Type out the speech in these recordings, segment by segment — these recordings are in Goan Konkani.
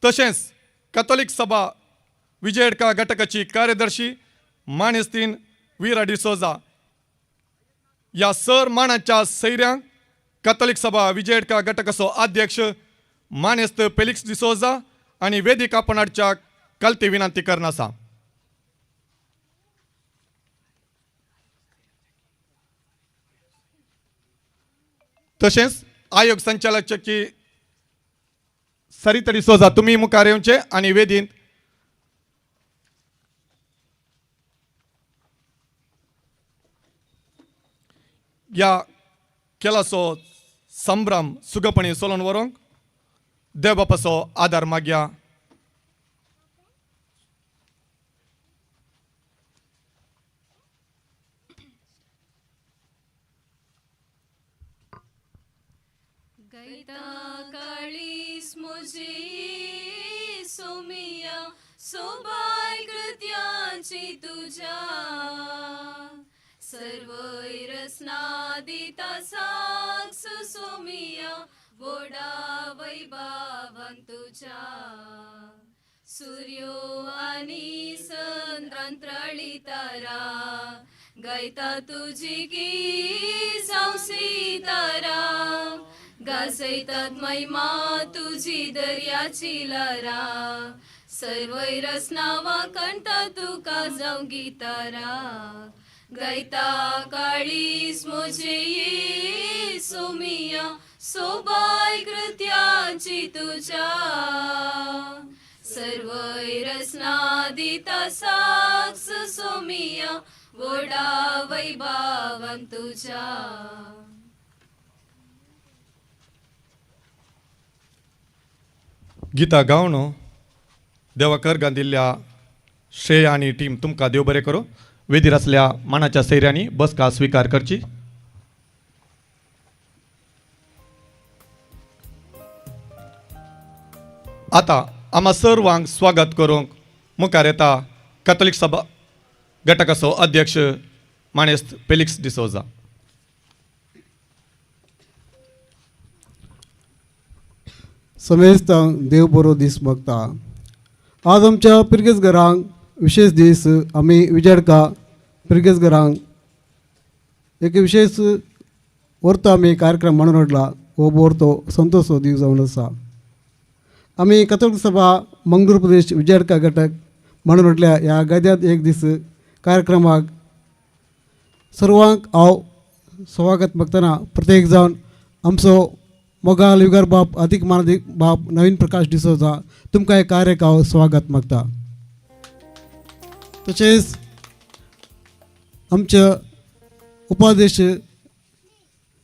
तशेंच कॅथोलीक सभा विजयडका घटकाची कार्यदर्शी मानेस्तीन विरा डिसोजा ह्या सर मानाच्या सैऱ्यांक कॅथोलीक सभा विजयडका घटकाचो अध्यक्ष मानेस्त फेलिक्स डिसोजा आनी वेदिका पणाडच्या कलती विनंती करना आसा. तशेंच आयोग संचालकची सरिता डिसोजा तुमी मुखार येवचे आनी वेदींत ह्या केलाचो संभ्रम सुगपणी चलोवन व्हरूंक देव बापाचो आदार मागया. गैता काळीस म्हजी सोमिया सोबाय कृत्यांची तुज्या सर्वय रसना दिता साक्ष सोमिया वोडा वैभावान तुज्या सूर्यो आनी संद्रांत्रळी तारा गायता तुजी की जावं सितारा गाजयतात महिमा तुजी दर्याची लारा सर्वय रसनावा कंटा तुका जावं गितारा गायता काळीस म्हजे सोमिया सोबाय कृत्यांची तुज्या सर्वय रसना दिता साक्ष सोमिया वोडा वैभावान तुज्या. गीता गावन देवा कर दिल्ल्या श्रेय आनी टीम तुमकां देव बरें करूं. वेदीर आसल्या मानाच्या सैऱ्यांनी बसका स्विकार करची. आतां आमा सर्वांक स्वागत करूंक मुखार येता कॅथोलीक सभा घटकाचो अध्यक्ष मानेस्त फेलिक्स डिसोजा. समेस्तांक देव बरो दीस मागता. आज आमच्या पिरगेज घरांक विशेष दीस. आमी विजडका पिरगेज घरांक एक विशेष व्हरतो आमी कार्यक्रम म्हणून हाडला. हो व्हरतो संतोष दीस जावन आसा. आमी कथोलिक सभा मंगळूर प्रदेश विजडका घटक म्हणून हाडल्या ह्या गद्यांत एक दीस कार्यक्रमाक सर्वांक हांव स्वागत मागतना प्रत्येक जावन आमचो मोगाल युगर बाप अधिक मानादीक बाप नवीन प्रकाश डिसोजा तुमकां हे कार्याक हांव स्वागत मागता. तशेंच आमच्या उपाध्यक्ष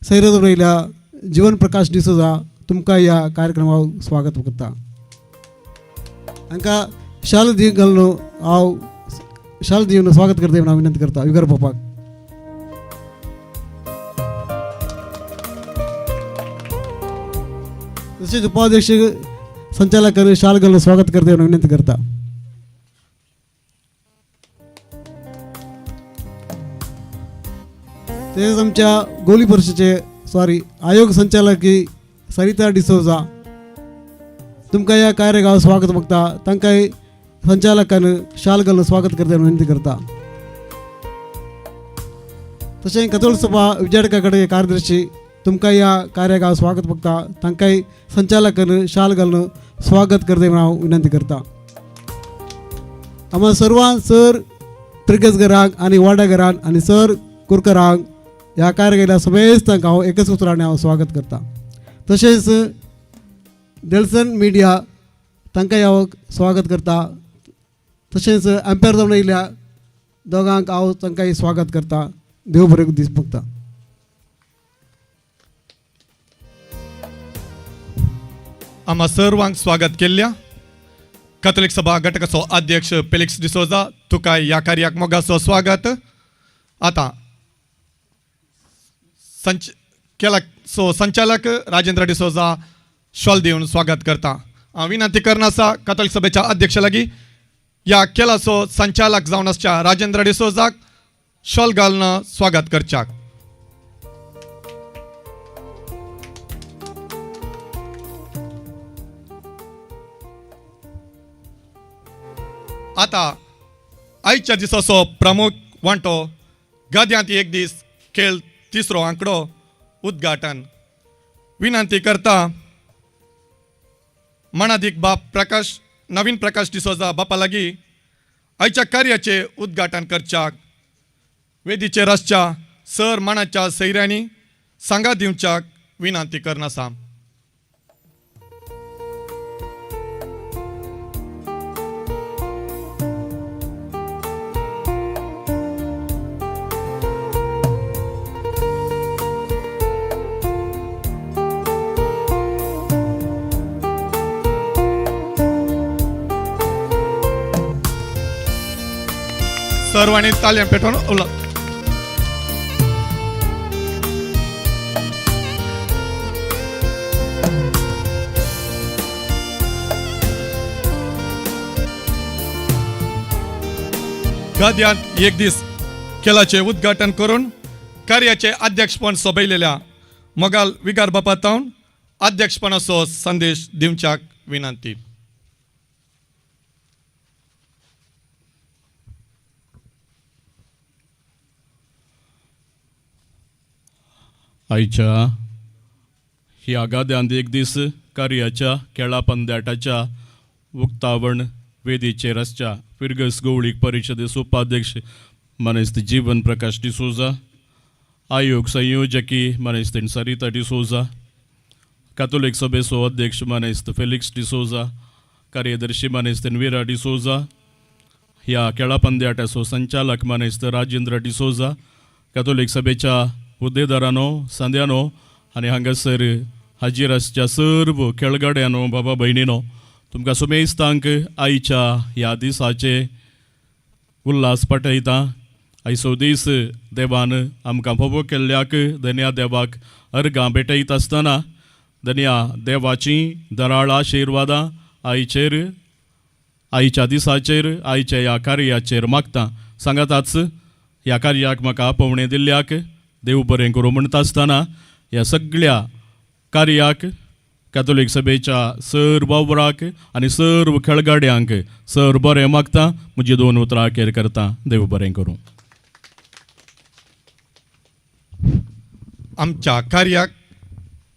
सैरद वयल्या जीवन प्रकाश डिसोजा तुमकां ह्या कार्यक्रमाक स्वागत करता. हांकां शाल दी घालून हांव शाल दिवन स्वागत करता म्हूण हांव विनंती करता युगर बापाक. तशेंच उपाध्यक्ष संचालकांनी शाल घालून स्वागत करता म्हणून विनंती करता. तशेंच आमच्या गोली परिषदेचे सॉरी आयोग संचालक सरिता डिसोजा तुमकां ह्या कार्याक स्वागत मागता. तांकांय संचालकान शाल घालून स्वागत करता म्हणून विनंती करता. तशें कथोल सभा विजयडका कडेन कार्यदर्शी तुमकां ह्या कार्याक हांव स्वागत मागता. तांकांय संचालकान शाल घालून स्वागत करता म्हणून हांव विनंती करता. आम्हा सर्वांक सर त्रिगज घरांक आनी वाडा घरांक आनी सर कुरकरांक ह्या कार्याक समेस्तांक हांव एकच उतरांनी हांव स्वागत करता. तशेंच डेल्सन मिडिया तांकांय हांव स्वागत करता. तशेंच एम्पायर जावन येयल्या दोगांक हांव तांकांय स्वागत करता. देव बरें दीस मागता. आम्हा सर्वांक स्वागत केल्ल्या कॅथोलिक सभा घटकाचो अध्यक्ष फेलिक्स डिसोजा तुका ह्या कार्याक मोगाचो स्वागत. आतां संच केला सो संचालक राजेंद्र डिसोजा शॉल दिवन स्वागत करता. हांव विनंती करना आसा कॅथोलिक सभेच्या अध्यक्ष लागीं ह्या केलाचो संचालक जावन आसच्या राजेंद्र डिसोजाक शॉल घालून स्वागत करच्याक. आतां आयच्या दिसाचो प्रमुख वांटो गाद्यांत एक दीस खेळ तिसरो आंकडो उद्घाटन. विनंती करता मणादीक बाप प्रकाश नवीन प्रकाश डिसोजा बापा लागीं आयच्या कार्याचे उद्घाटन करच्याक वेदीचेर आसच्या सर माणाच्या सैऱ्यांनी सांगा दिवच्याक विनंती करनासा. सर्वांनी तालयां पेटोवन उलो. गाद्यांत एक दीस खेळाचे उद्घाटन करून कार्याचे अध्यक्षपण सोबयलेल्या मोगाल विगार बापा तावन अध्यक्षपणाचो संदेश दिवच्याक विनंती. आयच्या ह्या गाद्यांत एक दीस कार्याच्या खेळा पंद्याटाच्या उक्तावण वेदीचेर आसच्या फिरगस गवळीक परिशदेचो उपाध्यक्ष मानेस्त जीवन प्रकाश डिसोजा, आयोग संयोजकी मानेस्त सरिता डिसोजा, कातोलीक सभेचो अध्यक्ष मानेस्त फेलिक्स डिसोजा, कार्यदर्शी मानेस्त विरा डिसोजा, ह्या खेळा पंद्याटाचो संचालक मानेस्त राजेंद्र डिसोजा, कातोलीक सभेच्या हुद्देदारांनो, सांद्यानो आनी हांगासर हाजीर आसच्या सर्व खेळगड्यांनो, बाबा भयणीनो, तुमकां सुमेस्तांक आयच्या ह्या दिसाचे उल्हास पाठयता. आयचो दीस देवान आमकां फावो केल्ल्याक धन्या देवाक अर्गां भेटयत आसतना धन्या देवाचीं दराळ आशिर्वादां आयचेर, आयच्या दिसाचेर, आयच्या ह्या कार्याचेर मागता. सांगाताच ह्या कार्याक म्हाका आपोवणें दिल्ल्याक देव बरें करूं म्हणटा आसतना ह्या सगळ्या कार्याक कॅथोलीक सभेच्या सर वावराक आनी सर्व खेळगाड्यांक सर बरें मागता. म्हजी दोन उतरां अखेर करता. देव बरें करूं. आमच्या कार्याक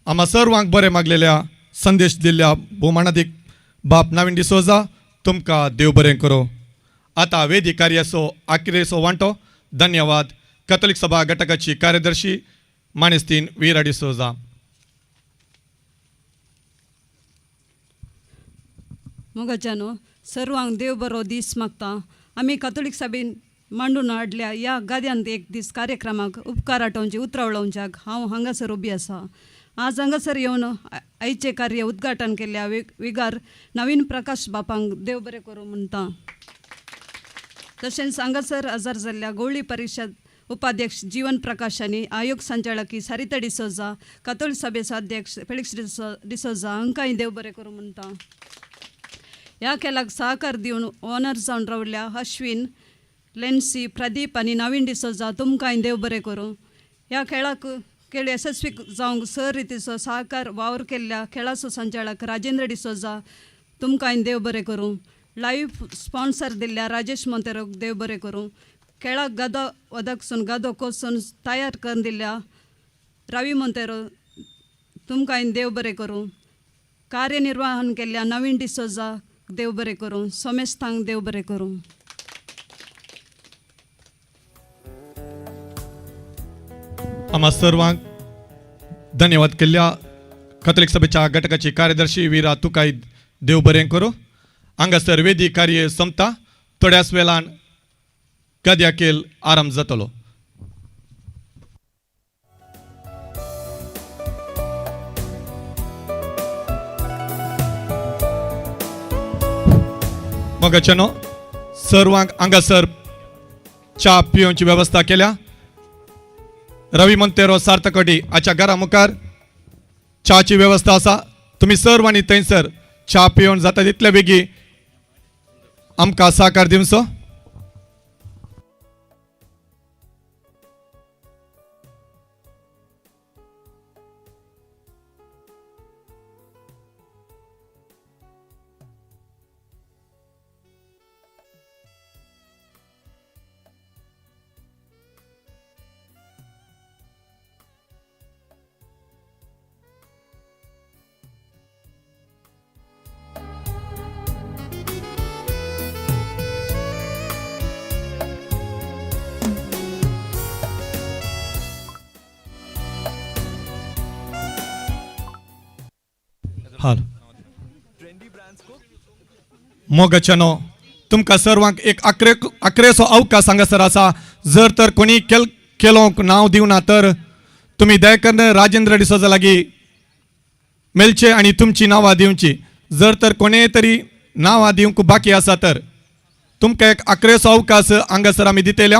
आम्हा सर्वांक बरें मागलेल्या संदेश दिल्ल्या भोवमानादीक बाप नवीन डिसोजा तुमकां देव बरें करूं. आतां वेदी कार्याचो आखरेचो वांटो. धन्यवाद. कॅथोलीक सभा घटकाची कार्यदर्शी मानेस्तीन वीरा डिसोजा. मोगाच्यानो, सर्वांक देव बरो दीस मागता. आमी कातोलीक सभेन मांडून हाडल्या ह्या गाद्यांत एक दीस कार्यक्रमाक उपकार आटोवचे उतरां उलोवच्याक हांव हांगासर उबी आसा. आज हांगासर येवन आयचें कार्य उद्घाटन केल्ल्या विगार नवीन प्रकाश बापांक देव बरें करूं म्हणटा. तशेंच हांगासर हजर जाल्ल्या गोवळी परिशद उपाध्यक्ष जीवन प्रकाश आनी आयोग संचालकी सरिता डिसोजा, कातोलीक सभेचो अध्यक्ष फेलिक्स डिसोजा हांकांय देव बरें करूं म्हणटा. ह्या खेळाक सहकार दिवन ओनर जावन रावल्या अश्विन, लेन्सी, प्रदीप आनी नवीन डिसोजा तुमकांय देव बरें करूं. ह्या खेळाक खेळ यशस्वी जावंक सर रितीचो सहकार वावर केल्ल्या खेळाचो संचालक राजेंद्र डिसोजा तुमकांय देव बरें करूं. लायव्ह स्पॉन्सर दिल्ल्या राजेश मोंतेरोक देव बरें करूं. खेळाक गदो वदकसून गदो कोसून तयार करून दिल्ल्या रवी मोंतेरो तुमकांय देव बरें करूं. कार्यनिर्वाहन केल्ल्या नवीन डिसोजा देव बरें करूं. सोमेस्तांक देव बरें करूं. आम्हा सर्वांक धन्यवाद केल्ल्या कॅथोलीक सभेच्या घटकाची कार्यदर्शी वीरा तुकाय देव बरें करूं. हांगासर वेदी कार्य सोंपता. थोड्याच वेळान गाद्या खेळ आरंभ जातलो. मोगाच्यानो, सर्वांक हांगासर च्या पिवची वेवस्था केल्या. रवी मंतेरो सार्थकटी हाच्या घरा मुखार च्याची वेवस्था आसा. तुमी सर्वांनी थंयसर च्या पिवन जाता तितले बेगी आमकां साकार दिवचो. हाल मोगाच्यानो, तुमकां सर्वांक एक आकरे आकरेचो अवकाश हांगासर आसा. जर तर कोणी केल केलोंक नांव दिवना तर तुमी दया राजेंद्र डिसोजा लागीं मेळचे आनी तुमची नांवां दिवची. जर तर कोणेय तरी नांवां दिवंक बाकी आसा तर तुमकां एक आकरेचो अवकाश हांगासर आमी दितले.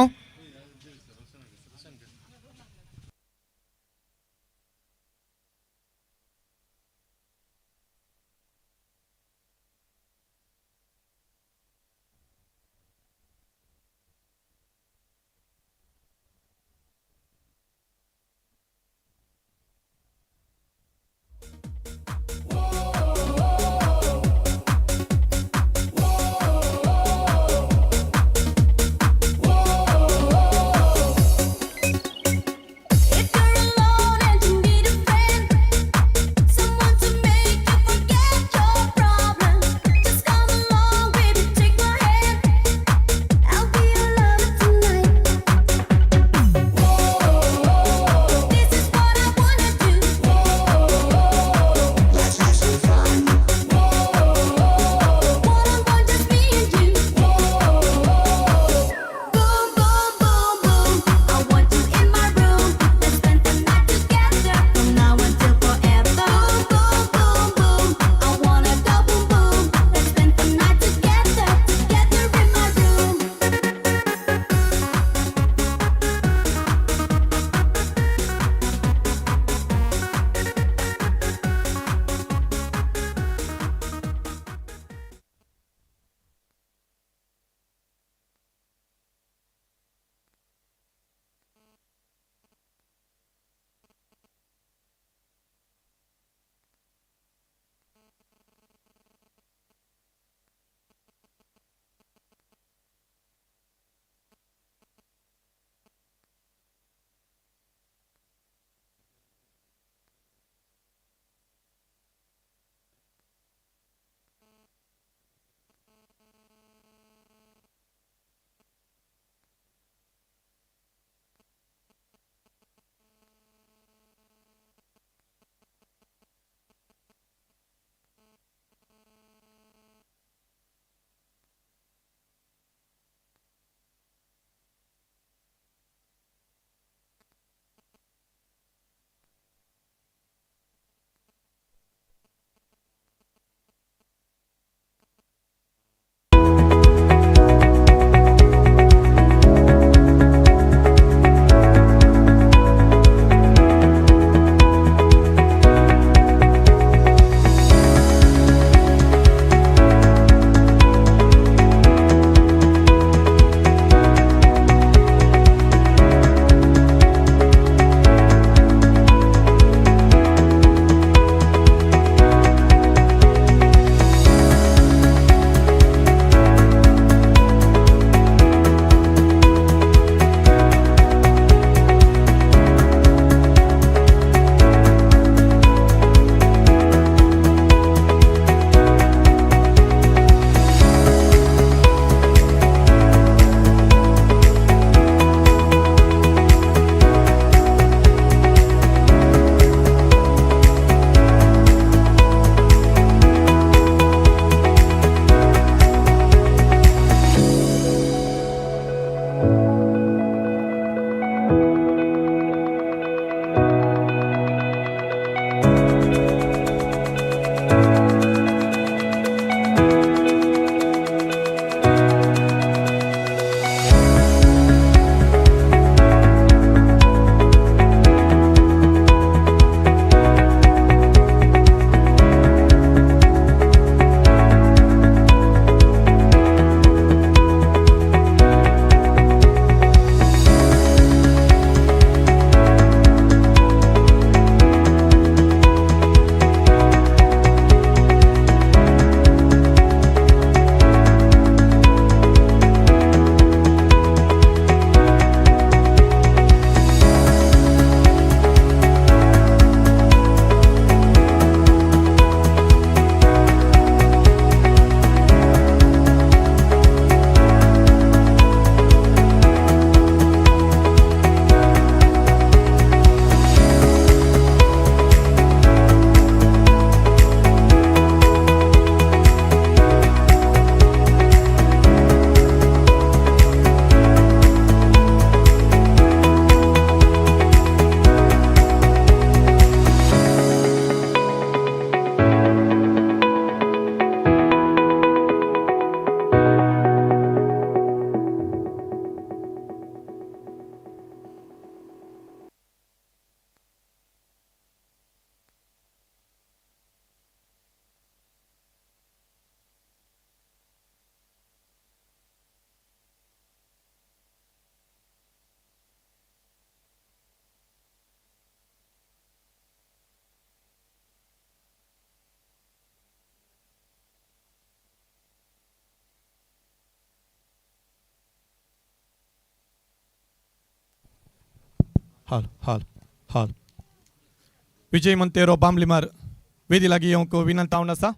हाल हाल हाल विजय मंतेरो बामलिमार वेदी लागीं येवंक विनंतावन आसा.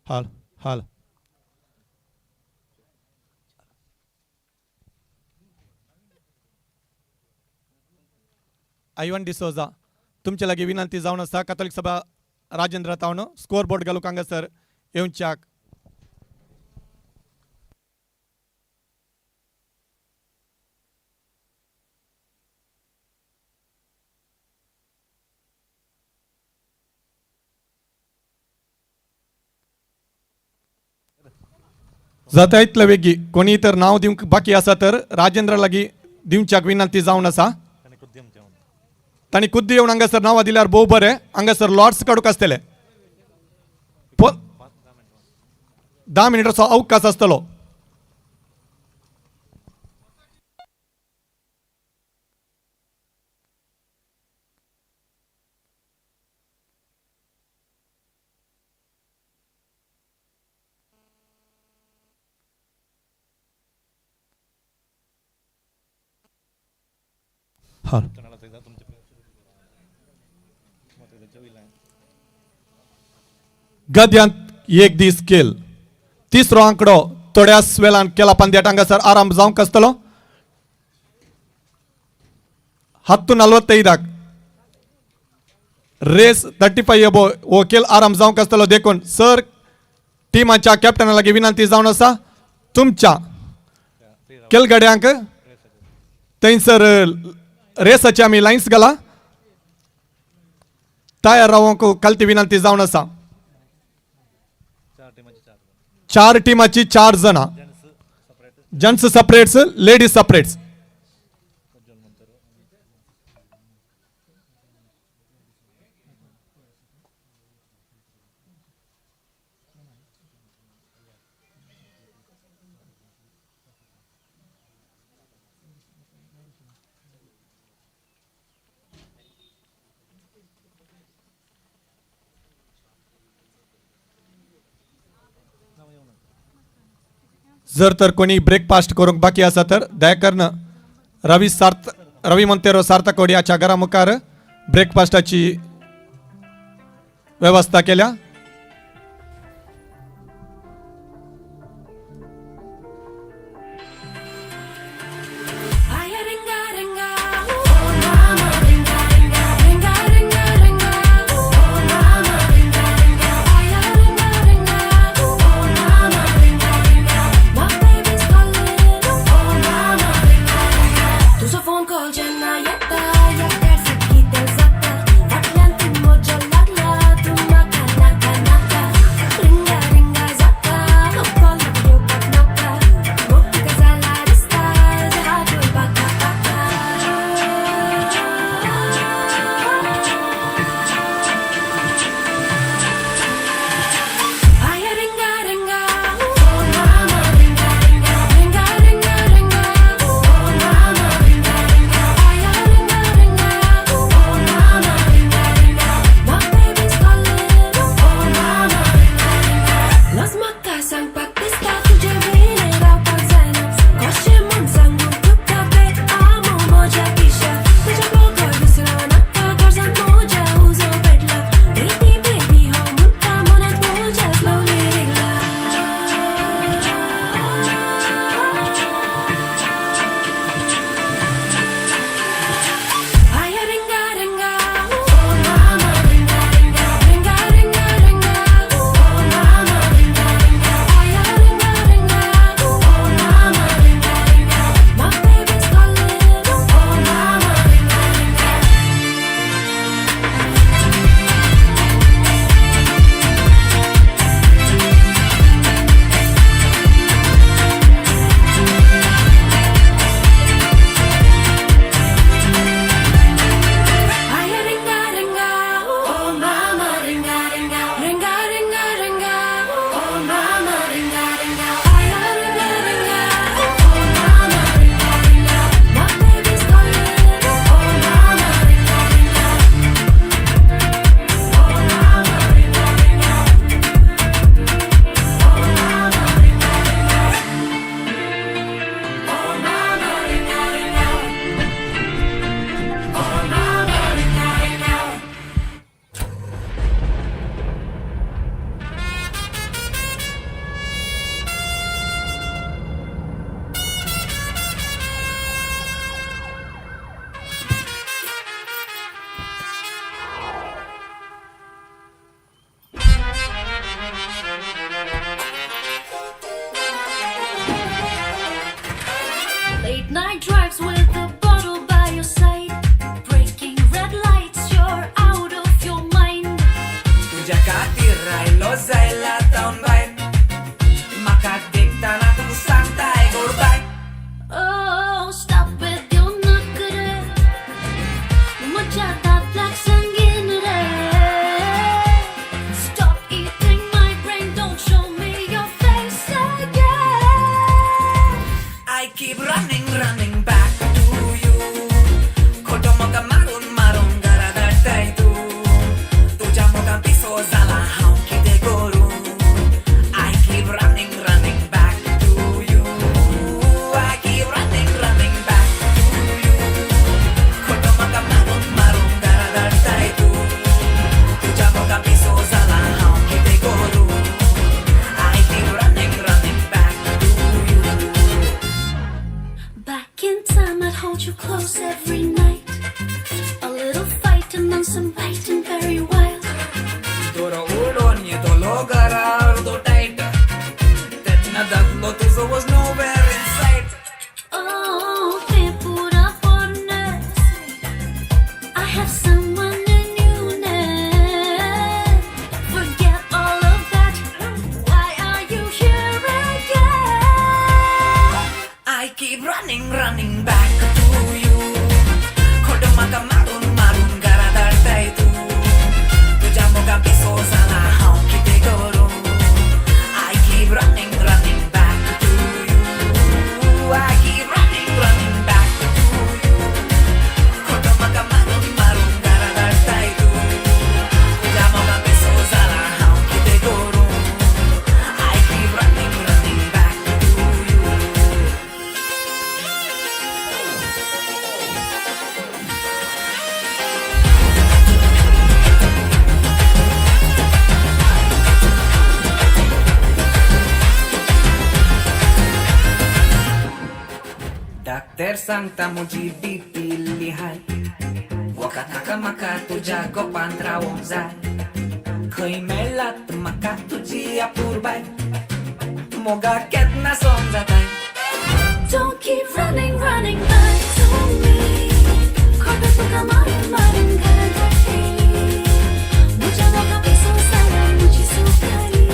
हाल हाल आयवन डिसोजा तुमचे लागीं विनंती जावन आसा कातोलीक सभा राजेंद्र तावन स्कोर बोर्ड घालूंक हांगासर येवच्याक. जाता इतले वेगीं कोणी तर नांव दिवंक बाकी आसा तर राजेंद्र लागीं दिवच्याक विनंती जावन आसा. तांणी खुद्द येवन हांगासर नांवां दिल्यार भोव बरें. हांगासर लॉट्स काडूंक आसतले. 10 मिनटाचो अवकाश आसतलो. हाल गद्यांत एक दीस केल तिसरो आंकडो थोड्याच वेळान केला पंद्याट हांगासर आराम जावंक आसतलो. 10:45 रेस 35 अबो हो खेळ आराम जावंक आसतलो. देखून सर टिमाच्या कॅप्टना लागीं विनंती जावन आसा तुमच्या खेळगड्यांक थंयसर रेसाची आमी लायन्स घाला तयार रावंक कालती विनंती जावन आसा. 4 टिमाची 4 जाणां, जेंट्स सेपरेट्स, लेडीज सेपरेट्स. जर तर कोणी ब्रेकफास्ट करूंक बाकी आसा तर दयाकरन रवी मंतेरो सार्थकोडी हाच्या घरा मुखार ब्रेकफास्टाची वेवस्था केल्या. very wild. दोरो उडोवन येतलो घरा अर्दो टायट तेन्ना दादलो तुजो was nowhere in sight. Oh, te pura pones. I have someone new now. Forget all of that. Why are you here again? I keep running, running back to you. खोटो म्हाका मारून मारून घरा धाडटाय तूं. तुज्या मोगा पिसो जाला हांव कितें करूं. I keep running, running back to you. I keep running, running back to you. खोटो म्हाका मारून मारून घरा धाडटाय तूं. तुज्या मोगा पिसो जाला हांव कितें करूं. I keep running, running back to you. Doctor सांगता म्हजी बीपी इल्ली हाय. वखद नाका म्हाका तुज्या गोपांत रावोंक जाय. खंय मेळ्ळात म्हाका तुजी अपुरबाय. मोगा केन्ना सोंग जाताय. Don't keep running, running back to me. खोटो तुका मारून मारून घरा धाडटली. म्हज्या मोगा पिसो जाला म्हजी सुकारी.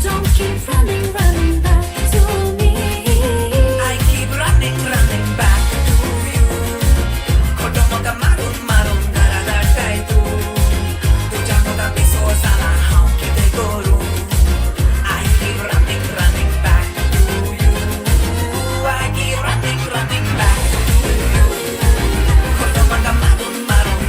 Don't keep running, running back to me. I keep running, running back to you. खोटो म्हाका मारून मारून घरा धाडटाय तूं. तुज्या मोगा पिसो जाला हांव कितें करूं. I keep running, running back to you. I keep running, running back to you. खोटो म्हाका मारून मारून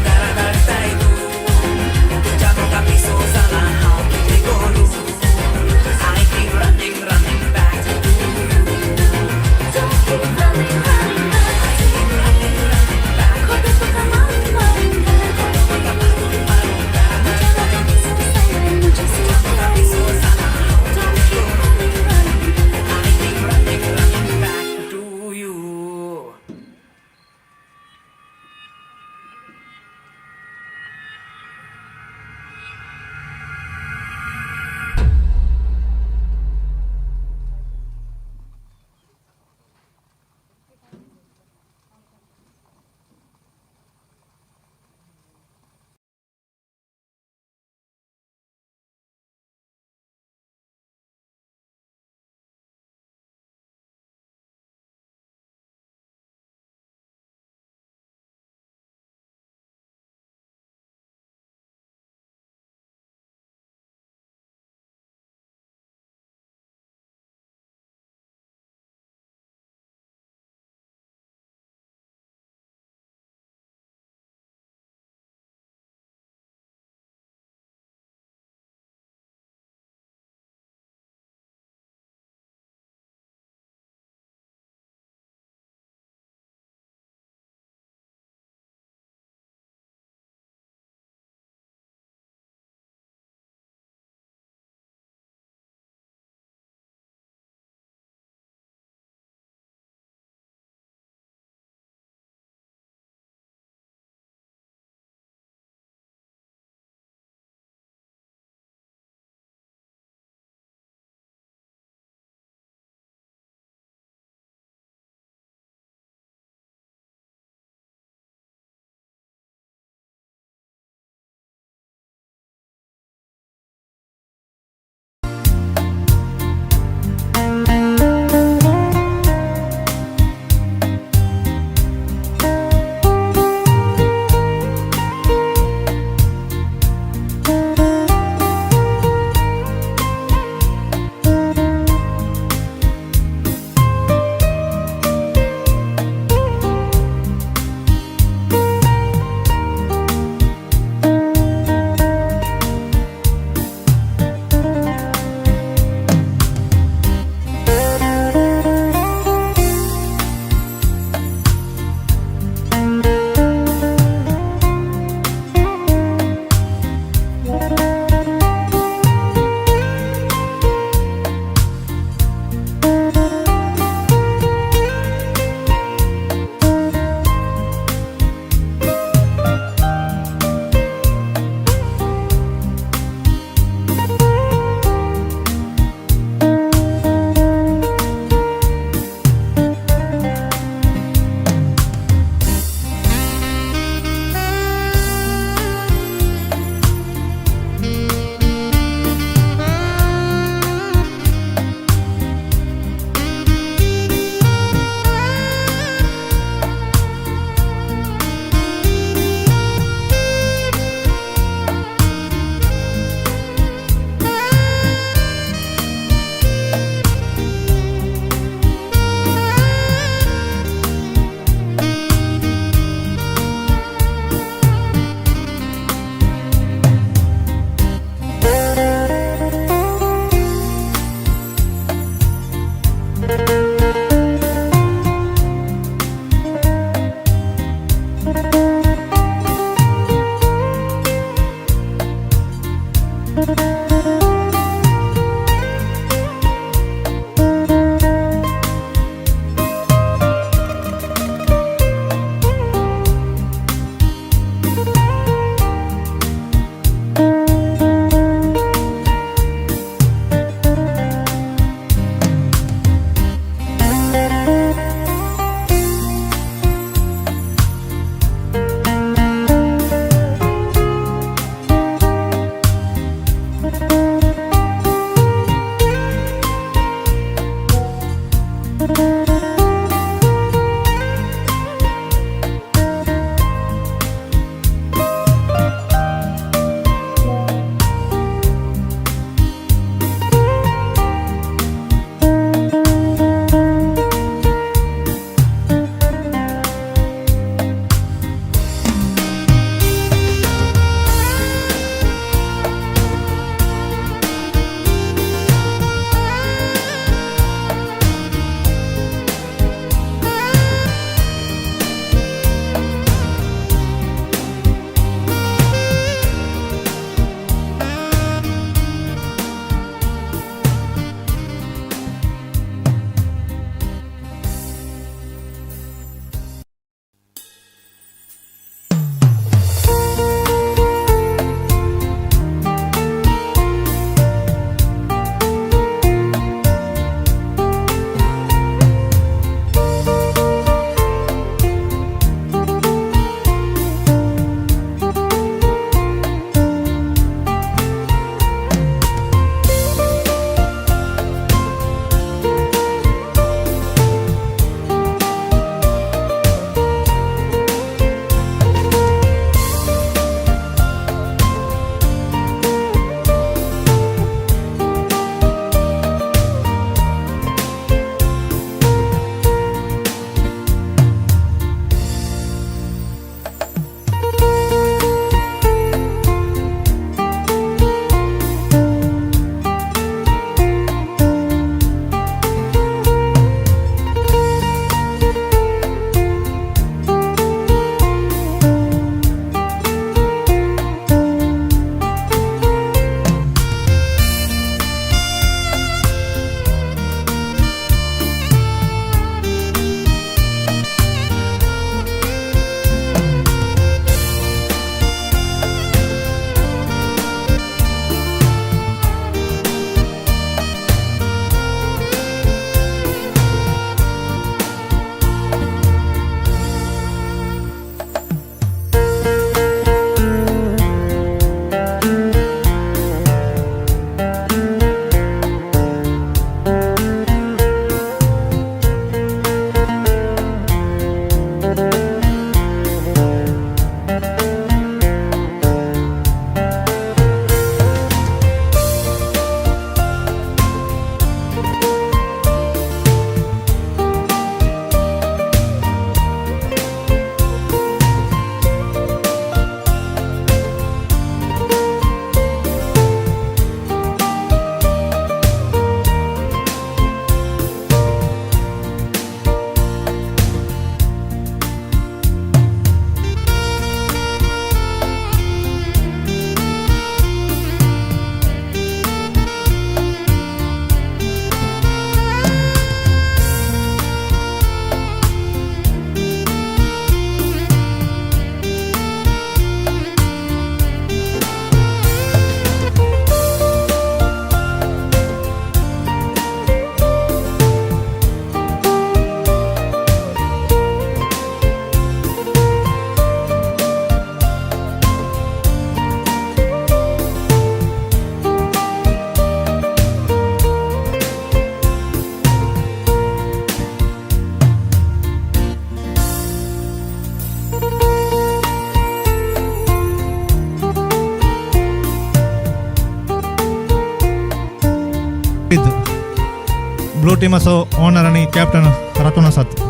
ब्लू टीमाचो ओनर आनी कॅप्टन रातून आसात.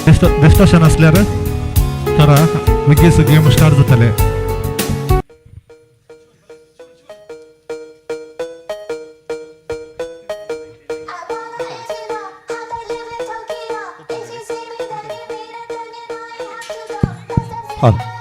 बेस्ट बेस्ट अशें नासल्यार तर बेगीन गेम स्टार्ट जातले. हॅलो.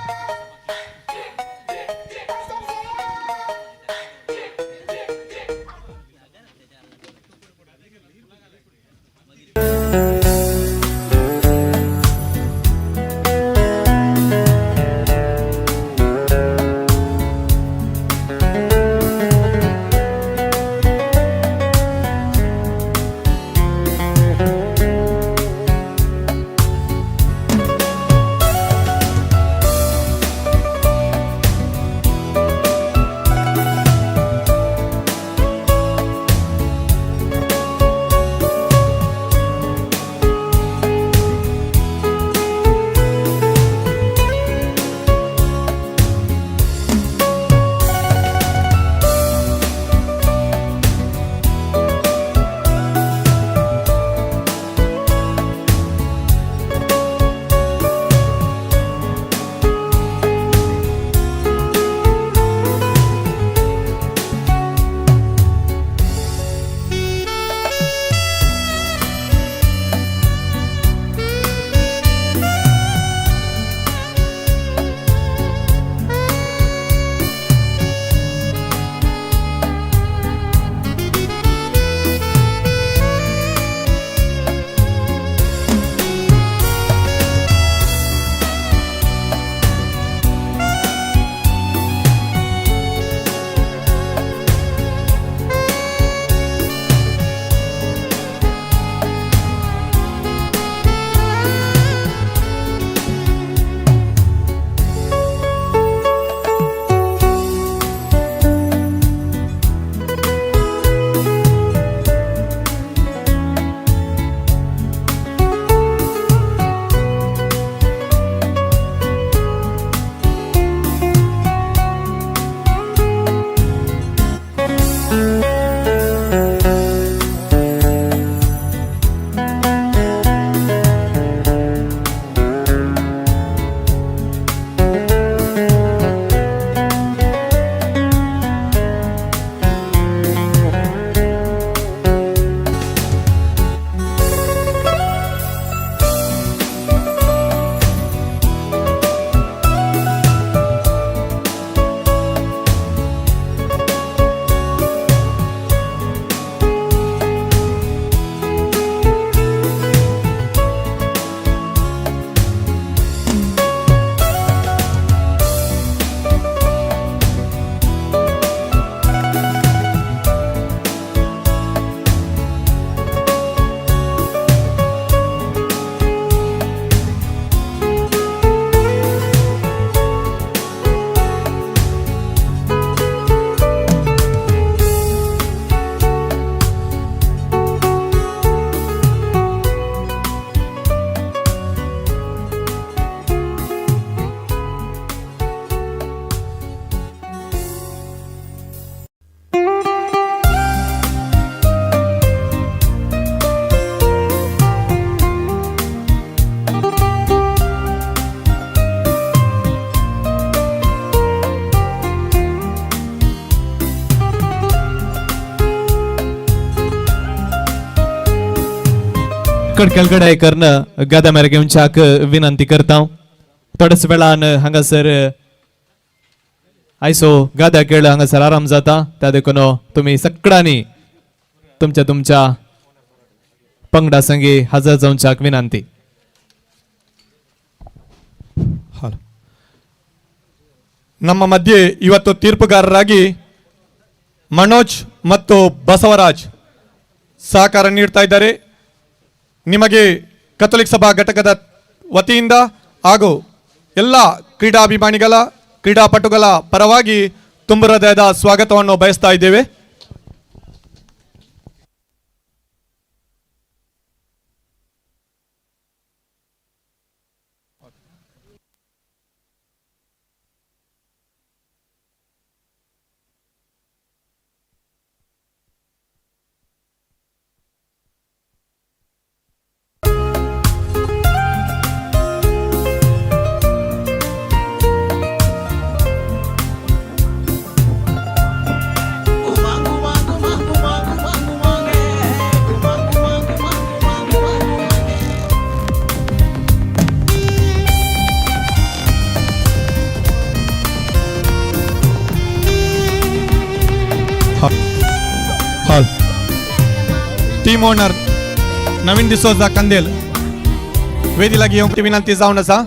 कडकेलगडाय करून गादा मेरे घेवच्याक विनंती करता. थोड्याच वेळान हांगासर आयसो गाद्या खेळ हांगासर आराम जाता, त्या देखून तुमी सगळ्यांनी तुमच्या तुमच्या पंगडा संगी हजर जावच्याक विनंती. ಹಾಲು. ನಮ್ಮ ಮಧ್ಯೆ ಇವತ್ತು ತೀರ್ಪುಗಾರರಾಗಿ ಮನೋಜ್ ಮತ್ತು ಬಸವರಾಜ್ ಸಹಕಾರ ನೀಡ್ತಾ ಇದ್ದಾರೆ. ನಿಮಗೆ ಕಥೋಲಿಕ್ ಸಭಾ ಘಟಕದ ವತಿಯಿಂದ ಹಾಗೂ ಎಲ್ಲ ಕ್ರೀಡಾಭಿಮಾನಿಗಳ, ಕ್ರೀಡಾಪಟುಗಳ ಪರವಾಗಿ ತುಂಬ ಹೃದಯದ ಸ್ವಾಗತವನ್ನು ಬಯಸ್ತಾ ಇದ್ದೇವೆ. ಹಾಲ್. टीम ओनर नवीन डिसोजा कंदेल वेदी लागी येवंक विनंती जावन आसा.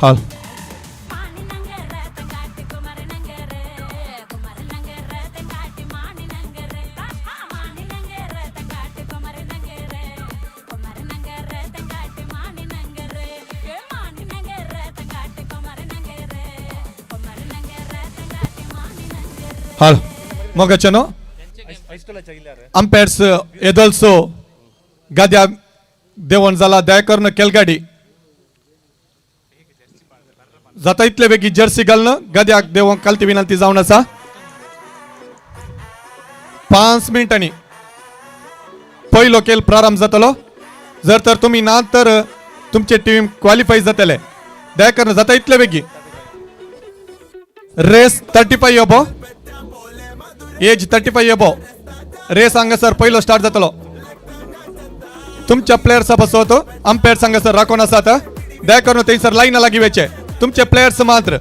हाल. हाल. मोगाच्यानो अंपायर्स येदोलसो गाद्या देवण जाला, दया करून केलगाडी जाता इतले बेगी जर्सी घालणं गद्याक देवंक कालती विनंती जावन आसा. 5 मिनटांनी पयलो खेळ प्रारंभ जातलो. जर तर तुमी ना तर तुमचे टीम क्वालिफाय जातले. दया करून जाता इतले बेगी. Race 35 above, age 35 above race हांगासर पयलो स्टार्ट जातलो. तुमच्या प्लेयर्सा पासत अंपायर्स हांगासर राखून आसात. दया करून थंयसर लायना लागीं वचचे तुमचे प्लेयर्स मात्र.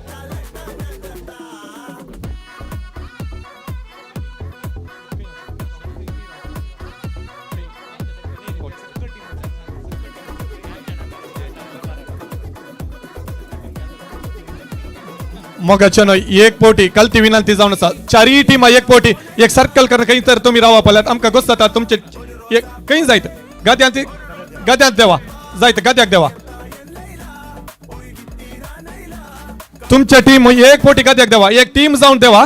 मोगाच्यानो एक पोटी कलती विनंती जावन आसा, चारय टिमा एक पोटी एक सर्कल करून खंय तर तुमी रावा पळयात, आमकां गोस्ताता तुमचे एक खंय जायत गद्यांत गद्यांत देवा जायत गद्याक देवा. तुमच्या टीम एक पोटी गद्याक देवा, एक टीम जावन देवा.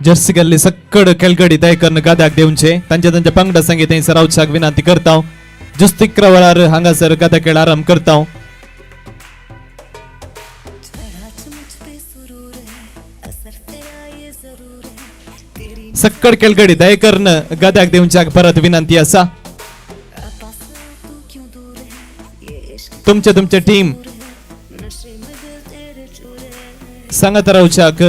जर्सी गल्ली सक्कड खेळगडी दयकर्ण गद्याक दिवचे तांच्या तांच्या पंगडा संगी थंयसर रावच्याक विनंती करता. जुस्त 11 वरार हांगासर गद्या खेळ आरंभ करता. सक्कड खेळगडी दयकर्ण गद्याक दिवच्याक परत विनंती आसा. तुमचे तुमचे टीम सांगत रावच्याक.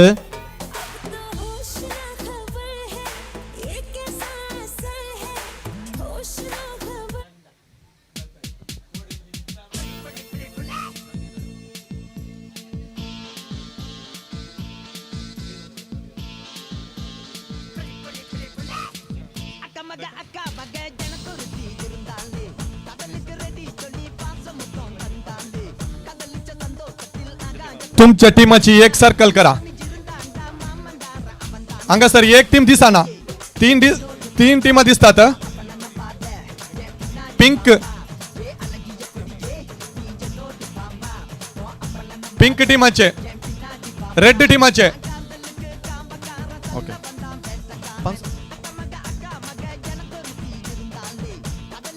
तुमच्या टीमाची एक सर्कल करा. हांगासर एक टीम दिसना, तीन टीमा दिसतात. पिंक पिंक टीमाचे, रेड टीमाचे, ओके.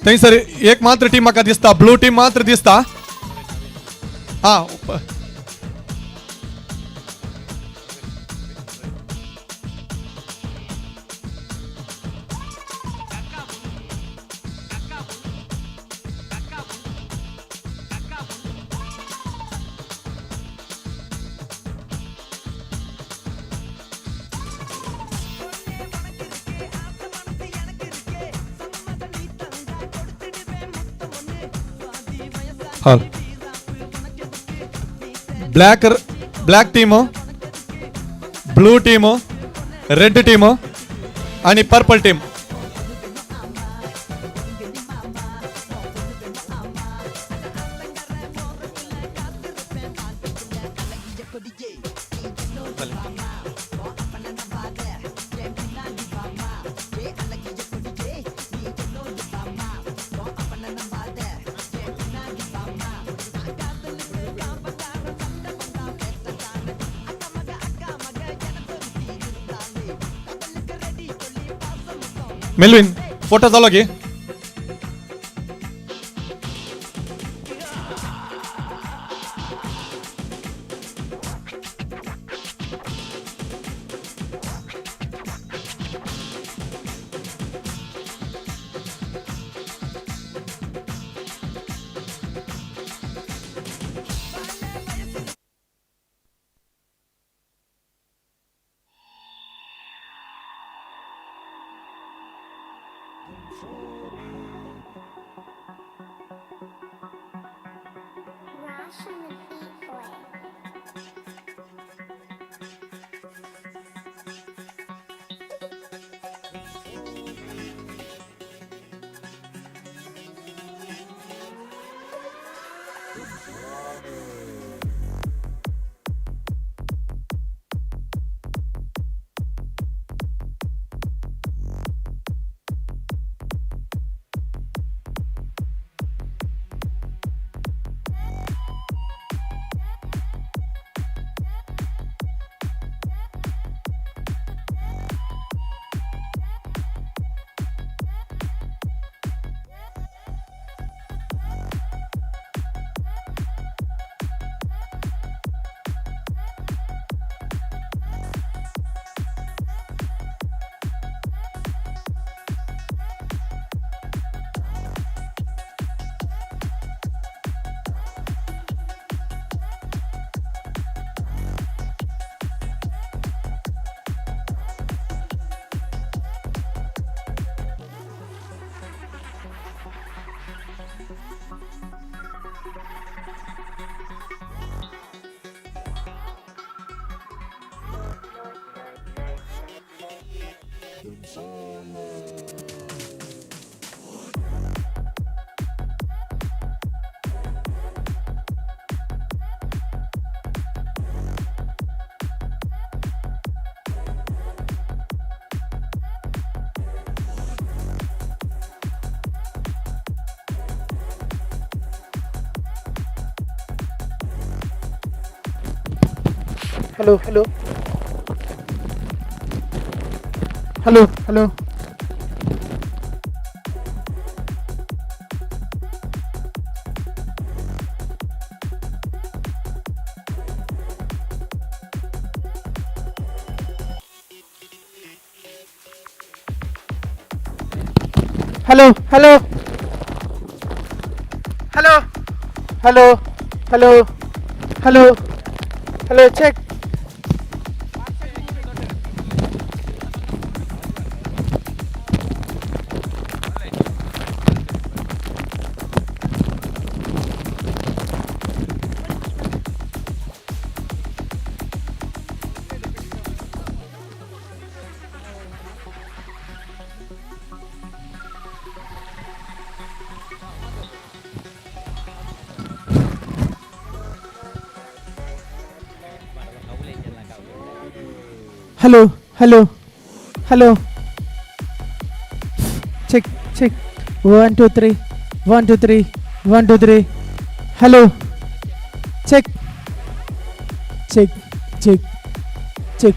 थंयसर एक मात्र टीम म्हाका दिसता, ब्लू टीम मात्र दिसता. हा, हाल black black team, blue team, red team आणि पर्पल टीम. मेलविन फोटो जालो की? Hello hello hello hello hello hello hello hello hello hello hello check. Hello hello hello check check 1 2 3 1 2 3 1 2 3 hello check check check check.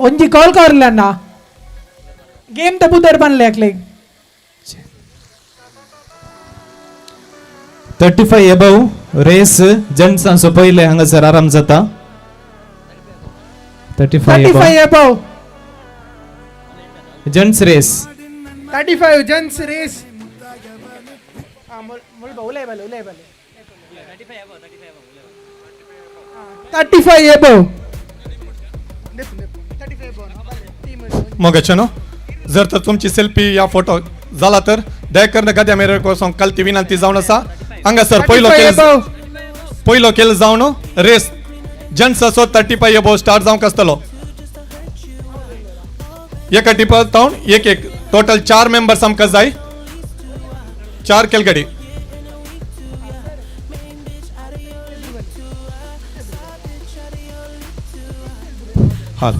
ಒಂಜಿ ಕಾಲ್ ಕಾರ್ಲ ಅಣ್ಣ ಗೇಮ್ ತಪ್ಪುದಾರ್ ಪನ್ಲೆ ಅಕ್ಲೆ. 35 एबव रेस जेंट्सांचो पयले हांगासर आराम जाता. 35 35 above gents race. 35 gents race. ಮುಲ್ಪ ಉಲೈ ಬಲೆ ಉಲೈ ಬಲೆ 35 एबव. मोगाचेनो जर तर तुमची सेल्फी या फोटो जाला तर दया करून गद्या मेरेर कोसोंक काल ती विनंती जावन आसा. हांगासर पयलो खेळ पयलो खेळ जावन रेस जेंट्स असो 35 एबोव स्टार्ट जावंक आसतलो. एका टिपा जावन एक एक टोटल 4 मेंबर्स आमकां जाय. 4 खेळगडी. हाल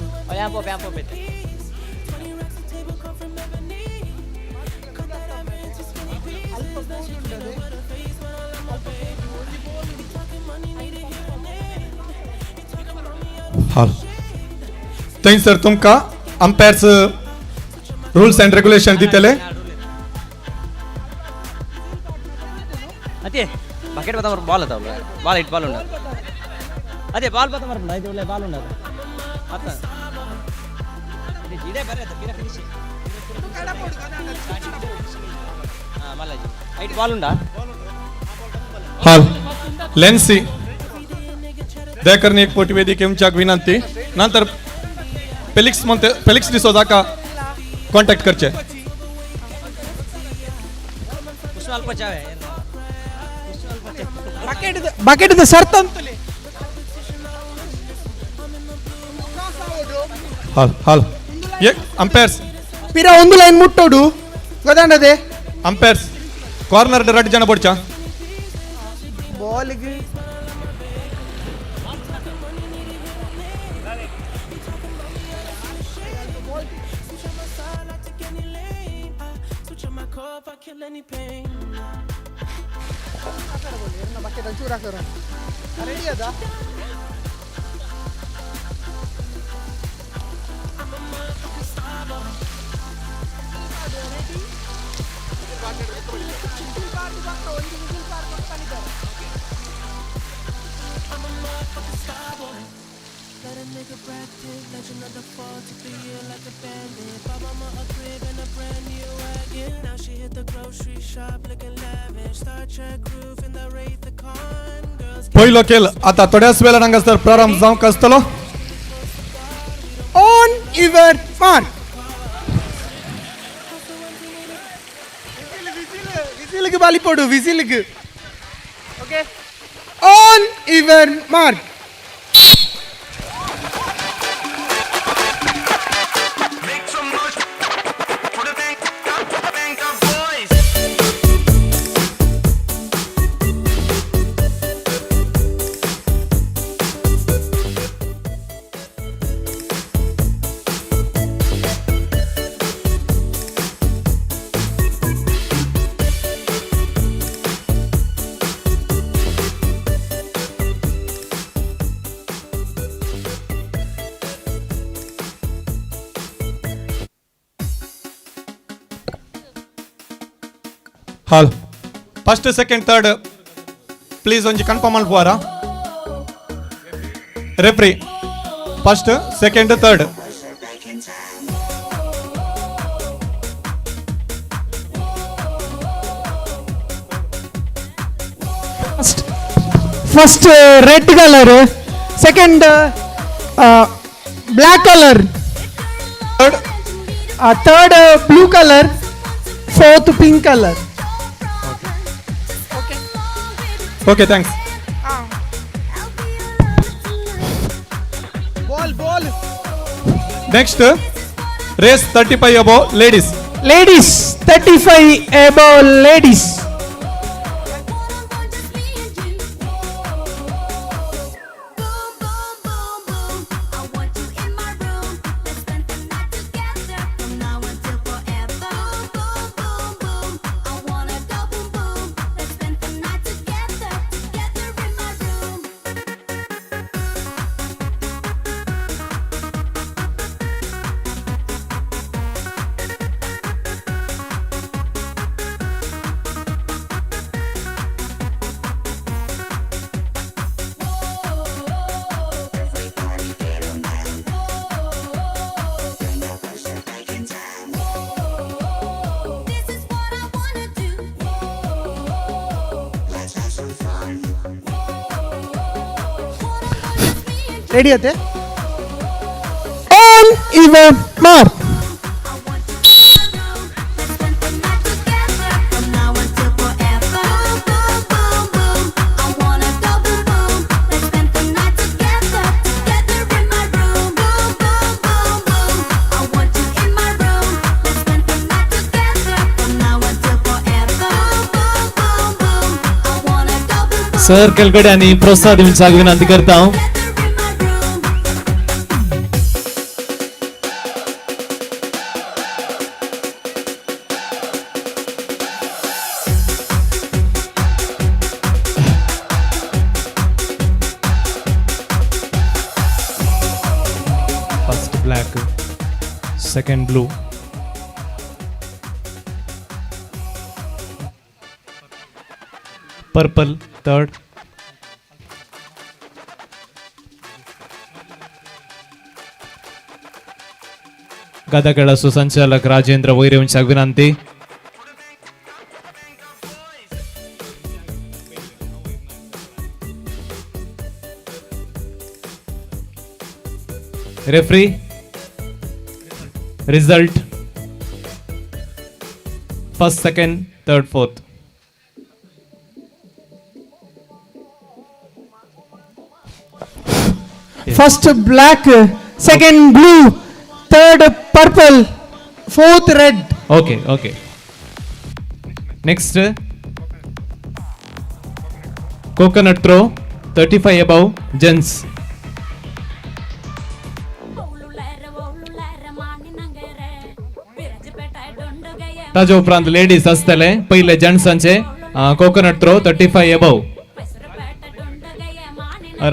हाल थंयसर तुमकां अंपायर्स रुल्स अँड रेग्युलेशन दितले. ಅದೇ ಬಕೆಟ್ ಬತ್ತ ಬಾಲ್ ಅದಾವ ಬಾಲ್ it ball ಉಂಡ ಅದೇ ಬಾಲ್ ಬತ್ತ ಬರ್ಪುಂಡ ಇದು ಒಳ್ಳೆ ಬಾಲ್ ಉಂಡ ಅತ್ತ ಇದೇ ಬರ ಪಿರ ಫಿನಿಶ್ ಹಾ ಮಲ್ಲಜಿ ಐಟ್ ಬಾಲ್ ಉಂಡ हाल लेन्सी दया एक पोटी वेदिके तुमच्याक विनंती. नंतर फेलिक्स म्हणते फेलिक्स डिसोजाका कॉन्टॅक्ट करचे. ಅಲ್ಪ ಚಾವೆ ಬಕೆಟ್ ಬಕೆಟ್ ಸರ್ತ ಅಂತಲೇ. ಹಾಲ್ ಹಾಲ್ ಏ ಅಂಪೈರ್ಸ್ ಪಿರ ಒಂದು ಲೈನ್ ಮುಟ್ಟೋಡು ಗೊತ್ತಾಂಡದೆ. ಅಂಪೈರ್ಸ್ ಕಾರ್ನರ್ ರಡ್ ಜನ ಬೊಡ್ಚಾ ಬಾಲ್ಗೆ ರೆಡಿ ಅದ. पयलो खेळ आता थोड्याच वेळान हांगासर प्रारंभ जावंक आसतलो. On your mark. விசிலுக்கு பாலி போடு விசிலுக்கு. Okay, on your mark. Hall first second third please ಒಂಜಿ confirm ಮಲ್ಪುವಾರ. Referee first second third. First red colour, second black colour, third blue colour, fourth pink colour. Okay, thanks. Ball ball. Next race 35 above ladies. Ladies 35 above ladies. Ready आते? On your mark. Sir केळगड्यांनी प्रोत्साहन दिवपाक विनंती करता हांव. First black, second blue, purple third, गदाखेळाचो संचालक राजेंद्र वैर येवच्याक विनंती. Referee result first second third fourth. First black, second blue, third purple, fourth red. Okay okay. Next coconut throw 35 above gents. ताजे उपरांत लेडीज आसतले. पयले जेंट्सांचे कोकोनट थ्रो 35 अबव.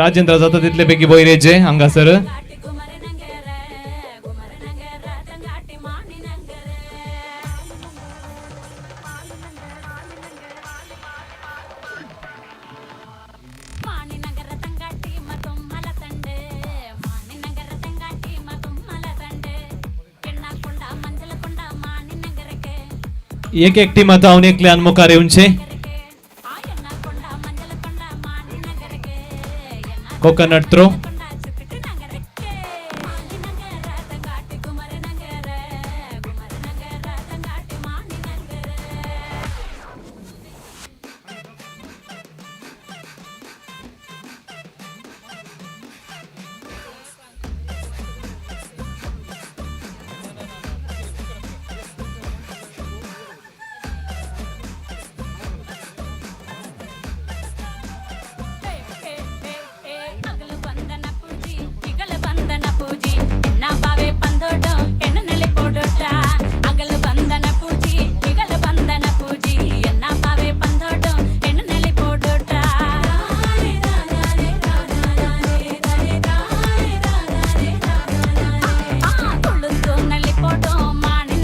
राजेंद्र जाता तितले बेगी वयर येचे हांगासर. एक एक टीम आता एकल्यान मुखार येवचे. Coconut throw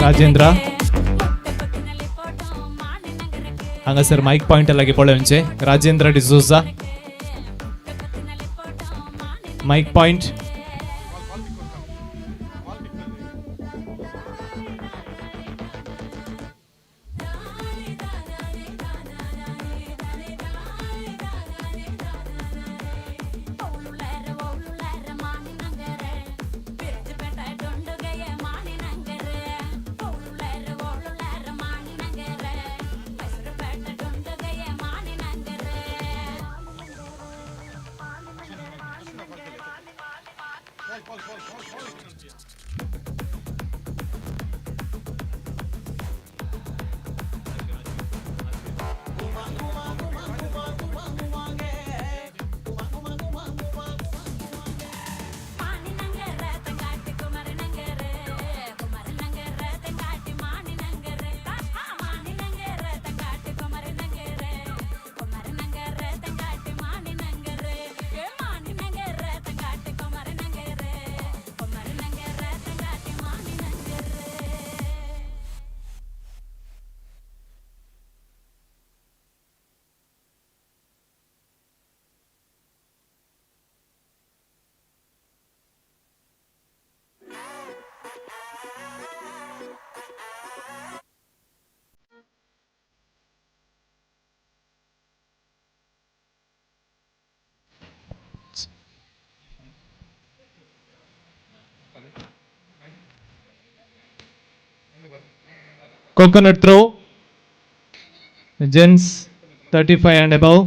राजेंद्र हांगासर मायक पॉयंट लागी पळोवचे Rajendra D'Souza mic point. Coconut throw, gents 35 and above.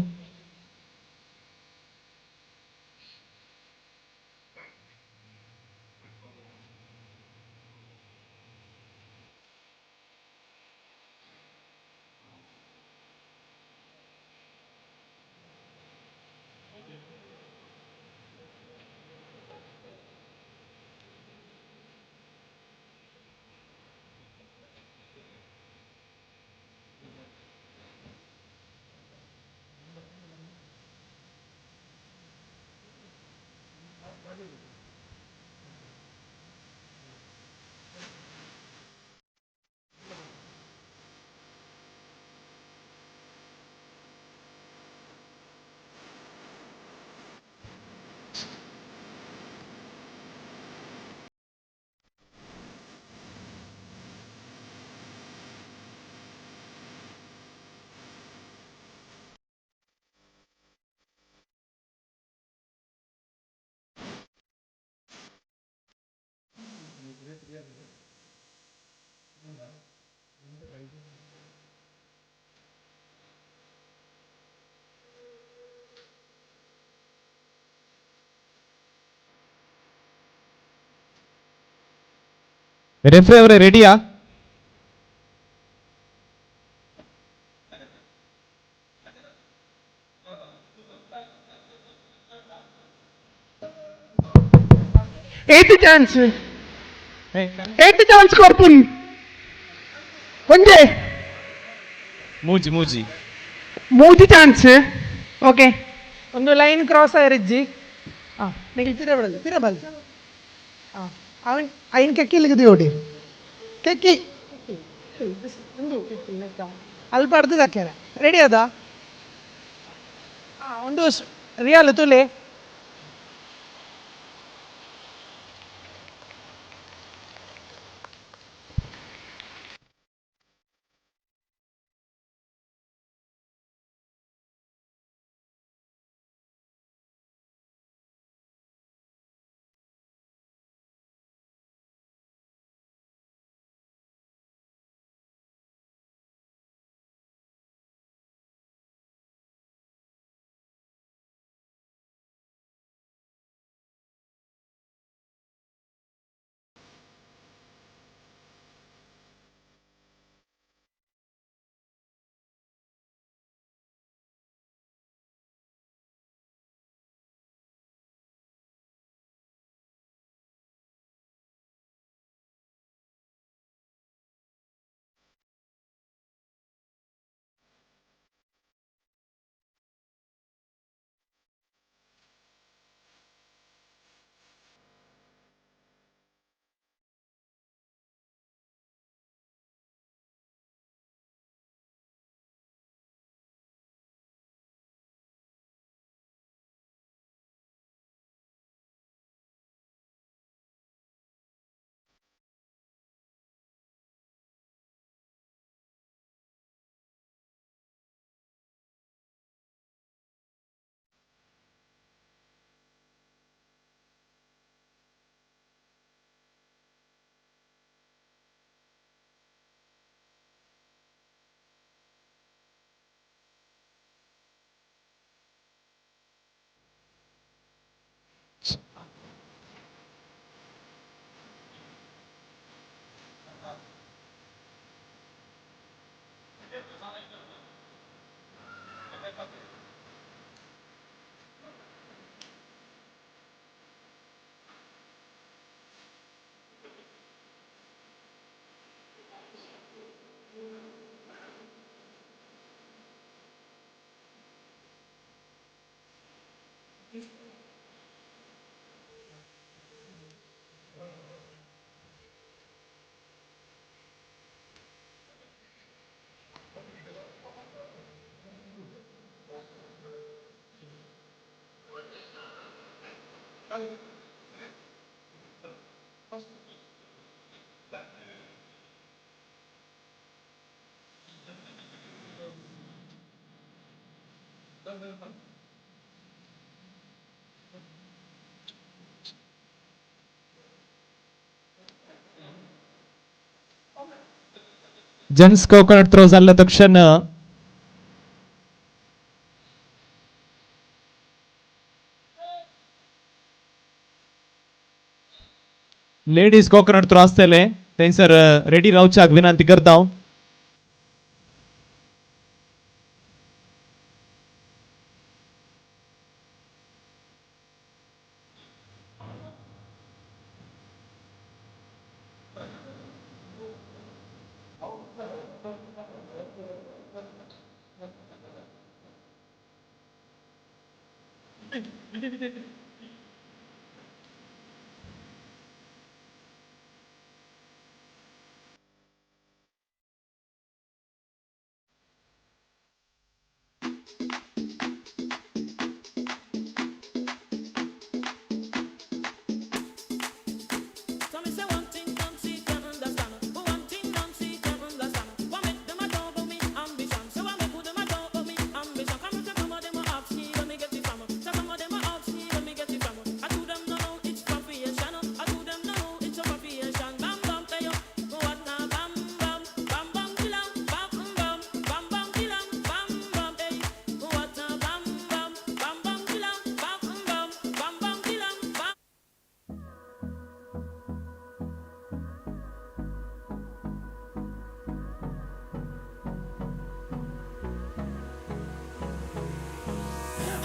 Referee ಅವರೇ ರೆಡಿಯಾ? ಏತ್ ಚಾನ್ಸ್, ಏತ್ ಚಾನ್ಸ್ ಕೊರ್ಪುನ್ ಒಂಜೆ ಮೂಜಿ ಮೂಜಿ ಮೂಜಿ ಚಾನ್ಸ್. ಓಕೆ, ಒಂದು ಲೈನ್ ಕ್ರಾಸ್ ಆಯಿರಿಜ್ಜಿ. ಹಾಂ, ನಿಖಿಲ್ ತಿರಬಲ್ ತಿರಬಲ್. ಹಾಂ, ಅವನ್ ಅಯ್ಯನ್ ಕೆಕ್ಕಿಲ್ಲಿಗೆ ದಿಯೋಡಿ ಕೆಕ್ಕಿ ಅಲ್ಪ ಅರ್ಧ ಹಾಕ್ಯಾರ. ರೆಡಿ ಅದ? ಹಾಂ, ಒಂದು ರಿಯಲ್ ತುಲೆ. Gents coconut throw जाल्ल्या तक्षण लेडीज कोकोनट थ्रो आसतले थंयसर रेडी रावच्याक विनंती करता हांव.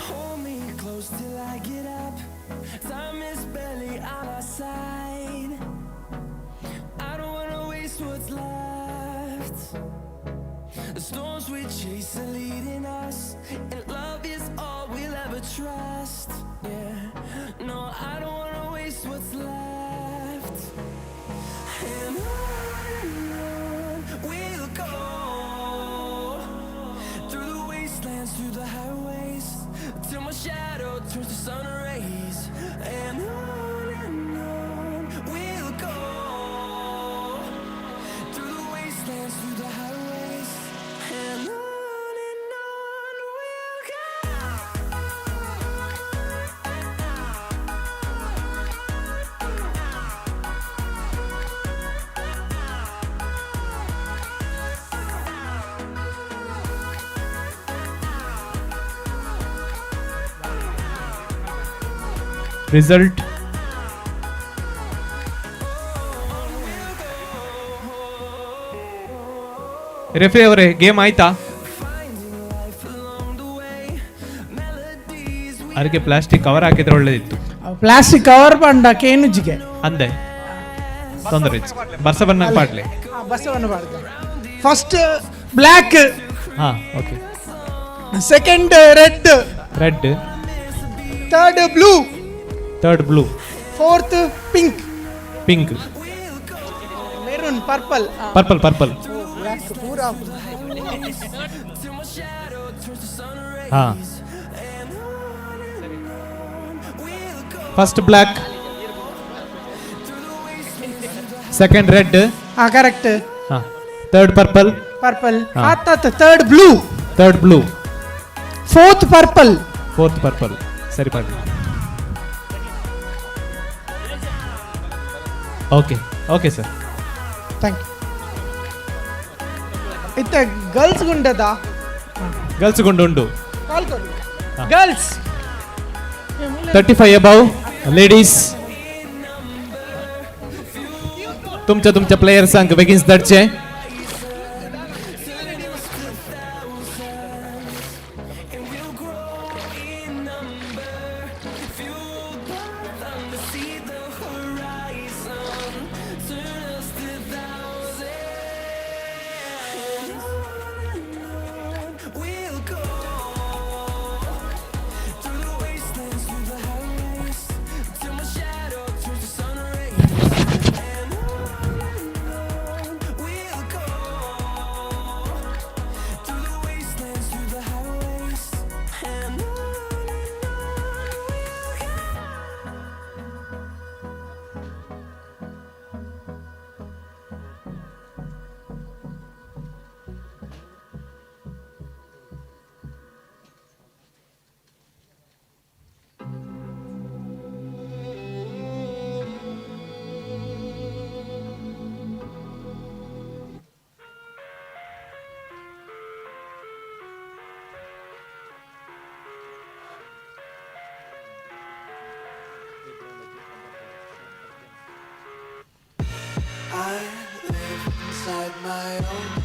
Hold me close till I get up. Time is barely on our side. I don't wanna waste what's left. The storms we chase are leading us, and love is all we'll ever trust. Yeah, no, I don't wanna waste what's left. And on we'll go, through the wastelands, through the highways, till my shadow turns to sun rays. And on we'll go, through the wastelands, through the highways, and on we'll go. Result referee ಅವರೇ ಗೇಮ್ ಆಯ್ತಾ? ಅದಕ್ಕೆ ಪ್ಲಾಸ್ಟಿಕ್ ಕವರ್ ಹಾಕಿದ್ರೆ ಒಳ್ಳೇದಿತ್ತು. ಪ್ಲಾಸ್ಟಿಕ್ ಕವರ್ ಪಂಡ ಕೇನುಜಿಗೆ ಅಂದೆ ತೊಂದರೆ ಇತ್ತು. ಬರ್ಸ ಬನ್ನ ಪಾಡ್ಲೆ ಬಸವನ ಪಾಡ್ದ ಫಸ್ಟ್ ಬ್ಲ್ಯಾಕ್, ಹಾ okay, second red, red, third blue, third blue, fourth pink, pink, maroon, purple, purple, purple, black ಪೂರಾ. ಹಾ ಫಸ್ಟ್ ಬ್ಲ್ಯಾಕ್, ಸೆಕೆಂಡ್ ರೆಡ್, ಹಾ ಕರೆಕ್ಟ್, ಹಾ ಥರ್ಡ್ ಪರ್ಪಲ್, ಪರ್ಪಲ್, ಹಾ. ಆತ third blue, third blue, fourth purple, fourth purple. ಸರಿ ಪಾಡ್ಲಿ. Okay okay sir, thank you. ಇತ್ತ ಗರ್ಲ್ಸ್ ಗುಂಡದ ಗರ್ಲ್ಸ್ ಗುಂಡು ಉಂಡು. ಕಾಲ್ ಕೊಡಿ ಗರ್ಲ್ಸ್. 35 ಅಬೌವ್ लेडीज तुमच्या तुमच्या प्लेयर्सांक बेगीन धाडचे.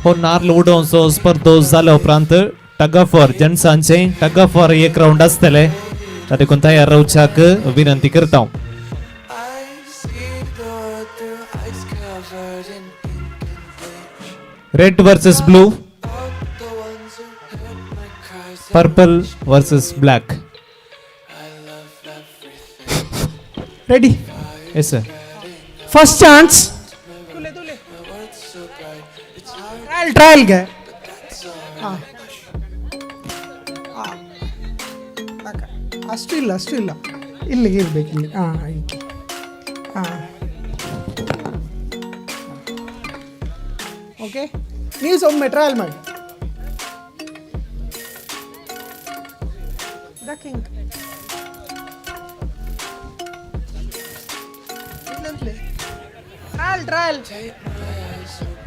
हो नार्ल उडोवचो स्पर्धो जाल्या उपरांत टग ऑफ वॉर जेंट्सांचे टग ऑफ वॉर एक रावंड आसतले, देखून तयार रावच्याक विनंती करता. Red versus blue, purple versus black. Ready? Yes sir. First chance. Trial ಟ್ರಯಲ್ಗೆ. ಹಾಂ, ಅಷ್ಟು ಇಲ್ಲ, ಅಷ್ಟು ಇಲ್ಲ, ಇಲ್ಲಿಗೆ ಇರಬೇಕು, ಇಲ್ಲಿ. ಹಾಂ, ಆಯ್ತು. ಹಾಂ, ಓಕೆ. ನೀವು ಒಮ್ಮೆ ಟ್ರಯಲ್ ಮಾಡಿ. Trial trial.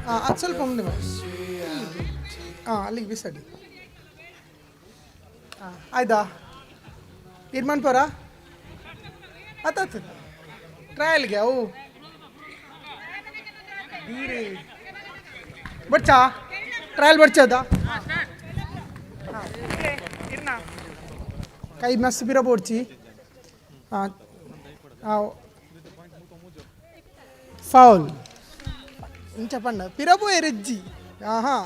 ಹಾಂ, ಅದು ಸ್ವಲ್ಪ ಮುಂದೆ ಮಾಡಿ. ಹಾಂ, ಅಲ್ಲಿಗೆ ಬಿಸಾಡಿ. ಹಾಂ, ಆಯ್ತಾ? ತೀರ್ಮಾನ ಪರ ಆತಾತು. ಟ್ರಯಲ್ಗೆ ಅವು ಬಡ್ಚಾ ಟ್ರಯಲ್ ಬಡ್ಚದ ಕೈ ಮಸ್ತ್ ಪಿರ ಬೋಡ್ಚಿ. ಹಾಂ ಹಾಂ, ಫೌಲ್ ಇಂಚ ಪಂಡ ಪಿರಬೋ ಎರೆಜ್ಜಿ. ಆಹಾ,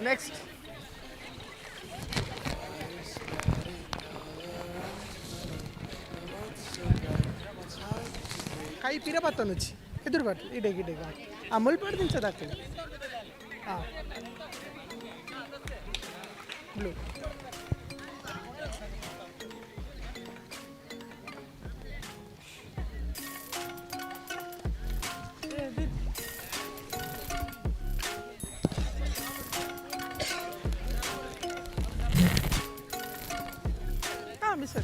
ನೆಕ್ಸ್ಟ್. ಕೈ ಪಿರ ಬತ್ತನುಚ್ಚಿ ಎದುರು ಬಟ್ ಇಡೆ ಗಿಡೆಗೆ ಆ ಮುಲ್ಪಾಡು ದಿಂಚದಾಗ್ತದೆ. ಹಾಂ, ಬ್ಲೂ. ಹಾಂ, miss.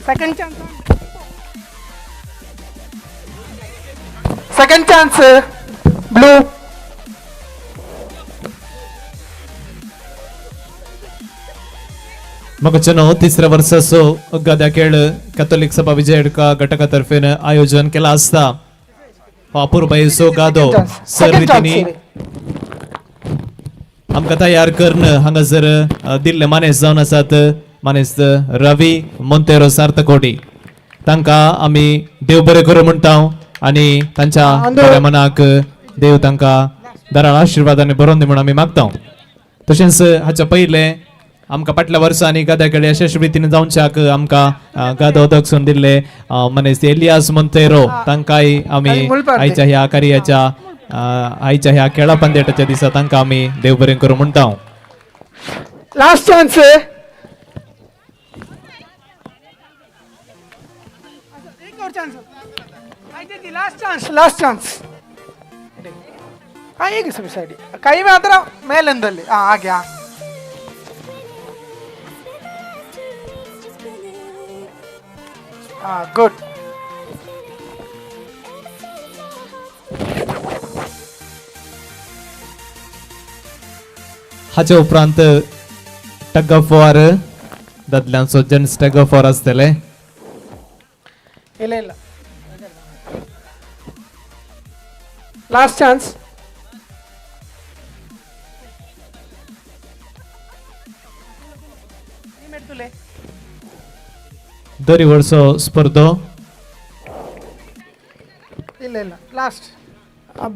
Second chance, second chance, blue. मगचनो तिसऱ्या वर्साचो गद्या खेळ कॅथोलिक सभा विजयडका घटकातर्फेन आयोजन केला आसता. हो अपुरबायेचो गादो सर रितीनी आमकां तयार करून हांगासर दिल्ले मानेस जावन आसात मानेस्त रवी मोंतेरो सार्थकोटी. तांकां आमी देव बरें करूं म्हणटा आनी तांच्या बऱ्या मनाक देव तांकां दराळ आशिर्वादांनी बरोवन दी म्हूण आमी मागता. तशेंच हाच्या पयलें आमकां फाटल्या वर्सांनी गद्या खेळ यशस्वी जावच्याक आमकां गादो दक्षून दिल्ले मनीस एलियास मोंतेरो तांकांय आमी आयच्या ह्या कार्याच्या आयच्या ह्या खेळा पंदेटाच्या दिसा तांकां आमी देव बरें करूं म्हणटा. लास्ट चान्स एक और chance, last chance, last chance. ಹಾಂ ಈಗ ಸೈಡ್ ಕೈ ಮಾತ್ರ ಮೇಲೆಂದಲ್ಲಿ. ಹಾಂ ಹಾಗೆ. ಹಾಂ ಹಾಂ ಗುಡ್. हाचे उपरांत टग ऑफ वॉर दादल्यांचो जेंट्स टग ऑफ वॉर आसतले. ಇಲ್ಲ ಇಲ್ಲ ಲಾಸ್ಟ್ ಚಾನ್ಸ್. दरी वर्सो स्पर्धो. ಇಲ್ಲ ಇಲ್ಲ last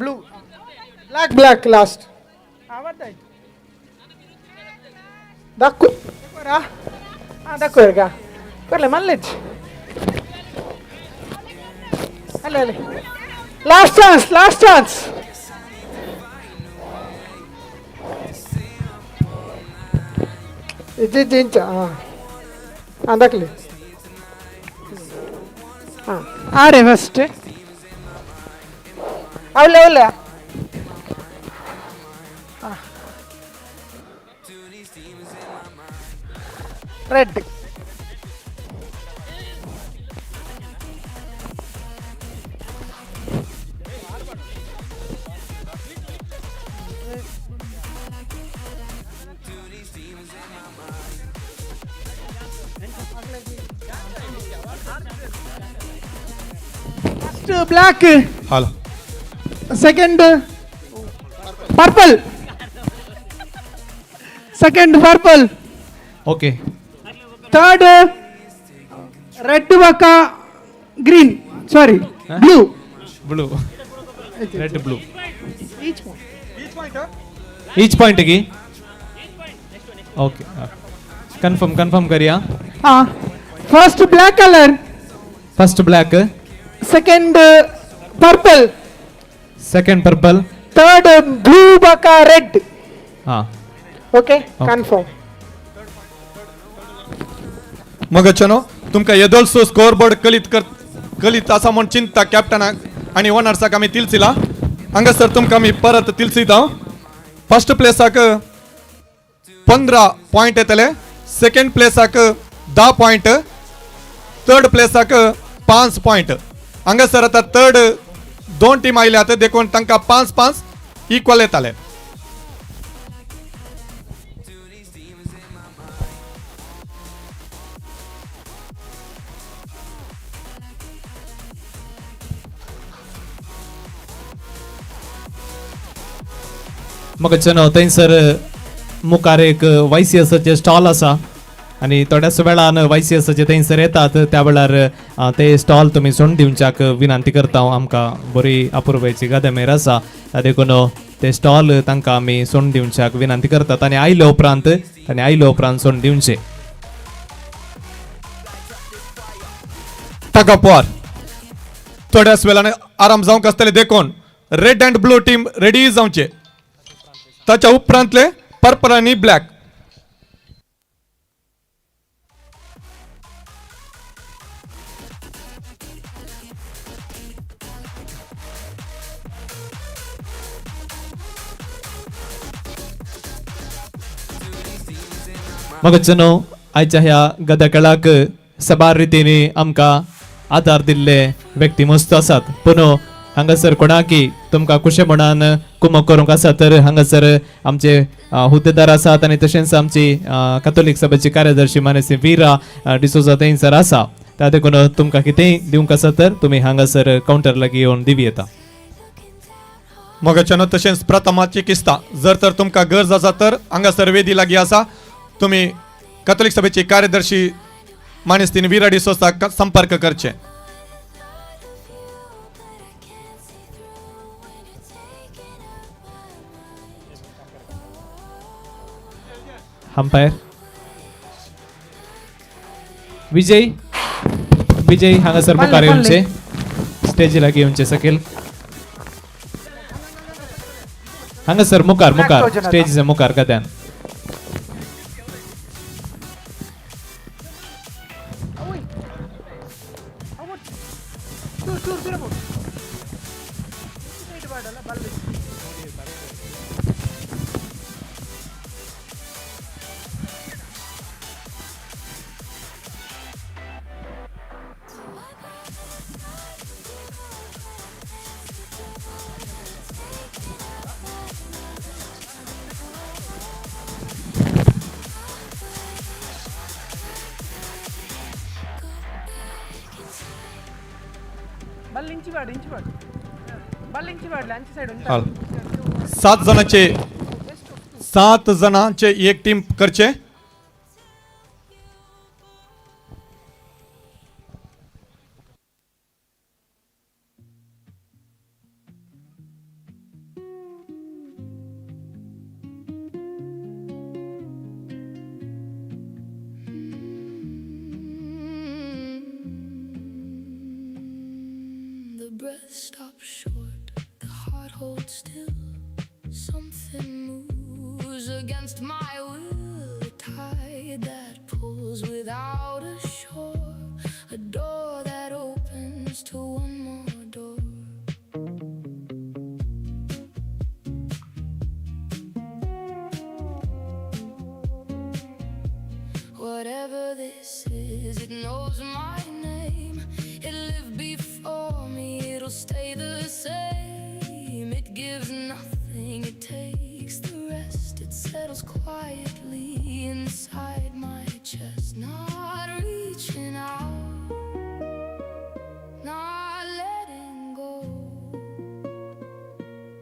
blue black black last. ಆವತ್ತಾಯ್ತು ದಕ್ಕು ಹಾಂ ದಕ್ಕು ಇರ್ಗ ಕೊರ್ಲೆ ಮಲ್ಲೆಜ್ ಅಲ್ಲ ಅಲ್ಲಿ ಲಾಸ್ಟ್ ಚಾನ್ಸ್, ಲಾಸ್ಟ್ ಚಾನ್ಸ್. ಇಜ್ಜಿ ಇಂಚ. ಹಾಂ ಹಾಂ ದಕ್ಲಿ. ಹಾಂ ಆರೆ ಫಸ್ಟ್ ಅವಳೆ ಅವಳೆ. ಹಾಂ red. First black, hello, second purple, second purple, okay, third red ಬಕ್ಕ green, sorry blue, blue, red blue. Each point गी ओके कन्फर्म कन्फर्म करिया. हां first black colour, first black, second purple, second purple, third blue ಬಕ್ಕ ರೆಡ್. हां ओके कन्फर्म. मगचनो तुमकां येदोळसो स्कोर बोर्ड कलीत कर कलीत आसा म्हूण चिंता कॅप्टनाक आनी ओनर्साक आमी तिलसिला. हांगासर तुमकां आमी परत तिलसिता. फर्स्ट प्लेसाक 15 पॉयंट येतले, सेकंड प्लेसाक 10 पॉयंट, थर्ड प्लेसाक 5 पॉयंट. हांगासर आतां थर्ड 2 टीम आयल्यात देखून तांकां 5-5 इक्वल येताले. मगचनो थंयसर मुखार एक वाय सी एसाचे स्टॉल आसा आनी थोड्याच वेळान वाय सी एसाचे थंयसर येतात त्या वेळार ते स्टॉल तुमी सोडून दिवच्याक विनंती करता. आमकां बरी अपुरबायेची गादेमेर आसा देखून ते स्टॉल तांकां आमी सोडून दिवच्याक विनंती करतात आनी आयले उपरांत तांणी आयले उपरांत सोडून दिवचे. टग ऑफ वॉर थोड्याच वेळान आराम जावंक आसतले देखून red and blue team ready जावचे. ताच्या उपरांतले पर्पल आनी ब्लॅक. मगचनो आयच्या ह्या गद्या खेळाक साबार रितीनी आमकां आदार दिल्ले व्यक्ती मस्त आसात. पूण हांगासर कोणाकी तुमकां कुशेपणान कुमक करूंक आसा तर हांगासर आमचे हुद्देदार आसात आनी तशेंच आमची कथोलीक सभेची कार्यदर्शी मानेसी विरा डिसोजा थंयसर आसा. त्या देखून तुमकां कितेंय दिवंक आसा तर तुमी हांगासर कावंटर लागीं येवन दिवं येता. मगच्यानो तशेंच प्रथमाची किस्ता जर तर तुमकां गरज आसा तर हांगासर वेदी लागीं आसा. तुमी कथोलीक सभेची कार्यदर्शी मानेस्तीन विरा डिसोजाक संपर्क करचे. अंपायर विजय विजय हांगासर मुखार येवचे, स्टेजी लागीं येवचे सकयल. हांगासर मुखार मुखार स्टेजीच्या मुखार गद्यान. सात जणांचे एक टीम करचे. The breath stops short, the heart holds still. Something moves against my will, a tide that pulls without a shore, a door that opens to one more door. Whatever this is, it knows my name. It lived before me, it'll stay the same. It gives nothing, it takes the rest. It settles quietly inside my chest. Not reaching out, not letting go,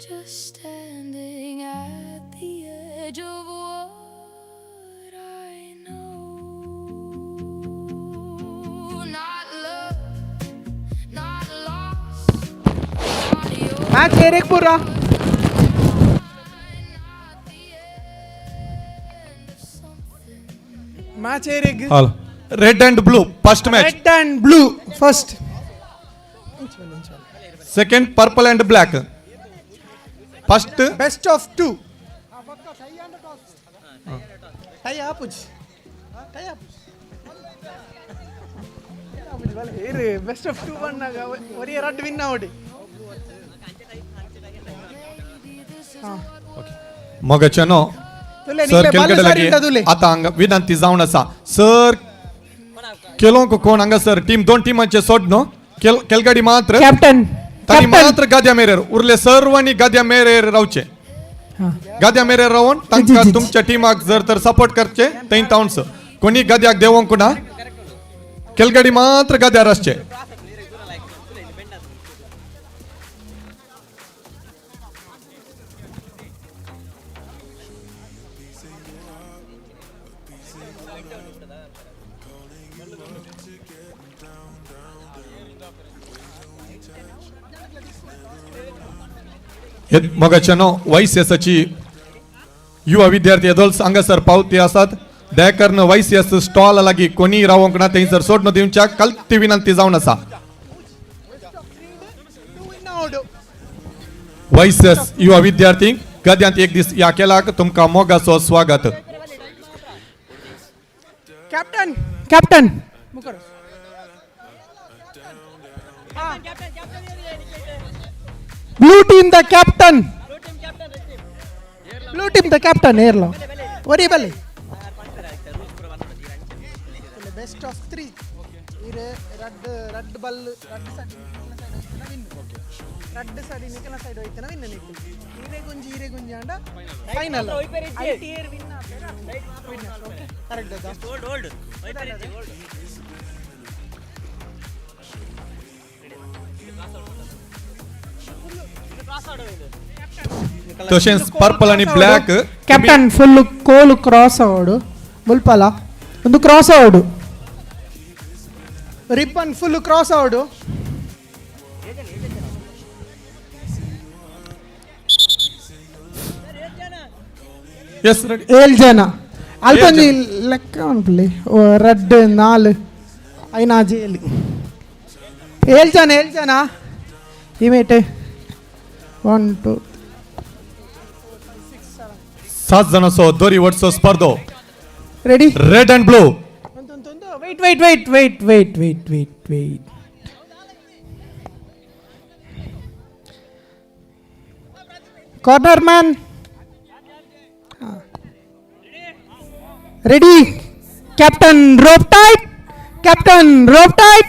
just standing at the edge of what I know. Not love, not lost, not yours. Match Erech पुरा. Match Erech. Red and blue first match. Red and blue first. Second purple and black first. Best of 2. Tie ಆಪುಜಿ tie ಆಪುಜಿ ಏರು ಬೆಸ್ಟ್ ಆಫ್ 2 ಬಂದಾಗ ಒರಿಯ ರಡ್ಡ್ ವಿನ್ ಆವಡಿ. मगाच्यानो सर केलकडे लागी आता हांगा विनंती जावन आसा सर केलोंक कोण हांगा सर टीम दोन टिमांचे सोड न्हू केलगाडी मात्र कॅप्टन तांणी मात्र गाद्या मेरेर उरले सर्वांनी गाद्या मेरेर रावचे. गाद्या मेरेर रावन तांकां तुमच्या टिमाक जर तर सपोर्ट करचे थंय तावंस कोणी गाद्याक देंवोंक ना. केलगाडी मात्र गाद्यार आसचे. मगाच्यानो वायसीएसाची युवा विद्यार्थी येदोल्स हांगासर पावती आसात. दयाकरन वायसीएस स्टॉल लागीं कोणी रावोंक ना थंयसर सोडून दिवच्याक कल्ती विनंती जावन आसा. वायसीएस युवा विद्यार्थी गद्यांत एक दीस ह्या खेळाक तुमकां मोगाचो स्वागत. Captain captain blue team the captain. Blue team the captain ಏರ್ಲ ಒರಿ ಬಲೆ. Best of 3. ಇರೆ red red ball red side ನಿಕಲ side ಹೋಯ್ತನ win. Red side ನಿಕಲ side ಹೋಯ್ತನ win ನಿಕ್. ಈರೆ ಗುಂಜಿ ಈರೆ ಗುಂಜಿ ಅಂಡ ಫೈನಲ್. IT air win ಆಪೇರ win. Okay correct ಅದ. Hold hold hold. तशेंच पर्पल आनी ब्लॅक ಕ್ಯಾಪ್ಟನ್ ಫುಲ್ ಕೋಲು ಕ್ರಾಸ್ ಆವಡು ಮುಲ್ಪಲ ಒಂದು ಕ್ರಾಸ್ ಆವಡು ರಿಬ್ಬನ್ ಫುಲ್ ಕ್ರಾಸ್ ಆವಡು. Yes ready. ಏಳು ಜನ ಅಲ್ಪೊಂಜಿ ಲೆಕ್ಕ ಅನ್ಪುಲಿ ರಡ್ಡ್ ನಾಲ್ ಐನಾ ಜೇಲ್ ಏಳು ಜನ ಏಳು ಜನ ಇಮೇಟೆ 1 2 7 जाणांचो दोरी वटचो स्पर्धो. Ready? Red and blue. Wait wait wait wait wait wait wait wait. Corner man ready? Captain rope tight, captain rope tight.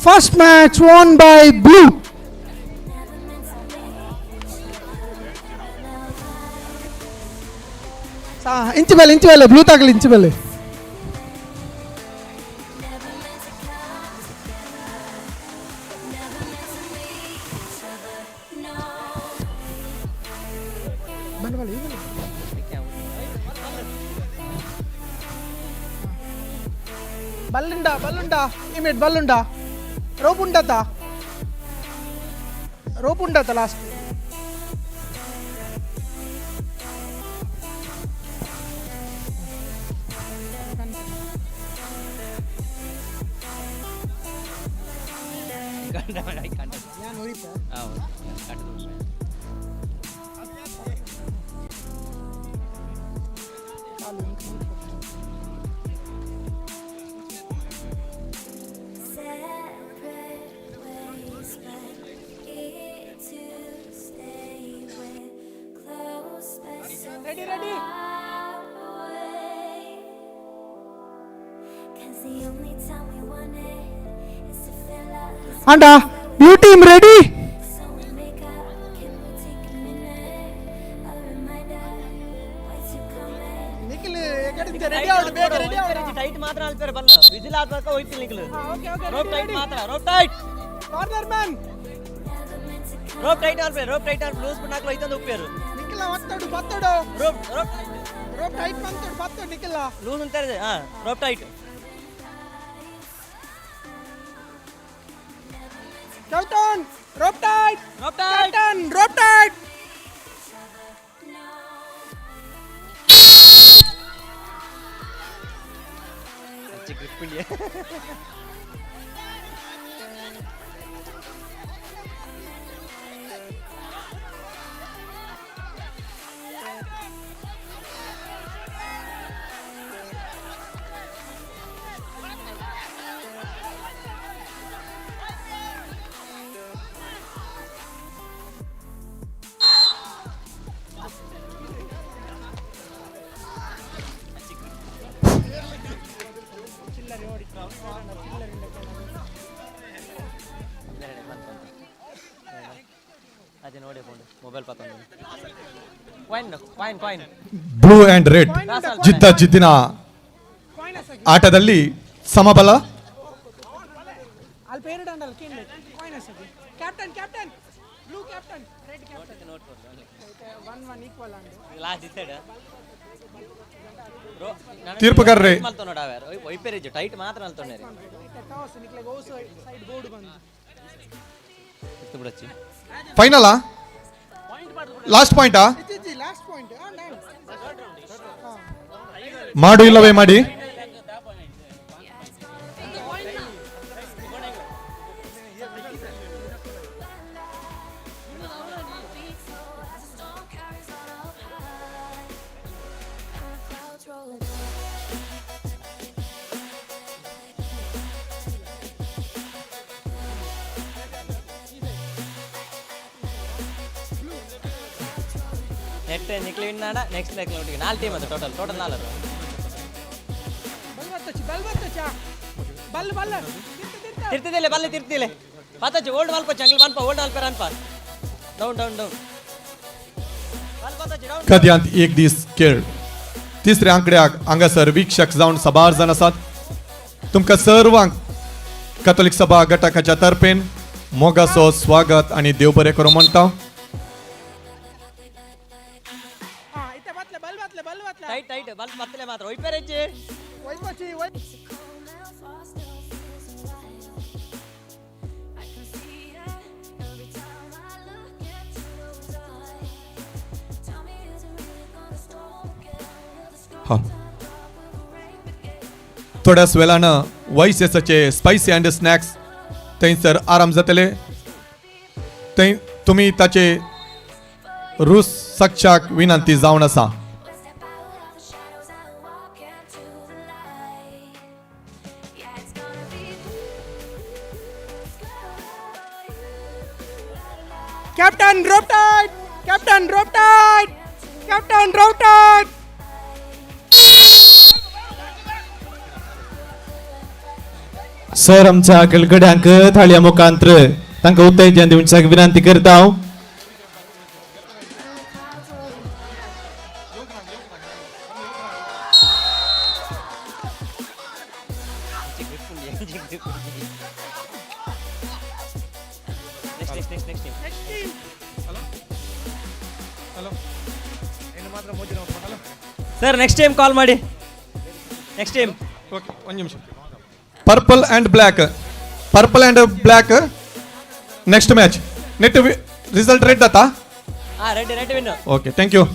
First match won by blue. ಇಂಚು ಮೇಲೆ ಇಂಚು ಮೇಲೆ ಬ್ಲೂ ತಾಗಲಿ ಇಂಚು ಮೇಲೆ. ಬಲ್ಲುಂಡ ಬಲ್ಲುಂಡ ಇಮೇಟ್ ಬಲ್ಲುಂಡ ರೋಪ್ ಉಂಡತ ರೋಪ್ ಉಂಡತ last. Ready, ready. And blue team ready? Tight ಮಾತ್ರ ಅಲ್ಪೇರೆ ಬಲ್ಲ ವಿಜಿಲ್ ಆದ್ಮಕ ಹೋಯ್ತಿಲ್ಲ ನಿಖಿಲ್. ರೋಪ್ ಟೈಟ್ ಮಾತ್ರ, rope tight. Corner man rope tight ಅಲ್ಪೇರೆ, rope tight ಅಲ್ಪ ಲೂಸ್ ಬಿಟ್ಟು ಹೋಯ್ತಂದು ಉಪ್ಪೇರು. ನಿಖಿಲ ಒತ್ತಡು ಬತ್ತಡು ರೋಪ್ ರೋಪ್ ರೋಪ್ ಟೈಟ್ ಮಂತಡು ಬತ್ತಡು ನಿಖಿಲ ಲೂಸ್ ಅಂತಾರೆ. ಹಾ rope tight. Captain rope tight, rope tight, captain rope tight. Grip India. ಅದೇ ನೋಡಿ ಮೊಬೈಲ್ ಪಾತೊಂದು coin coin coin. Blue and red ಜಿದ್ದ ಜಿದ್ದಿನ ಆಟದಲ್ಲಿ ಸಮಬಲ. Captain captain blue captain red captain 1 1 equal and last decide. ತೀರ್ಪುಗಾರರೇ ಟೈಟ್ ಮಾತ್ರ ಅಲ್ತೊಂಡೇರಿ ಫೈನಲ್ ಲಾಸ್ಟ್ ಪಾಯಿಂಟಾ ಮಾಡು ಇಲ್ಲವೇ ಮಾಡಿ. ನೆಕ್ಸ್ಟ್ ನಿಕ್ಲಿ ವಿನ್ ಆಡ ನೆಕ್ಸ್ಟ್ ನೆಕ್ಲಿ ನಾಲ್ಕು ಟೀಮ್ ಅದು ಟೋಟಲ್ ಟೋಟಲ್ ನಾಲ್ಕು. ತಿರ್ತಿದ್ದಿಲ್ಲ ಬಲ್ಲೆ ತಿರ್ತಿಲ್ಲ ಪಾತಾಚಿ ಓಲ್ಡ್ ಮಲ್ಪಚ್ಚಿ ಅಂಕಲ್ ಮನ್ಪ ಓಲ್ಡ್ ಮಲ್ಪೇರ ಅನ್ಪ ಡೌನ್ ಡೌನ್ ಡೌನ್. कद्यांत एक दीस खेळ तिसऱ्या आंकड्याक हांगासर वीक्षक जावन साबार जाण आसात. तुमकां सर्वांक कॅथोलीक सभा घटकाच्या तर्फेन मोगाचो स्वागत आनी देव बरें करूं म्हणटा. ಟೈಟ್ ಟೈಟ್ ಬಲ್ ಬತ್ತಲೆ ಮಾತ್ರ ಒಯ್ಪೇರೆಜ್ಜಿ. हा थोड्याच वेळान वायसेसाचे स्पायसी अँड स्नॅक्स थंयसर आराम जातले. थंय तुमी ताचे रूस साक्षाक विनंती जावन आसा. Captain rope tight, captain rope tight, captain rope tight. Sir आमच्या खेळगड्यांक थाळया मुखांत्र तांकां उत्तेजन दिवच्याक विनंती करता हांव. Next next next next team. Sir next time call ಮಾಡಿ, ನೆಕ್ಸ್ಟ್ ಟೈಮ್. ಓಕೆ, ಒಂದು ನಿಮಿಷ. Purple and black, purple and black next match. Net result red ಆತಾ? ಹಾಂ, red red win. Okay, thank you.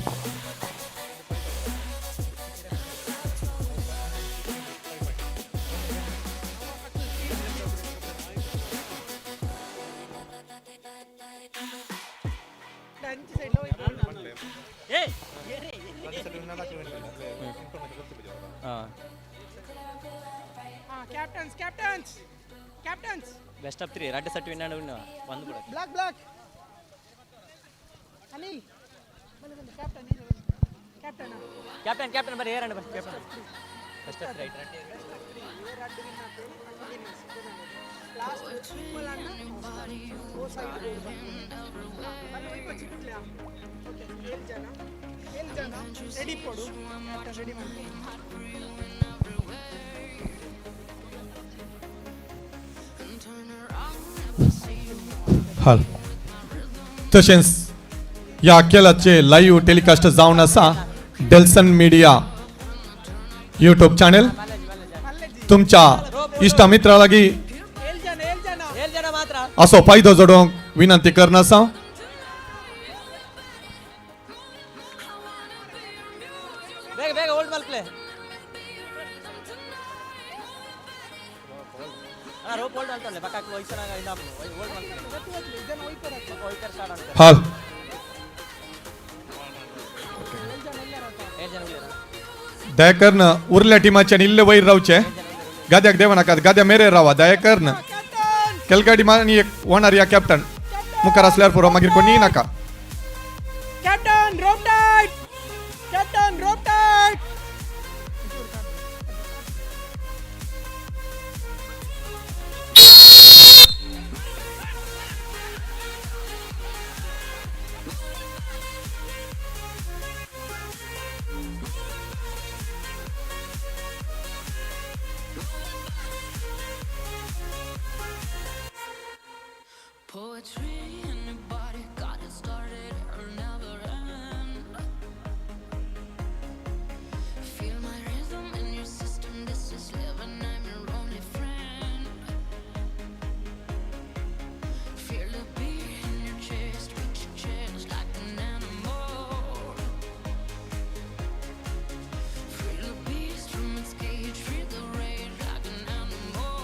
ಹಾಂ. Captains, captains, captains. Best of three, red set win win ಒಂದು ಕೂಡ. Black, black. Anil, captain, captain. Captain, captain ಬರ್ರಿ, ಏರಣ್ಣ ಬರ್ರಿ captain. Best of three. Ready ಕೊಡು, ಕ್ಯಾಪ್ಟನ್ ರೆಡಿ ಮಾಡಿ. हाल तशेंच ह्या खेळाचे लाईव्ह टेलिकास्ट जावन आसा डेल्सन मिडिया यूट्यूब चॅनल. तुमच्या इश्टा मित्रा लागीं ಏಳು ಜನ, ಏಳು ಜನ. ಏಳು ಜನ ಮಾತ್ರ. असो फायदो जोडोवंक विनंती करना आसा. ಬೇಗ ಬೇಗ ಹೋಲ್ಡ್ ಮಲ್ಪ್ಲೆ ಅಣ್ಣ, ರೋಪ್ ಹೋಲ್ಡ್ ಅಂತಲ್ಲ ಪಕ್ಕ ವಯಸ್ಸನಾಗ ಹೋಲ್ಡ್ ಮಲ್ಪ್ಲೆ ಹೋಯ್ತಾರೆ ಸ್ಟಾರ್ಟ್ ಆಗ್ತಾರೆ. ಹಾಲ್ ಏಳು ಜನ ಉಳ್ಳೇರ. दयाकर्न उरल्या टिमाच्यान इल्ले वयर रावचे, गाद्याक देवनाकात, गाद्या मेरेर रावा दयाकर्न. खेळगाडी आनी एक ओनर या कॅप्टन मुखार आसल्यार पुरो, मागीर कोणीय नाका. Captain rope tight, captain rope tight. Poetry in your body got it started or never end. Feel my rhythm in your system. This is living. I'm your only friend. Feel the beat in your chest, beat your chest like an animal. Free the beast from its cage, free the rage like an animal.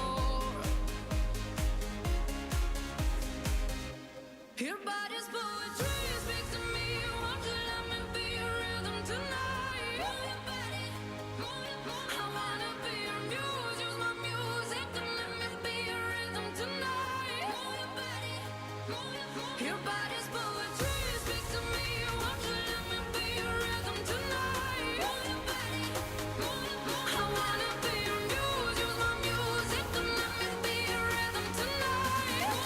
Your body's poetry speaks to me. Won't you let me be your rhythm tonight? I wanna be your muse. Use my music to let me be your rhythm tonight. Your body's poetry speaks to me. Won't you let me be your rhythm tonight? I wanna be your muse. Use my music to let me be your rhythm tonight.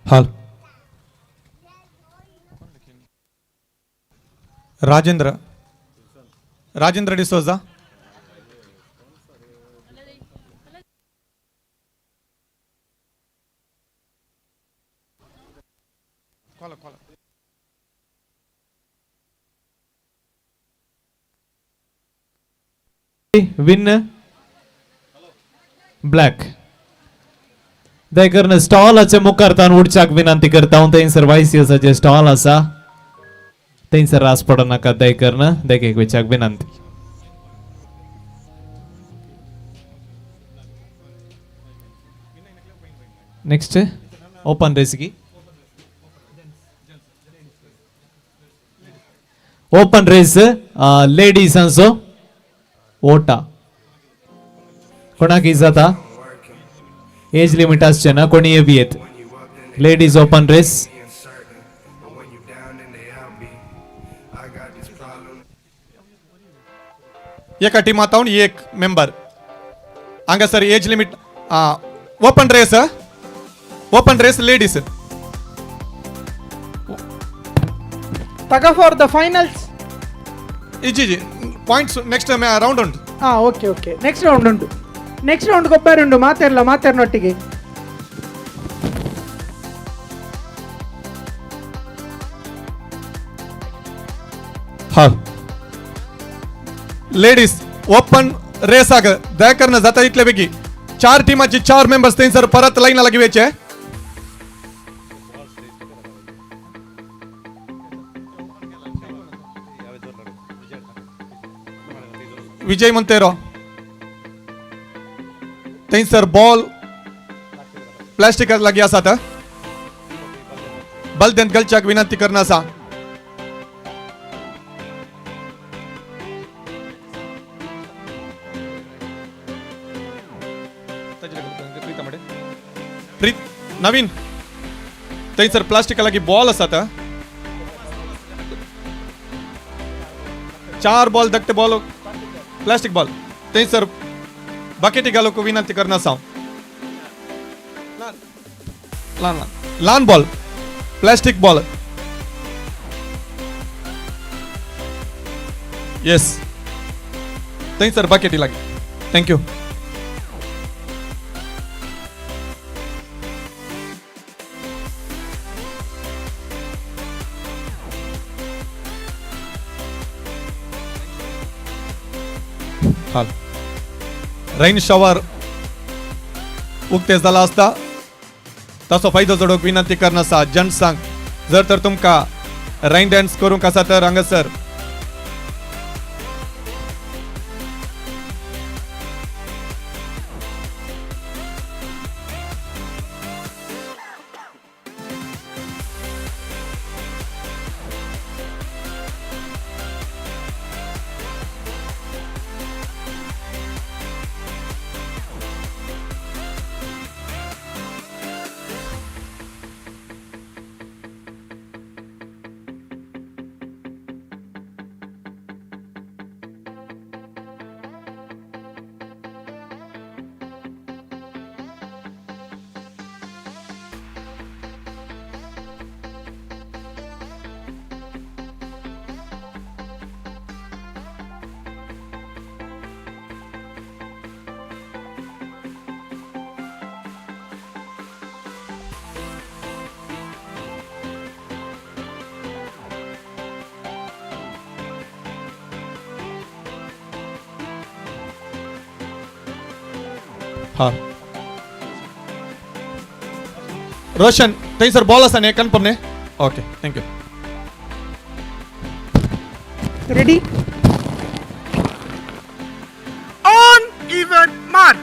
हाल राजेंद्र राजेंद्र डिसोजा. विन ब्लॅक दयकरून स्टॉलाचे मुखार तावन उडच्याक विनंती करता. हांव थंयसर वायसीएसाचे स्टॉल आसा, थंयसर रास पडनाका. दयकरून देखीक वयच्याक विनंती. नेक्स्ट ओपन रेस की ओपन रेस लेडीजांचो ओटा कोणाक जाता एज लिमिट आसचे ना, कोणी येवी येत. लेडीज ओपन रेस एका टिमातावन एक मेंबर. हांगासर age limit. Open race, open race ladies. तगा for the finals. Easy G points next round ಉಂಟು. ಹಾಂ ಓಕೆ ಓಕೆ, ನೆಕ್ಸ್ಟ್ ರೌಂಡ್ ಉಂಟು. ನೆಕ್ಸ್ಟ್ ರೌಂಡ್ ಕೊಬ್ಬರಿ ಉಂಟು. ಮಾತಾಡಲ್ಲ ಮಾತಾಡ್ನೊಟ್ಟಿಗೆ. हा लेडीज ओपन रेस आग दयाकरन जाता इतले बेगी चार टीमाची चार मेंबर्स थंयसर परत लायना लागीं वयचे. विजय मंतेरो थंयसर बॉल प्लास्टिक लागीं आसात. बलदेंत घालच्याक विनंती करना आसा. प्रीत नवीन थंयसर प्लास्टिका लागीं बॉल आसात. चार बॉल धाकटे बॉल प्लास्टिक बॉल थंयसर बकेटी घालूंक विनंती करना आसा. ल्हान ल्हान ल्हान बॉल प्लास्टिक बॉल. येस थंयसर बकेटी लागीं. Thank you. हाल रेन शॉवर उक्ते जाला आसता ताचो फायदो जोडूंक विनंती करना आसा जनसांक. जर तर तुमकां रेन डान्स करूंक आसा तर हांगासर हा रोशन थंयसर बॉल आसा न्ही कन्फर्म न्ही. Okay thank you. Ready on even mark.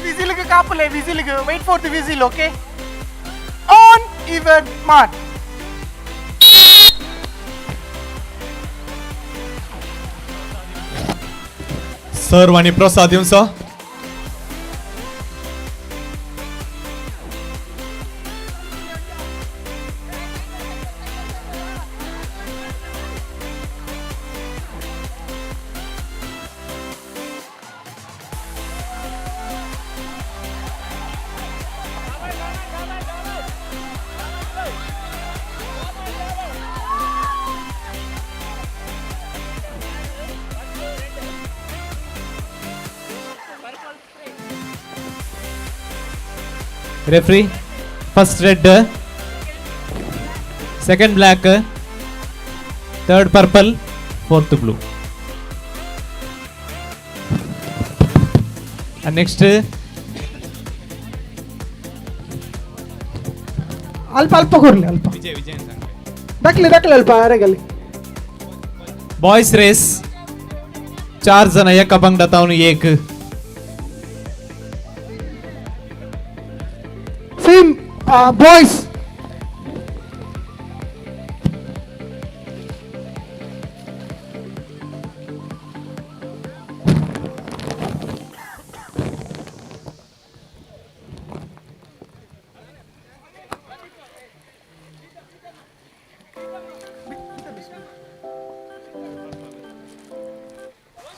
Vigil कापले whistle wait for the whistle. Okay on even mark. Sir आनी प्रसाद दिवचो. Referee first red, second black, third purple, fourth blue. And next ಅಲ್ಪ ಅಲ್ಪ ಕೊರ್ಲಿ ಅಲ್ಪ दाखले दाखले अल्प अरे गेले. बॉयज रेस 4 जण एका पंगडात एक. Same boys.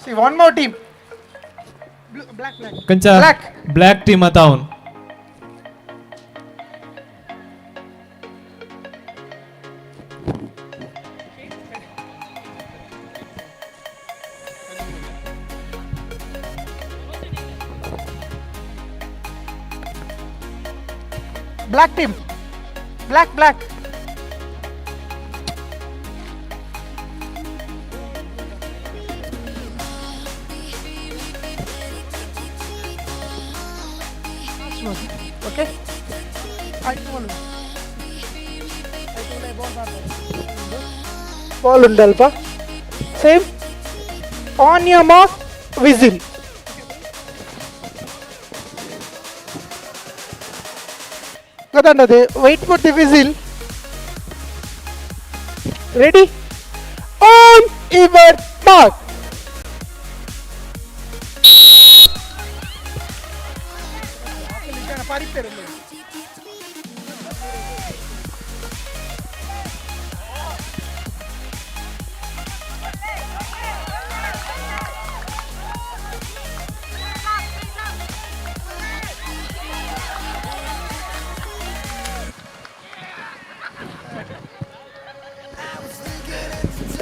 See one more team. Blue, black, black. कंचा Black. Black team आतावन. Black team. Black, black. Okay. Ball ಉಂಡಲ್ಪ. Same. On your mark, whistle. ಗೊತ್ತಂಡದೆ, wait for the whistle. Ready, on your mark.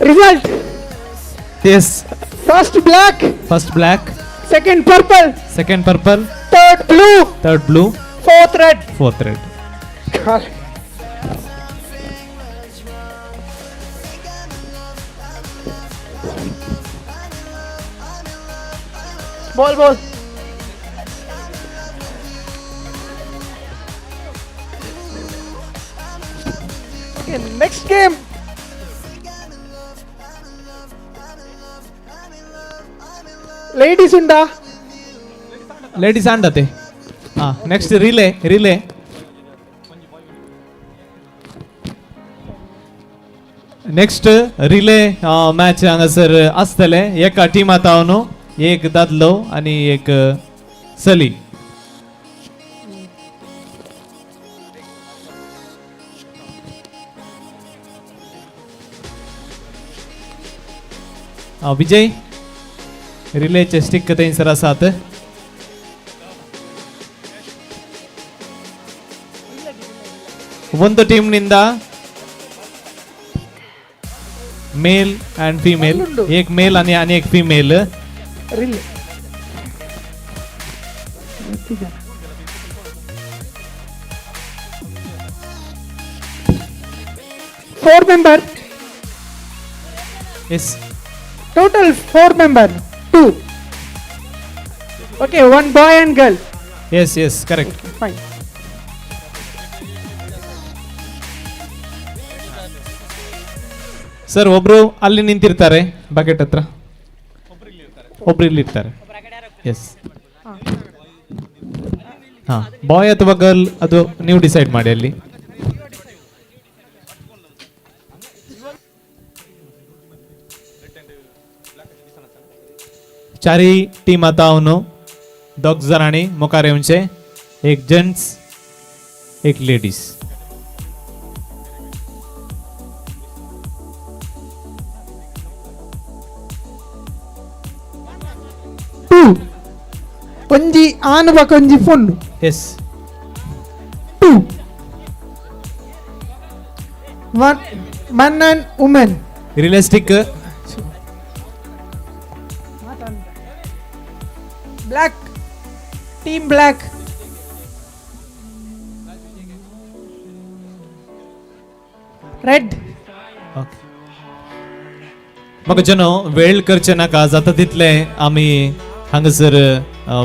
Result. Yes. First black. First black. Second purple. Second purple. Third blue. Third blue. Fourth red. Fourth red. Ball, ball. Okay, next game. Ladies ಉಂಡಾ? Ladies ಅಂಡತೆ. ಹಾಂ, next relay relay. Next relay match हांगासर आसतले. एका टिमात हांव न्हू एक दादलो आनी एक चली. विजय रिलेचे स्टिक थंयसर आसात. ಒಂದು ಟೀಮ್ನಿಂದ ಮೇಲ್ ಅಂಡ್ ಫಿಮೇಲ್, एक ಮೇಲ್ आणि आणि एक female. Relay. Four member. Yes. Total 4 member. 2. Okay, one boy and girl. Yes, yes, correct. Okay, fine. Sir ಒಬ್ರು ಅಲ್ಲಿ ನಿಂತಿರ್ತಾರೆ ಬಕೆಟ್ ಹತ್ರ, ಒಬ್ರು ಇಲ್ಲಿ ಇರ್ತಾರೆ. ಎಸ್. ಹಾಂ, ಬಾಯ್ ಅಥವಾ ಗರ್ಲ್ ಅದು ನೀವು ಡಿಸೈಡ್ ಮಾಡಿ ಅಲ್ಲಿ. चारी टीम आता न्हू दोग जाणांनी मुखार येवचे, एक जेंट्स एक लेडीज. 2 ಒಂಜಿ ಆನು ಬಕ ಒಂಜಿ ಪೊಣ್ಣು. S. 2 1 man and women. Realistic. Black team, black. Red. Okay. म्हाका जेन्ना वेळ करचे नाका जाता तितले आमी हांगासर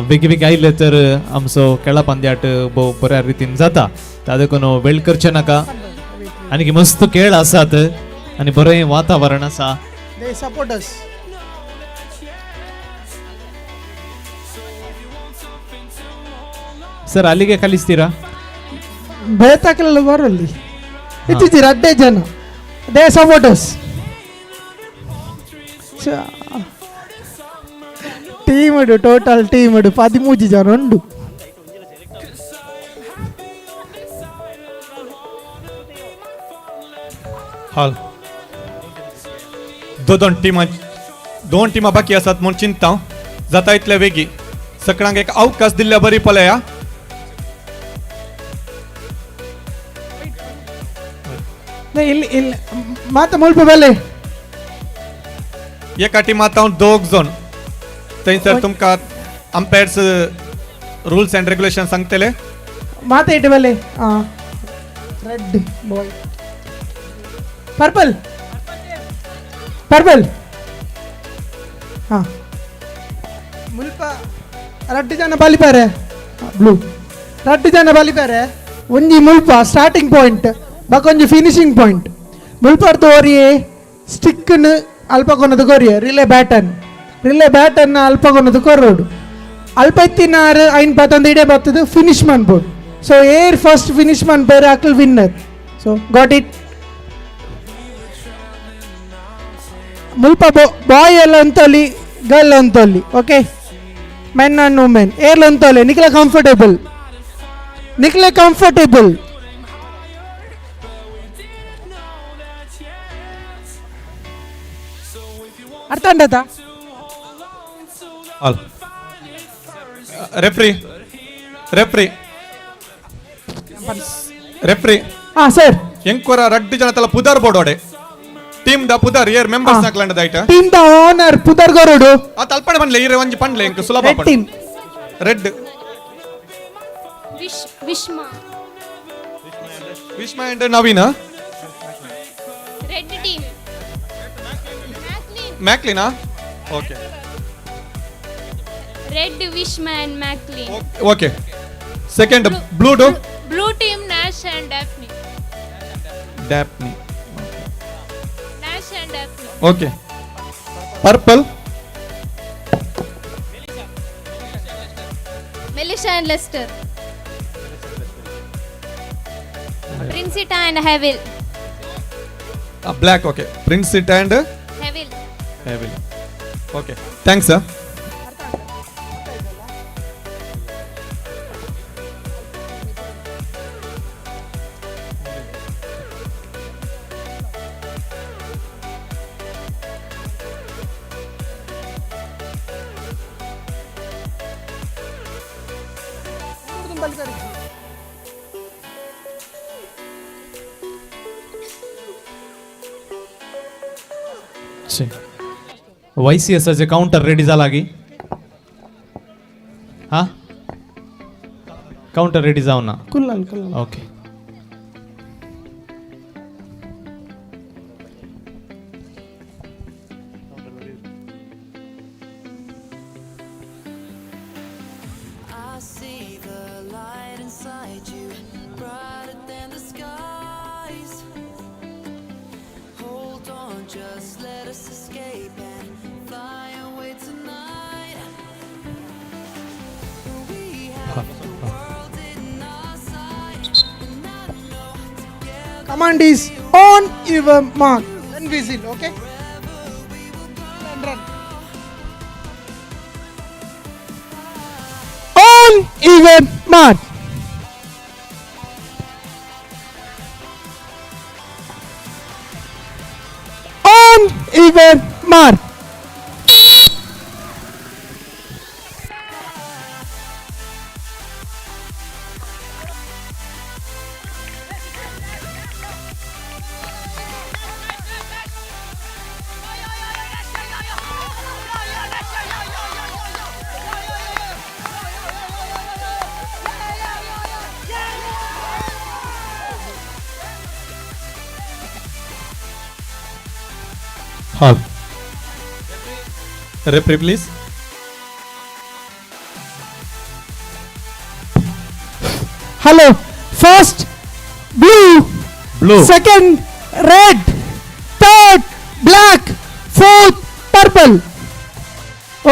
बेगी बेगी आयले तर आमचो खेळा पंद्याट भोव बऱ्या रितीन जाता. त्या देखून वेळ करचे नाका. आनी मस्त खेळ आसात आनी बरें वातावरण आसा. They support us. Sir ಅಲ್ಲಿಗೆ ಕಲಿಸ್ತೀರಾ? ಬೇತಾಕಲೆಲ್ಲ ಬರಲಿ ಇತ್ತೀಚೆ ಅಡ್ಡೆ ಜನ they support us. Team total team 13 ಜನ ಉಂಡು. हाल दोन टिमां दोन टिमां बाकी आसात म्हूण चिंता जाता इतले वेगी सगळ्यांक एक अवकाश दिल्ल्या बरी पळया. ಇಲ್ಲಿ ಇಲ್ಲಿ मात मुल्प बले एका टिमांत हांव दोग जण थंयसर तुमकां अंपायर्स रुल्स अँड रेग्युलेशन सांगतले. मात it बले आं रेड बॉय पर्पल पर्पल हां ಮುಲ್ಪ ರಡ್ಡು ಜನ ಬಲಿಪಾರೆ ಬ್ಲೂ ರಡ್ಡು ಜನ ಬಲಿಪಾರೆ ಒಂಜಿ ಮುಲ್ಪ ಸ್ಟಾರ್ಟಿಂಗ್ ಪಾಯಿಂಟ್ ಬಕೊಂಜಿ ಫಿನಿಶಿಂಗ್ ಪಾಯಿಂಟ್ ಮುಲ್ಪರ್ದು ಓರಿಯೇ ಸ್ಟಿಕ್ನು ಅಲ್ಪ ಕೊನದು ಕೊರಿಯೆ ರಿಲೇ ಬ್ಯಾಟನ್ ರಿಲೇ ಬ್ಯಾಟನ್ ಅಲ್ಪ ಕೊನದು ಕೊರೋಡು ಅಲ್ಪ ಇತ್ತಿನಾರು ಐನ್ ಪತ್ತೊಂದು ಇಡೇ ಬರ್ತದೆ ಫಿನಿಶ್ ಮಾಡ್ಬೋದು. ಸೊ ಏರ್ ಫಸ್ಟ್ ಫಿನಿಶ್ ಮಾಡ್ಬೇರೆ ಅಕ್ಲ್ ವಿನ್ನರ್. So got it. ಮುಲ್ಪ ಬಾಯ್ ಎಲ್ಲ ಅಂತಲ್ಲಿ ಗರ್ಲ್ ಅಂತಲ್ಲಿ ಓಕೆ ಮೆನ್ ಆ್ಯಂಡ್ ವುಮೆನ್ ಏರ್ಲ ಅಂತಲ್ಲಿ ನಿಕ್ಲೆ ಕಂಫರ್ಟೇಬಲ್ ನಿಕ್ಲೆ ಕಂಫರ್ಟೇಬಲ್. ಅರ್ಥ ಅಂಡತಾ? ಹಾಲ್ ರೆಫ್ರಿ ರೆಫ್ರಿ ರೆಫ್ರಿ ಹಾಂ ಸರ್ ಎಂಕೊರ ರಡ್ಡು ಜನ ತಲ ಪುದರ್ ಬೋಡೋಡೆ ಟೀಮ್ the ಪುದರ್ ಏರ್ ಮೆಂಬರ್ಸ್ ನಾಕ್ಲಂಡ ದೈಟ ಟೀಮ್ the owner ಪುದರ್ ಗೊರಡು ಆ ತಲ್ಪಣ ಪನ್ಲೆ ಈರೆ ಒಂಜಿ ಪನ್ಲೆ ಎಂಕ್ ಸುಲಭ red team red wish Vishma Vishma and Naveen red team ಮ್ಯಾಕ್ಲಿನಾ okay red Vishma and Maclean okay second blue do blue team Nash and Daphne Daphne Nash and Daphne okay purple Melisha and Lester Princita and Hevil black okay Princita and Hevil Hevil okay thanks sir. Y C एसाचे counter ready जाला की? हा काउंटर रेडी जावना ना? कुल्लाल कुल्लाल okay. I see the light inside you, brighter than the skies. Hold on, just let us escape and fly away tonight. We have the world in our sight, and I know together. Command is on your mark and whistle, okay? And run. On your mark. On your mark. Hall. Referee please. Hello, first blue, blue, second red, third black, fourth purple.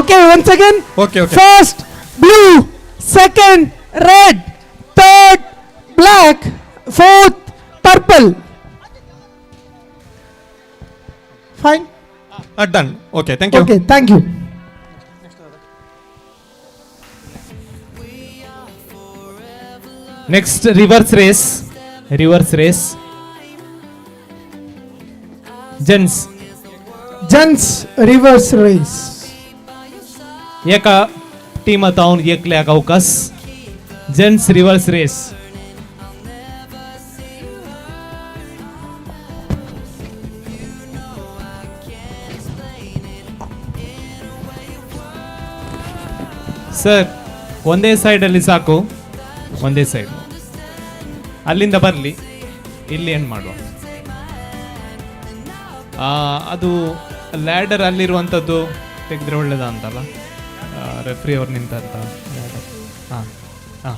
Okay, once again. Okay, okay. First blue, second red, third black, fourth purple. Fine. Done. Okay, thank you. Okay, thank you. Next reverse race, reverse race, gents. Gents reverse race. एका टीमातावन एकल्याक अवकाश. Gents reverse race. Sir, ಒಂದೇ ಸೈಡಲ್ಲಿ ಸಾಕು, ಒಂದೇ ಸೈಡ್. ಅಲ್ಲಿಂದ ಬರಲಿ, ಇಲ್ಲಿ ಏನು ಮಾಡುವ? ಅದು ಲ್ಯಾಡರ್ ಅಲ್ಲಿರುವಂಥದ್ದು ತೆಗೆದ್ರೆ ಒಳ್ಳೇದಾ ಅಂತಲ್ಲ? ರೆಫ್ರಿ ಅವ್ರು ನಿಂತ ಲ್ಯಾಡರ್. ಹಾಂ ಹಾಂ,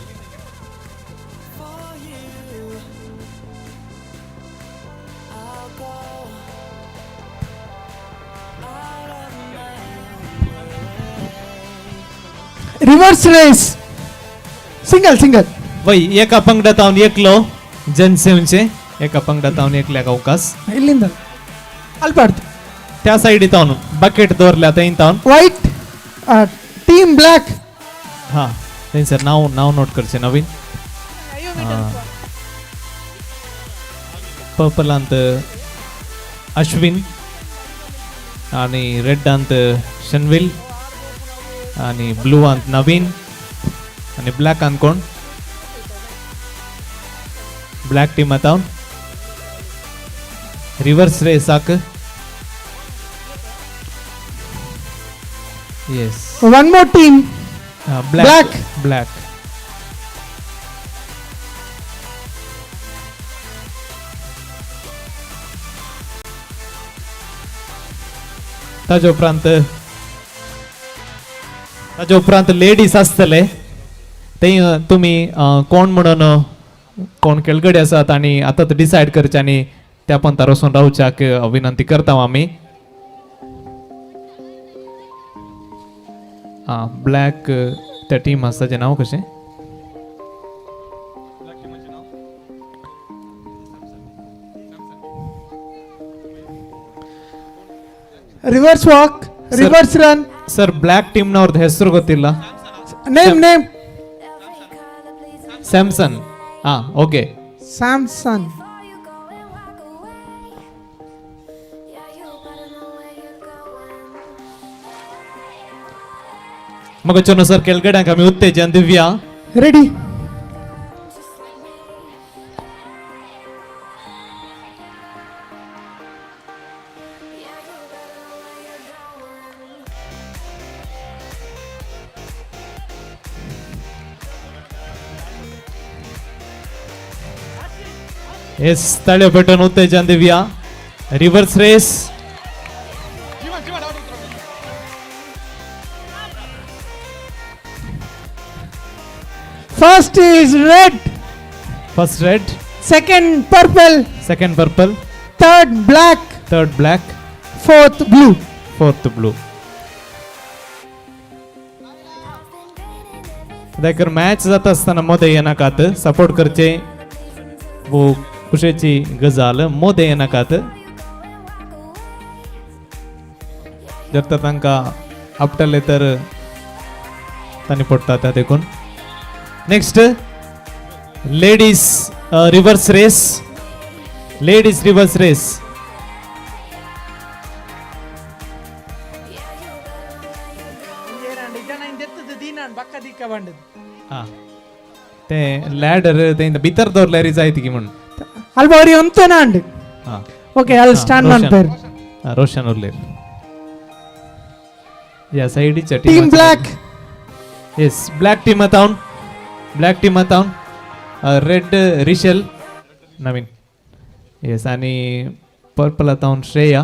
reverse race, single single. वय एका पंगडात एकलो जनसेवचे एका पंगडात एकल्याक अवकाश. ಇಲ್ಲಿಂದ ಅಲ್ಪಾಡ್ತು. त्या सायडीतावन बकेट दवरल्या थंय. White team black. हां, थंय सर नाव नाव नोट करचें नवीन. पर्पलांत अश्विन आनी रेडांत शनविल आनी ब्लूआंत नवीन आनी ब्लॅकांत कोण? ब्लॅक टीमातावन रिवर्स रेसाक. Yes, one more team. Black. Black. Black. ताजे उपरांत, ताजे उपरांत लेडीज आसतले. ते तुमी कोण म्हणून कोण खेळगडे आसात आनी आतां डिसायड करचे आनी त्या पंतार वचून रावच्याक विनंती करता आमी. आं, ब्लॅक त्या टीम आसा ताचें नांव कशें? Reverse walk, reverse run. Sir, black ಟೀಮ್ನವ್ರದ್ದು ಹೆಸರು ಗೊತ್ತಿಲ್ಲ. Name name. Samson. ಹಾಂ, ಓಕೆ. ಸ್ಯಾಮ್ಸನ್. मग सर खेळगड्यांक आमी उत्तेजन दिवया. रेडी. एस, ताळयो पेटोवन उत्तेजन दिवया. Reverse race. First is red. First red. Second purple. Second purple. Third black. Third black. Fourth blue. Fourth blue. देखर मॅच जाता आसतना मोदें येनाकात, सपोर्ट करचे वो खुशेची गजाल. मोदें येनाकात, जर तर तांकां आपटले तर तांणी पडटा त्या देखून. Next ladies reverse race. Ladies reverse race. हां, ते लॅडर ते भितर दवरल्यार जायत की म्हूण. ಅಲ್ಪ ಅವ್ರಿಗೆ ಅಂತಾನ. हां, ಓಕೆ, ಅಲ್ಲಿ ಸ್ಟ್ಯಾಂಡ್ ಮಾಡ್ತಾರೆ. रोशन उरले ह्या सायडीच्या. Team black. Yes, black team आतावन, black team आतावन red Rishal नवीन. येस, आनी पर्पल आतावन श्रेया.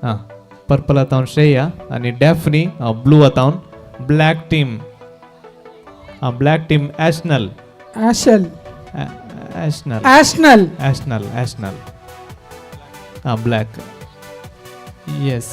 हां पर्पल आतावन श्रेया आनी डॅफनी ब्लू आतावन ब्लॅक टीम. हां ब्लॅक टीम ॲशनल. ॲशल ॲशनल ॲशनल ॲशनल ॲशनल. हां ब्लॅक. येस.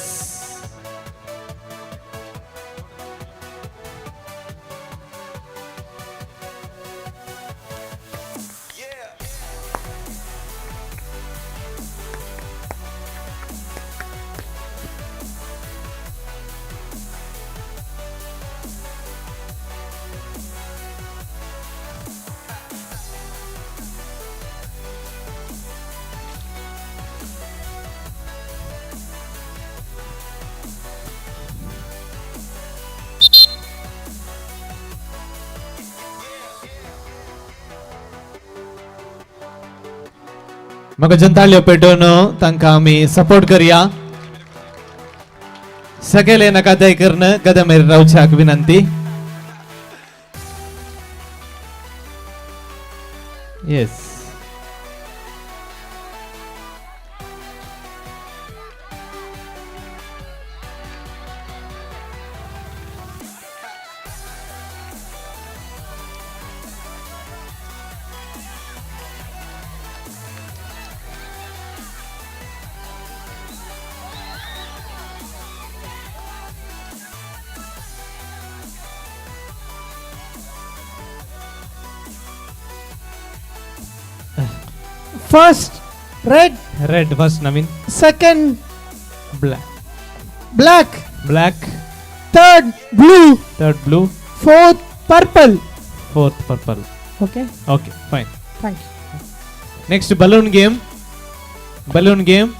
म्हाका जनताळयो पेटोवन तांकां आमी सपोर्ट करया. सगळे नाका दय करून गदमेर रावच्याक विनंती. Yes. First red. Red first Naveen. Second black. Black. Black. Third blue. Third blue. Fourth purple. Fourth purple. Okay. Okay fine. Thank you. Next balloon game. Balloon game.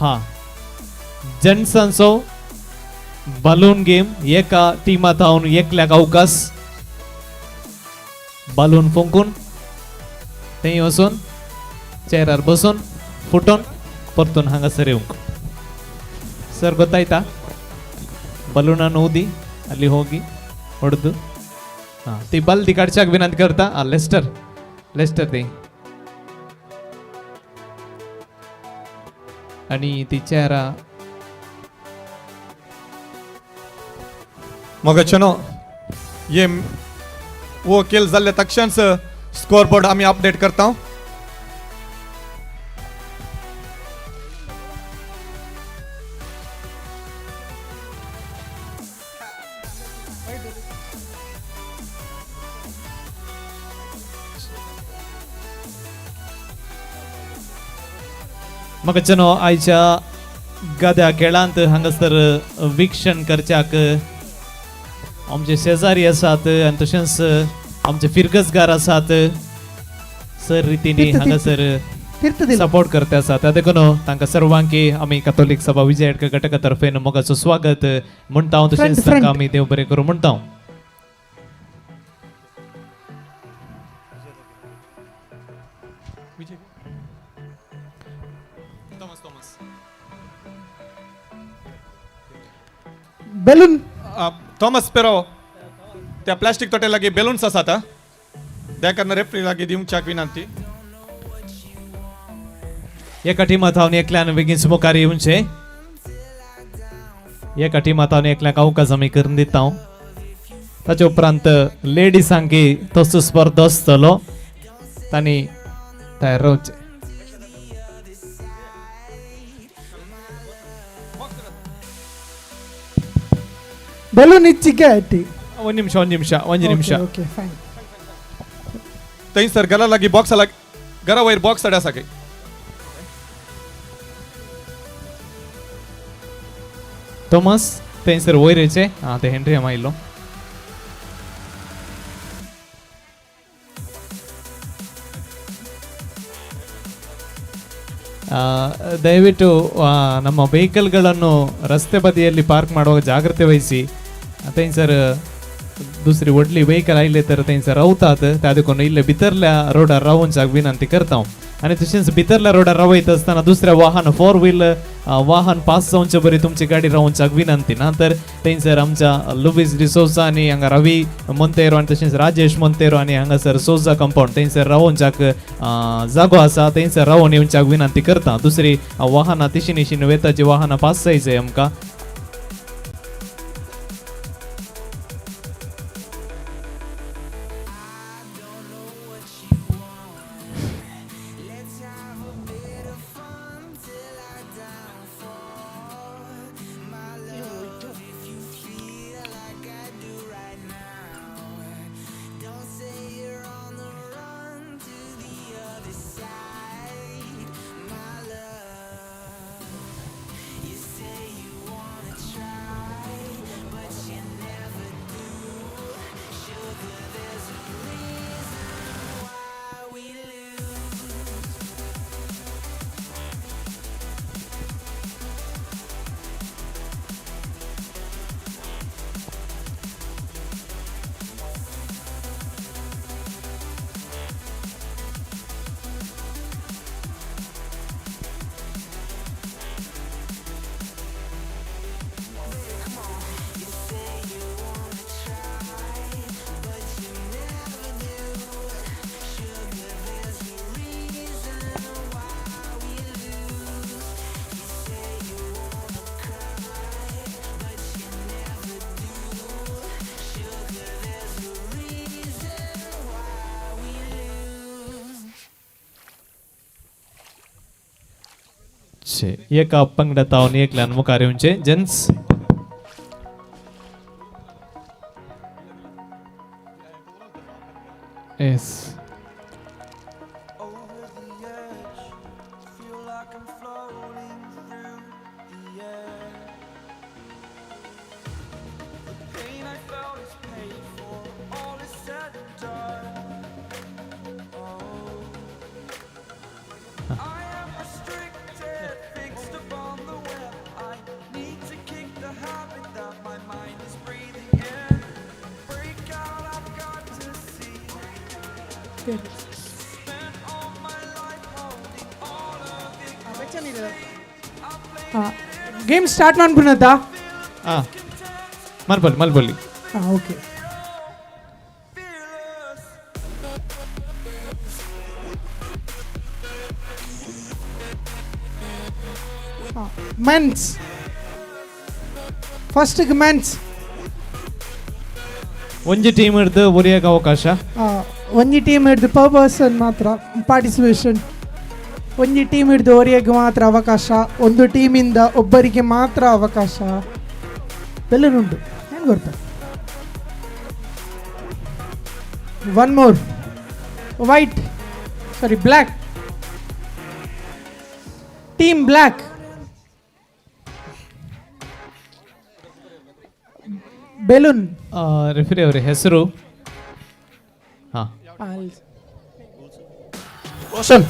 हा जेंट्सांचो बलून गेम. एका टिमा थावन एकल्याक अवकाश बलून फुंकून थंय वचून चेरार बसून फुटून परतून हांगासर येवंक. ಸರ್ ಗೊತ್ತಾಯ್ತಾ? ಬಲೂನನ್ನು ಊದಿ ಅಲ್ಲಿ ಹೋಗಿ ಹೊಡೆದು. ಹಾಂ ती बल ती काडच्याक विनंती करता. लेस्टर लेस्टर ती आनी ती चेहरा मोगाचेनो ये वो खेल जाल्ले तक्षणच स्कोर बोर्ड आमी अपडेट करता. म्हाका आयच्या गाद्या खेळांत हांगासर वीक्षण करच्याक आमचे शेजारी आसात आनी तशेंच आमचे फिरगजगार आसात. सर रितीनी हांगासर सपोर्ट करते आसात. देखून तांकां सर्वांकी आमी कॅथोलीक सभा विजय घटका तर्फेन मोगाचो स्वागत म्हणटा. तशेंच तांकां आमी देव बरें करूं म्हणटा. बेलून थॉमस पेरो त्या प्लास्टीक तोटे लागीं बेलून्स आसात. त्या कारण रेफ्री लागीं दिवच्याक विनंती. एका टिमा थावन एकल्यान बेगीन मुखार येवचें. एका टिमा थावन एकल्याक अवकाश आमी करून दिता. ताचे उपरांत लेडिसांकी तसो स्पर्धा आसतलो. तांणी तयार रावचें. ಬೆಲೂನ್ ಇಚ್ಚಿಗೆ ಆಯ್ತು. ಒಂದು ನಿಮಿಷ ಒಂದು ನಿಮಿಷ ಒಂದು ನಿಮಿಷ. Okay fine. थंयसर घरा लागीं बॉक्सा लागीं घरा वयर बॉक्स आसा काय. थॉमस थंयसर वयर येचे. आं ते हेनरी आयलो. ದಯವಿಟ್ಟು ನಮ್ಮ ವೆಹಿಕಲ್ಗಳನ್ನು ರಸ್ತೆ ಬದಿಯಲ್ಲಿ ಪಾರ್ಕ್ ಮಾಡುವಾಗ ಜಾಗ್ರತೆ ವಹಿಸಿ. ಅತೇನು ಸರ್ दुसरी व्हडली व्हेकल आयले तर थंयसर रावतात त्या देखून इल्ले भितरल्या रोडार रावोवच्याक विनंती करता. आनी तशेंच भितरल्या रोडार रावयता आसतना दुसऱ्या वाहन फोर व्हील वाहन पास जावचे बरी तुमची गाडी रावोवच्याक विनंती ना तर थंयसर आमच्या लुवीस डिसोजा आनी हांगा रवी मोंतेरो आनी तशेंच राजेश मोंतेरो आनी हांगासर सोजा कंपाउंड थंयसर रावोवच्याक जागो आसा थंयसर रावोन येवच्याक विनंती करता. दुसरी वाहनां तिशी निशीन वेताची वाहनां पास जायचे आमकां. एका पंगडा तावन एकल्यान मुखार येवचे जेन्स. एस ಗೇಮ್ ಸ್ಟಾರ್ಟ್ ಮಾಡ್ಬಿಡೋದಾ? ಹಾಂ, ಮಲ್ಪೊಲಿ ಮಲ್ಪೊಲಿ. ಹಾಂ, ಓಕೆ. ಮೆನ್ಸ್ ಫಸ್ಟ್ಗೆ ಮೆನ್ಸ್ ಒಂಜಿ ಟೀಮ್ ಹಿಡ್ದು ಒರಿಯಕ್ಕೆ ಅವಕಾಶ. ಒಂಜಿ ಟೀಮ್ ಹಿಡ್ದು ಪರ್ ಪರ್ಸನ್ ಮಾತ್ರ ಪಾರ್ಟಿಸಿಪೇಷನ್. ಒಂಜಿ ಟೀಮ್ ಹಿಡ್ದು ಒರಿಯಗೆ ಮಾತ್ರ ಅವಕಾಶ, ಒಂದು ಟೀಮಿಂದ ಒಬ್ಬರಿಗೆ ಮಾತ್ರ ಅವಕಾಶ. ಬೆಲೂನ್ ಉಂಟು ಏನು ಗೊತ್ತಾ? One more white, sorry black team, black balloon. Referee ಅವರ ಹೆಸರು? ಹಾಂ, Roshan.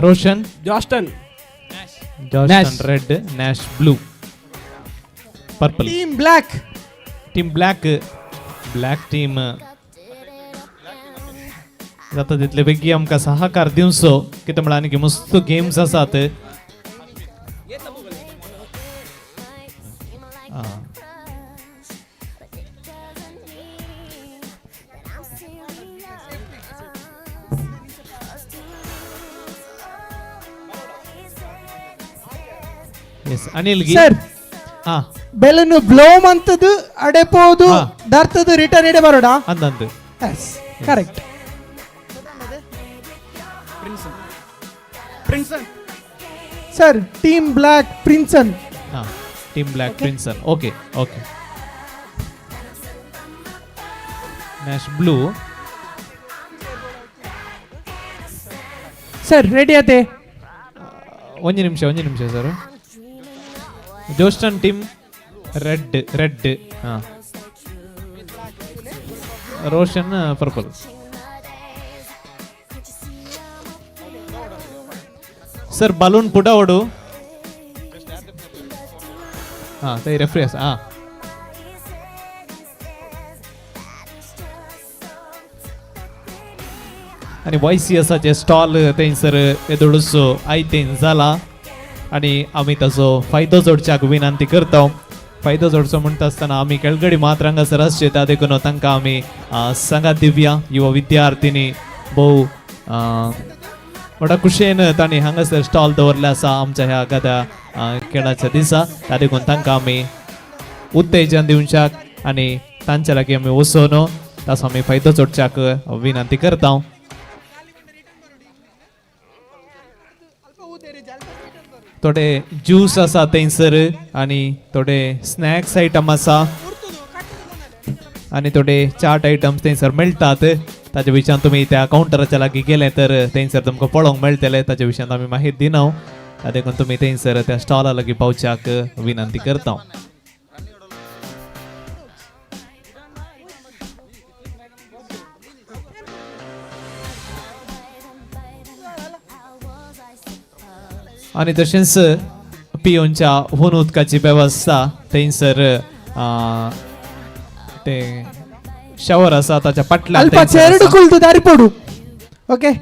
Roshan. Joston. Joston red, Nash blue, purple. Team black. Team black, black team जाता तितले बेगी आमकां सहकार दिवचो कितें म्हळ्यार आनीक मस्त गेम्स आसात. ಅನಿಲ್ ಸರ್, ಹಾ ಬೆಲೂನ್ ಬ್ಲೋ ಮಂತದ್ದು ಅಡೆಪೋದು ದರ್ತದು ರಿಟರ್ನ್ ಇಡೆ ಬರೋಡ ಅಂದಂದು. Yes, correct. Prinson sir, team black Prinson. ಹಾ, team black Prinson. Okay okay. Nash blue sir, ready ಆತೆ? ಒಂಜಿ ನಿಮಿಷ, ಒಂಜಿ ನಿಮಿಷ sir. Joston team red, red. ಹಾಂ, ರೋಷನ್ ಪರ್ಪಲ್. ಸರ್ ಬಲೂನ್ ಪುಟ ಓಡು. ಹಾಂ, ಸರಿ ರೆಫ್ರಿ ಹಾಂ. आनी वाय सी एसाचे स्टॉल थंयसर येदोळसो आयतेन जाला आनी आमी ताचो फायदो जोडच्याक विनंती करता. फायदो जोडचो म्हणटा आसतना आमी खेळगडी मात्र हांगासर आसचे त्या देखून तांकां आमी सांगात दिवया. युवा विद्यार्थिनी भोव व्हडा खुशयेन तांणी हांगासर स्टॉल दवरले आसा आमच्या ह्या गदा खेळाच्या दिसा. त्या देखून तांकां आमी उत्तेजन दिवच्याक आनी तांच्या लागीं आमी वचून ताचो आमी फायदो जोडच्याक विनंती करता. थोडे ज्यूस आसा थंयसर आनी थोडे स्नॅक्स आयटम आसा आनी थोडे चाट आयटम्स थंयसर मेळटात. ताच्या विशयान तुमी त्या कावंटराच्या लागीं गेले तर थंयसर तुमकां पळोवंक मेळटलें. ताच्या विशयान आमी माहिती दिना, देखून तुमी थंयसर त्या स्टॉला लागीं पावच्याक विनंती करता. आनी तशेंच पियोनच्या हून उदकाची वेवस्था थंयसर ते शॉवर आसा ताच्या फाटल्यान ಅಲ್ಪ थंयसर ಚೇರ್ಡ್ आसा. ಕುಲ್ದು ದಾರಿ ಪೋಡು ಓಕೆ.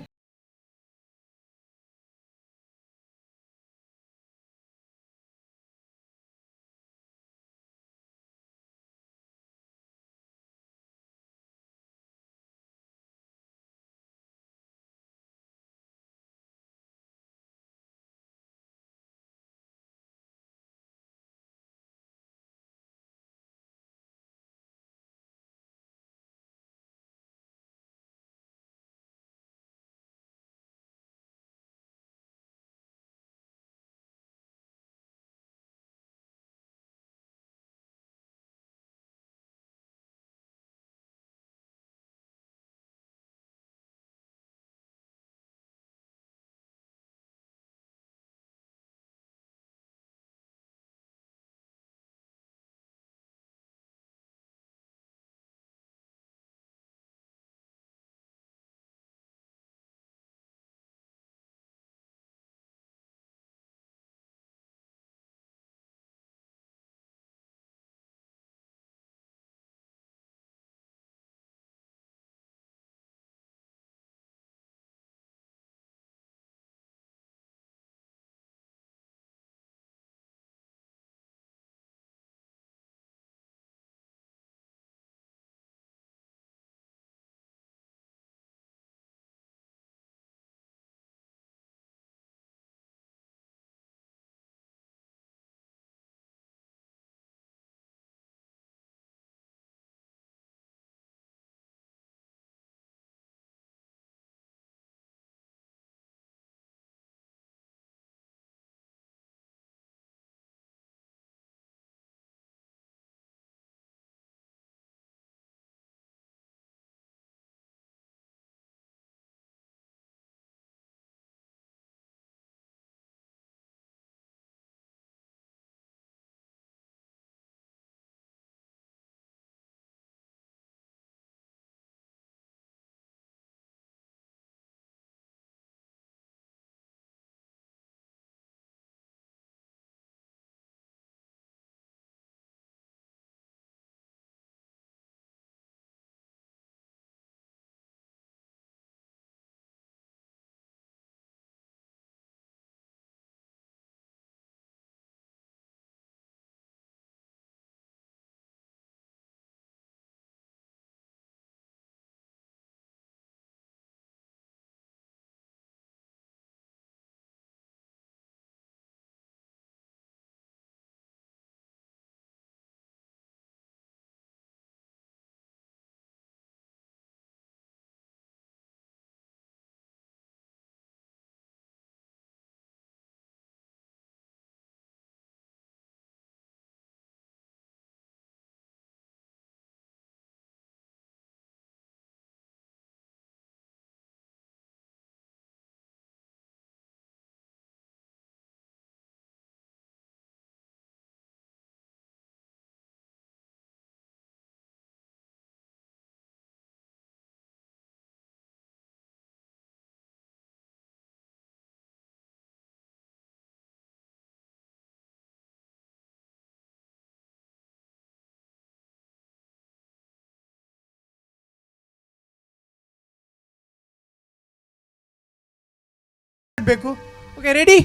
ಮಾಡಬೇಕು. Okay, ready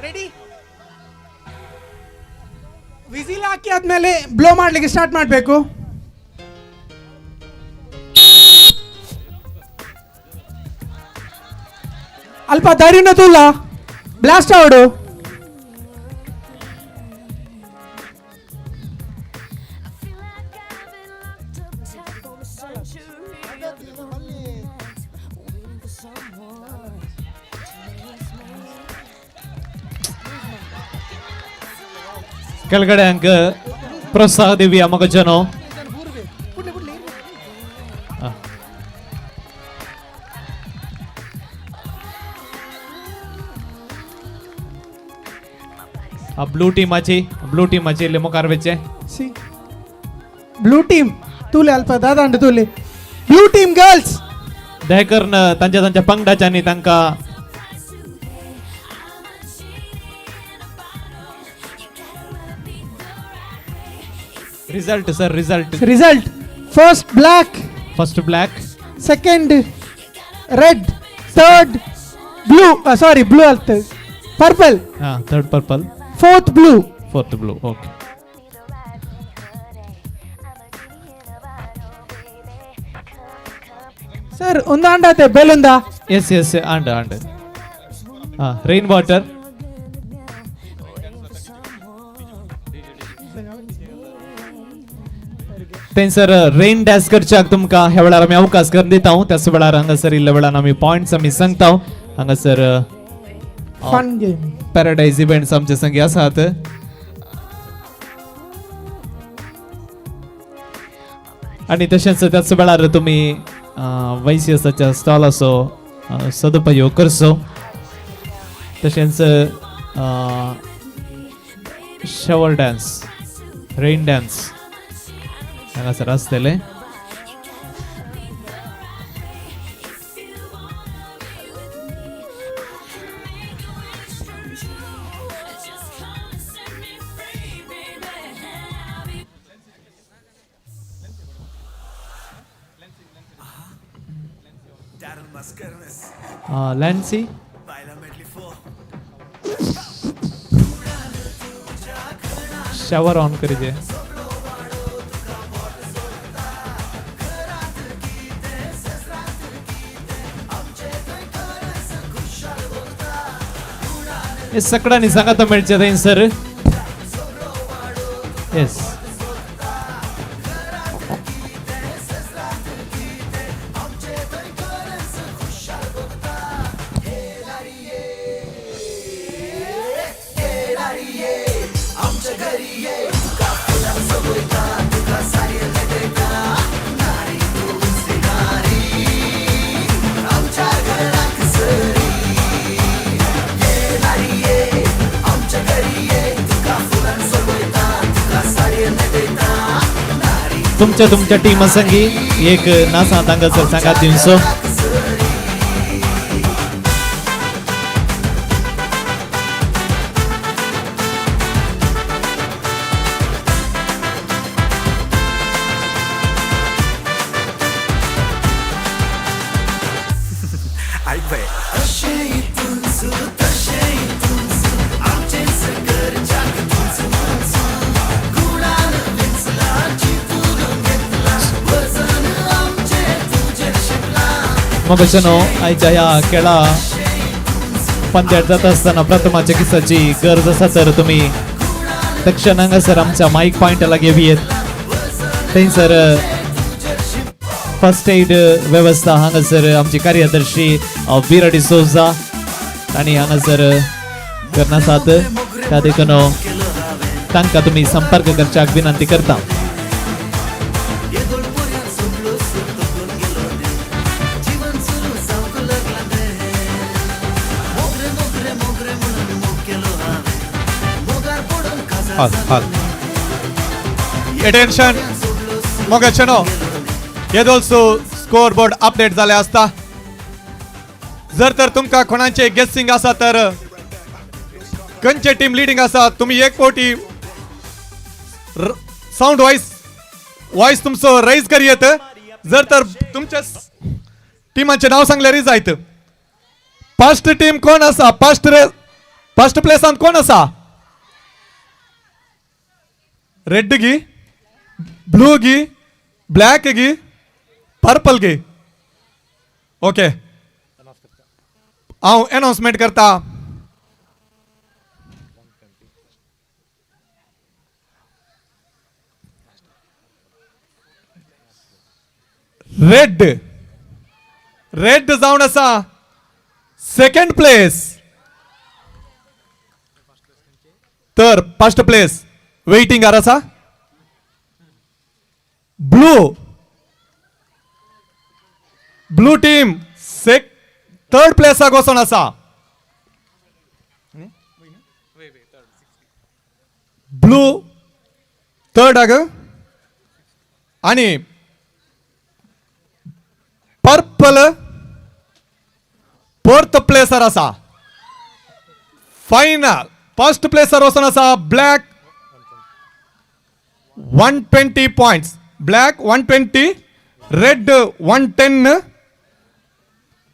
ready. ವಿಸಿಲ್ ಹಾಕಿ ಆದಮೇಲೆ ಬ್ಲೋ ಮಾಡಲಿಕ್ಕೆ ಸ್ಟಾರ್ಟ್ ಮಾಡಬೇಕು. ಅಲ್ಪ ದಾರಿನ ತೂಲ ಬ್ಲಾಸ್ಟ್ ಆವಡು. ಕೆಳಗಡೆ ಅಂಕ ಪ್ರೋತ್ಸಾಹ ದಿವ್ಯ ಮಗಜನೋ. ब्लू टीमाची, ब्लू टीमाची इल्ले मुखार वचचे. ಸಿ ಬ್ಲೂ ಟೀಮ್ ತೂಲೆ ಅಲ್ಪ ದಾದಾಂಡು ತೂಲೆ. ಬ್ಲೂ ಟೀಮ್ ಗರ್ಲ್ಸ್ दयाकरन तांच्या तांच्या पंगडाच्यांनी तांकां result sir, result. Result first black, first black, second red, third blue, sorry blue ಅಲ್ತ purple, ಹಾಂ third purple, fourth blue. Fourth blue. Okay. Sir ಒಂದು ಅಂಡಾತೆ ಬೆಲುಂದ. ಎಸ್ ಎಸ್ ಆಂಡ್ ಆಂಡ್ ಹಾಂ ರೈನ್ ವಾಟರ್. थंयसर रेन डॅन्स करच्याक तुमकां ह्या वेळार आमी अवकाश करून दिता. त्याच वेळार हांगासर इल्ल्या वेळान आमी पॉयंट्स आमी सांगता. हांगासर फन गेम पॅराडायज इव्हेंट्स आमचे संगी आसात. आनी तशेंच त्याच वेळार तुमी वैसीएसाच्या स्टॉलाचो सदुपयोग करचो. तशेंच शवर डान्स, रेन डान्स हांगासर आसतले. Lancy shower on करीजे. हे सगळ्यांनी सांगात मेळचें थंयसर. येस तुमच्या तुमच्या टीमा संगी एक नासा तांकां सांगात दिवचो. मगशनो आयच्या ह्या खेळा पंद्यात जाता आसतना प्रथमा चिकित्साची गरज आसा तर तुमी तक्षण हांगासर आमच्या मायक पॉयंटा लागीं येत. थंयसर फर्स्ट एड वेवस्था हांगासर आमची कार्यदर्शी वीरा डिसोजा तांणी हांगासर करनासात. त्या देखून तांकां तुमी संपर्क करच्याक विनंती करता. अटेन्शन मोगाचेनो येदोल्सो स्कोर बोर्ड अपडेट जाले आसता. जर तर तुमकां कोणाचे गेसिंग आसा तर खंयचे टीम लिडींग आसा तुमी एक फावटी सावंड वॉयस वॉयस तुमचो रैज करी येत. जर तर तुमच्या टिमाचें नांव सांगल्यारय जायत. फर्स्ट टीम कोण आसा? फर्स्ट फर्स्ट प्लेसान कोण आसा? रेड गी, ब्लू गी, ब्लॅक गी, पर्पल गी? ओके, हांव अनाउन्समेंट करता. रेड, रेड जावन आसा सेकंड प्लेस. तर फर्स्ट प्लेस वेटिंगार आसा. ब्लू, ब्लू टीम सेक थर्ड प्लेसाक वचोन आसा. ब्लू थर्डाक आणि पर्पल फोर्थ प्लेसर आसा. फायनल फर्स्ट प्लेसर वचोन आसा black, 120 points. Black 120, red 110,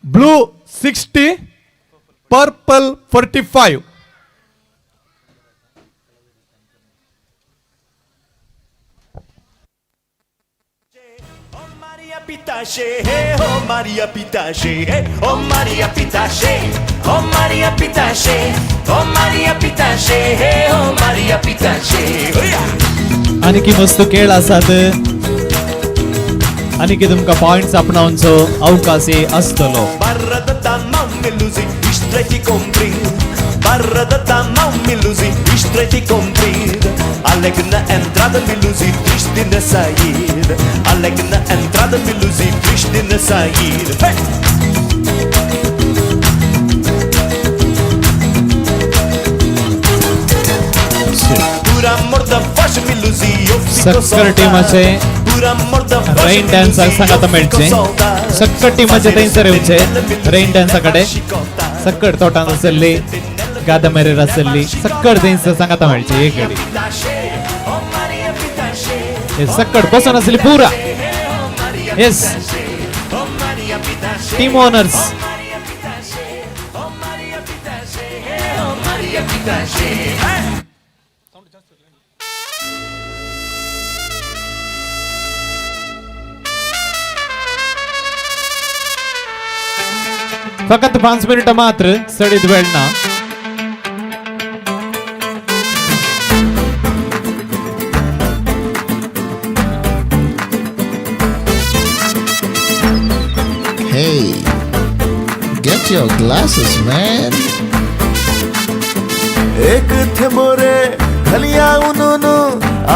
blue 60, purple 45. Maria Pitache, oh Maria Pitache, oh Maria Pitache, oh Maria Pitache, oh Maria Pitache, oh Maria Pitache. आनी मस्त खेळ आसात आनी तुमकां पॉयंट्स आपणावचो अवकाश आसतलो. Barra da mão me luzi, estreita e comprida. Barra da mão me luzi, estreita e comprida. Alegre na entrada me luzi, triste na saída. Alegre na entrada me luzi, triste na saída. Hey! Por amor da voz me luzi, eu fico सक्कर टीमाचे Por amor da voz rain me डान्साक luzi, सांगाता eu fico मेळचे. saudade. सक्कर टीमाचे थंयसर येवचे रेन डान्सा कडेन. सक्कर तोटान आसली, गादमेरेर आसली, सक्कर थंयसर सांगाता मेळचे एक घडी. हे सक्कड बसून आसली पुरा. Yes, team owners. फकत 5 मिनिटां मात्र, चडीत वेळ ना. Hey, get your glasses, man. एक थेंबोरे घालया उनून,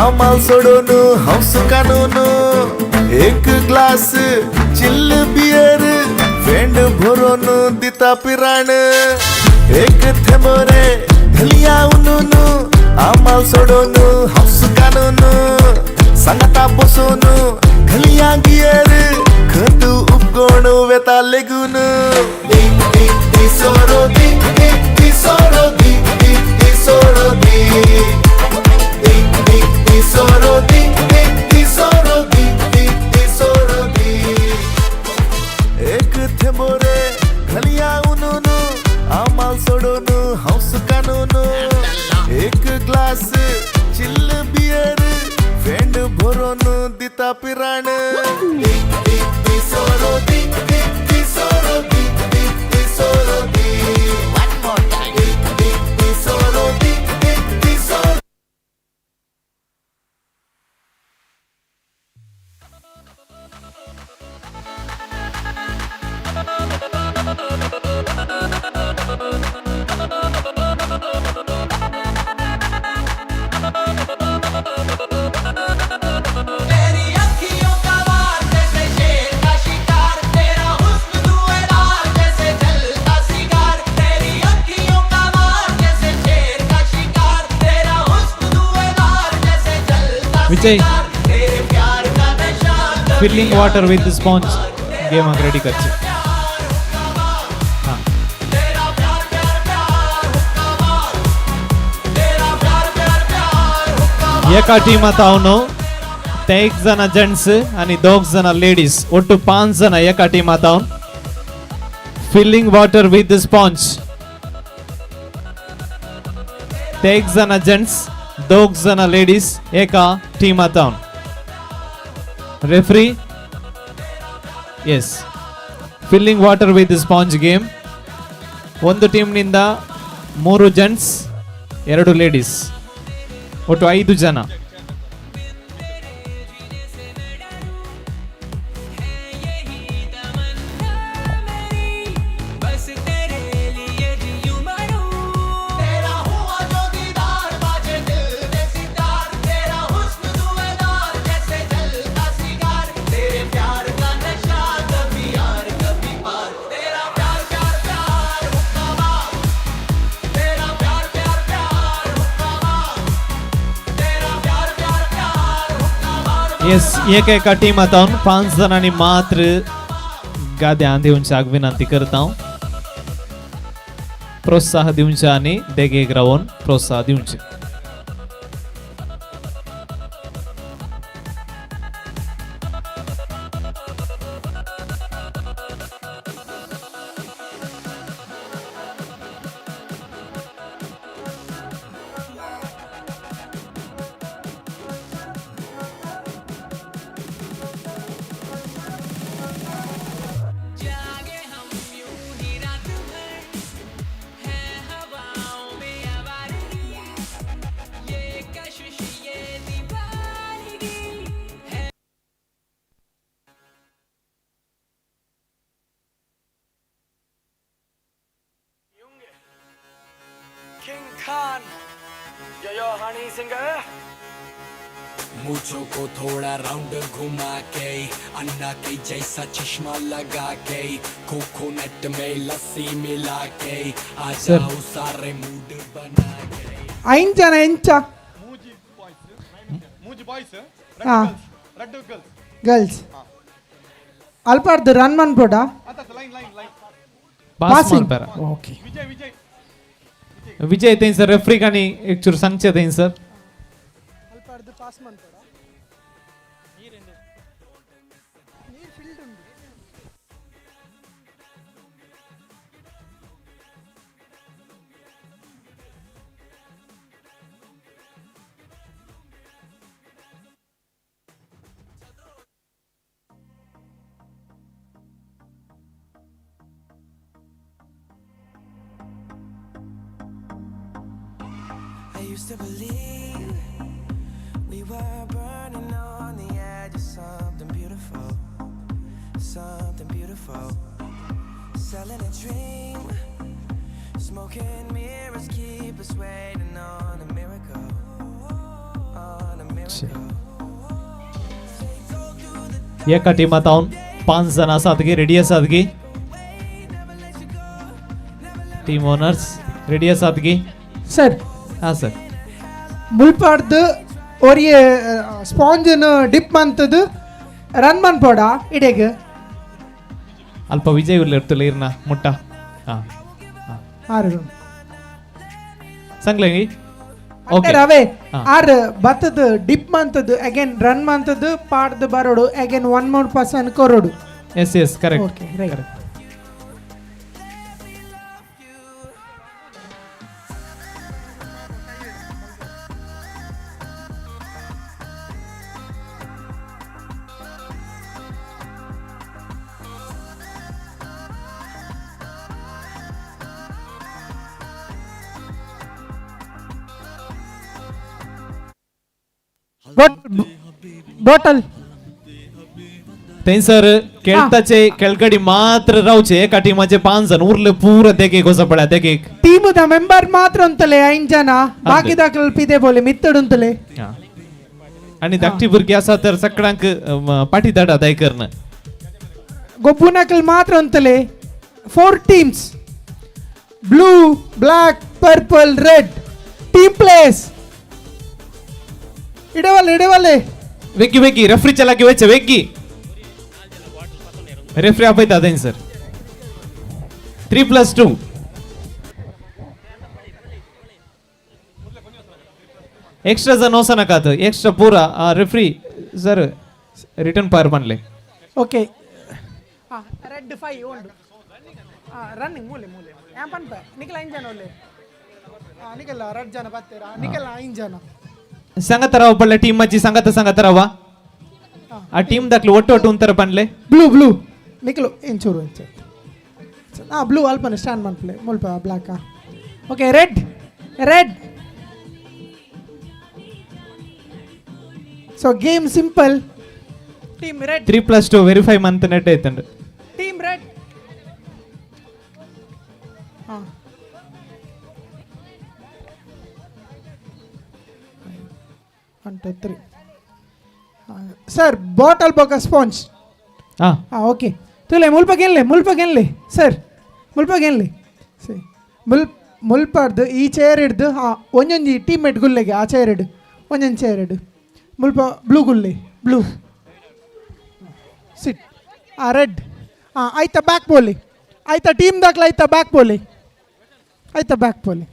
आमाल सोडून हांव सुकानून. एक ग्लास चिल्ल बियर फेंड भरून दिता पिराण. एक थेंबोरे घालया उनून, आमाल सोडून हांव सुकानून. सांगता बसून घालया गियर, खंत उपगोण वेता लेगून. दी दी दी सोरो दी, दी दी सोरो दी, दी दी सोरो दी. दी दी दी सोरो दी, दी दी सोरो दी, दी दी सोरो दी. एक थेंबोरे घालया उनून, आमाल सोडून हांव सुकानून. एक ग्लास चिल्ल बियर फेंड भरून दिता पिराण. दी दी दी सोरो दी, दी दी सोरो दी, दी दी सोरो दी. One more time. दी दी दी सोरो दी, दी दी सोरो. तेरी अखियों का वार जैसे शेर का शिकार, तेरा हुस्न धुएंदार जैसे जलता सिगार. तेरी अखियों का वार जैसे शेर का शिकार, तेरा हुस्न धुएंदार जैसे जलता विजय. सिगार. तेरे प्यार का नशा कभी फिलिंग वॉटर विथ स्पॉन्ज गेमाक रेडी करचे. हां. तेरा प्यार प्यार प्यार हुक्का मार, तेरा प्यार प्यार प्यार हुक्का. एका टीमात हांव न्हू, ते एक जाणां जेंट्स आनी दोग जाणां लेडीज, ಒಟ್ಟು 5 जाणां एका टीमात हांव. Filling water with sponge. तेग जाणां जेंट्स, दोग जाणां लेडीज एका टिमांत. Referee, yes, filling water with sponge game. ಒಂದು ಟೀಮ್ನಿಂದ 3 ಜೆಂಟ್ಸ್, 2 ಲೇಡೀಸ್, ಒಟ್ಟು 5 ಜನ. येस, एका टीमांत 5 जाणांनी मात्र गाद्यां दिवच्याक विनंती करता. प्रोत्साह दिवचे आनी देगेक रावन प्रोत्साह दिवचे. Khan, yo yo Honey Singer. मूछों को थोड़ा राउंड घुमा के, अन्ना के जैसा चश्मा लगा के, कोकोनट में लस्सी मिला के, आ जाओ सारे मूड बना के. 5 ಜನ ಎಂಚ? ಮೂಜಿ ಬಾಯ್ಸ್, ರಡ್ಡು ಗರ್ಲ್ಸ್. ಗರ್ಲ್ಸ್ ಅಲ್ಪಾರ್ದು ರನ್ ಮನ್ಪೋಡ? ಪಾಸ್ ಮನ್ಪೆರ. ಓಕೆ. ವಿಜಯ್ ವಿಜಯ್ विजय थंय सर रेफ्रीक आनी एक चूर सांगचें थंय सर. ಅಲ್ಪಾರ್ದು ಪಾಸ್ ಮನ್ಪೋಡ? I used to believe we were burning on the edge of something beautiful, something beautiful. Selling a dream, smoking mirrors keep us waiting on a miracle, on a miracle. एका टिमांत 5 जाण आसात गी, रेडी आसात गी? टीम ओनर्स रेडी आसात गी? सर. ಹಾಂ ಸರ್. ಮುಲ್ಪಾರ್ದು ಒರಿಯೆ ಸ್ಪಾಂಜನ್ ಡಿಪ್ ಮಂತದ್ದು ರನ್ ಮನ್ಪೋಡ ಇಡೆಗ್. ಅಲ್ಪ ವಿಜಯ್ ಉಲ್ಲ ಇರ್ತಲ್ಲ ಇರ್ನ ಮುಟ್ಟ. ಹಾಂ ಆರು ಸಂಗ್ಲೆ. ಓಕೆ ರವೆ ಆರ್ ಬತ್ತದ ಡಿಪ್ ಮಂತದ್ದು ಅಗೇನ್ ರನ್ ಮಂತದ್ದು ಪಾಡ್ದು ಬರೋಡು, ಅಗೇನ್ ಒನ್ ಮೋರ್ ಪರ್ಸನ್ ಕೊರೋಡು. Yes yes, correct. Okay right. Bottle थंयसर खेळताचे खेळगडी मात्र रावचे. एका टिमाचे 5 जण उरले पुरा देगेक वचप पळया देगेक. ಟೀಮದ ಮೆಂಬರ್ ಮಾತ್ರ ಉಂತಲೆ 5 ಜನ, ಬಾಕಿ ದಾಖಲ್ ಪಿದೆ ಬೋಲೆ ಮಿತ್ತಡ್ ಉಂತಲೆ. आनी धाकटी भुरगीं आसा तर सगळ्यांक पाटी धाडा दाय करन. ಗೊಬ್ಬುನಕಲ್ ಮಾತ್ರ ಉಂತಲೆ. 4 teams, blue, black, purple, red. Team place ಇಡವಲ್ಲೆ ಇಡವಲ್ಲೆ. वेगी वेगी रेफ्रीच्या लागीं वचचें वेगी. रेफ्री आपयता थंयसर. 3+2. एक्स्ट्रा जण वचनाकात, एक्स्ट्रा पुरा. रेफ्री सर रिटर्न पार मानले. ओके, ಹಾಂ ರೆಡ್ 5 ಉಂಡು. ರನ್ನಿಂಗ್ ಮೂಲೆ ಮೂಲೆ ಯಾ ಪನ್ಪ ನಿಖಿಲ್ 5 ಜನ ಒಳ್ಳೆ. ನಿಖಿಲ್ 2 ಜನ ಬತ್ತೀರಾ? ನಿಖಿಲ್ 5 ಜನ. ಸಂಗತ ರಾವ್ ಪಳ್ಳೆ ಟೀಮ್ ಅಜ್ಜಿ ಸಂಗತ ಸಂಗತ ರಾವ ಆ ಟೀಮ್ ದಾಕ್ಲು ಒಟ್ಟು ಒಟ್ಟು ಉಂತರ ಪನ್ಲೆ. ಬ್ಲೂ ಬ್ಲೂ ನಿಖಿಲ್ ಎಂಚೂರು ಎಂಚೂರು. ಹಾಂ ಬ್ಲೂ ಅಲ್ಪನೆ ಸ್ಟ್ಯಾಂಡ್ ಮನ್ಪ್ಲೆ ಮುಲ್ಪ black. Okay red red. So game simple. Team red 3+2 verify month net ಐತಂಡ್. Team red. ಹಾಂ 1 2 3. ಸರ್ ಬಾಟಲ್ ಬೊಕ ಸ್ಪಾಂಜ್. ಹಾಂ ಹಾಂ ಓಕೆ ತುಲೆ ಮುಲ್ಪ ಗೆನ್ಲೆ ಮುಲ್ಪ ಗೆನ್ಲೆ ಸರ್ ಮುಲ್ಪ ಗೆನ್ಲೆ ಸರಿ ಮುಲ್ಪಾಡ್ದು ಈ ಚೇರ್ ಹಿಡ್ದು. ಹಾಂ ಒಂಜೊಂಜಿ ಟೀಮ್ಮೇಟ್ ಗುಲ್ಲೆಗೆ ಆ ಚೇರ್ ಹಿಡು ಒಂಜೊಂದು ಚೇರ್ ಹಿಡು ಮುಲ್ಪ ಬ್ಲೂ ಗುಲ್ಲೆ ಬ್ಲೂ ಸಿಟ್. ಹಾಂ ರೆಡ್. ಹಾಂ ಆಯ್ತಾ ಬ್ಯಾಕ್ ಬೋಲಿ ಆಯ್ತಾ ಟೀಮ್ ದಾಖಲೆ ಆಯ್ತಾ ಬ್ಯಾಕ್ ಬೋಲಿ ಆಯ್ತಾ ಬ್ಯಾಕ್ ಬೋಲಿ.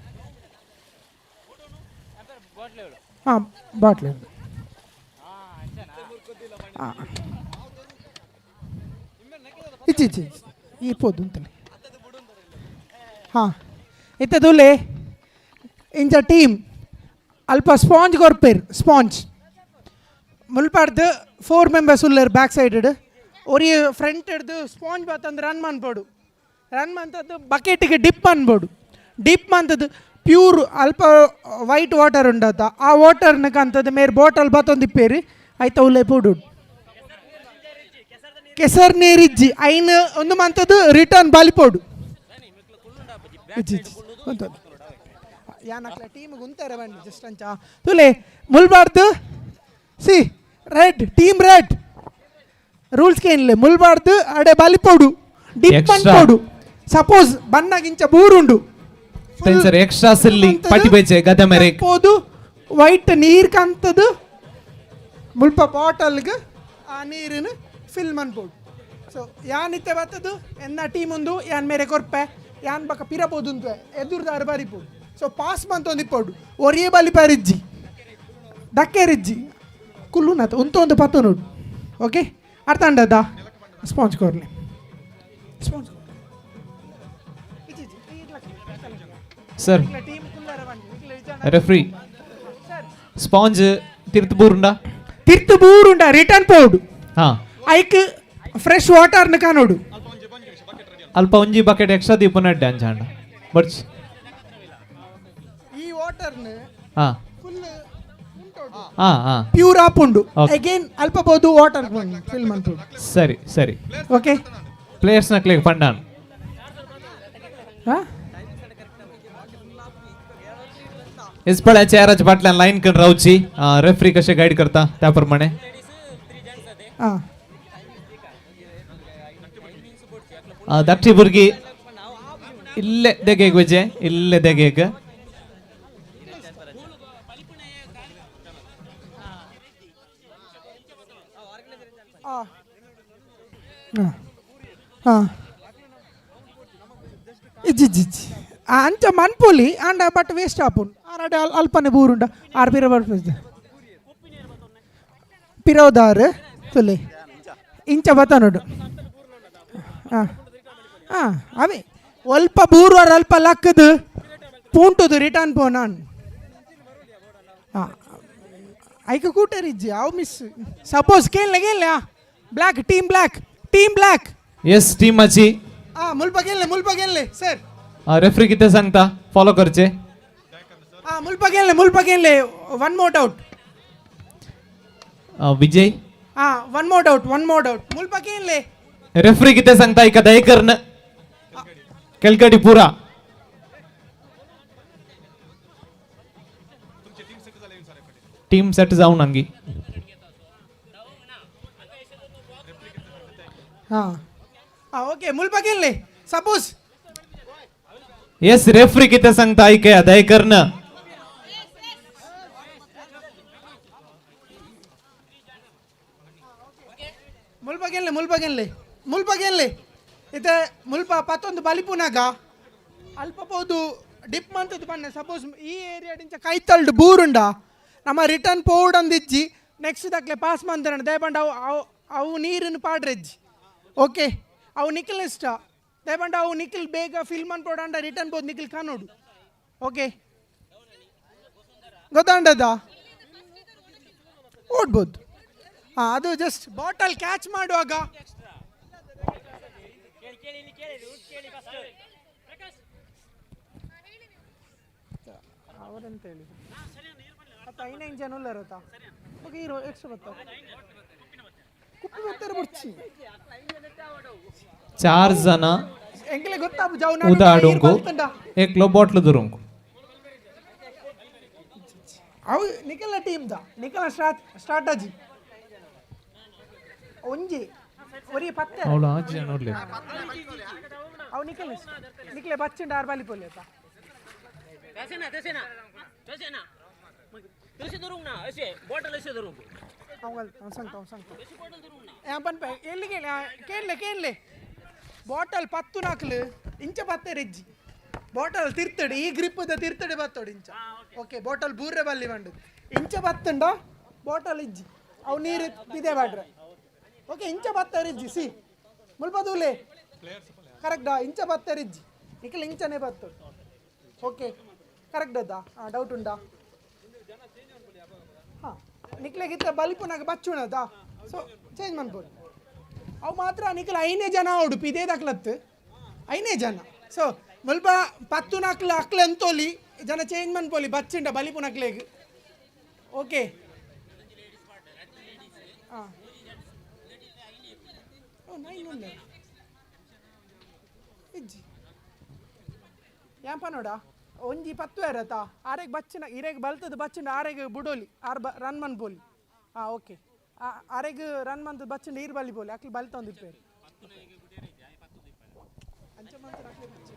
ಹಾಂ ಬಾಟ್ಲಿ. ಹಾಂ ಇಚ್ಚಿ ಇಚ್ಚಿ ಈ ಪೋದು ಅಂತಲೇ. ಹಾಂ ಇತ್ತದುಲೆ ಇಂಚ ಟೀಮ್ ಅಲ್ಪ ಸ್ಪಾಂಜ್ ಕೊರ್ಪೇರ್ ಸ್ಪಾಂಜ್ ಮುಲ್ಪಾಡ್ದು 4 ಮೆಂಬರ್ಸ್ ಉಲ್ಲೇರು ಬ್ಯಾಕ್ ಸೈಡ್ ಒರಿ ಫ್ರಂಟ್ ಹಿಡ್ದು ಸ್ಪಾಂಜ್ ಬಾತಂದು ರನ್ ಮನ್ಬೋಡು ರನ್ ಮಂತದ್ದು ಬಕೆಟಿಗೆ ಡಿಪ್ ಅನ್ಬೋಡು ಡಿಪ್ ಮಂತದ್ದು ಪ್ಯೂರ್ ಅಲ್ಪ ವೈಟ್ ವಾಟರ್ ಉಂಡತ ಆ ವಾಟರ್ನ ಕಂತದ್ದು ಮೇರ್ ಬಾಟಲ್ ಬತ್ತೊಂದಿಪ್ಪೇರಿ ಆಯ್ತಾ ಉಲ್ಲೆ ಪೋಡು ಕೆಸರ್ ನೀರಿಜ್ಜಿ ಐನ್ ಒಂದು ಮಂತದ್ದು ರಿಟರ್ನ್ ಬಾಲಿಪೋಡು ಯಾನಕ್ಲ ಟೀಮ್ ಗುಂತಾರೆ ಬನ್ನಿ ಜಸ್ಟ್ ಅಂಚ ತುಲೆ ಮುಲ್ಬಾರ್ದು C red team red rules ಏನಿಲ್ಲ ಮುಲ್ಬಾರ್ದು ಅಡೆ ಬಾಲಿಪೋಡು ಡಿಪ್ ಅನ್ಪೋಡು ಸಪೋಸ್ ಬನ್ನಾಗಿಂಚ ಬೂರುಂಡು ಸರ್ ಎಕ್ಸ್ಟ್ರಾ ಸಿಲ್ಲಿ ಪಟಿ ಬೇಚೆ ಗದ ಮೇರೆ ಪೋದು ವೈಟ್ ನೀರ್ ಕಂತದ್ದು ಮುಲ್ಪ ಬಾಟಲ್ಗೆ ಆ ನೀರಿನ ಫಿಲ್ ಮನ್ಪೋಡು. ಸೊ ಯಾನಿತ್ತೆ ಬತ್ತದು ಎನ್ನ ಟೀಮ್ ಒಂದು ಯಾನ್ ಮೇರೆ ಕೊರ್ಪೆ ಯಾನ್ ಬಕ ಪಿರಪೋದು ಅಂತ ಎದುರ್ದಾರು ಬರಿಪೋಡು. ಸೊ ಪಾಸ್ ಮಂತೊಂದು ಇಪ್ಪೋಡು ಒರಿಯೇ ಬಲಿ ಪರಿಜ್ಜಿ ದಕ್ಕೆರಿಜ್ಜಿ ಕುಲ್ಲುನಾತ ಉಂತೊಂದು ಪತ್ತು ನೋಡು. ಓಕೆ ಅರ್ಥ ಅಂಡದ ಸ್ಪಾಂಜ್ ಕೊರ್ಲಿ ಸ್ಪಾಂಜ್ ಸರ್ ರೆಫ್ರಿ ಸ್ಪಾಂಜ್ ತಿರ್ತು ಬೂರುಂಡ ತಿರ್ತು ಬೂರುಂಡ ರಿಟರ್ನ್ ಪೋಡು. ಹಾಂ ಐಕ್ ಫ್ರೆಶ್ ವಾಟರ್ನ ಕಾನೋಡು ಅಲ್ಪ ಒಂಜಿ ಬಕೆಟ್ ಎಕ್ಸ್ಟ್ರಾ ದೀಪನ ಡ್ಯಾನ್ಸ್ ಅಂಡ ಬಟ್ ಈ ವಾಟರ್ನ ಹಾಂ ಫುಲ್ ಹಾಂ ಹಾಂ ಪ್ಯೂರ್ ಆಪುಂಡು ಅಗೇನ್ ಅಲ್ಪ ಬೋದು ವಾಟರ್ ಫಿಲ್ ಮಂತುಡು. ಸರಿ ಸರಿ ಓಕೆ ಪ್ಲೇಯರ್ಸ್ ನಕ್ಲೆಗ್ ಪಂಡಾನ್ ಹಾಂ इस्पळ्या चेहराच्या फाटल्यान लाईन करून रावची रेफरी कशे गाईड करता त्या प्रमाणे. धाकटी भुरगीं इल्ले देगेक वचें इल्ले देगेक. ಅಂಚ ಮನ್ಪೊಲಿ ಆಂಡ ಬಟ್ ವೇಸ್ಟ್ ಆಪುಂಡು ಆರಾಡೆ ಅಲ್ಪನೆ ಬೂರುಂಡ ಆರು ಪಿರ ಬರ್ಪುಜ ಪಿರೋದಾರು ತುಲೆ ಇಂಚ ಬತ್ತನೋಡು. ಹಾಂ ಹಾಂ ಅವೇ ಅಲ್ಪ ಬೂರುವಾರ ಅಲ್ಪ ಲಕ್ಕದು ಪೂಂಟುದು ರಿಟರ್ನ್ ಪೋನಾನ್. ಹಾಂ ಐಕ ಕೂಟರಿಜ್ಜಿ ಅವು ಮಿಸ್ ಸಪೋಸ್ ಕೇಳಲೆ ಕೇಳಲೆ. Black team black team black. Yes team ಅಚ್ಚಿ. ಹಾಂ ಮುಲ್ಪ ಗೆಲ್ಲೆ ಮುಲ್ಪ ಗೆಲ್ಲೆ ಸರ್. रेफरी कितें सांगता फॉलो करचे. हां मुल्पा गेल्ले मुल्पा गेल्ले वन मोर डाउट विजय. हां one more doubt one more doubt मुल्पा गेल्ले. रेफरी कितें सांगता एका दयकर्ण केलकटी पुरा. टीम सेट जावन अंगी. हां हां ओके मुल्पा गेल्ले सपोज. येस रेफरी कितें सांगता आयकया दयकर्ण. ಮುಲ್ಪ ಗೆಲ್ಲೆ ಮುಲ್ಪ ಗೆಲ್ಲೆ ಮುಲ್ಪ ಗೆಲ್ಲೆ ಇತ್ತೆ ಮುಲ್ಪ ಪತ್ತೊಂದು ಬಲಿಪುನಾಗ ಅಲ್ಪ ಪೋದು ಡಿಪ್ ಮಂತದ್ದು ಬನ್ನೆ ಸಪೋಸ್ ಈ ಏರಿಯಾಡಿಂಚ ಕೈತಲ್ಡು ಬೂರುಂಡ ನಮ್ಮ ರಿಟರ್ನ್ ಪೋಡಂದಿಜ್ಜಿ ನೆಕ್ಸ್ಟ್ ದಕ್ಲೆ ಪಾಸ್ ಮಂತರಂಡ ದಯಪಂಡ ಅವು ಅವು ಅವು ನೀರನ್ನು ಪಾಡ್ರೆಜ್ಜಿ. ಓಕೆ ಅವು ನಿಖಿಲ್ ಇಷ್ಟ ದಯಪಂಡ ಅವು ನಿಖಿಲ್ ಬೇಗ ಫಿಲ್ ಮನ್ಪೋಡಂಡ ರಿಟರ್ನ್ ಬೋದು ನಿಖಿಲ್ ಕಾನೋಡು. ಓಕೆ ಗೊತ್ತಾಂಡದ ಓಡ್ಬೋದು. ಹಾಂ ಅದು ಜಸ್ಟ್ ಬಾಟಲ್ ಕ್ಯಾಚ್ ಮಾಡುವಾಗ ಅವರೆಂತ ಹೇಳಿದ್ರು ಅತ್ತ ಐನೈದು ಜನ ಉಳ್ಳಾರತ್ತ. ಓಕೆ ಇರೋ ಎಕ್ಸ್ಟ್ರಾ ಬರ್ತಾರೆ ಕುಪ್ಪಿ ಬರ್ತಾರೆ ಬುಡ್ಚಿ 4 ಜನ ಎಂಕಲೆ ಗೊತ್ತಾಪು ಜಾವು ಉದಾಡುಂಕು ಏಕ್ಲೋ ಬಾಟ್ಲು ದೊರುಂಕು. ಅವು ನಿಖಲ ಟೀಮ್ the ನಿಖಲ ಸ್ಟ್ರಾಟಜಿ ಒಂಜಿ ಒರಿ ಪತ್ತೆ ಅವಳು 6 ಜನ ಉಲ್ಲೆರ್. ಅವು ನಿಖಲ ನಿಖಲೆ ಬಚ್ಚುಂಡ ಆರ್ ಬಾಲಿ ಪೋಲಿ ಅತ್ತ. ಕೇಳಲೆ ಕೇಳಲೆ ಬಾಟಲ್ ಪತ್ತು ನಾಕ್ಲು ಇಂಚ ಪತ್ತೆ ರೆಜ್ಜಿ ಬಾಟಲ್ ತಿರ್ತಡೆ ಈ ಗ್ರಿಪ್ಪದ ತಿರ್ತಡೆ ಬತ್ತೋಡು ಇಂಚ. ಓಕೆ ಬಾಟಲ್ ಬೂರ್ರೆ ಬಲ್ಲಿ ಬಂಡು ಇಂಚ ಬತ್ತುಂಡ ಬಾಟಲ್ ಇಜ್ಜಿ ಅವು ನೀರು ಇದೆ ಬಾಡ್ರೆ. ಓಕೆ ಇಂಚ ಬತ್ತರಿಜ್ಜಿ ಸಿ ಮುಲ್ಪದೂಲೆ ಕರೆಕ್ಟಾ ಇಂಚ ಬತ್ತರಿಜ್ಜಿ ನಿಖಲ್ ಇಂಚನೇ ಬತ್ತೋಡು. ಓಕೆ ಕರೆಕ್ಟ್ ಅದ ಹಾಂ ಡೌಟ್ ಉಂಡಾ? ಹಾಂ ನಿಕ್ಲೆಗಿತ್ತ ಬಲಿಪುನಾಗ ಬಚ್ಚುಣದ ಸೊ ಚೇಂಜ್ ಮನ್ಬೋದು. ಅವು ಮಾತ್ರ ನಿಖಲ್ 5 ಜನ ಉಡುಪಿ ಇದೇ ದಾಖಲತ್ತು 5 ಜನ. ಸೊ ಮುಲ್ಪ ಪತ್ತು ನಾಕ್ಲು ಅಕ್ಲೆ ಅಂತೋಲಿ ಜನ ಚೇಂಜ್ ಮನ್ಪೋಲಿ ಬಚ್ಚುಂಡ ಬಲಿಪುನಕ್ಲೆಗ್. ಓಕೆ ಹಾಂ ಓ ನೈನ್ ಉಂಡ ಇಜ್ಜಿ ಯಾಂಪ ನೋಡ ಒಂಜಿ ಪತ್ತು ಎರತ ಆರೆಗ್ ಬಚ್ಚಿನ ಇರೆಗ್ ಬಲ್ತದ ಬಚ್ಚಿನ ಆರೆಗ್ ಬುಡೋಲಿ ಆರ್ ಬ ರನ್ ಮನ್ಪೋಲಿ. ಹಾಂ ಓಕೆ ಆರೆಗ್ ರನ್ ಮಂತ್ ಬಚ್ಚಿನ ನೀರು ಬಲಿ ಬೋಲಿ ಅಕ್ಲಿ ಬಲ್ತೊಂದಿಪ್ಪೇರು ಅಂಚ ಮಂತ್ ಅಕ್ಲೆ ಬಚ್ಚು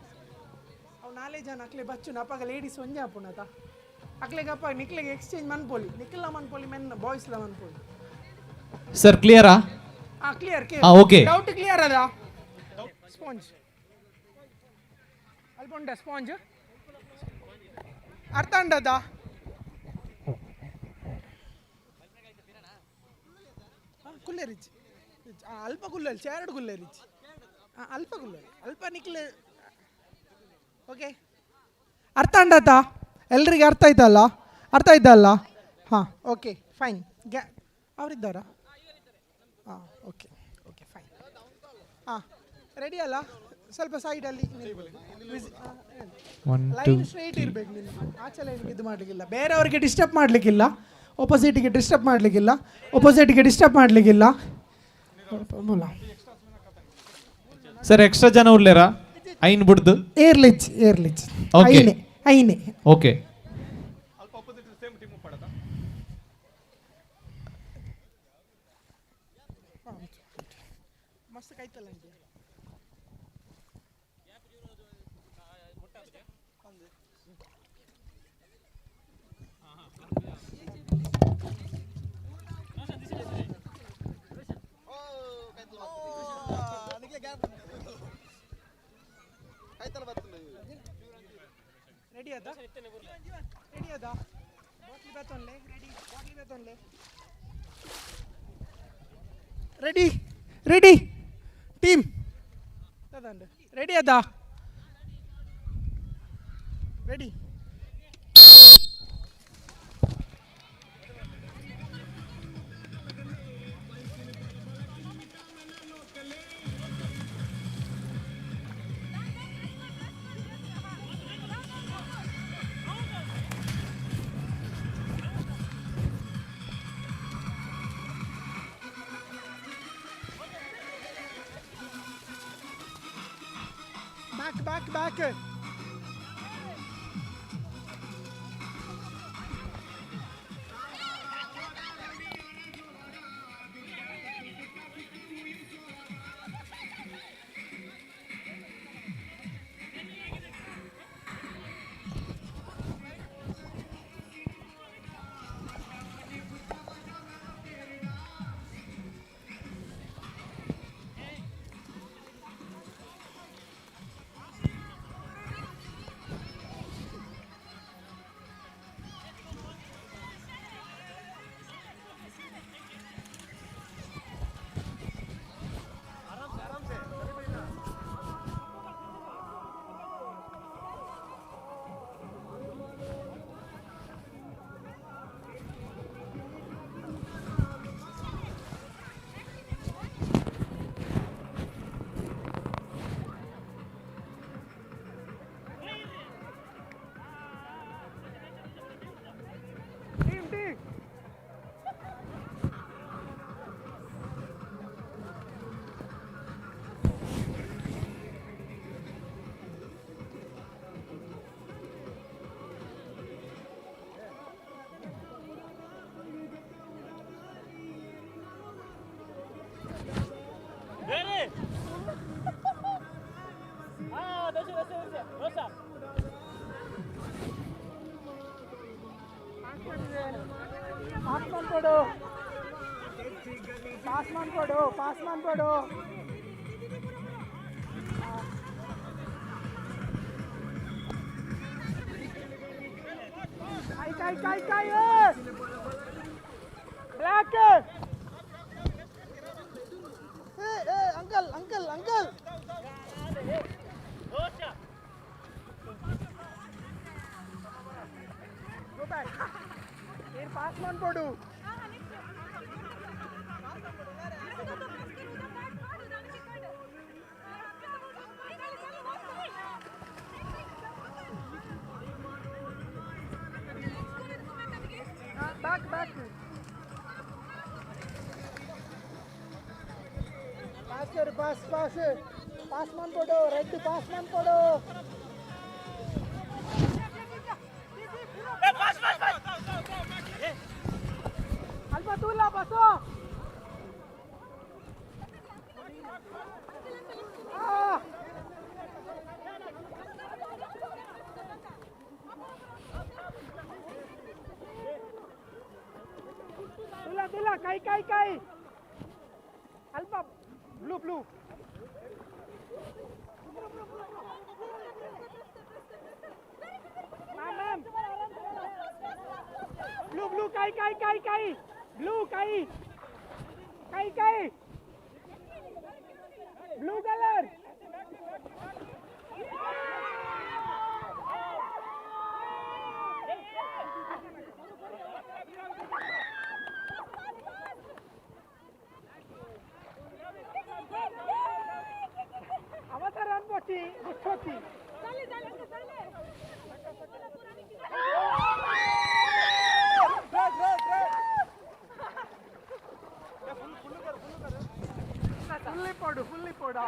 ಅವು ನಾಲೇ ಜನ ಅಕ್ಲೆ ಬಚ್ಚುನ ಅಪ್ಪಾಗ ಲೇಡೀಸ್ ಒಂಜೆ ಆಪುಣತ ಅಕ್ಲೆಗಪ್ಪ ನಿಕ್ಲೆಗೆ ಎಕ್ಸ್ಚೇಂಜ್ ಮನ್ಪೋಲಿ ನಿಖಿಲ್ನ ಮನ್ಪೋಲಿ ಮೆನ್ ಬಾಯ್ಸ್ಲ ಮನ್ಪೋಲಿ. ಸರ್ ಕ್ಲಿಯರಾ? ಹಾಂ ಕ್ಲಿಯರ್. ಹಾಂ ಓಕೆ ಡೌಟ್ ಕ್ಲಿಯರ್ ಅದ? ಸ್ಪಾಂಜ್ ಅಲ್ಪ ಉಂಟಾ ಸ್ಪಾಂಜ್ ಅರ್ಥ ಉಂಡದ? ಕುಲ್ಲೇರಿಜ್ಜಿ ಅಲ್ಪ ಕುಲ್ಲಲ್ಲಿ ಚಾರಡು ಕುಲ್ಲೇರಿಜ್ಜಿ ಅಲ್ಪ ಕುಲ್ಲಲ್ಲಿ ಅಲ್ಪ ನಿಕ್ಲೆ. ಓಕೆ ಅರ್ಥ ಉಂಡಾತ ಎಲ್ರಿಗೆ? ಅರ್ಥ ಆಯ್ತಲ್ಲ? ಅರ್ಥ ಆಯ್ತಲ್ಲ? ಹಾಂ ಓಕೆ ಫೈನ್. ಗ್ಯಾ ಅವರಿದ್ದಾರಾ? ಹಾಂ ಓಕೆ ಓಕೆ ಫೈನ್. ಹಾಂ ರೆಡಿ ಅಲ್ಲ? ಸ್ವಲ್ಪ ಸೈಡಲ್ಲಿ ಲೈನ್ ಸ್ಟ್ರೈಟ್ ಇರಬೇಕು ನೀನು, ಆಚೆ ಲೈನ್ಗೆ ಇದು ಮಾಡಲಿಕ್ಕಿಲ್ಲ, ಬೇರೆಯವ್ರಿಗೆ ಡಿಸ್ಟರ್ಬ್ ಮಾಡಲಿಕ್ಕಿಲ್ಲ, ಅಪೋಸಿಟ್ಗೆ ಡಿಸ್ಟರ್ಬ್ ಮಾಡಲಿಕ್ಕಿಲ್ಲ, ಅಪೋಸಿಟ್ಗೆ ಡಿಸ್ಟರ್ಬ್ ಮಾಡಲಿಕ್ಕಿಲ್ಲ. ಸರ್ ಎಕ್ಸ್ಟ್ರಾ ಜನ ಉಲ್ಲೇರಾ ಐನ್ ಬುಡ್ದು? ಏರ್ಲಿಚ್ ಏರ್ಲಿಚ್ ಓಕೆ ಐನೆ ಐನೆ. ಓಕೆ ಮಸ್ತ್ ಕೈತಲ್ಲ ರೆಡಿ ಅದ? ರೆಡಿ ಅದ? ಬಾಟ್ಲಿ ಬೇತೊನ್ಲೆ ರೆಡಿ, ಬಾಟ್ಲಿ ಬೇತೊನ್ಲೆ ರೆಡಿ ರೆಡಿ ಟೀಮ್ ತದಂಡು ರೆಡಿ ಅದ? Ready back back back. Pass man podu. Kai kai kai kai. Black. Hey hey uncle uncle uncle. Go back. Here pass man podu. Back back. Pass kar pass pass. Pass man podu red pass man podu. Pass pass pass. Alpa tula paso. Ah. Tula tula kai kai kai. Alpa blue blue. Ma'am ma'am. Blue blue kai kai kai kai. Blue kai. Kai kai. Blue color. Avataran pochi gustochi. Dale dale dale. Red red red. Fully podu fully podu.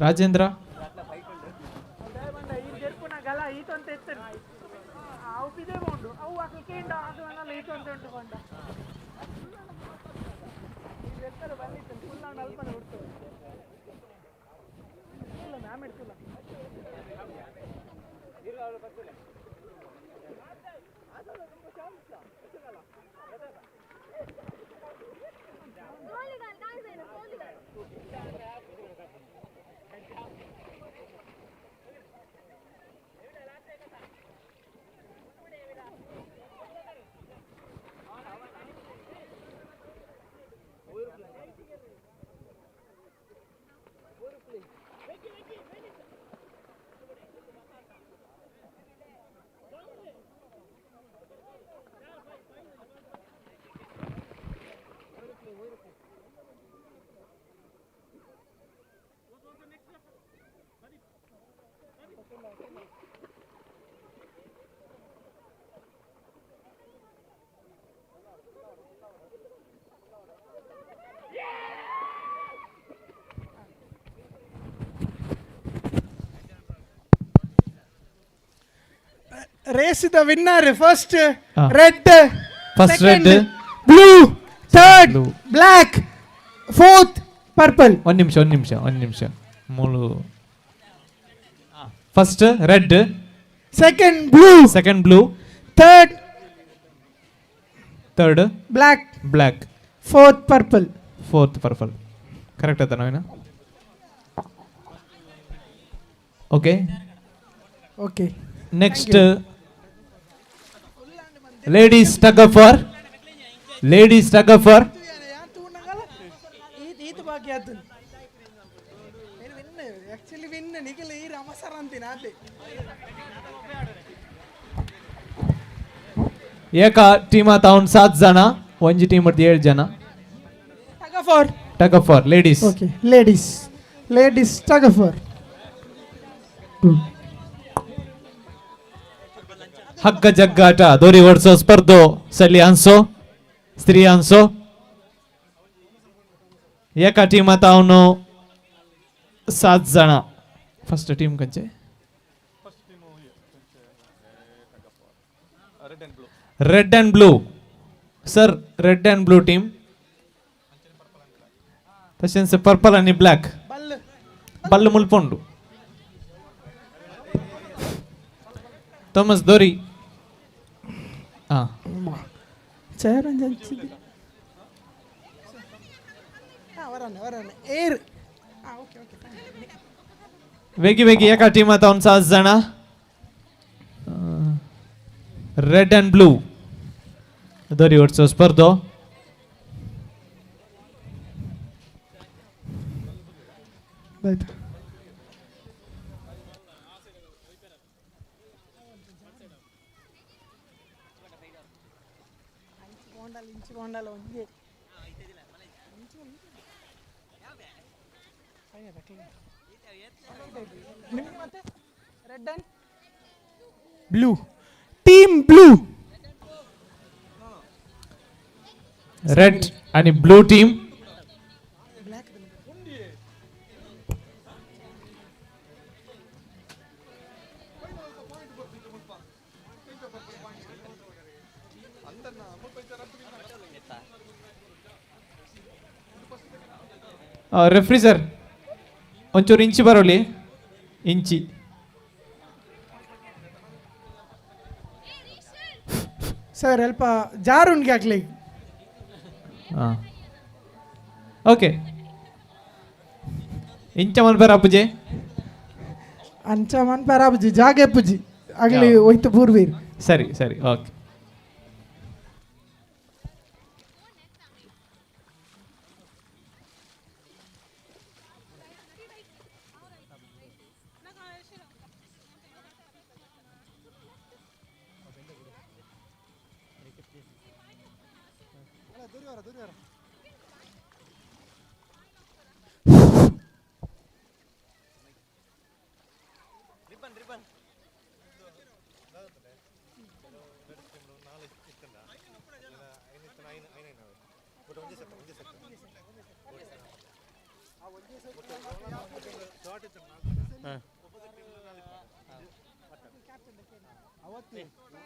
Rajendra Race the winner first red, first second, red, blue, third blue. Black, fourth purple. One ನಿಮಿಷ ಒಂದು ನಿಮಿಷ ಒಂದು ನಿಮಿಷ ಮೂಲು. First red, second blue, second blue, third third black, black, fourth purple, fourth purple. Correct ಆಯ್ತಾ ನಾವೇನ? Okay okay. Next ladies tug of war, ladies tug of war. ಈತ ಬಾಕಿ ಆತು ವಿನ್, ಆಕ್ಚುಲಿ ವಿನ್ ನಿಖಿಲ್ ಈ ರಮಸರ ಅಂತೀನಿ ಆತೆ. ಏಕ ಟೀಮ್ ತಾವನ್ 7 ಜನ, ಒಂಜಿ ಟೀಮ್ 7 ಜನ. Tug of war, tug of war ladies. Okay ladies, ladies tug of war. हग्ग जग्गाಟ दोरी ओडचो स्पर्धो चलयांचो स्त्रियांचो. एका टिमात हांव 7 जाणां. फर्स्ट टीम खंयचे? Red and blue sir, red and blue team. तशेंच पर्पल आनी ब्लॅक. बल्ल मुलपोंडू थॉमस दोरी. वेगी वेगी एका टिमात हांव 7 जाणां. रेड अँड ब्लू दोरी ओडचो स्पर्धो. Red and blue team blue. Red आणि ब्लू टीम. रेफ्री सर ಒಂಚೂರು ಇಂಚಿ ಬರೋಲಿ ಇಂಚಿ. ಸರ್ ಅಲ್ಪ ಜಾರುನ್ಗೆ ಹಾಕ್ಲಿ. ಹಾಂ ಓಕೆ. ಇಂಚ ಮನ್ಪೇರ ಅಪ್ಪುಜಿ? ಅಂಚ ಮನ್ಪೇರ ಅಪ್ಪುಜಿ, ಜಾಗೆ ಅಪ್ಪುಜಿ ಆಗಲಿ ಹೋಯ್ತು ಪೂರ್ವೀರ್. ಸರಿ ಸರಿ okay.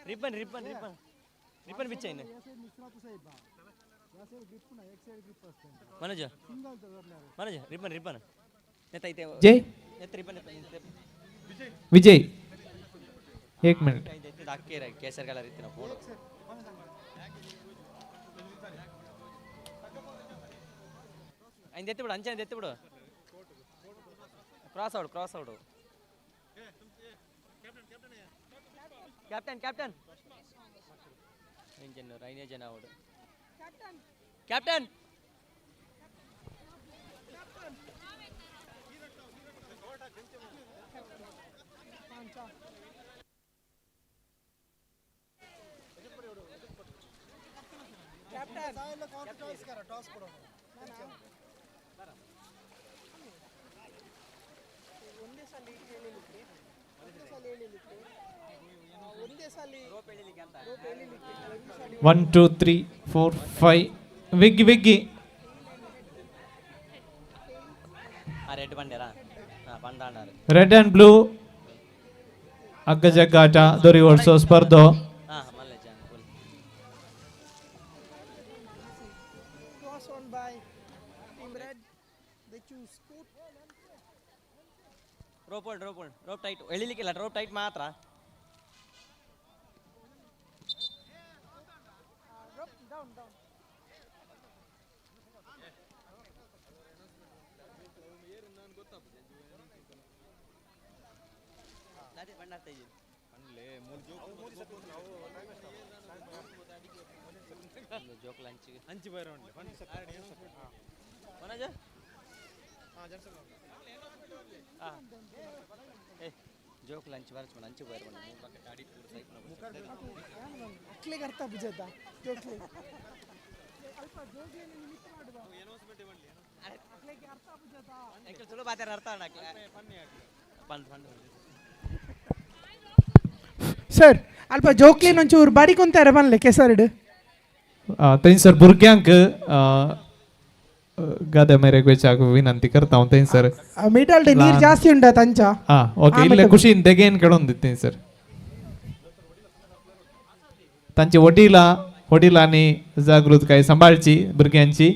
Ribbon ribbon ribbon ribbon ಬಿಚ್ಚೈನ್ Manoj Manoj ribbon ribbon ನೆತ್ತೈತೆ ಜೈ ನೆತ್ತ ರಿಬ್ಬನ್ ವಿಜಯ್ एक मिनिट. दाखकेर केसर कलर इत्तिನ ಫೋಟೋ ಐಂದ ಎತ್ತಿ ಬಿಡು, ಅಂಚೆ ಎತ್ತಿ ಬಿಡು. Cross out cross out. Captain captain ಇಂಜನ್ ರೈನೇ ಜನ ಔಟ್. ಕ್ಯಾಪ್ಟನ್ 1 2 3 4 5 ವಿಗ್ಗಿ ವಿಗ್ಗಿ. ರೆಡ್ ಬಂಡೇರಾ ಬಂದಾಂಡಾರು. ರೆಡ್ ಅಂಡ್ ಬ್ಲೂ ಅಗ್ಗ ಜಗ್ಗಾಟ ದೊರಿ ಓಡಿಸೋ ಸ್ಪರ್ಧೋ. Rope hold rope hold rope tight ಎಳಿಲಿಕ್ಕಿಲ್ಲ, rope tight ಮಾತ್ರ. ಜೋಕ್ ಲಂಚ್ ಬರಚ್ ಅಂಚು ಅರ್ಥ ಬುಜದ ಜೋಕ್ಲೆ ಚಲೋ ಬಾತಾರ ಅರ್ಥ ಪಂಡ್ ಪಂಡ್. ಸರ್ ಅಲ್ಪ ಜೋಕ್ಲಿನ ಒಂಚೂರು ಬಾರಿ ಕುಂತಾರೆ ಬನ್ಲೆ ಕೆಸರ್ಡ್ थंयसर भुरग्यांक गाद्या मेरेक वेचाक विनंती करता हांव थंयसर. मिडल ನೀರು ಜಾಸ್ತಿ ಉಂಡ ತಂಚ. हां ओके, इल्ले कुशीन देगेन खेळोन दित थंयसर. तांची वडिलां वडिलांनी जागृतकाय सांबाळची भुरग्यांची.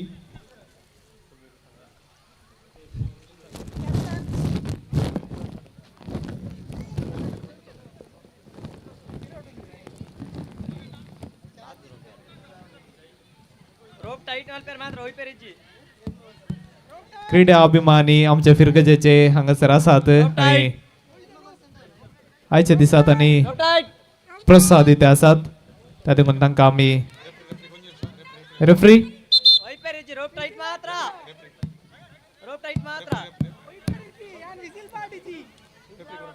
क्रीडा अभिमानी आमच्या फिरगजेचे हांगासर आसात आनी आयच्या दिसात आनी प्रोत्साह दिते आसात. त्या देखून तांकां आमी referee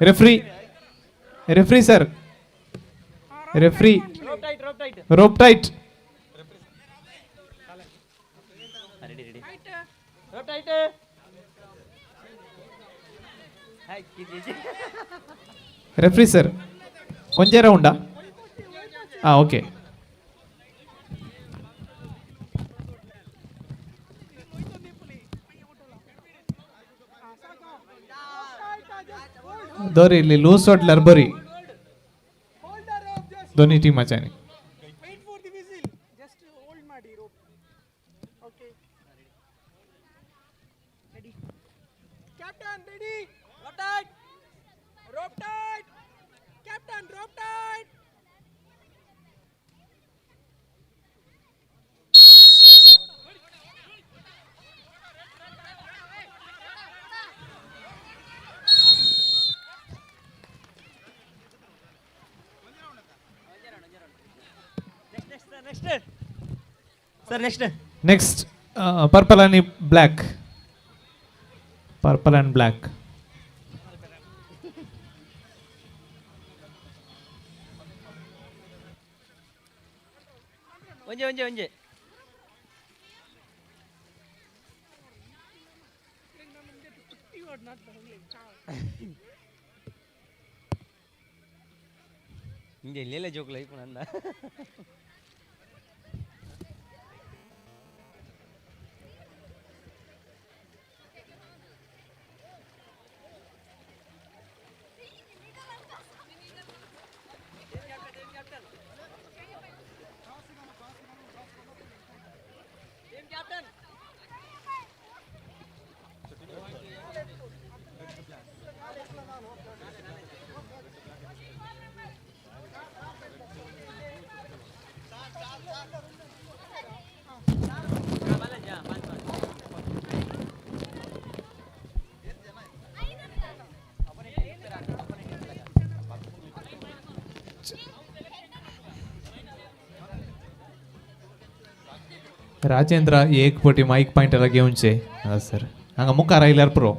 referee referee sir referee rope tight. Referee sir ಒಂಜೇ ರೌಂಡಾ? ಹಾಂ ಓಕೆ. दोरी इल्ली लूज सोडल्यार बरी दोनी टिमाच्यानी. Sir next next purple आणि ब्लॅक, पर्पल अँड ब्लॅक. ಒಂಜೆ ಒಂಜೆ ಒಂಜೆ ಇಂಜೆ ಇಲ್ಲೆಲ್ಲ ಜೋಕ್ ಲೈಫ್ ನಂದ. राजेंद्र एक पटी माईक पॉयंटाला घेवचे सर हांगा मुखार आयल्यार पुरो.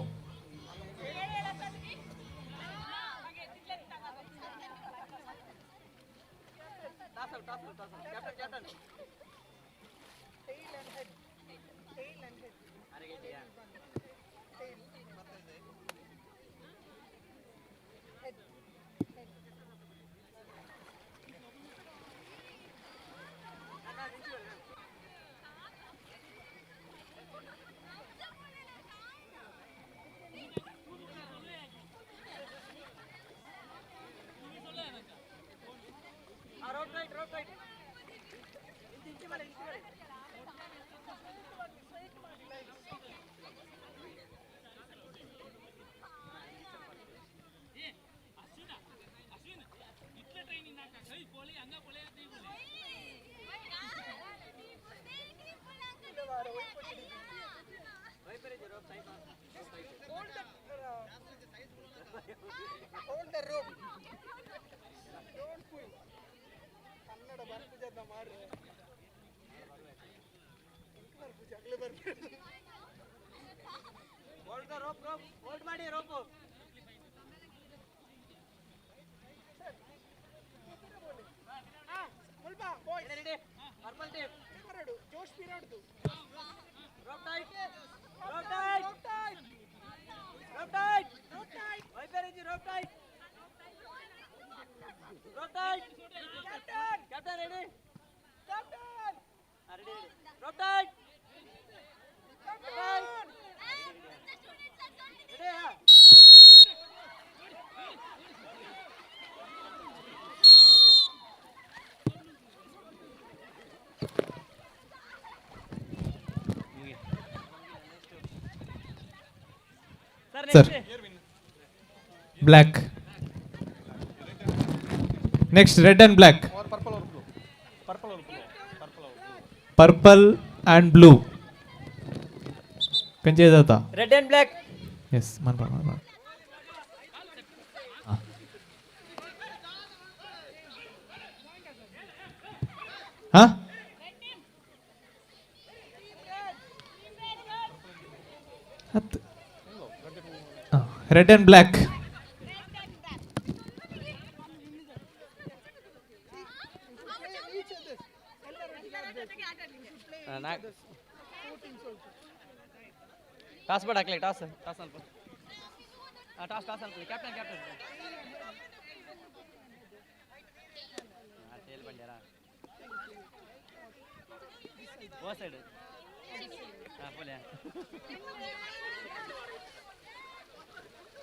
Rope tight. Sir black. Next red and black. Purple and blue. खंयचे जाता? Red and black. Yes मानपा मानपा. हां red and black. Toss but ಹಾಕ್ಲಿ, ಟಾಸ್ ಟಾಸ್ ಅಲ್ಪ, ಟಾಸ್ ಟಾಸ್ ಅಲ್ಪ. ಕ್ಯಾಪ್ಟನ್ ಕ್ಯಾಪ್ಟನ್ ಟೇಲ್ ಬಂಡ್ಯಾರ ಓ ಸೈಡ್. ಹಾಂ ಪೋಲೆ,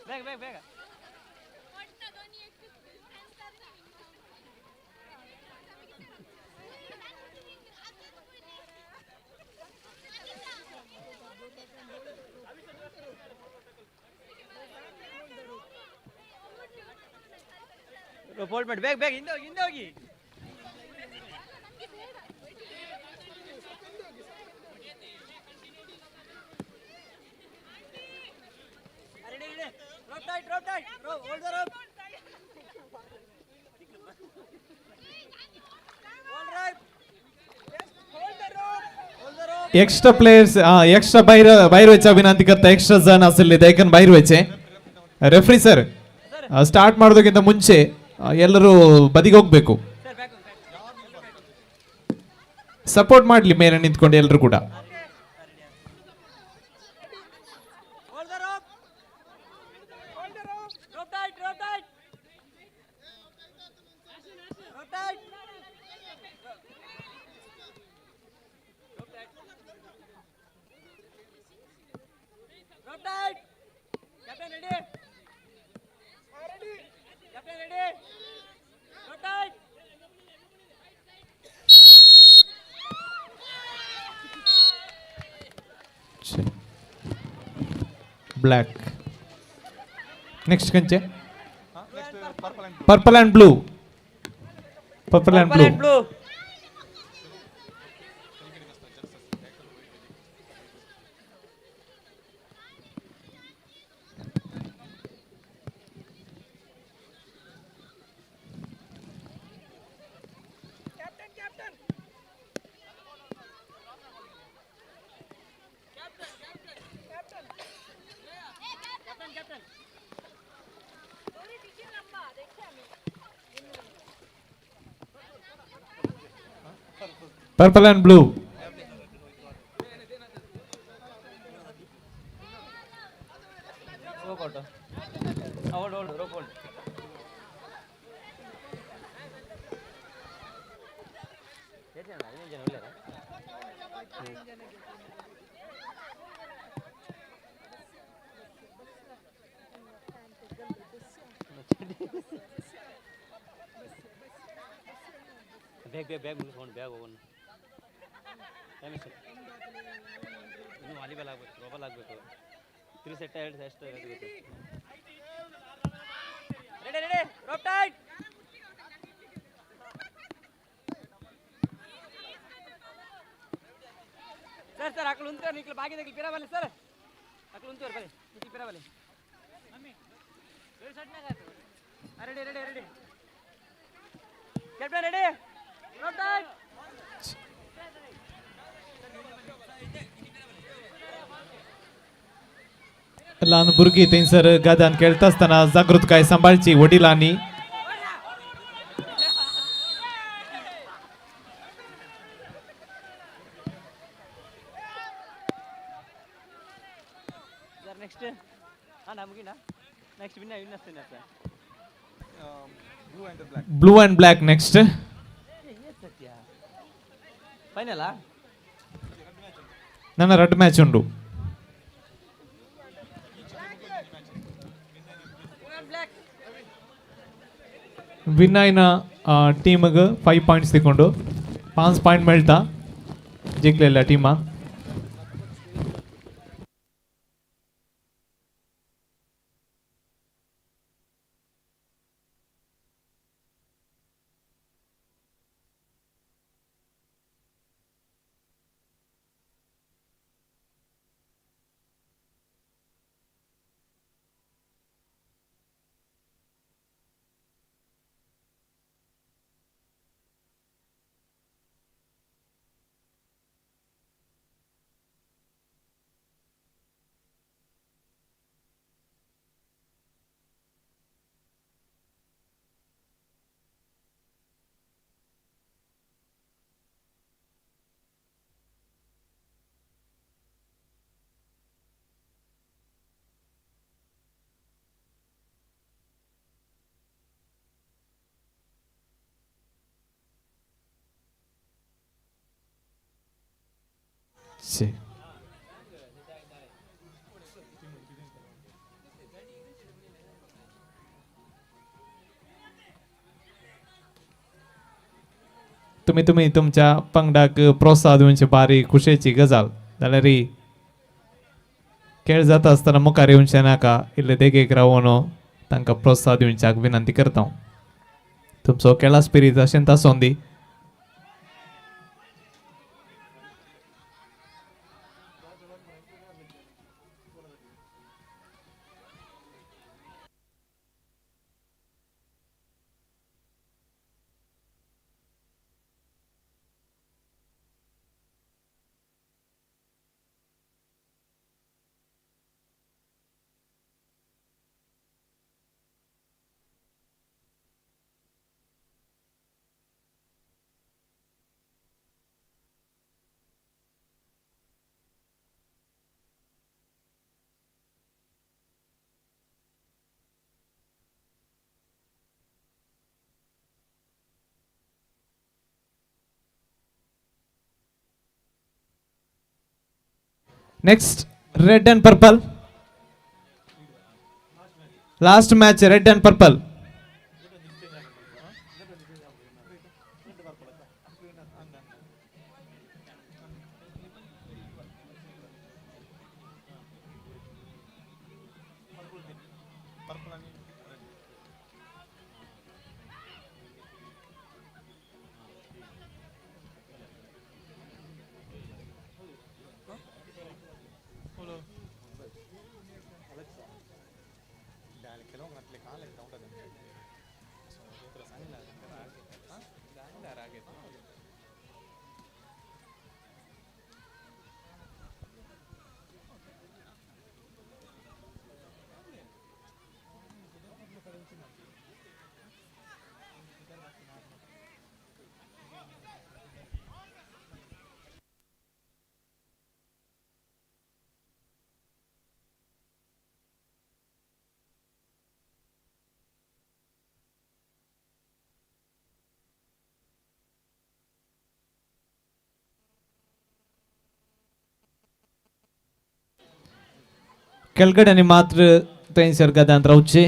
ಬೇಗ ಬೇಗ ಬೇಗ. ಫೋಲ್ಡ್ ಮಾಡಿ, ಬೇಗ ಬೇಗ, ಹಿಂದೆ ಹೋಗಿ ಹಿಂದೆ ಹೋಗಿ. एक्स्ट्रा प्लेयर्स एक्स्ट्रा भायर भायर वयचे विनंती करता. एक्स्ट्रा जण आसले देखून भायर वयचे. ರೆಫ್ರಿ ಸರ್ ಸ್ಟಾರ್ಟ್ ಮಾಡೋದಕ್ಕಿಂತ ಮುಂಚೆ ಎಲ್ಲರೂ ಬದಿಗೆ ಹೋಗ್ಬೇಕು. ಸಪೋರ್ಟ್ ಮಾಡಲಿ ಮೇಲೆ ನಿಂತ್ಕೊಂಡು ಎಲ್ಲರೂ ಕೂಡ. ಬ್ಲ್ಯಾಕ್. ನೆಕ್ಸ್ಟ್ ಕಂಚೆ purple and blue. Purple and blue. Purple and blue. Hold hold rope hold. 15 ಜನ ಉಳ್ಳಾರ? ಬೇಗ ಬೇಗ ಬೇಗ ಮುಗಿಸ್ಕೊಂಡು ಬೇಗ ಹೋಗೋಣ. ಟೈಮ್ ಎಷ್ಟು? ಇನ್ನು ವಾಲಿಬಾಲ್ ಆಗಬೇಕು, ಥ್ರೋಬಾಲ್ ಆಗಬೇಕು. 3 ಸೆಟ್ 2 ಎಷ್ಟು ಬೇಕು? Ready ready, rope tight. Sir sir ಅಕ್ಕಳು ಉಂತಾರೆ, ನಿಕ್ಲು ಬಾಗಿದ ಪಿರಾಬಲ್ಲಿ ಸರ್. ಅಕ್ಕಳು ಉಂತೇವ್ರು ಬನ್ನಿ, ನಿಕ್ಲು ಪಿರಾಬಲ್ಲಿ. Ready ready ready captain ready, rope tight. ल्हान भुरगीं थंयसर गाद्यान खेळटा आसतना जागृतकाय सांबाळची वडिलांनी. ಸರ್ ನೆಕ್ಸ್ಟ್ ಹಾಂ ನಮಗಿನ ನೆಕ್ಸ್ಟ್ ವಿನ್ನ ವಿನ್ ಅಷ್ಟೇ sir. Blue and black next. ಸತ್ಯ ಫೈನಲಾ? ನನ್ನ ರಡ್ ಮ್ಯಾಚ್ ಉಂಡು. ವಿನ್ ಆಯ್ನ ಟೀಮ್ಗೆ 5 ಪಾಯಿಂಟ್ಸ್ ತಿಕ್ಕೊಂಡು 5 ಪಾಯಿಂಟ್ ಮೇಳ್ತಾ ಜಿಂಕ್ಲೆಲ್ಲ ಟೀಮ. शी. तुमी तुमी तुमच्या पंगडाक प्रोत्साह दिवची बारीक खुशेची गजाल जाल्यार खेळ जाता आसतना मुखार येवचें नाका, इल्ले देगेक रावन तांकां प्रोत्साह दिवच्याक विनंती करता. तुमचो खेळा स्पिरीत अशेंच आसूं दी. Next, red and purple. Last match, red and purple. खेळगड्यांनी मात्र थंयसर गद्यांत रावचे,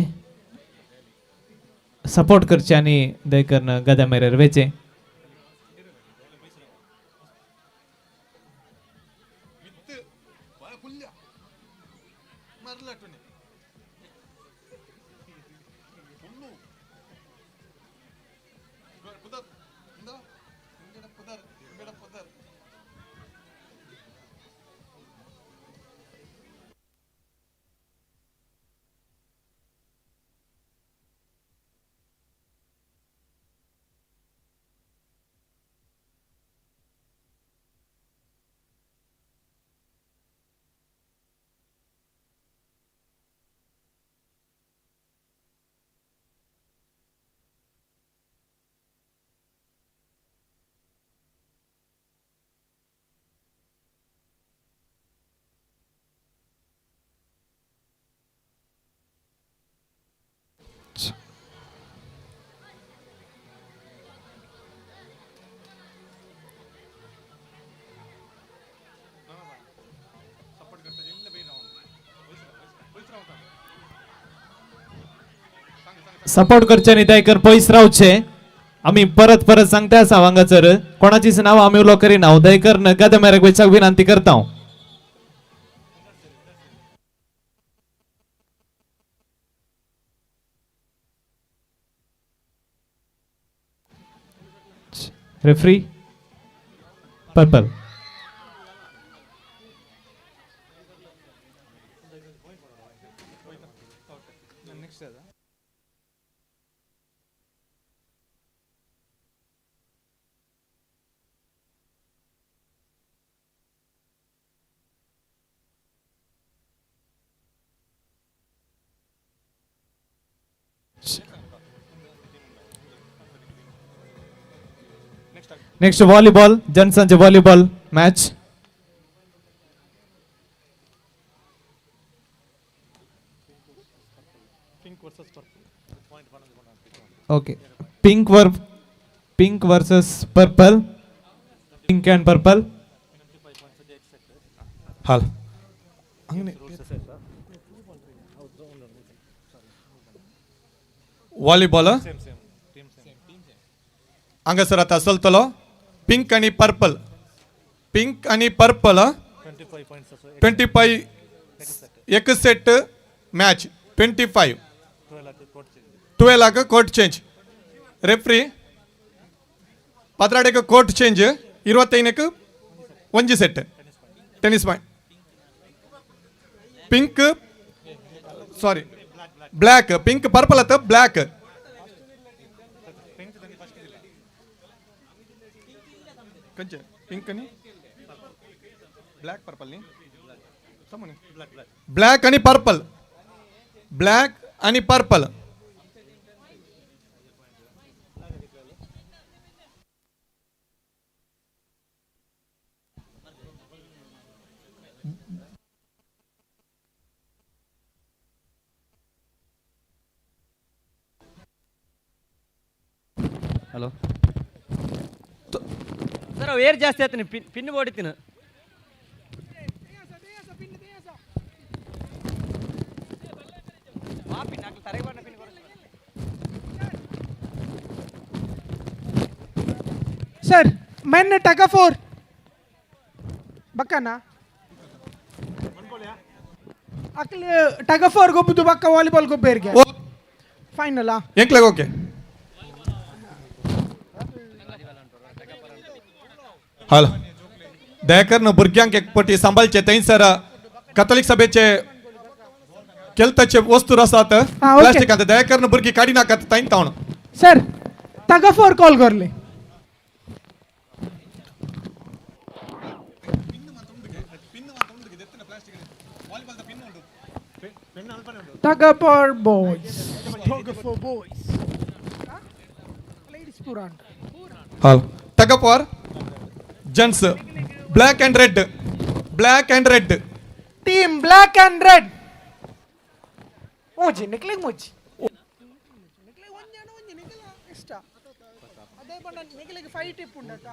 सपोर्ट करचे आनी दयकरून गद्या मेरेर वेचे. सपोर्ट करचे न्ही दयकर पयस रावचे. आमी परत परत सांगता आसा हांगासर कोणाचीच नांव आमी उलो करिना. दयकर गद्या मेरेक वचपाक विनंती करता. Referee purple. Next volleyball, जनसंच volleyball match. Okay, pink versus purple, pink and purple. हाल व्हॉलीबॉल हांगासर आतां चलतलो पिंक आनी पर्पल, पिंक आनी पर्पल 25 एक set match 25 12 court change referee 12 court change 25 ಒಂಜಿ set tennis point pink sorry black pink purple ಅತ್ತ ಬ್ಲ್ಯಾಕ್ ಕಂಚೆ ಪಿಂಕ್ ನಿ ಬ್ಲ್ಯಾಕ್ ಪರ್ಪಲ್ ನಿ ಸಮನೆ ಬ್ಲ್ಯಾಕ್ आणि पर्पल, ब्लॅक आणि पर्पल. ಹಲೋ ಸರ್, ಅವು ಏರ್ ಜಾಸ್ತಿ ಆಯ್ತು, ಪಿನ್ ಪಿನ್ ಹೊಡಿತೀನಿ. ಸರ್ ಮೆನ್ ಟಗ ಫೋರ್ ಬಕ್ಕನಾ ಅಕ್ಲ್ ಟಗ ಫೋರ್ ಗೊಬ್ಬುದು ಬಕ್ಕ ವಾಲಿಬಾಲ್ ಗೊಬ್ಬೇರಿಗೆ ಫೈನಲ್ ಎಂಕ್ಲಾಗ ಓಕೆ. हॅलो दयाकर भुरग्यांक एक पटी सांबाळचे थंयसर कॅथोलिक सभेचे केलताचे वस्तू आसात प्लास्टिकांत दयाकर भुरगीं काडी नाकात थंय तावन. सर ताका फोर कॉल करले. Tug for boys, tug for boys, ladies Puran. Hello tug for gents black and red, black and red team, black and red. ಮೋಜಿ ನಿಕ್ಲಿಗ್ ಮೋಜಿ ನಿಕ್ಲಿಗ್ ಒಂಜಾಣ ಒಂಜಿ ನಿಕ್ಲ ಇಷ್ಟ ಅದೇ ಬಣ್ಣ ನಿಕ್ಲಿಗ್ fight ಇಪ್ಪುಂಡತ.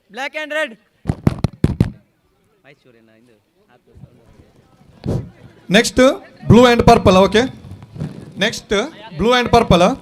Black and red. Next blue and purple. Okay, next blue and purple.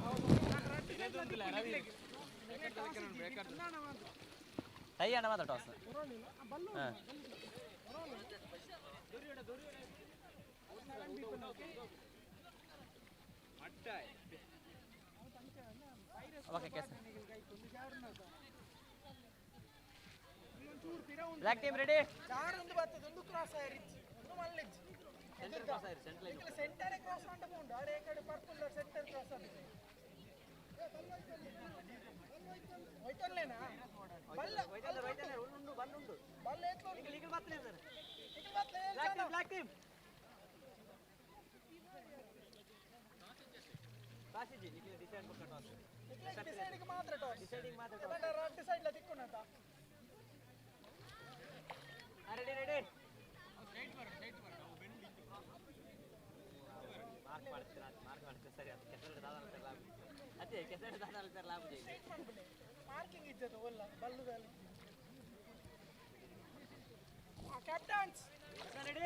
Black team ready? Center cross ಆಯ್ತು, center line. Centre cross ಅಂತ ಪೋಂಡು ಆಡೆ ಕಡೆ ಪರ್ಪಲ್ ಸೆಂಟರ್ ಕ್ರಾಸ್ ಆಂಡ್ ಹೋಯ್ತಲ್ಲೇನಾ ಬಲ್ಲ ಹೋಯ್ತಲ್ಲ ಹೋಯ್ತಲ್ಲ ಉಂಡು ಬಲ್ಲ ಉಂಡು ಬಲ್ಲ ಏತ್ಲ ಈಗಲ್ ಈಗಲ್ ಮಾತ್ರ ಸರ್. ಈಗಲ್ ಮಾತ್ರ ಬ್ಲಾಕ್ ಟೀಮ್, ಬ್ಲಾಕ್ ಟೀಮ್ ಕಾಶಿಜಿ ನಿಖಿಲ್ ಡಿಸೈಡ್ ಬಕ್ಕ ಟಾಸ್. ಡಿಸೈಡ್ ಮಾತ್ರ ಟಾಸ್, ಡಿಸೈಡಿಂಗ್ ಮಾತ್ರ ಟಾಸ್. ಬಟ್ ರಡ್ ಸೈಡ್ ಲ ತಿಕ್ಕುನತ. Ready ready mark ಮಾಡ್ತೀರಾ ಮಾರ್ಕ್ ಮಾಡ್ತೀರಾ ಸರಿ ಅದು ಕೆಸರು ದಾದ ಅಂತಾರೆ ಲಾಭ ಅದೇ ಕೆಸರು ದಾದ ಅಂತಾರೆ ಲಾಭ ಮಾರ್ಕಿಂಗ್ ಇದ್ದದು ಒಲ್ಲ ಬಲ್ಲುದಲ್ಲಿ captains ready.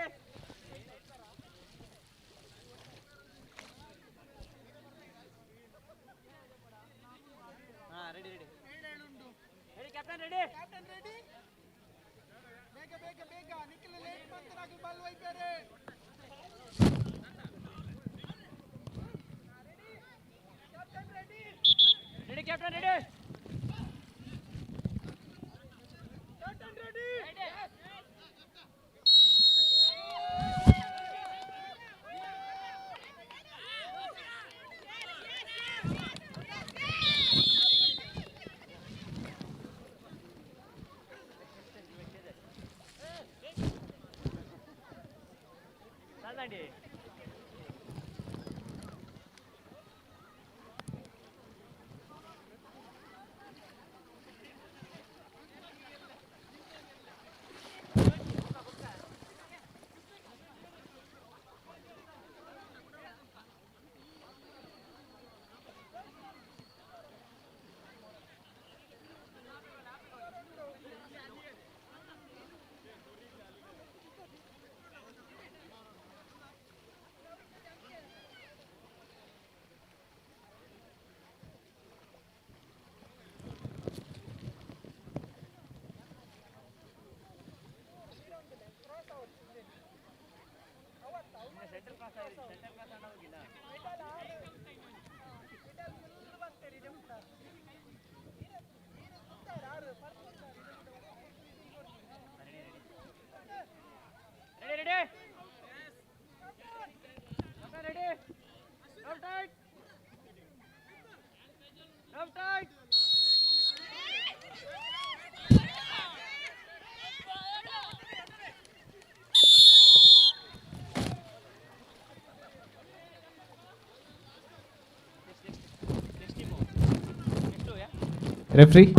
Referee.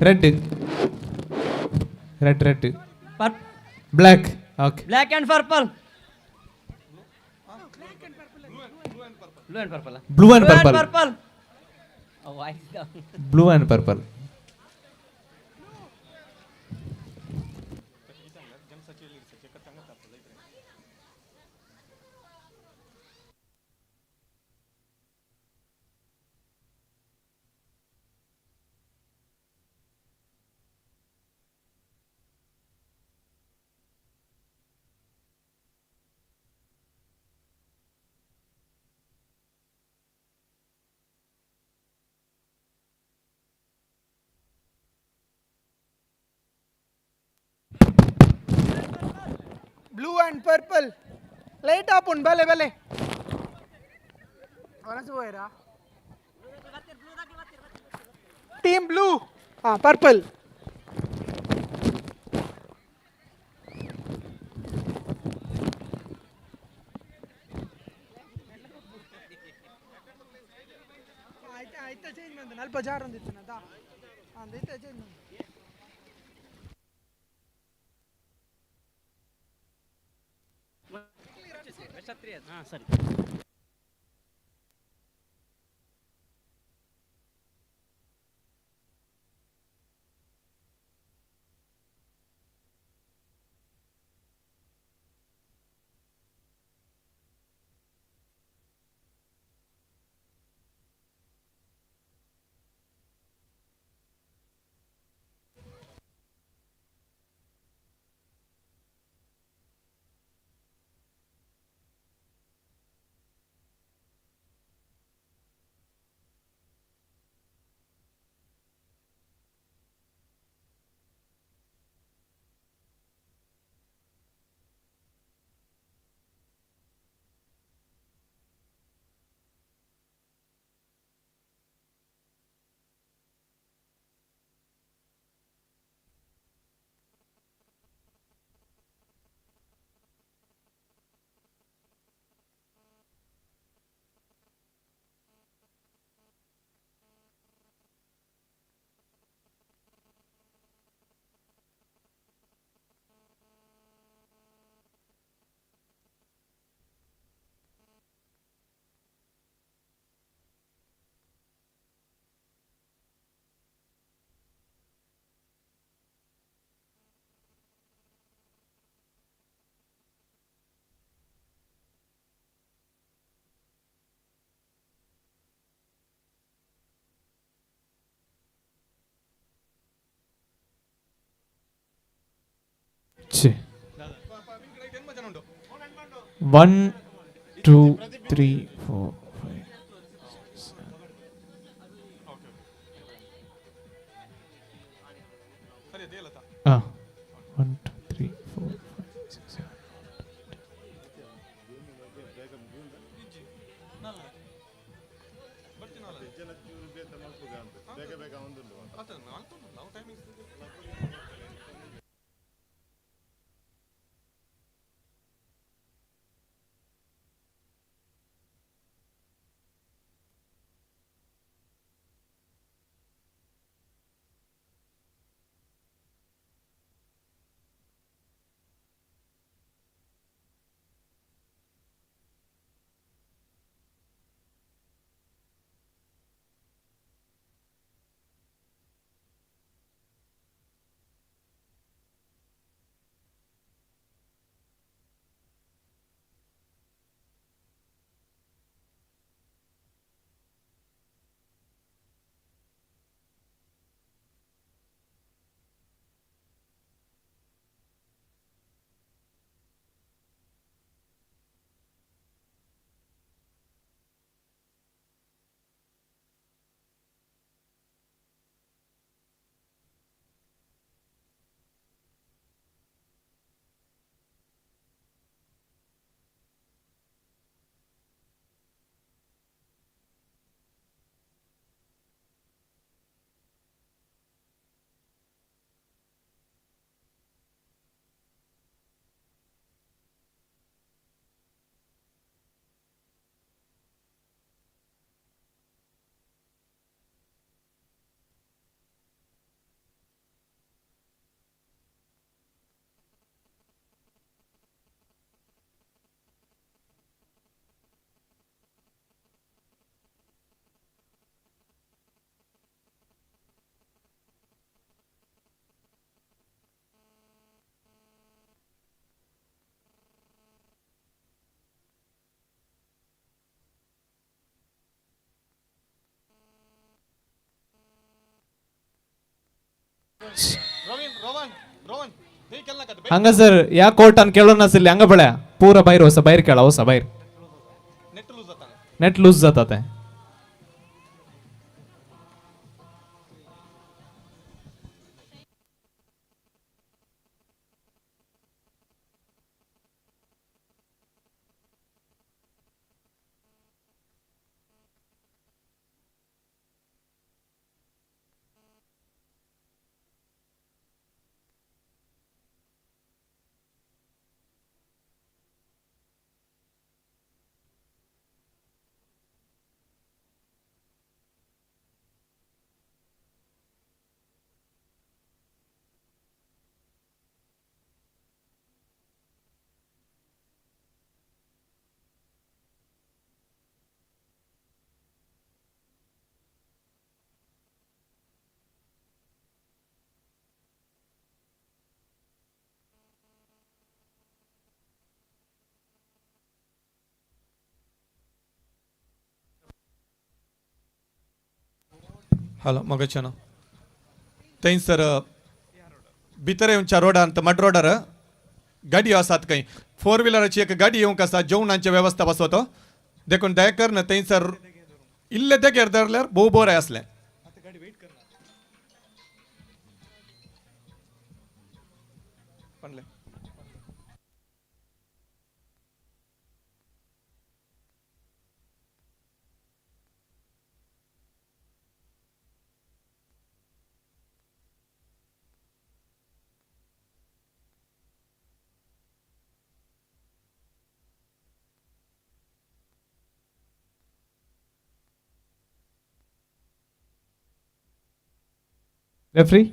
Red. Red, red. Black. Okay. Black and purple. Blue and purple. Blue and purple. Purple. Oh, I Blue and purple. Blue and purple. Light up un bale bale. Team blue. Ah, purple. ಸರಿ. 1 2 3 4 5 6 7. 1 2 3 4 5 6 7. हांगासर ह्या कोर्टान खेळून नाशिल्ले हांगा पळया पुरा भायर वसा भायर खेळा वसा भायर नेट लूज जाता तें. हॅलो मगाच्यान थंयसर भितर येवच्या रोडान मड रोडार गाडयो आसात खंय फोर व्हिलराची एक गाडी येवंक आसा जेवणाची वेवस्था बसवतो देखून दया करून थंयसर इल्ले देगेर धरल्यार भोव बरें आसलें. Referee?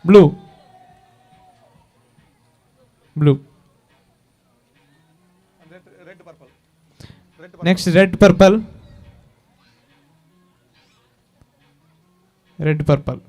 Blue. Blue. Red purple. Next red purple. Red purple.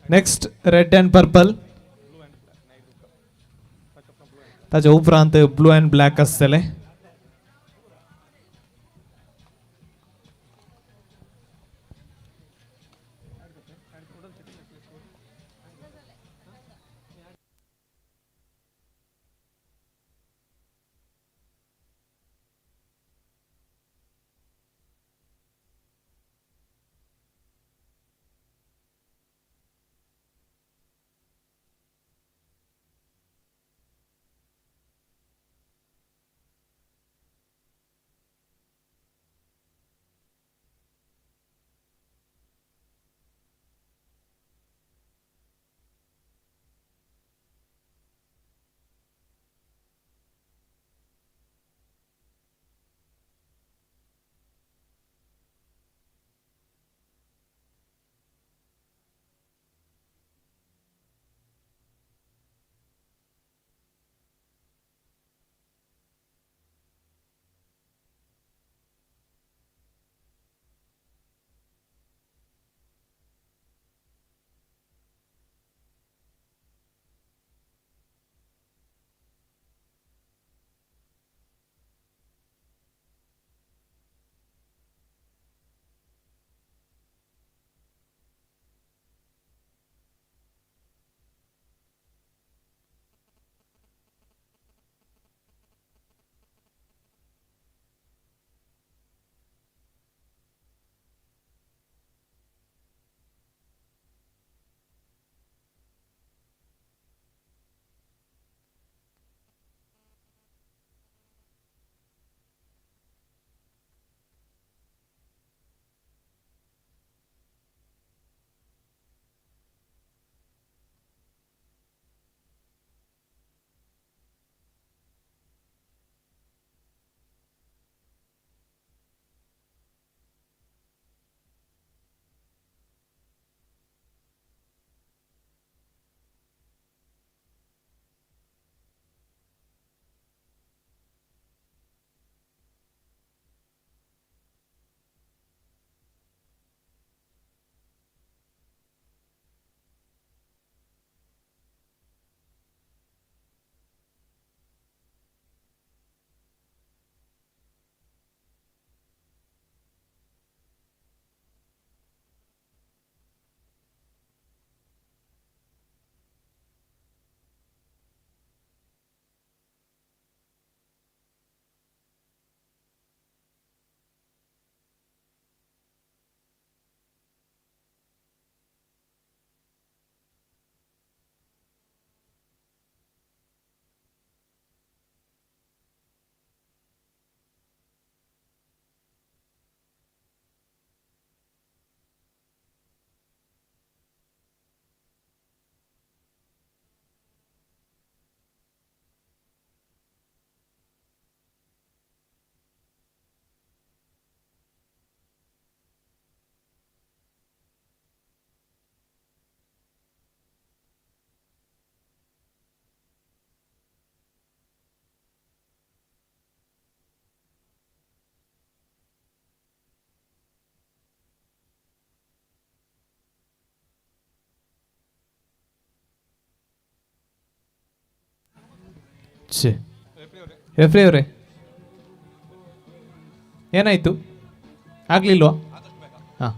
Next red and purple. ताजे उपरांत ब्लू अँड ब्लॅक आसतले. ರೆಫ್ರಿ ಅವರೇ, ಏನಾಯಿತು? ಆಗಲಿಲ್ವಾ? ಹಾಂ,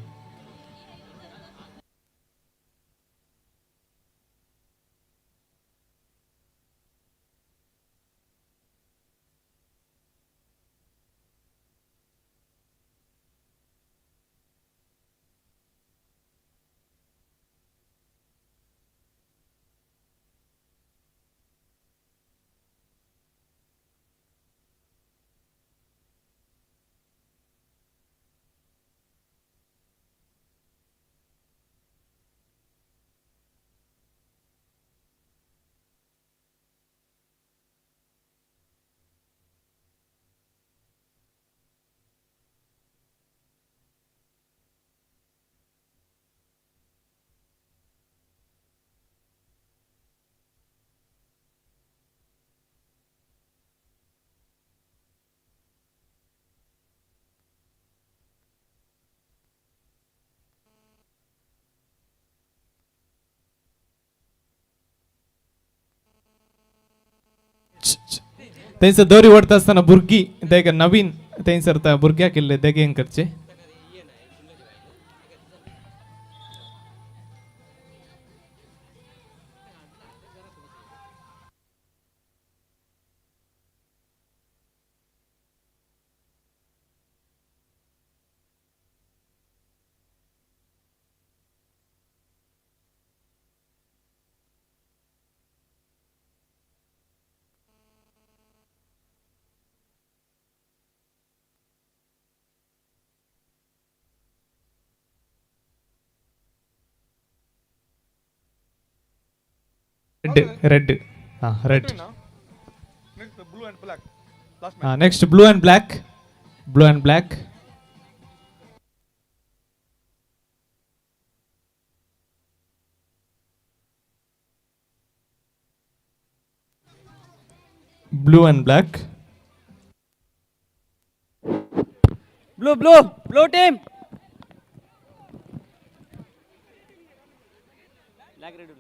थंयसर दोरी ओडटा आसतना भुरगीं देगे नवीन थंयसर त्या भुरग्याक इल्ले देगेन करचे. Red, red. Red. Next blue and black. Next blue and black. Blue and black. Blue and black. Blue, blue, blue team. Black red.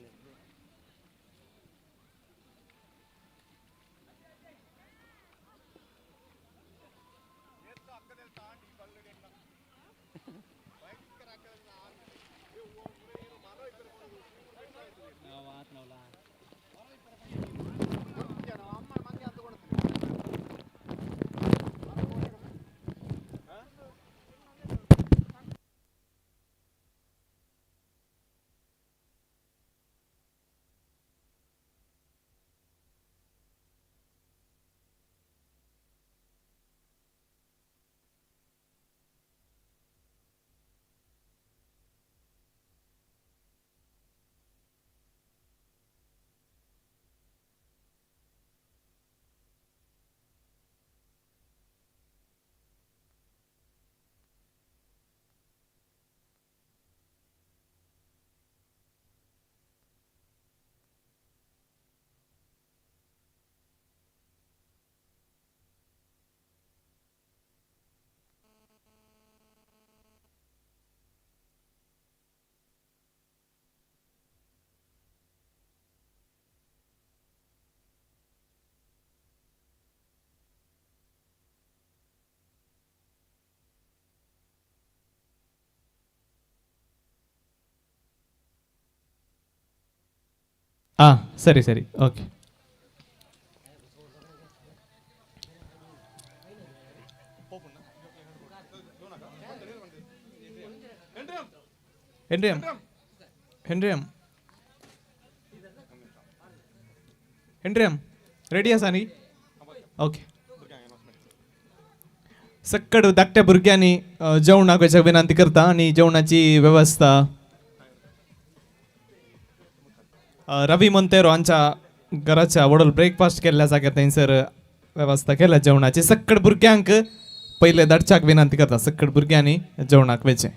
ಹಾಂ, ಸರಿ ಸರಿ, ಓಕೆ. ಹೆನ್ರಿಯಮ್, ಹೆನ್ರಿಯಮ್, ಹೆನ್ರಿಯಮ್, ರೆಡಿ आसा न्ही? ओके. सक्कड धाकट्या भुरग्यांनी जेवणाक वचपाक विनंती करता आनी जेवणाची वेवस्था रवी मोंतेरो हांच्या घराच्या व्हडलो ब्रेकफास्ट केल्ल्या जाग्यार थंयसर वेवस्था केल्या जेवणाची. सक्कड भुरग्यांक पयले धाडच्याक विनंती करता, सक्कड भुरग्यांनी जेवणाक वचचें.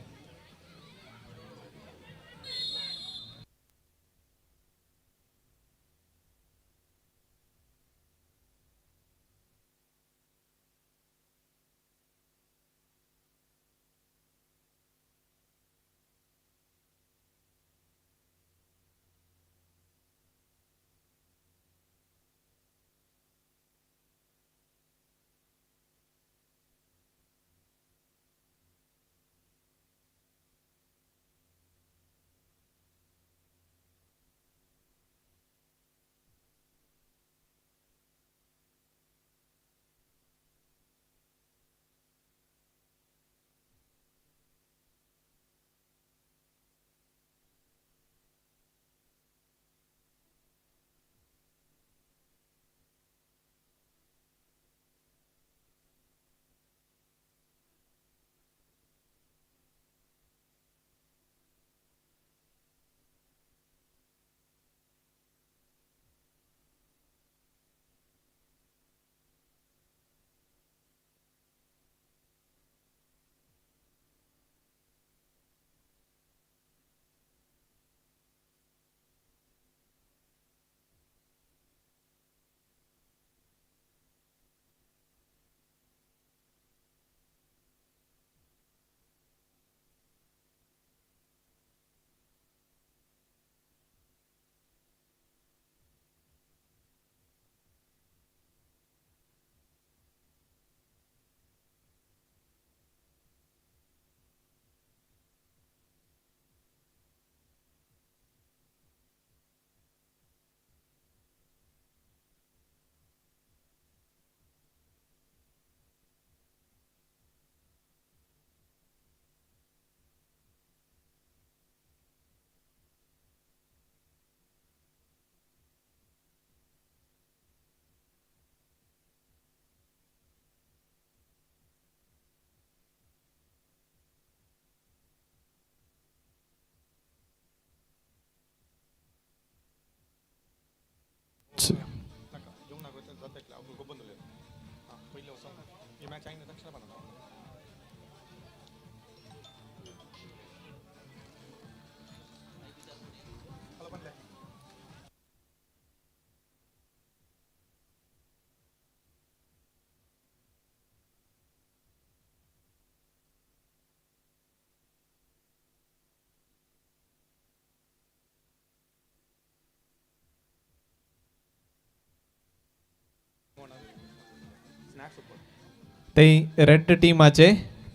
ते रेड टीमाचे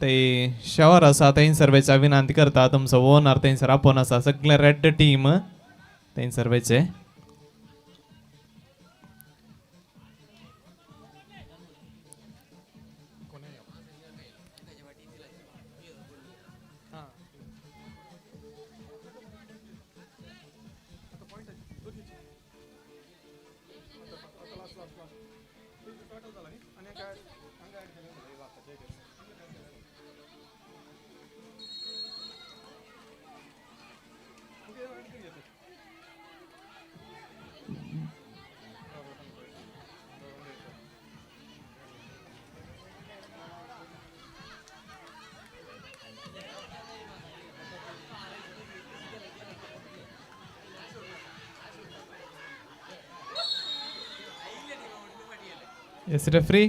ते शॉवर आसा थंय सर्वेचा विनंती करता तुमचो ओनर थंयसर आपोवन आसा सगळे रेड टीम थंय सर्वेचे. Yes, referee.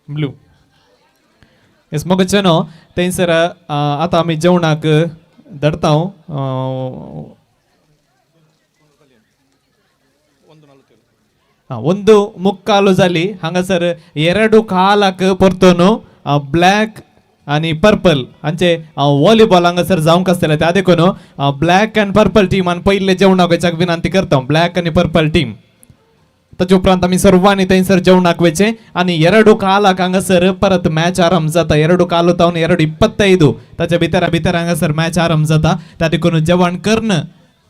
Blue. Yes, मोगचनो थंयसर आतां आमी जेवणाक धरता. ಒಂದು ಮುಕ್ಕಾಲು जाली हांगासर ಎರಡು ಕಾಲಾक परतून ब्लॅक आनी पर्पल हांचे व्हॉलीबॉल हांगासर जावंक आसतलें. त्या देखून ब्लॅक आनी पर्पल टीमान पयले जेवणाक वयच्याक विनंती करता. ब्लॅक आनी पर्पल टीम ताचे उपरांत आमी सर्वांनी थंयसर जेवणाक वयचें आनी ಎರಡು ಕಾಲಾक हांगासर परत मॅच आरंभ जाता. ಎರಡು ಕಾಲು तावन 2:25 ताच्या भितर भितर हांगासर मॅच आरंभ जाता. त्या देखून जेवण करून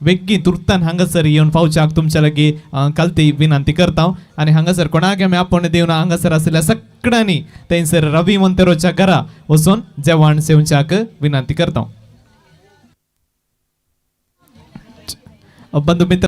वेगीं तुर्तान हांगासर येवन पावच्याक तुमच्या लागीं कालती विनंती करता. आनी हांगासर कोणाक आमी आपोवणें दिवन हांगासर आशिल्ल्या सगळ्यांनी थंयसर रवी मोंतेरोच्या घरा वचून जेवण सेवच्याक विनंती करता. बंधू मित्र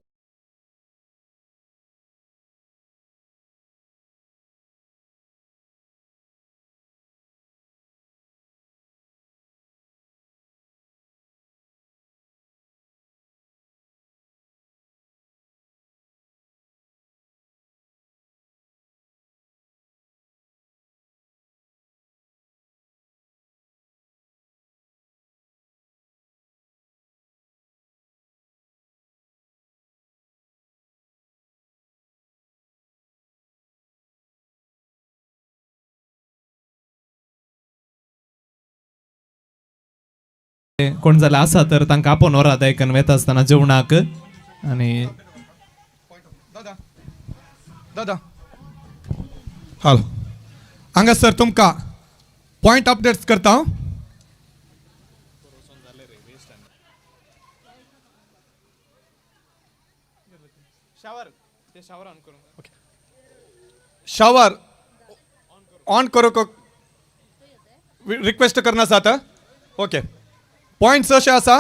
कोण जाल्यार आसा तर तांकां आपोवन व्हरात आयकन वेता आसतना जेवणाक. आनी दादा दादा हॅलो हांगासर तुमकां पॉयंट अपडेट्स करता. शावर ऑन करूंक रिक्वेस्ट करना आसा. ओके पॉयंट्स अशे आसा.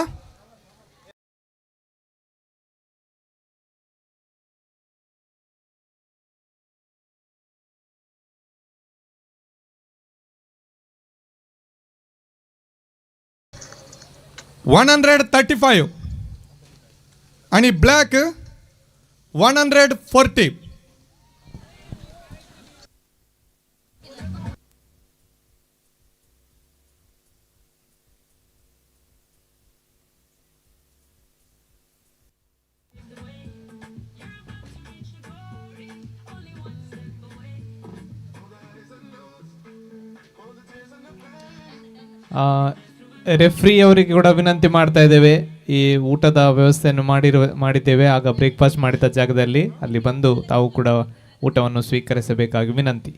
$135 आणि ब्लॅक 140. ರೆಫ್ರಿ ಅವರಿಗೆ ಕೂಡ ವಿನಂತಿ ಮಾಡ್ತಾ ಇದ್ದೇವೆ, ಈ ಊಟದ ವ್ಯವಸ್ಥೆಯನ್ನು ಮಾಡಿದ್ದೇವೆ. ಆಗ ಬ್ರೇಕ್ಫಾಸ್ಟ್ ಮಾಡಿದ ಜಾಗದಲ್ಲಿ ಅಲ್ಲಿ ಬಂದು ತಾವು ಕೂಡ ಊಟವನ್ನು ಸ್ವೀಕರಿಸಬೇಕಾಗಿ ವಿನಂತಿ.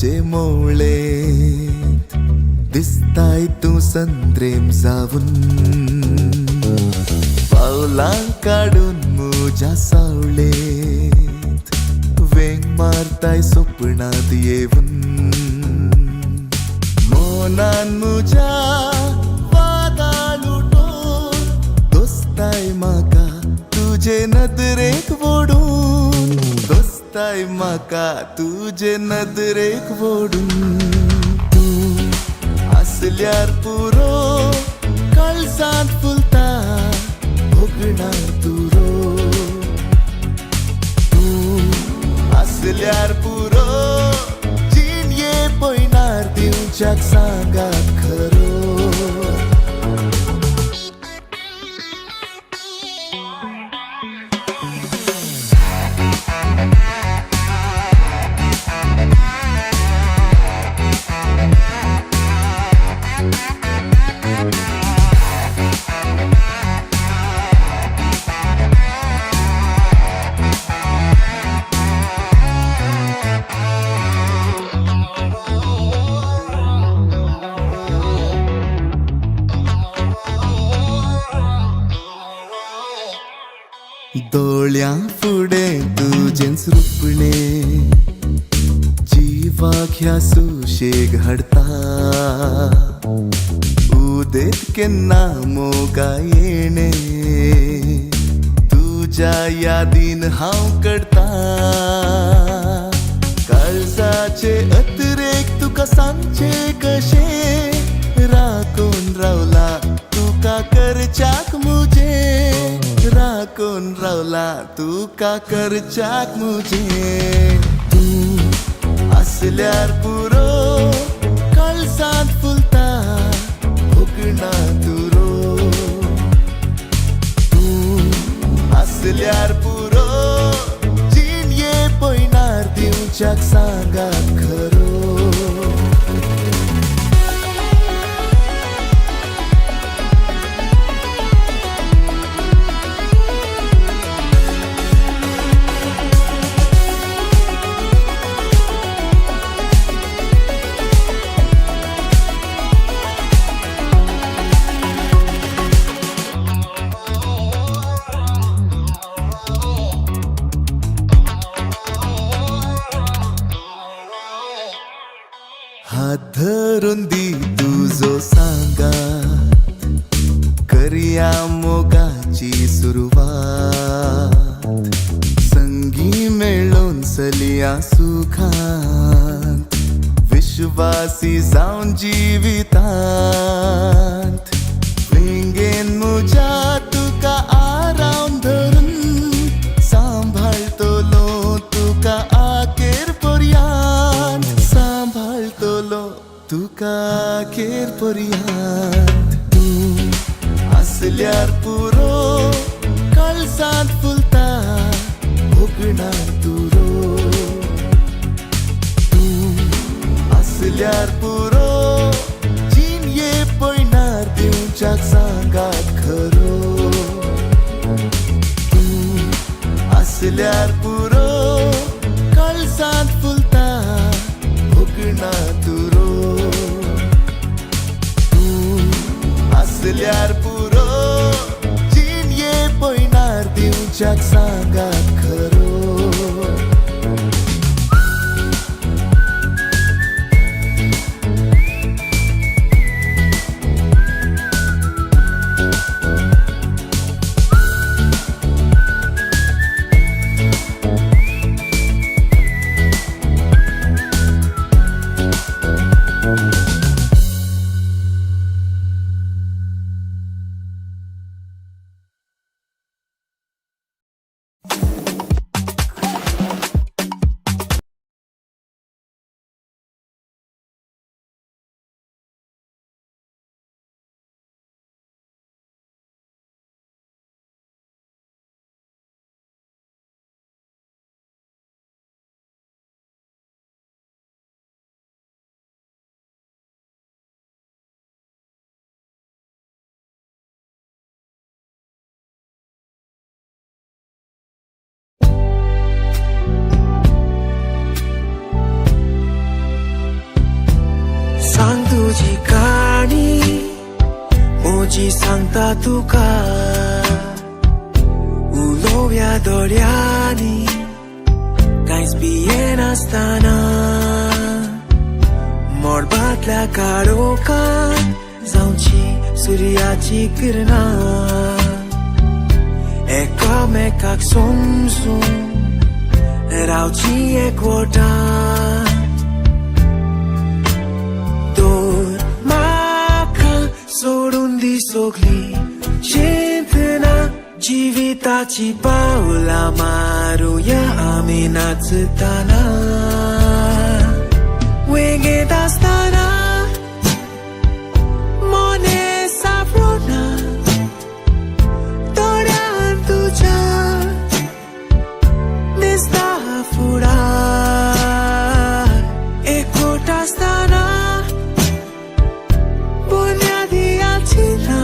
काळजाचे मोवळेंत दिसताय तूं संद्रेम जावन पावलां काडून म्हज्या सावळेंत वेंग मारताय सपनांत येवन मोनान म्हज्या वादाळ उठोवन दोस्ताय म्हाका तुजे नदरेक वोडून दोस्ताय म्हाका तुजे नदरेक वोडून तूं आसल्यार पुरो काळजांत फुलता भोगणार तुरो तूं आसल्यार पुरो जिणये पयणार दिवच्याक सांगात खरो. दोळ्यां फुडें तुजेंच रुपणें जिवाक ह्या सुशेग हाडटा उदेत केन्ना मोगा येणें तुज्या यादीन हांव करता काळजाचे अतिरेक तुका सांगचें कशें राखून रावला तुका करच्याक मुजें राखून रावला तुका करच्याक मुजें तूं आसल्यार पुरो काळजांत फुलता भोगणा तुरो तूं आसल्यार पुरो जिणये पयणार दिवच्याक सांगात खरो. हात धरून दी तुजो सांगात करया मोगाची सुरवात संगी मेळोन चलया सुखांत विश्वासी जावन जिवितांत वेंगेन म्हज्या तुका आराम धरून सांबाळटलो तुका आखेर पर्यांत सांबाळटलो तुका आखेर पर्यांत तूं आसल्यार पुरो काळजांत फुलता भोगणार तुरो तूं आसल्यार पुरो जिणये पयणार दिवच्याक सांगात खरो तूं आसल्यार पुरो काळजांत फुलता भोगणा तुरो तूं आसल्यार पुरो जिणये पयणार दिवच्याक सांगात खरो. सांग तुजी काणी म्हजी सांगता तुका उलोवया दोळ्यांनी कांयच भियेनासतना मळबांतल्या काळोखांत जावची सुर्याची किरणां एकामेकाक समजून रावची एकवटान तोर म्हाका सोडून दी सगली चिंतना जिविताची पावलां मारुया आमी नाचतना वेंगेंत आसतना मोने सापडना दोळ्यान तुज्या दिसता फुडार एकवट आसतना बुन्यादी आसची ना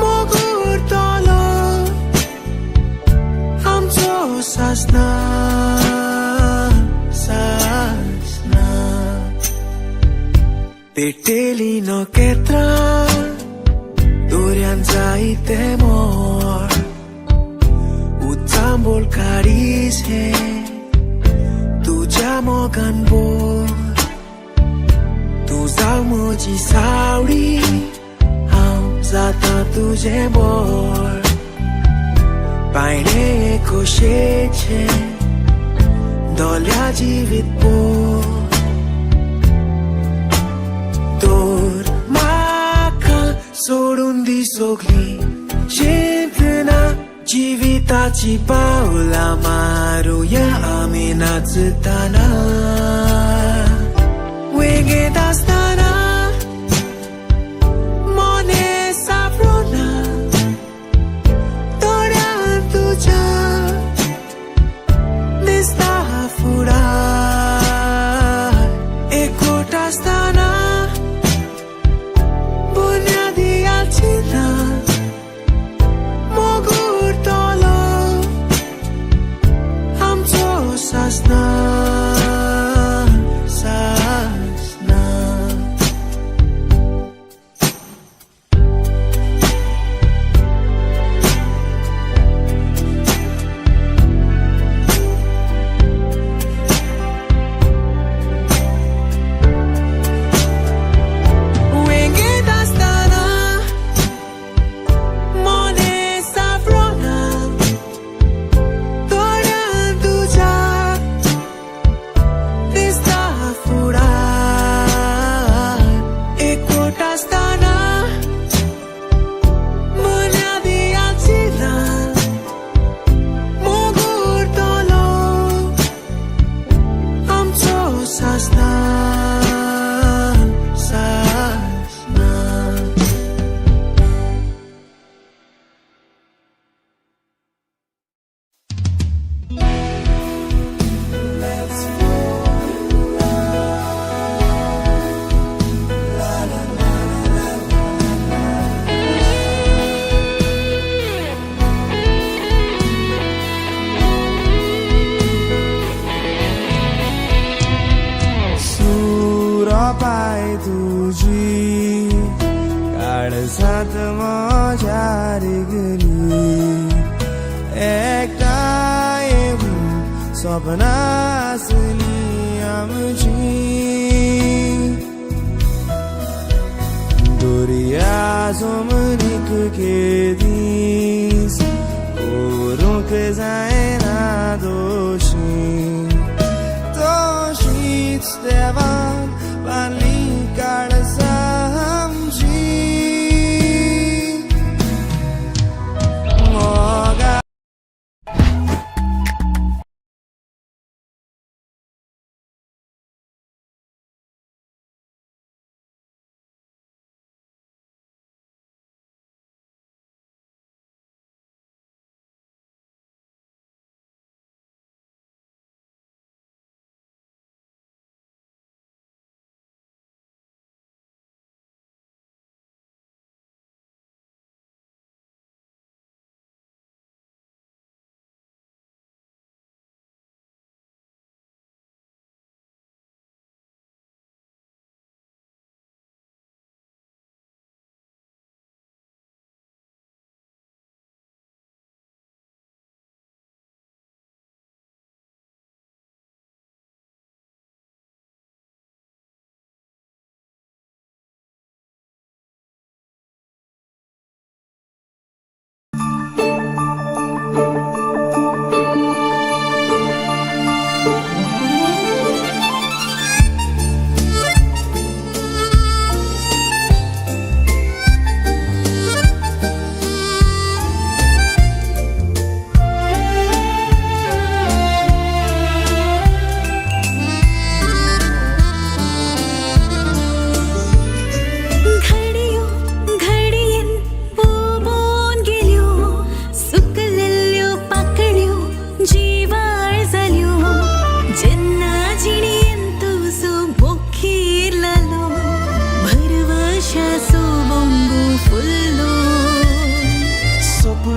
मोग उरतलो आमचो सासना सासना पेटेली नखेत्रां दर्यान जायते मोर उचांबळ काडीस हें तुज्या मोगान बोर तूं जाव म्हजी सावळी हांव जाता तुजें बोर पायणे खोशेचें दोल्या जिवीत पोर तोर म्हाका सोडून दी सगली चिंतना जिविताची पावलां मारुया आमी नाचतना वेंगेंत आसतना मोने सापडना दोळ्यान तुज्या दिसता फुडार एकवट आसतना बुन्यादी आसची ना मोग उरतलो आमचो सासना सासना. वेंगेंत आसतना मोने सापडना दोळ्यान तुज्या दिसता फुडार एकवट आसतना बुन्यादी आसची ना मोग उरतलो आमचो सासना सासना. सुरपाय तुजी काळजांत म्हज्या रिगली एकठांय येवन सपनां आसलीं आमचीं दर्या जमनीक केदीस करूंक जायना दोशी तशीच देवान बांदली काळजां आमचीं मोगा.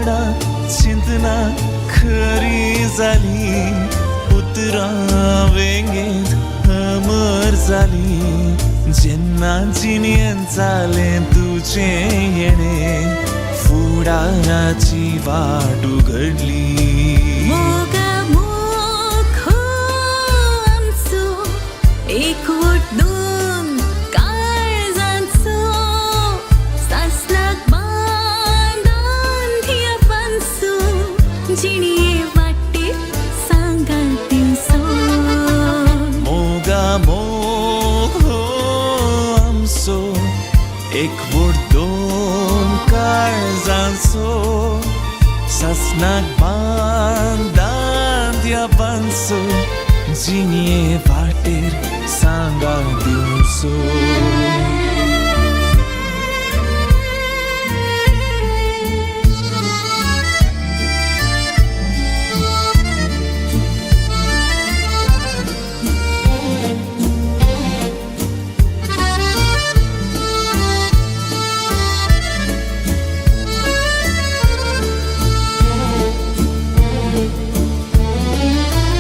भोगणा चिंतना खरी जाली उतरां वेंगेंत अमर जाली जेन्ना जिणेंत जालें तुजें येणें फुडाराची वाट उगडली. मोगा मोग हो आमचो एकवट दोन काळजांचो सासणाक बांदून धियापांचो जिणये वाटेर सांगात दिवचो. मोगा मोग हो आमचो एकवट दोन काळजांचो सासणाक बांदान धियापांचो जिणये वाटेर सांगात दिवचो.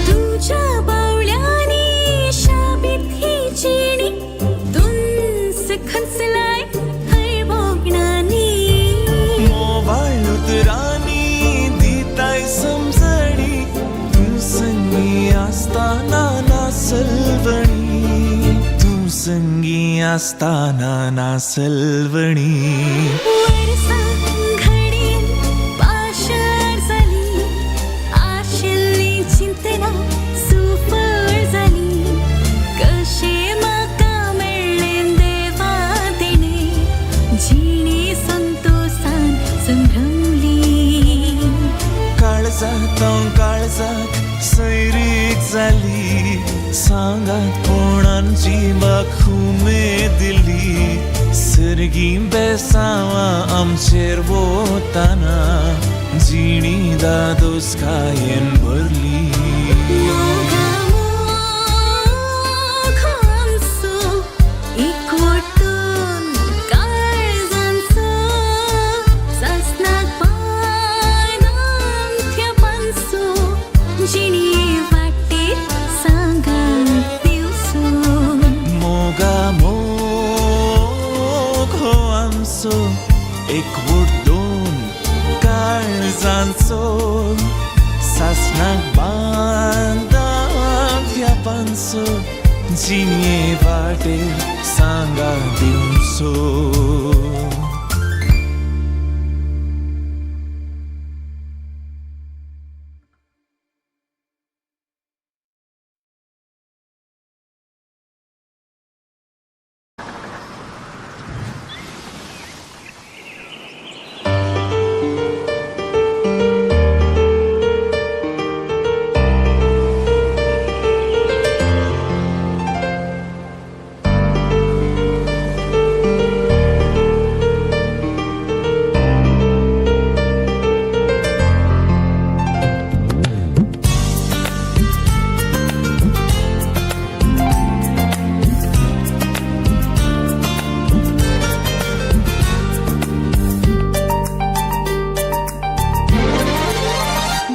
तुझ्या बावळ्यांनी शाबीत ही जिणी तुंस खंचलाय हय भोगणांनी. मोवाळ उतरांनी दिताय समजणी तूं संगी आसतना नासलवणी तूं संगी आसतना नासलवणी. वर्सां घडीन पाशार जाली आशिल्ली चिंतना सुफळ जाली कशें म्हाका मेळ्ळें देवा देणें जिणी संतोसान संभ्रमली. काळजात हांव काळजाक सैरीक जाली सांगात कोणान जिवाक उमेद दिली सर्गी बेसांवां आमचेर वताना जिणी दादोसकायेन भरली. मोगा मोग हो आमचो एकवट दोन काळजांचो सासणाक बांदून थेपांचो जिणये वाटेर सांगात दिवचो. मोगा मोग हो आमचो एकवट दोन काळजांचो सासणाक बांदान धियापांचो जिणये वाटेर सांगात दिवचो.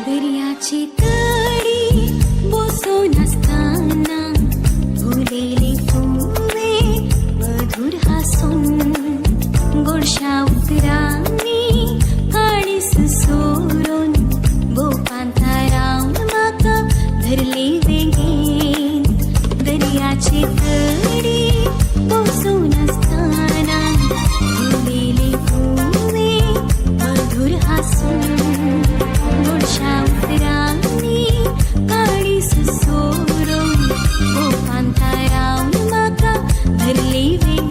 दर्याची तडी बसून आसतना फुलयली तुवें मधूर हासून गोडशा उतरांनी काळीस सोरून भोपांता रावन म्हाका धरली वेंगेंत. दर्याची तडी बसून आसतना फुलयली तुवें मधूर हासून गोडशा उतरांनी काळीस सोरून भोपांता रावन म्हाका धरली वेंगेंत.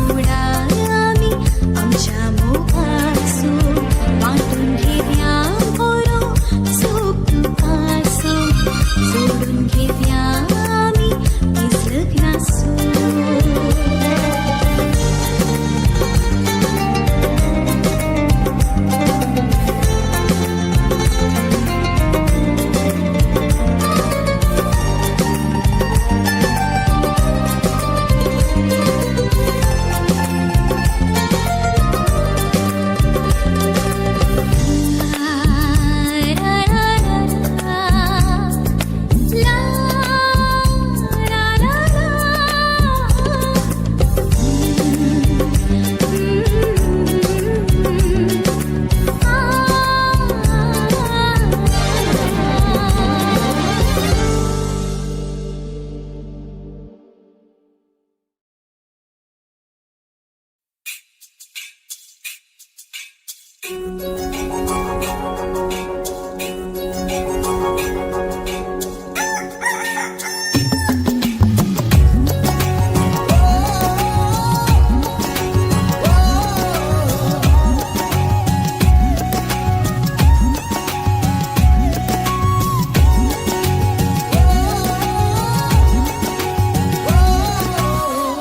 वांगडा आमी आमच्या मोगाचो वांटून घेवया बरो सूख दुखाचो जोडून घेवया आमी दीस लग्नाचो.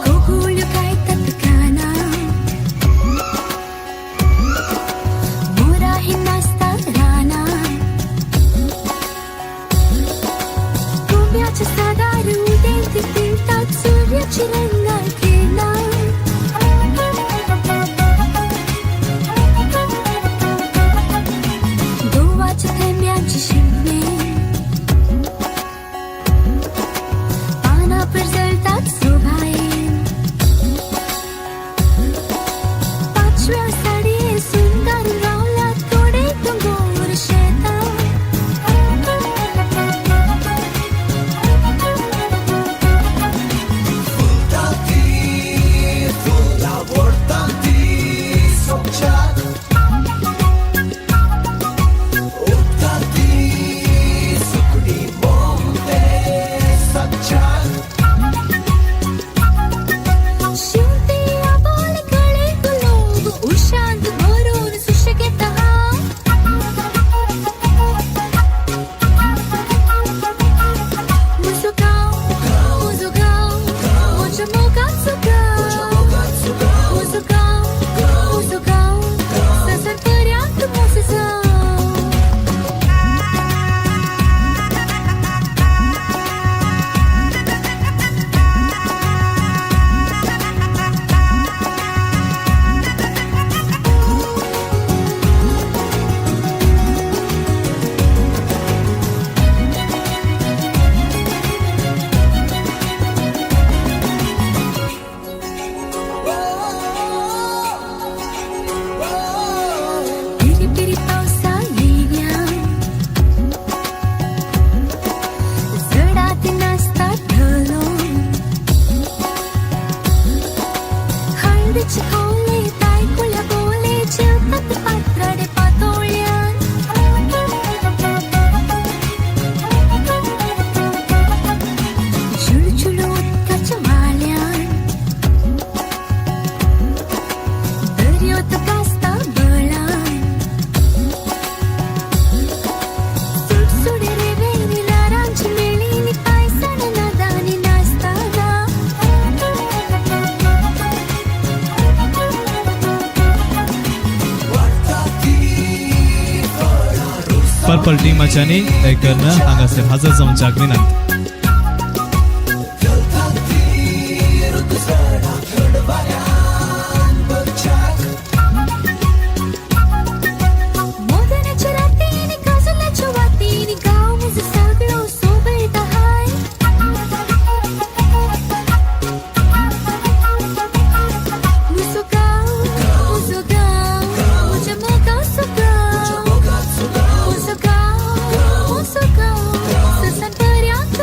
कोगुळ्यो गायतात गाना मोराही नाचतात राना कोंब्याच्या सादार उदेंत तिळतात सूर्याची रंगां किरणां. गोवाच्या थेंब्यांची शिगमे पानां परजळतात सोभायेन पाचव्या साडये सुंदर रावला थोडे दोंगर शेतां. शिंवते आबोल गळे गुलोब उशांत भरून सुशेगेता हांव. म्हजो गांव म्हजो गांव म्हज्या मोगाचो गांव म्हजो गांव म्हजो गांव संवसार पर्यांत म्हजो जावं. पिरी पिरी पावसा येण्या जडात नाचतात ढलो हळदीचे खोले तायकुळ्या बोले जेवतात पात्राडे पातोळ्यान. झुळझुळ उदकाच्या वाल्यान दर्योत गाजता बळान सुडसुडे रेवेनी ल्हारांची मेळीनी पांयसाण नादानी नाचताना. पर्पल टिमाच्यांनी एक हांगासर हजर जावच्याक विनंती. मोदनाच्या रातीनी काजलाच्या वातीनी गांव म्हजो सगळो सोबयता हाय. म्हजो गांव म्हजो गांव म्हज्या मोगाचो गांव म्हजो गांव म्हजो गांव संवसार पर्यांत.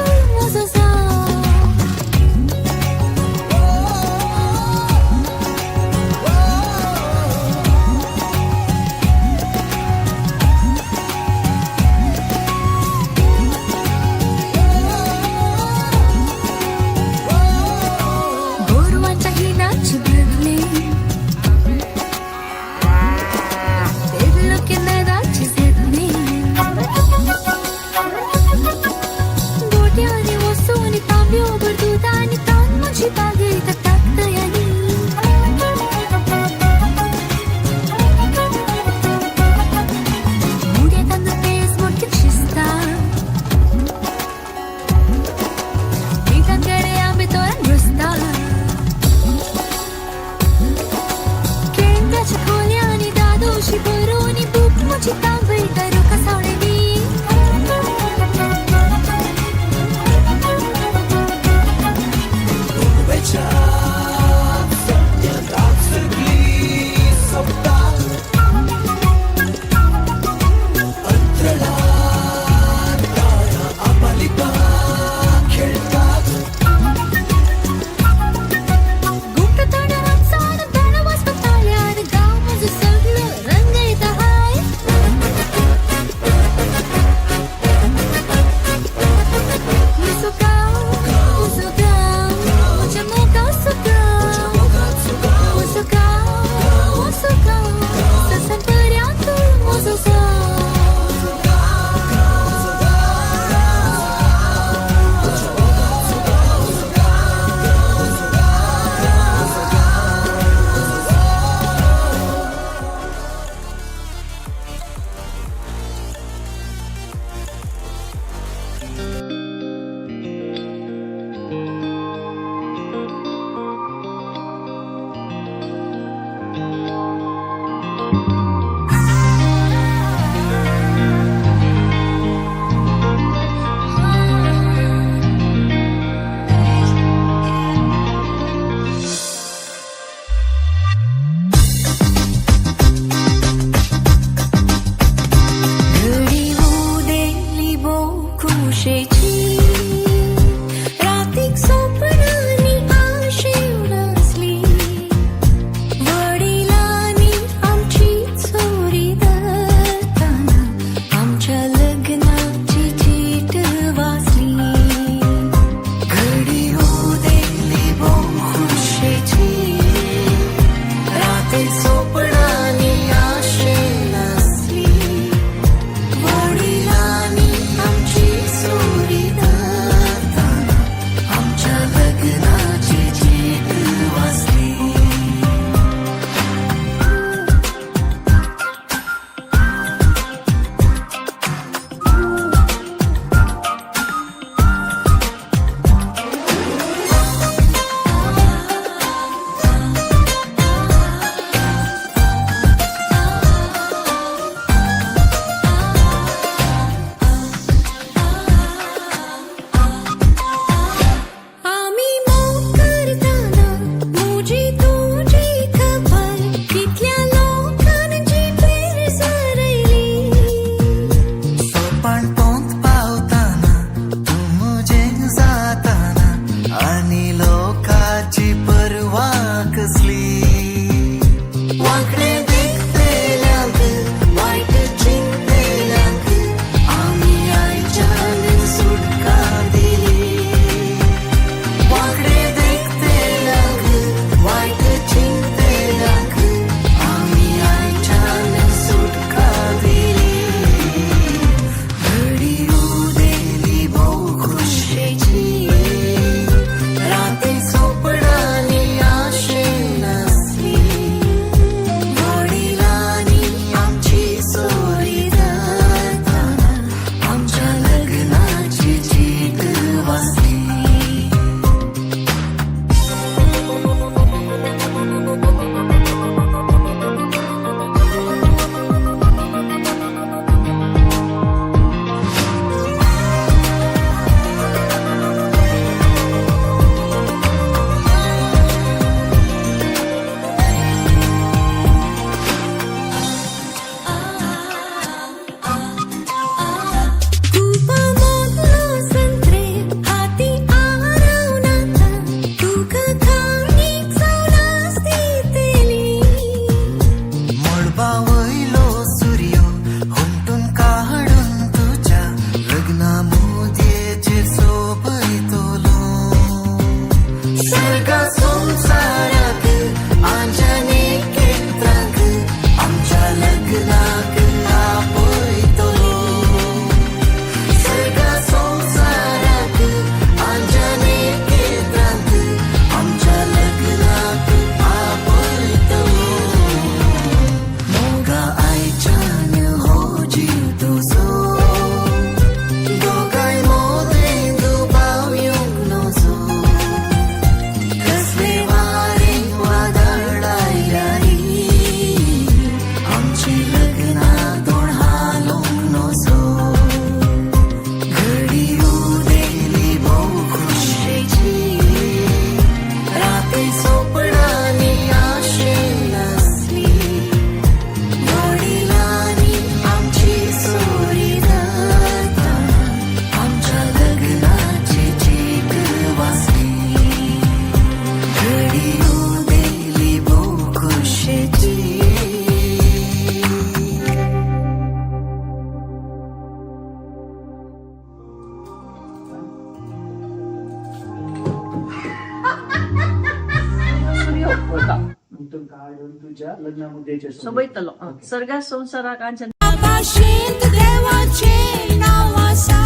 हाडून तुज्या लग्ना मुद्द्याचेर सोबयतलो. सर्गा संवसाराक आनी भाशेंत देवाचें नांव आसा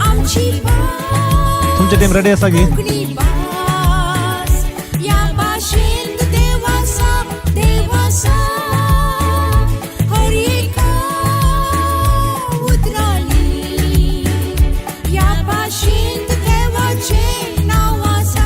आमची भास. तुमची टीम रेडी आसा की? कोंकणी भास, ह्या भाशेंत देव आसा, देव आसा हर एका उतरांनी. ह्या भाशेंत देवाचें नांव आसा.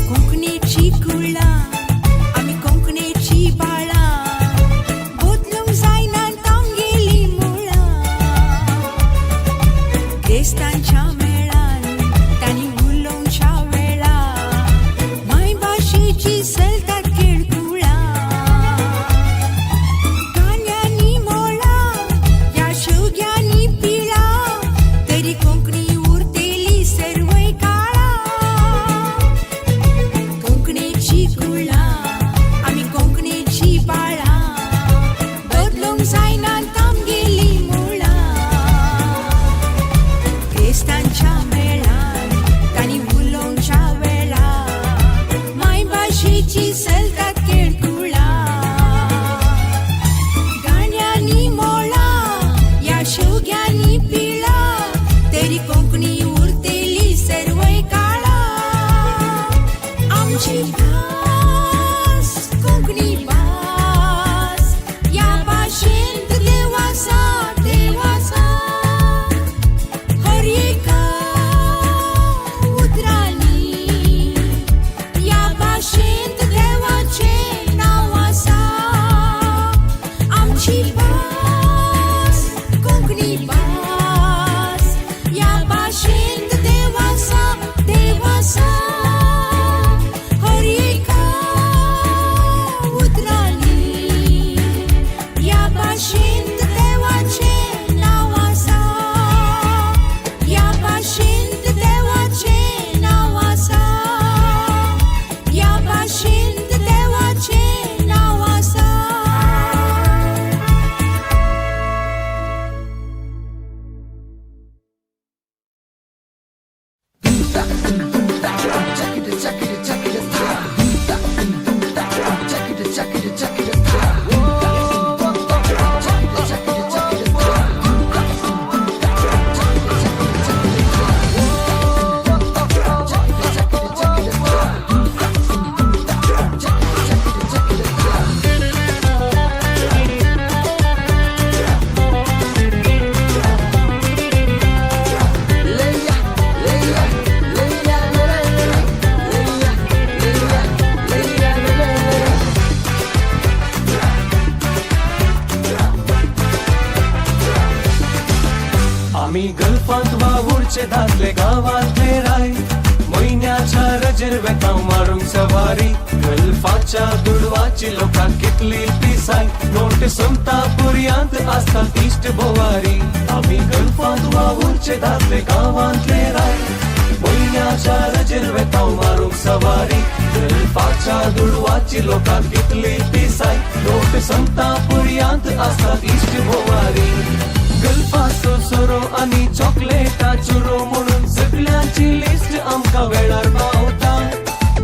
कोंकणीची कुळां, आमी कोंकणीची बाळां, बदलूंक जायना आमगेलीं मुळां. क्रिस्तांच्या मेळान तांणी उलोवच्या वेळा मायभाशेची चलतात खेळकुळां. गाण्यांनी मोळां ह्या शेवग्यांनी पिळां, तरी कोंकणी उरतली सर्वय काळा. कोंकणीची कुळां, आमी कोंकणीची बाळां, बदलूंक जायना आमगेलीं मुळां. क्रिस्तांच्या मेळान तांणी उलोवच्या वेळा मायभाशेची चलतात खेळकुळां. गाण्यांनी मोळां ह्या शेवग्यांनी पिळां, तरी कोंकणी उरतली सर्वय काळा. आमची भास कोंकणी भास, ह्या भाशेंत देव आसा, देव आसा हर एका उतरांनी. ह्या भाशेंत देवाचें नांव आसा. आमची भास कोंकणी भास, ह्या भाशेंत देव आसा, देव आसा हर एका उतरांनी. ह्या भाशेंत देवाचें नांव आसा. ह्या भाशेंत देवाचें नांव आसा. ह्या भाशेंत देवाचें नांव आसा. आमी गल्फांत वावुरचे दादले गांवांतले राय, म्हयन्याच्या रजेर वेता मारूंक सवारी. गल्फाच्या दुडवाची लोकांक कितली पिसाय, नोट सोमता पुरयांत आसतात इश्ट बोवारी. आमी गल्फांत वावुरचे दादले गांवांतले राय, म्हयन्याच्या रजेर वेता मारूंक सवारी. गल्फाच्या दुडवाची लोकांक कितली पिसाय, नोट सोमता पुरयांत आसतात इश्ट बोवारी. गल्फाचो सोरो आनी चॉकलेटा चुरो म्हणून सगळ्यांची लिस्ट आमकां वेळार पावता.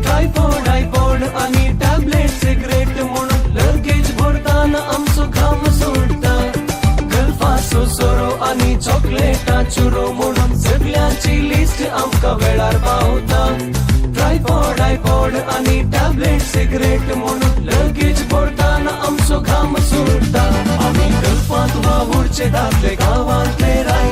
ट्रायपॉड, आयपॉड आनी टॅबलेट, सिगरेट म्हणून लगेज भरताना आमचो घाम सोडटा. गल्फाचो सोरो आनी चॉकलेटा चुरो म्हणून सगळ्यांची लिस्ट आमकां वेळार पावता. ट्रायपॉड, आयपॉड आनी टॅबलेट, सिगरेट म्हणून लगेज भरताना आमचो घाम सोडटा. आमी गल्फांत वावुरचे दादले गांवांतले राय,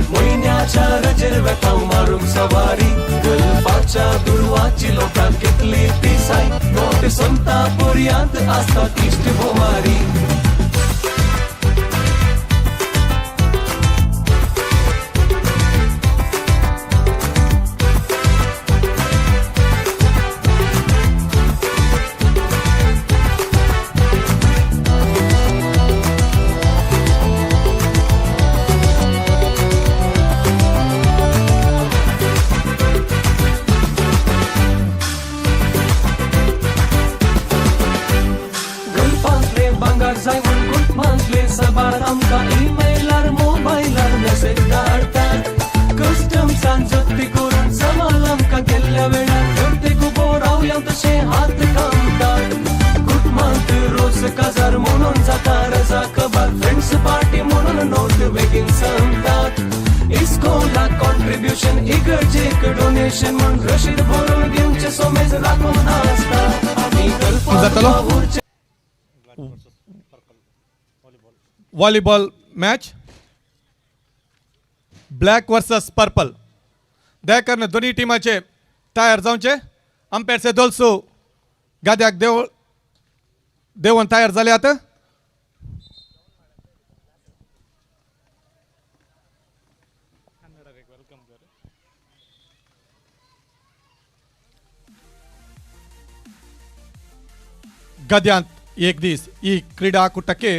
म्हयन्याच्या रजेर वेता मारूंक सवारी. गल्फाच्या दुडवाची लोकांक कितली पिसाय, नोट सोमता पुरयांत आसतात इश्ट बोवारी. गल्फांतले सबार आमकां ईमेलार मोबायलार मेसेज धाडटात कस्टम्सान जप्ती करून सवाल आमकां केल्ल्या वेळार गर्देक उबो रावल्या तशें हात कामतात कुटुंबांत रोज काजार म्हणून जाता रजा खबर फ्रेंड्स पार्टी म्हणून नोट बेगीन सांगतात इस्कोलाक कॉन्ट्रिब्युशन इगर्जेक डोनेशन म्हूण रशीद भरून दिवचे सोमेज राखून आसता आमी गल्फांत जातलो? वावुरचे Volleyball match black versus purple. दया करून दोन्ही टिमाचे तयार जावचे. अंपेरचे दोलसो गाद्याक देव देवन तयार जाले आता. ಗದ್ಯಾಂತ್ ಏಕ್ ದಿಸ್ ಈ ಕ್ರೀಡಾಕೂಟಕ್ಕೆ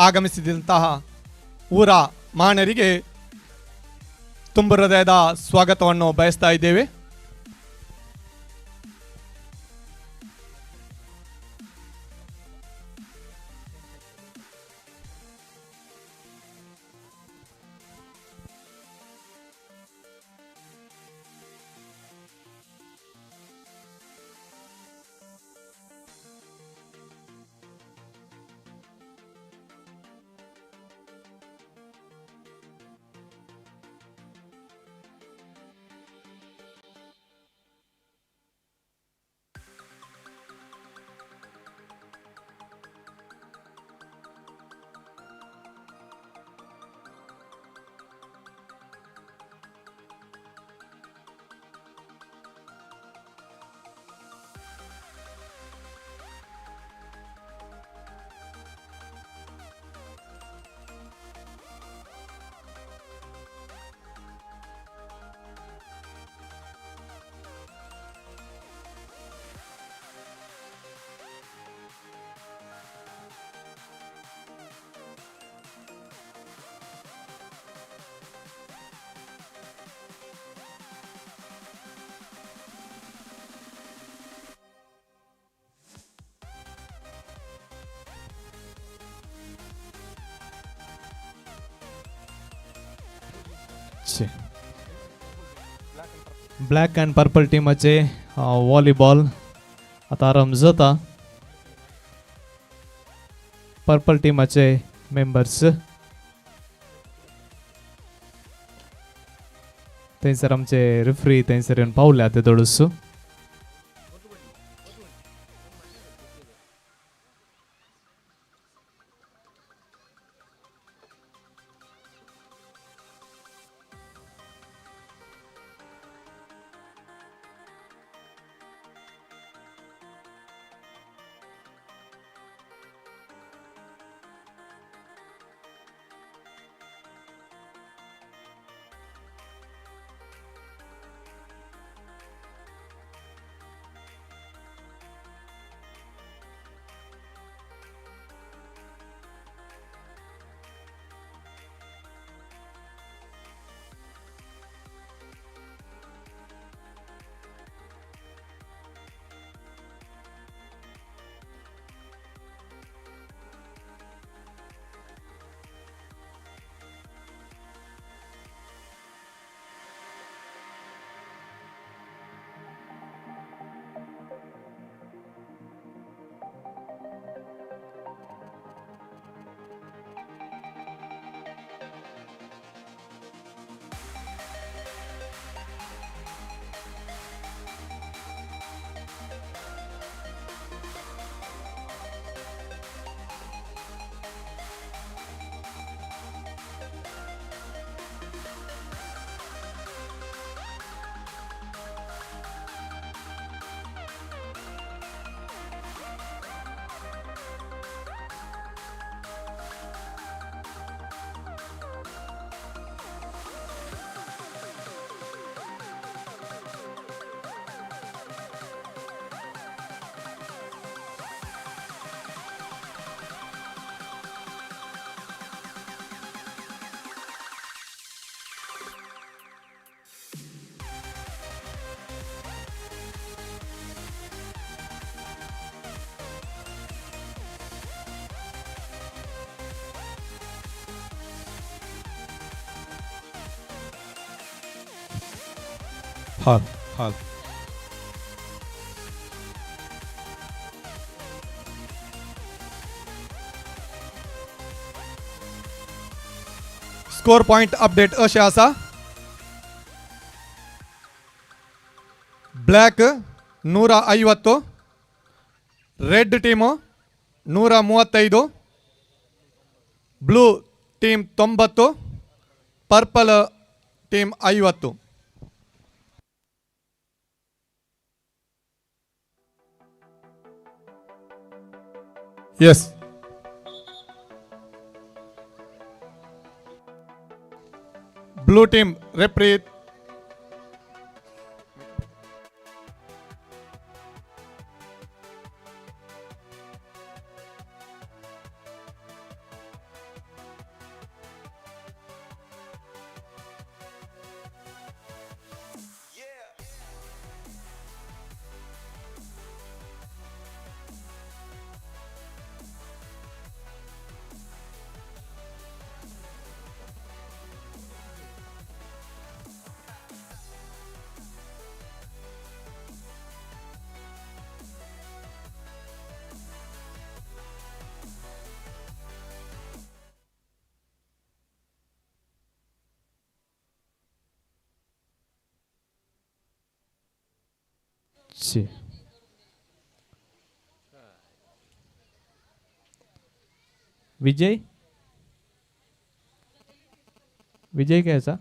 ಆಗಮಿಸಿದಂತಹ ಊರ ಮಾನರಿಗೆ ತುಂಬ ಹೃದಯದ ಸ್ವಾಗತವನ್ನು ಬಯಸ್ತಾ ಇದ್ದೇವೆ. ब्लॅक अँड पर्पल टिमाचे व्हॉलीबॉल आतां आरंभ जाता. पर्पल टिमाचे मेंबर्स थंयसर आमचे रेफ्री थंयसर येवन पावल्या ते थोडोसो. हाल हाल स्कोर पॉइंट अपडेट अशें आसा. Black 150, red team 135, blue team 90, purple team 50. Yes, blue team referee ची. विजय, विजय काय आसा?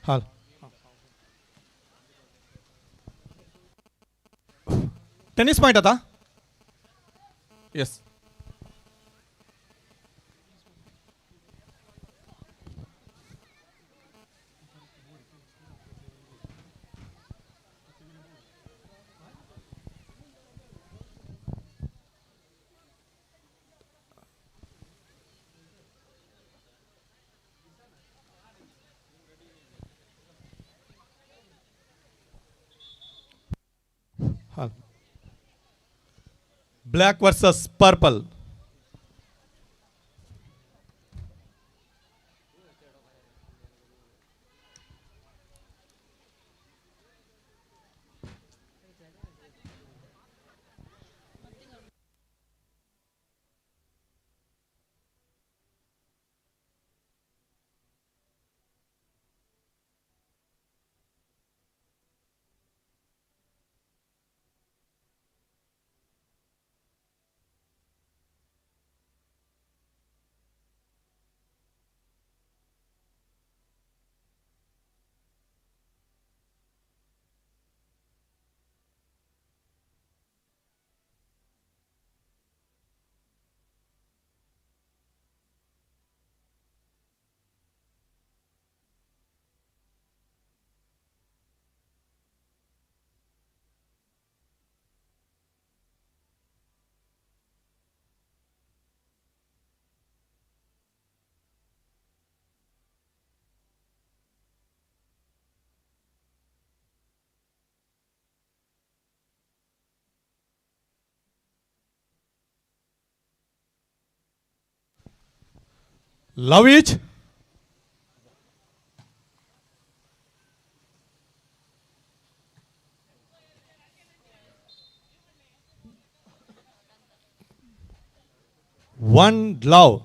हाल टेनिस पॉइंट आता. येस, हाल black versus purple. Love each. One love.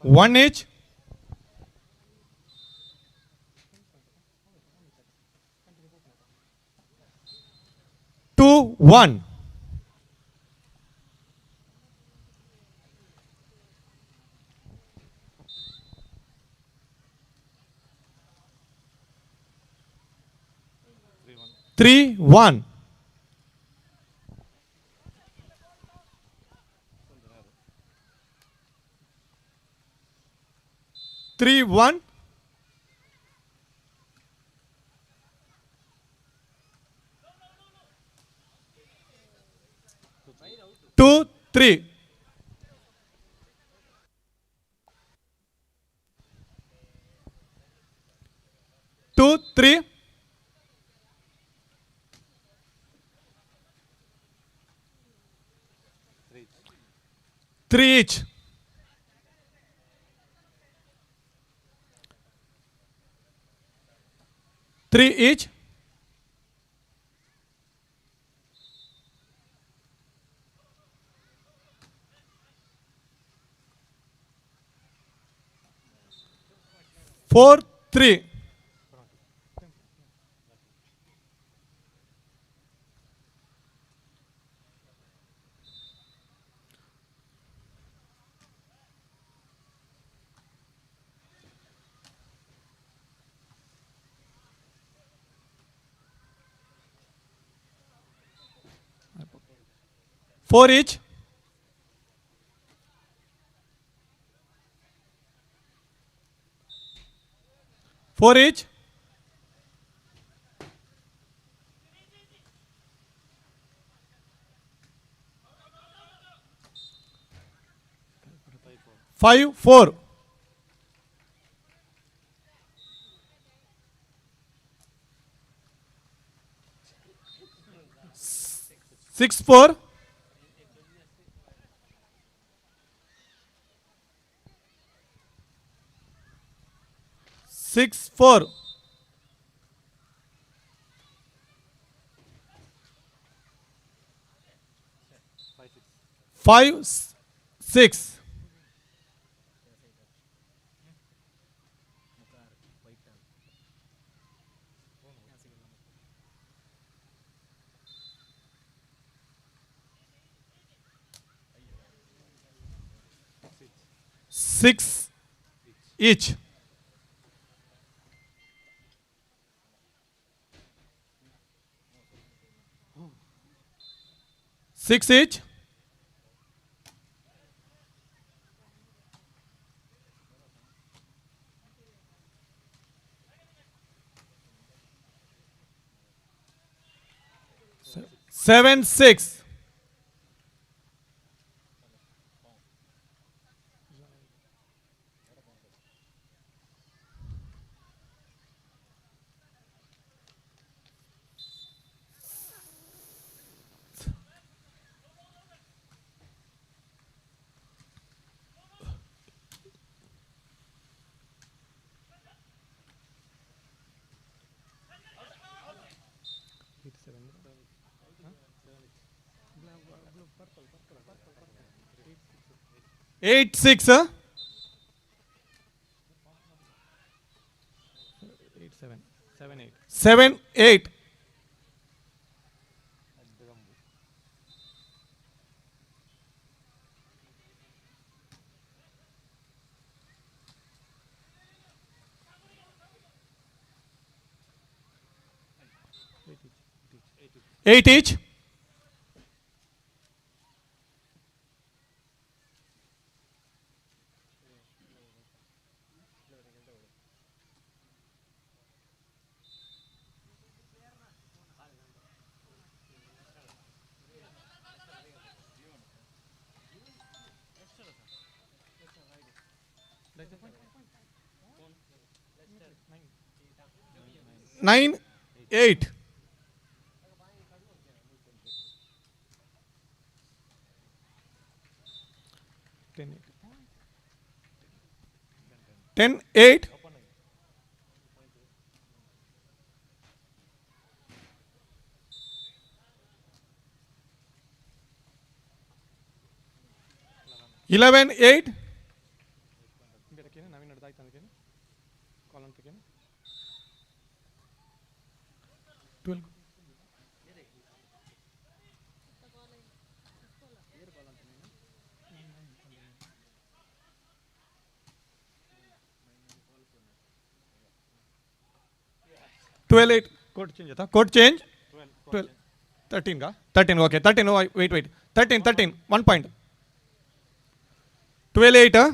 One each. 2-1. 3-1. 3-1. 2-3. 2-3. 3 each. 3 each. 4-3. 4 each. 4 each. 5-4. 6-4. 6-4. 5-6. 6 each. 6 each. 7-6. 8-6, huh? 8-7, 7-8. 7-8. 8 each. 9-8. 10-8. 11-8. 12. 12-8. Court change. Court change. 12 13 का 13 okay 13 wait wait 13 13 1 point 12 8.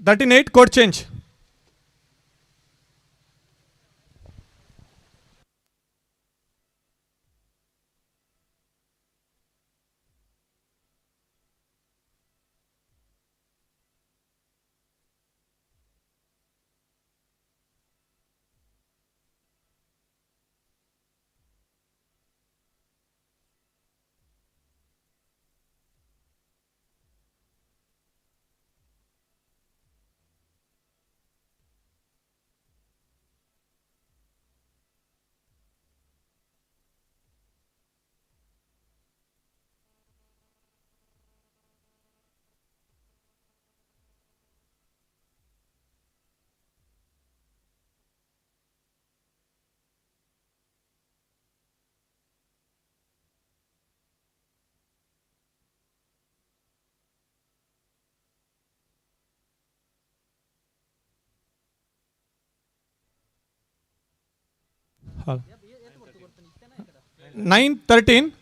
13-8 court change. 9 13.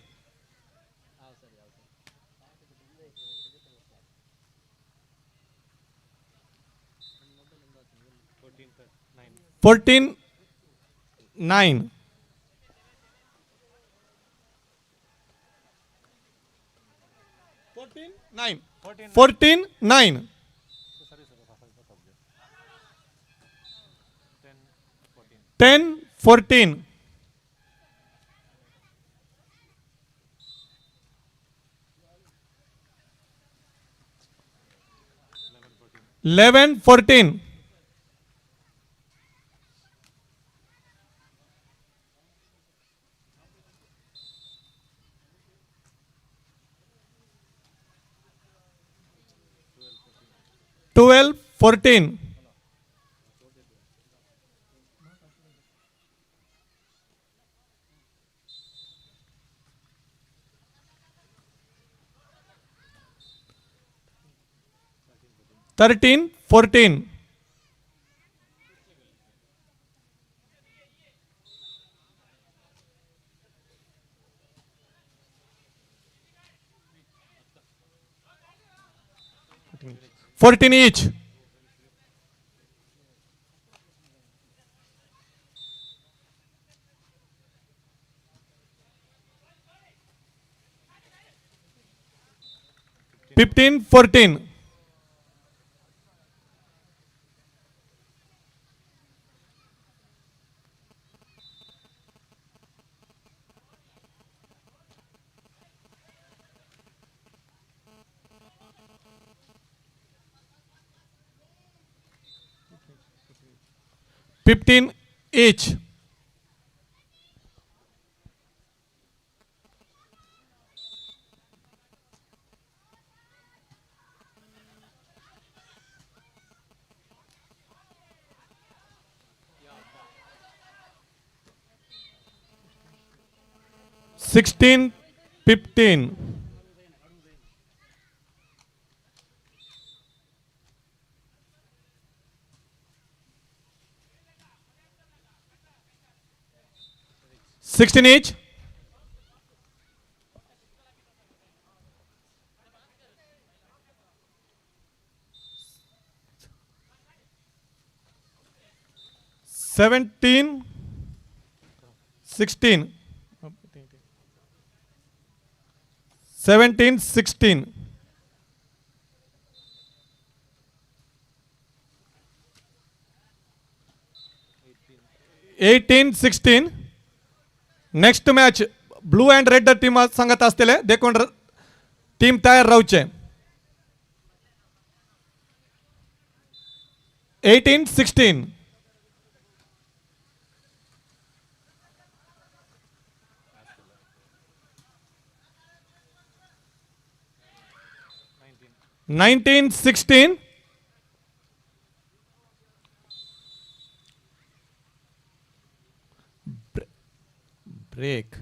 14 9. 14 9. 14 9. 10 14. 11 14. 12 14. 13 14. 14 each. 15 14. 15 each. 16 15. 16 each. 17 16. 17 16. 18 16. Next match blue and red team सांगत असतले देखून टीम तयार रावचे. 18 16. 19-16. Break.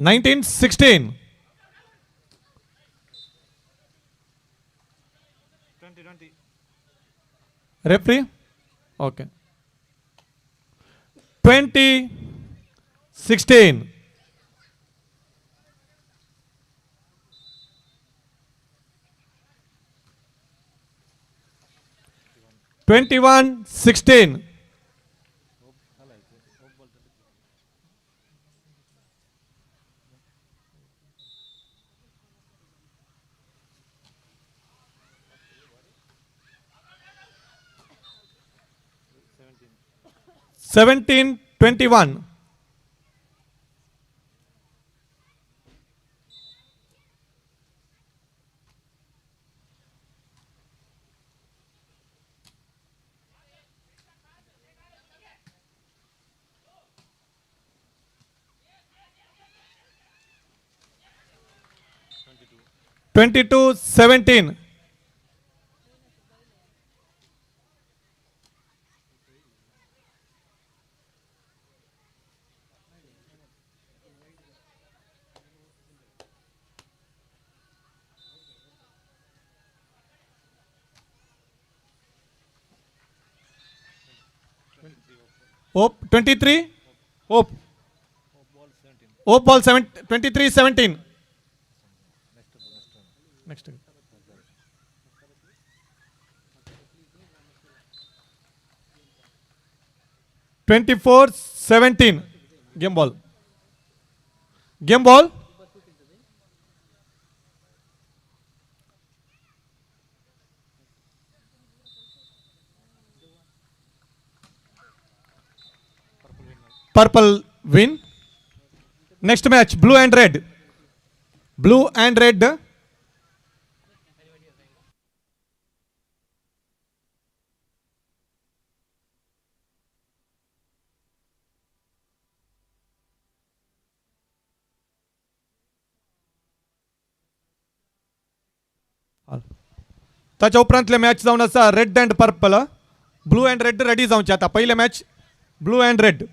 19-16. 20-20. Referee? Okay. 20-16. 21-16. 17-21. 22-17. Hope 23. Hope. Hope ball 23-17. Next. 24-17. Game ball. Game ball. Purple win. Next match, blue and red. Blue and red. ताच्या उपरांतले मॅच जावन आसा red and purple. Blue and red ready जावचे आता. पयले match blue and red.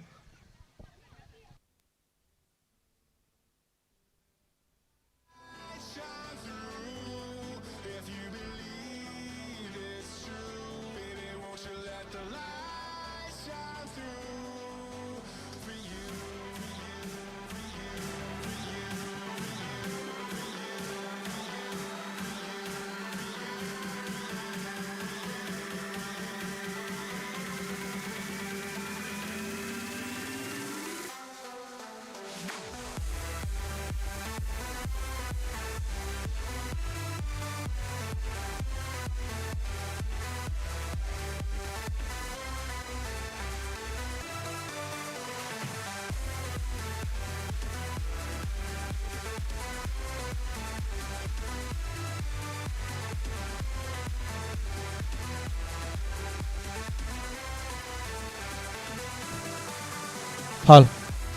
हाल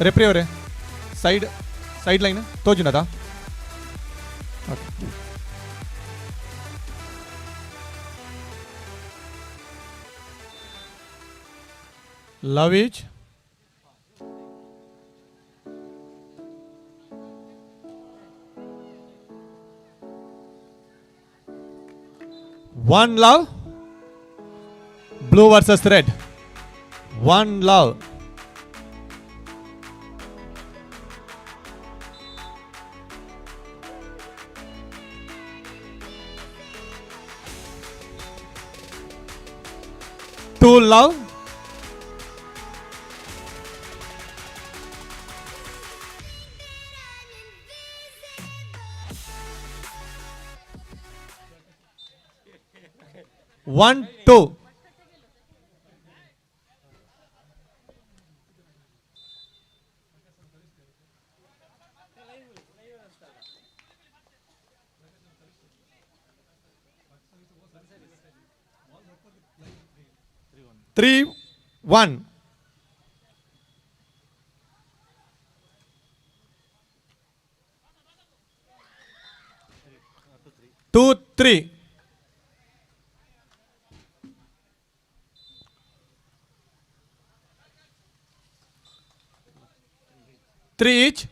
रेफ्री रे साइड साइड लाइन तोजुनाता. Okay. Love each. One love. Blue versus red. One love. Two love. 1 2. 3-1. 2-3. 3 each.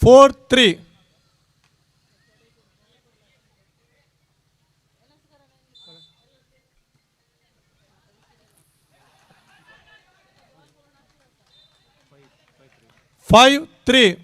4-3. 5-3.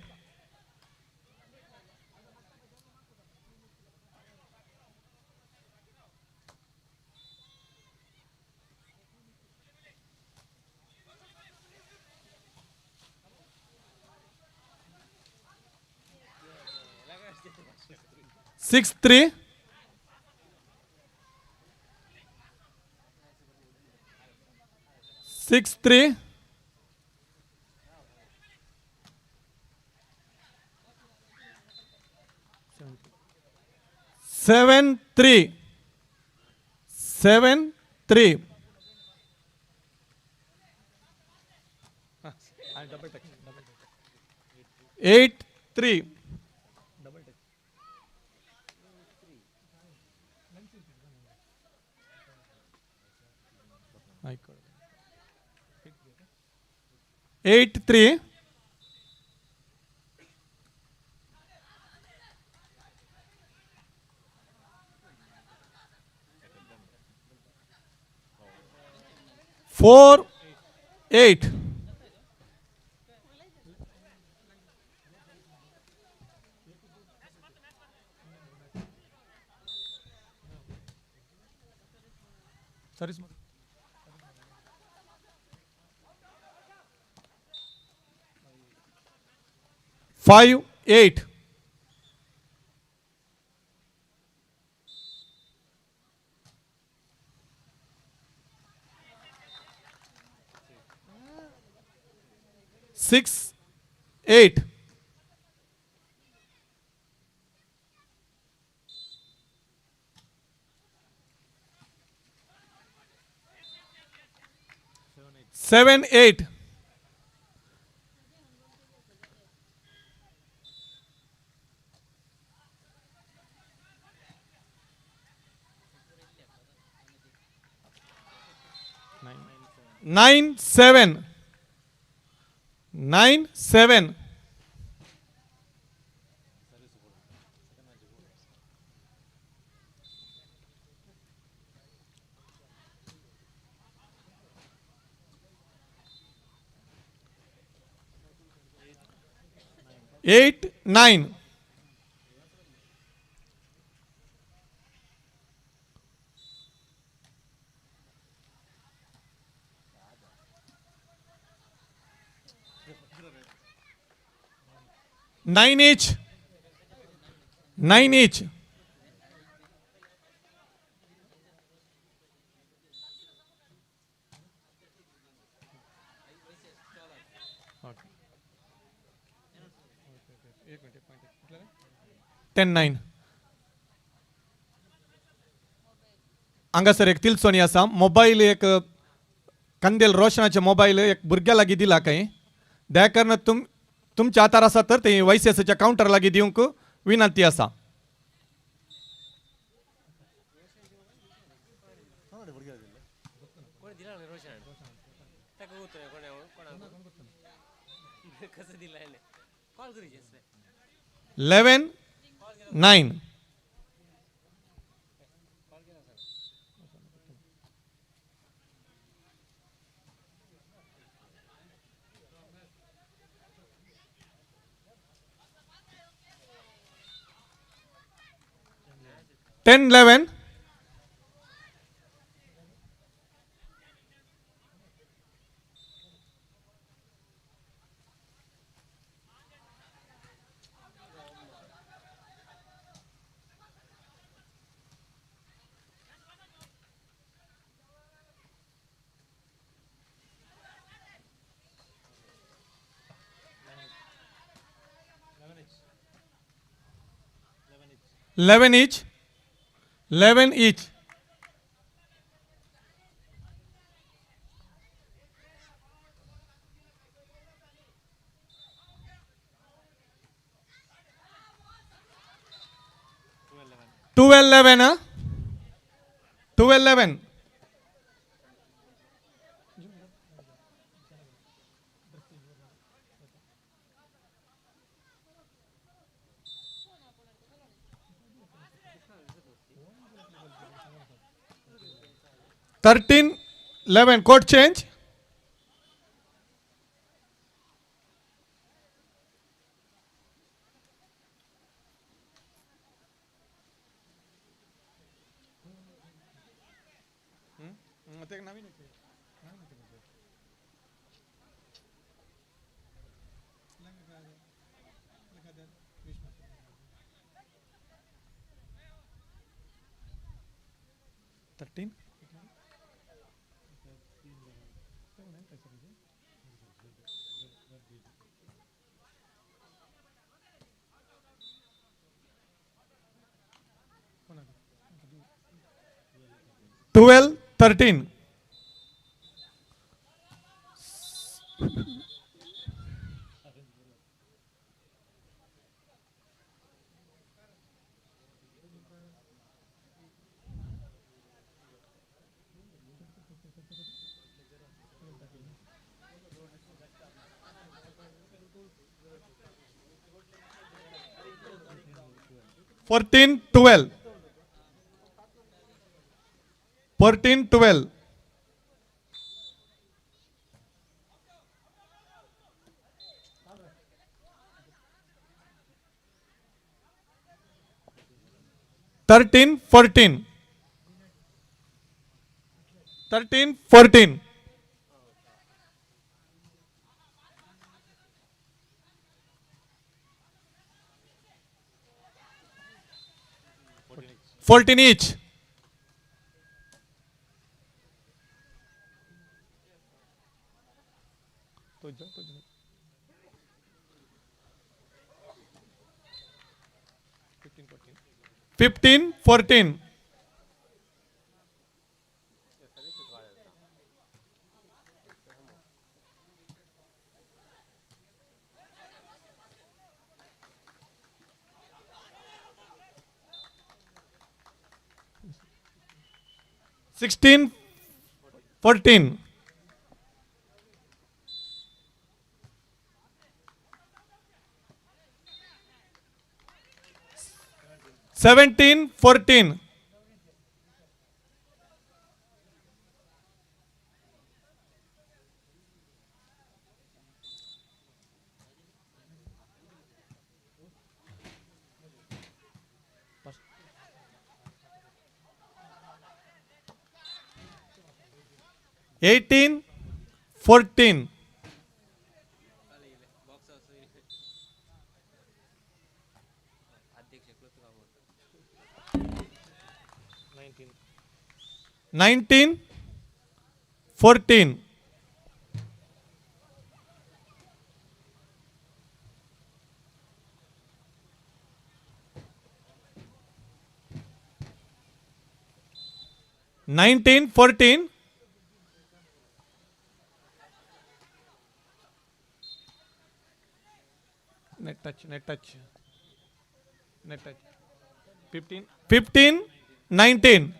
6-3. 6-3. 7-3. 7-3. 8-3. 8-3. 4-8. 5-8. 6-8. 7-8. 9-7. 9-7. 8-9. 9 each. 9 each. 10-9. हांगासर एक तिलसोनी आसा. मोबायल एक कंदेल रोशनाचे मोबायल एक भुरग्या लागीं दिला खंय. दया करून तुमच्या हातार आसा तर ते वायसीएसच्या कावंटर लागीं दिवंक विनंती आसा. 11-9. 10-11. 11 each. 11 each. 12-11. 12-11. 13-11. Court change. 13. 12-13. 14-12. 14-12. 13-14. 13-14. 14 each. 15-14. 16-14. 17-14. 18-14. 19-14. 19-14. Net touch, net touch, net touch. 15, 15-19.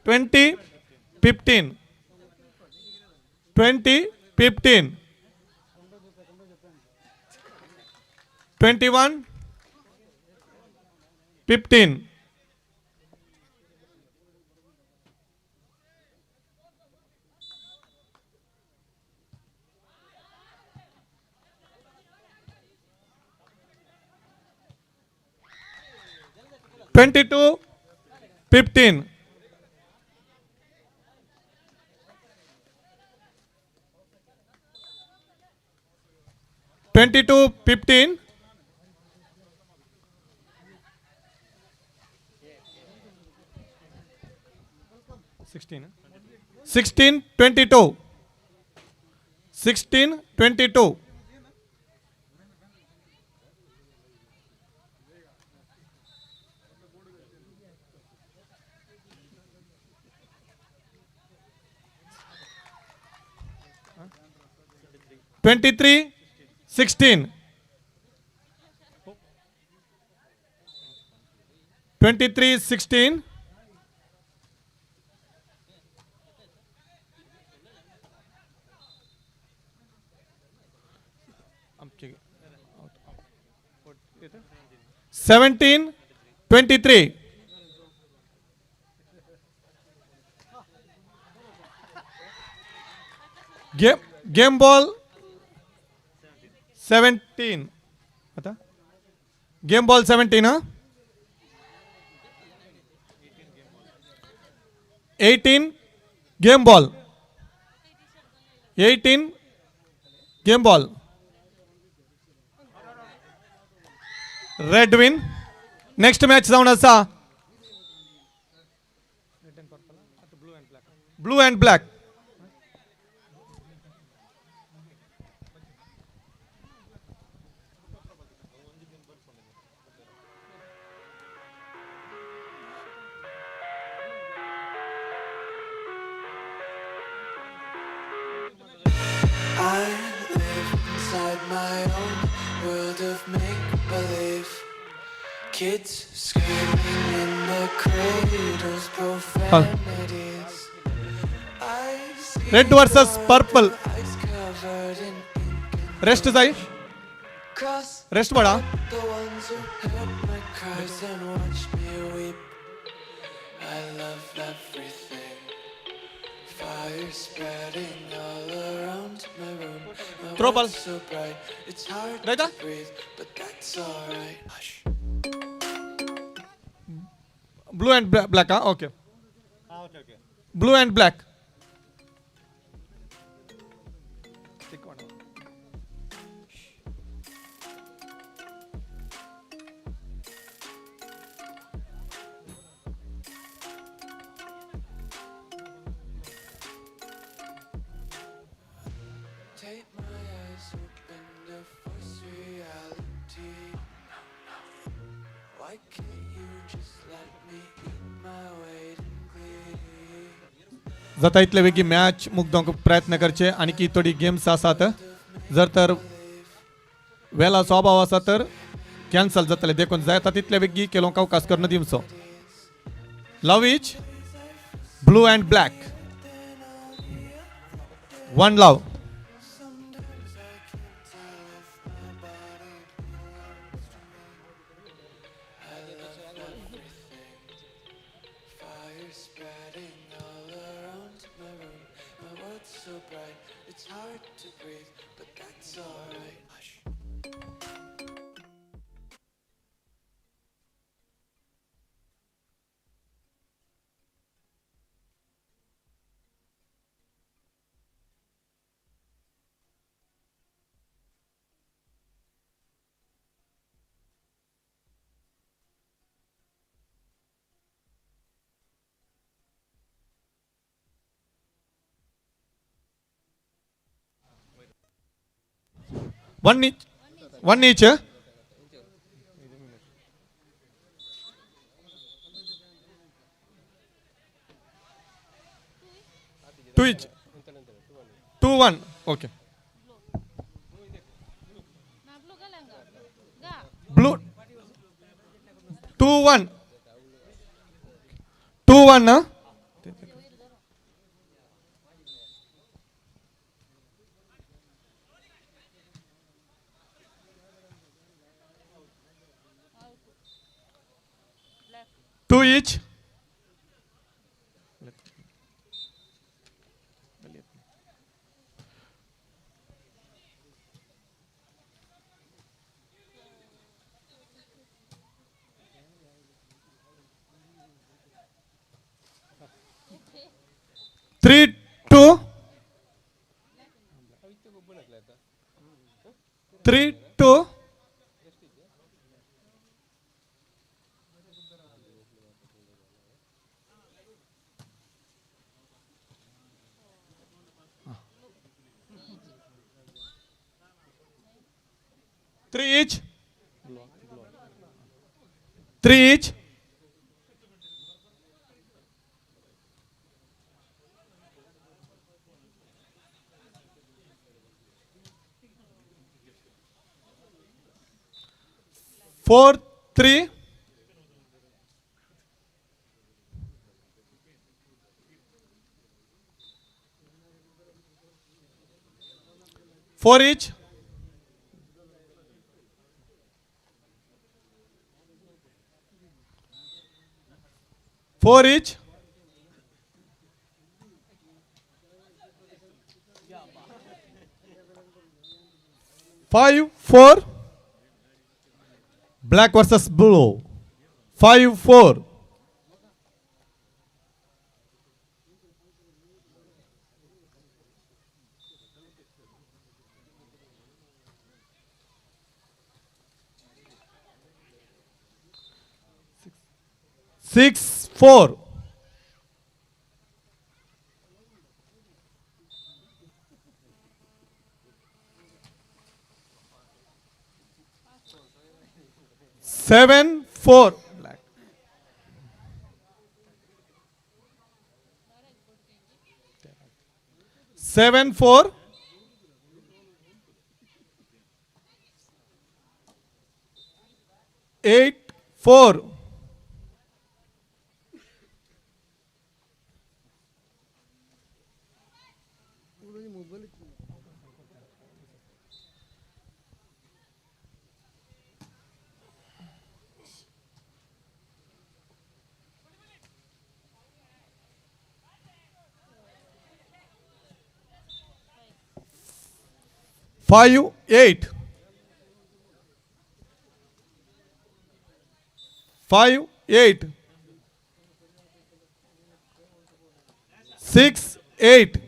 20-15. 20-15. 21-15. 22-15. 22-15. 16. 16-22. 16-22. 23-16. 23-16. 17-23. Game ball 17. आता गेम बॉल 17. हा, 18 game ball. 18 game ball. Red win. Next match जावन आसा blue and black. I live inside my own world of make-believe. Kids screaming in the cradles, profanities. I see Red versus purple. eyes covered in rest जाय, cross rest बडा. the ones who heard my cries and watched me weep. I love everything. Fire spreading all around my room. My Throw ball. world's so bright, it's hard Right, to ah? breathe, but that's alright. Hush. Blue and black. हा, okay. Blue and black. Take my eyes open to force reality. Why can't you just let me eat my weight in glee? जाता इतले वेगळी मॅच मुगदोवंक प्रयत्न करचे. आणखी थोडी गेम्स आसात. जर तर वेळाचो अभाव आसा तर कॅन्सल जातले, देखून जाता तितले वेगळी केलोंक अवकाश करून दिवचो. Love each blue and black. One love. Fire spreading all around my room. My world's so bright, it's hard to breathe, but that's alright. Hush. One each. One each. Two each. 2-1. Okay. Blue. 2-1. 2-1. Huh? 2 each. 3-2. 3-2. 3 each. 3 each. 4 3. 4 each. 4 each. 5 4. Black versus blue. 5 4. 6 4. 7 4. Black. 7 4. 8 4. 5 8. 5 8. 6 8.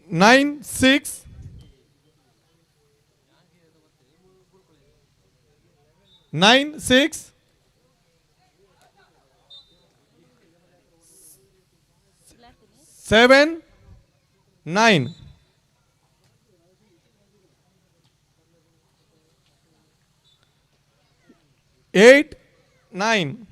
9 6. 9 6. 7 9. 8 9.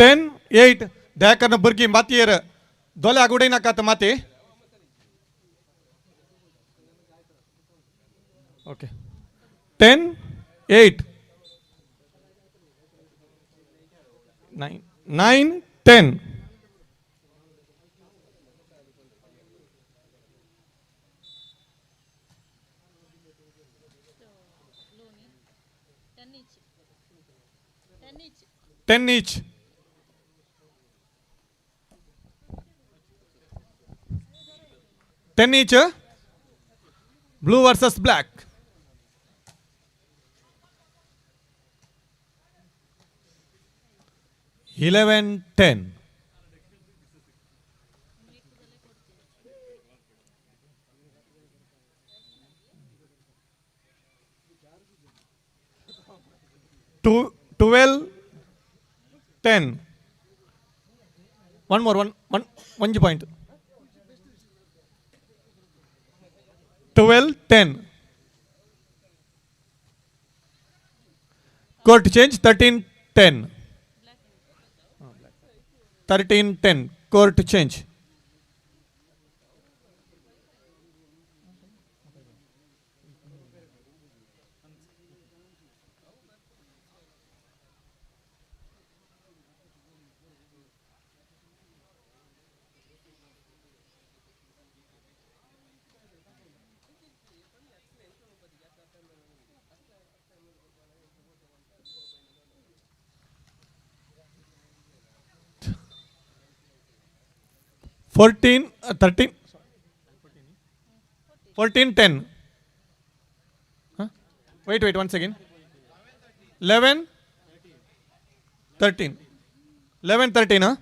10 8. दयाकरन भुरगीं मातयेर दोल्याक उडयनाकात माती. Okay. 10 8. 9 9 10. 10 each. 10 each. Blue versus black. 11 10. 12 10. One more, one point. 12 10. Court change. 13 10. 13 10. Court change. 14 13 14 10. Wait wait 1 second. 11 13 11 13. हां,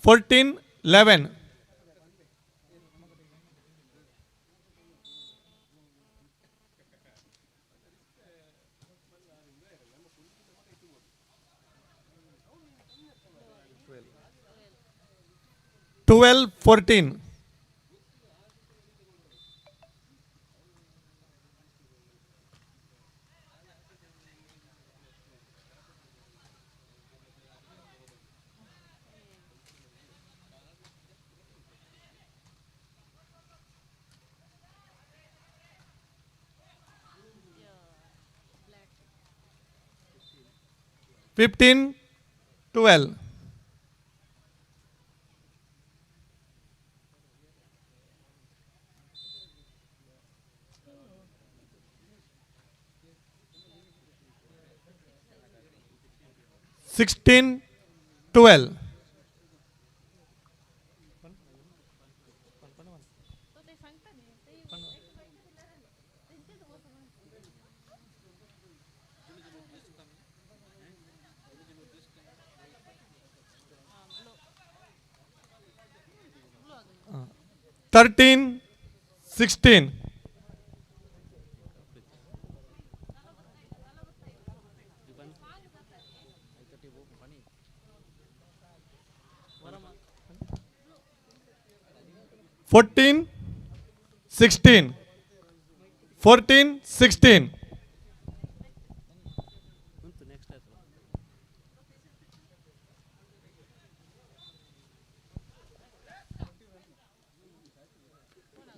14 11. 12 14. 15 12. 16 12. 13 16. 14 16. 14 16.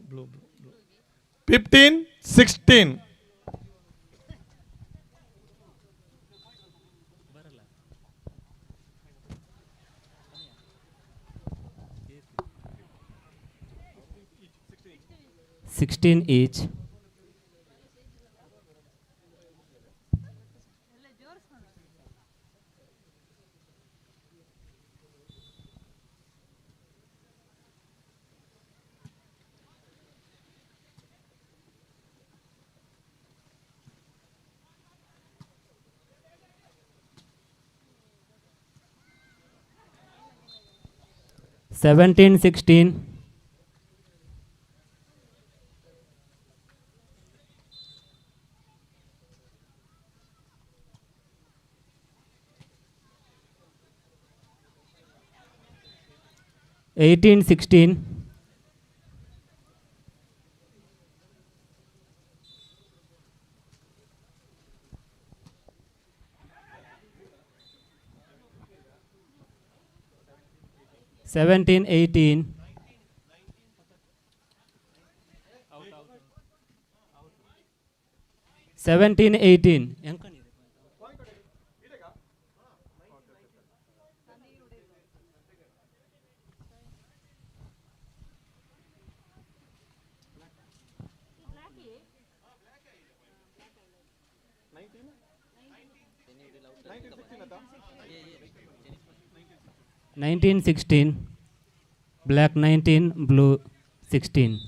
Blue, blue, blue. 15 16. 16 each. 17 16. 18 16. 17 18. 17 18. 19 16. Black 19, blue 16.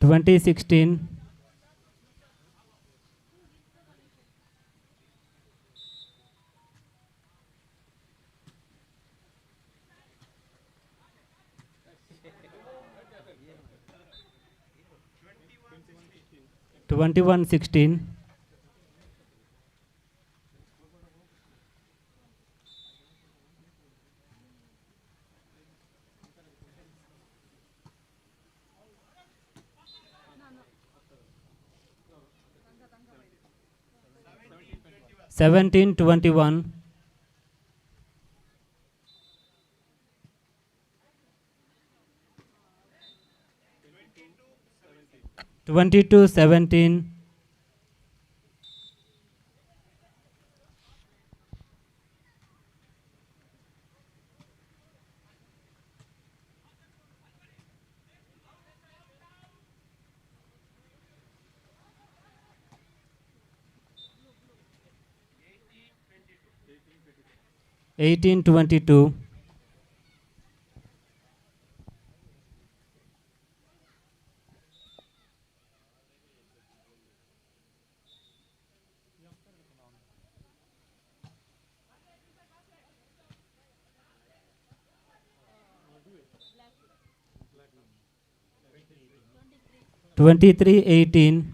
20 16. 21 16. 17 21. 22 17. 18-22. 23-18.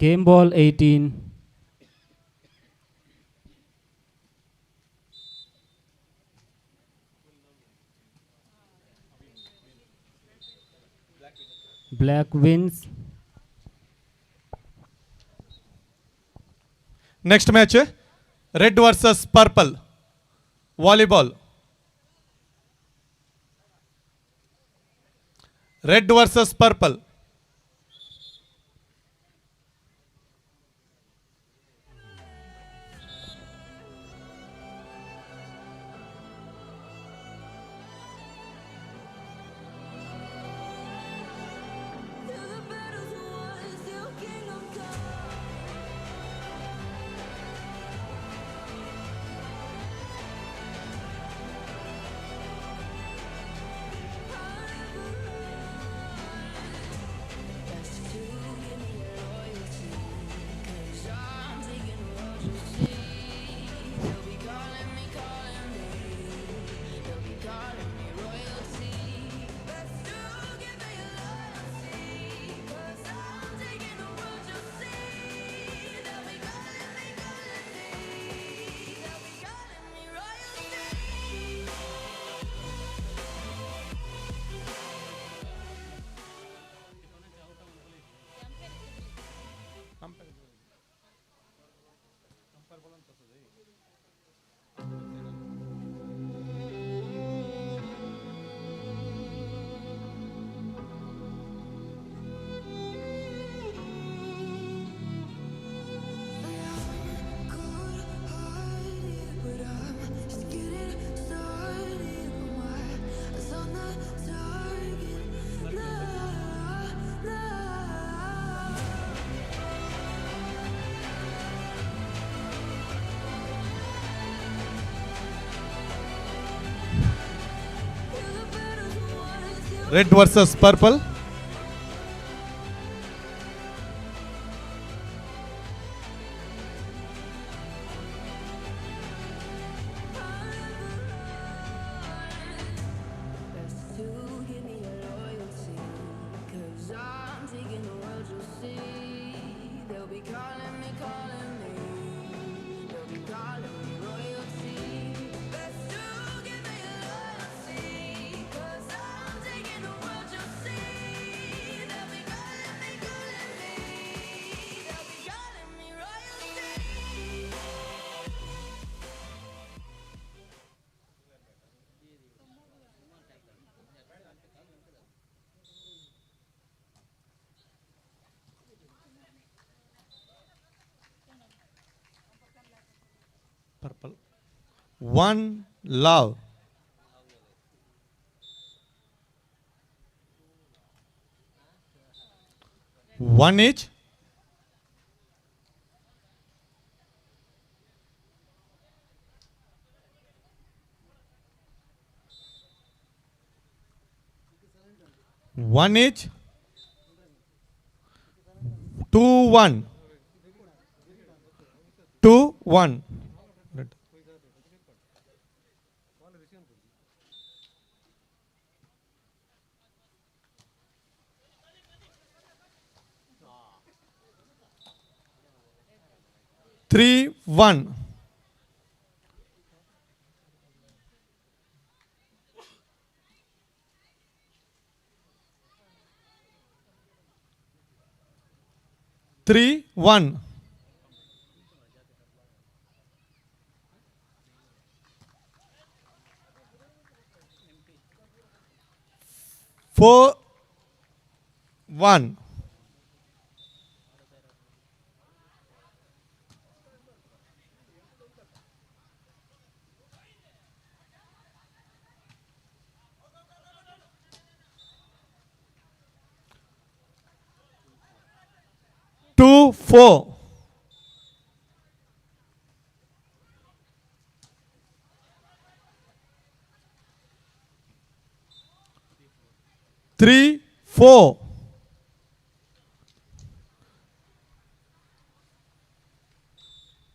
Game ball 18. Black wins. Next match, red versus purple, volleyball. Red versus purple. Red versus purple. Purple. 1 love. One each. 1 each. 2-1. 2-1. 3-1. 3-1. 4-1. 2-4. 3-4.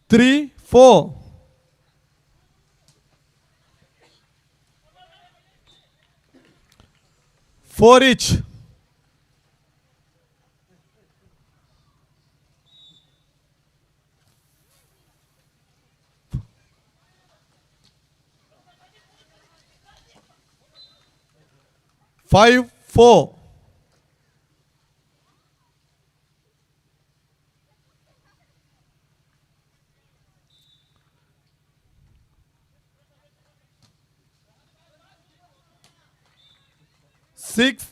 3-4. 4 each. 5-4. 6-4.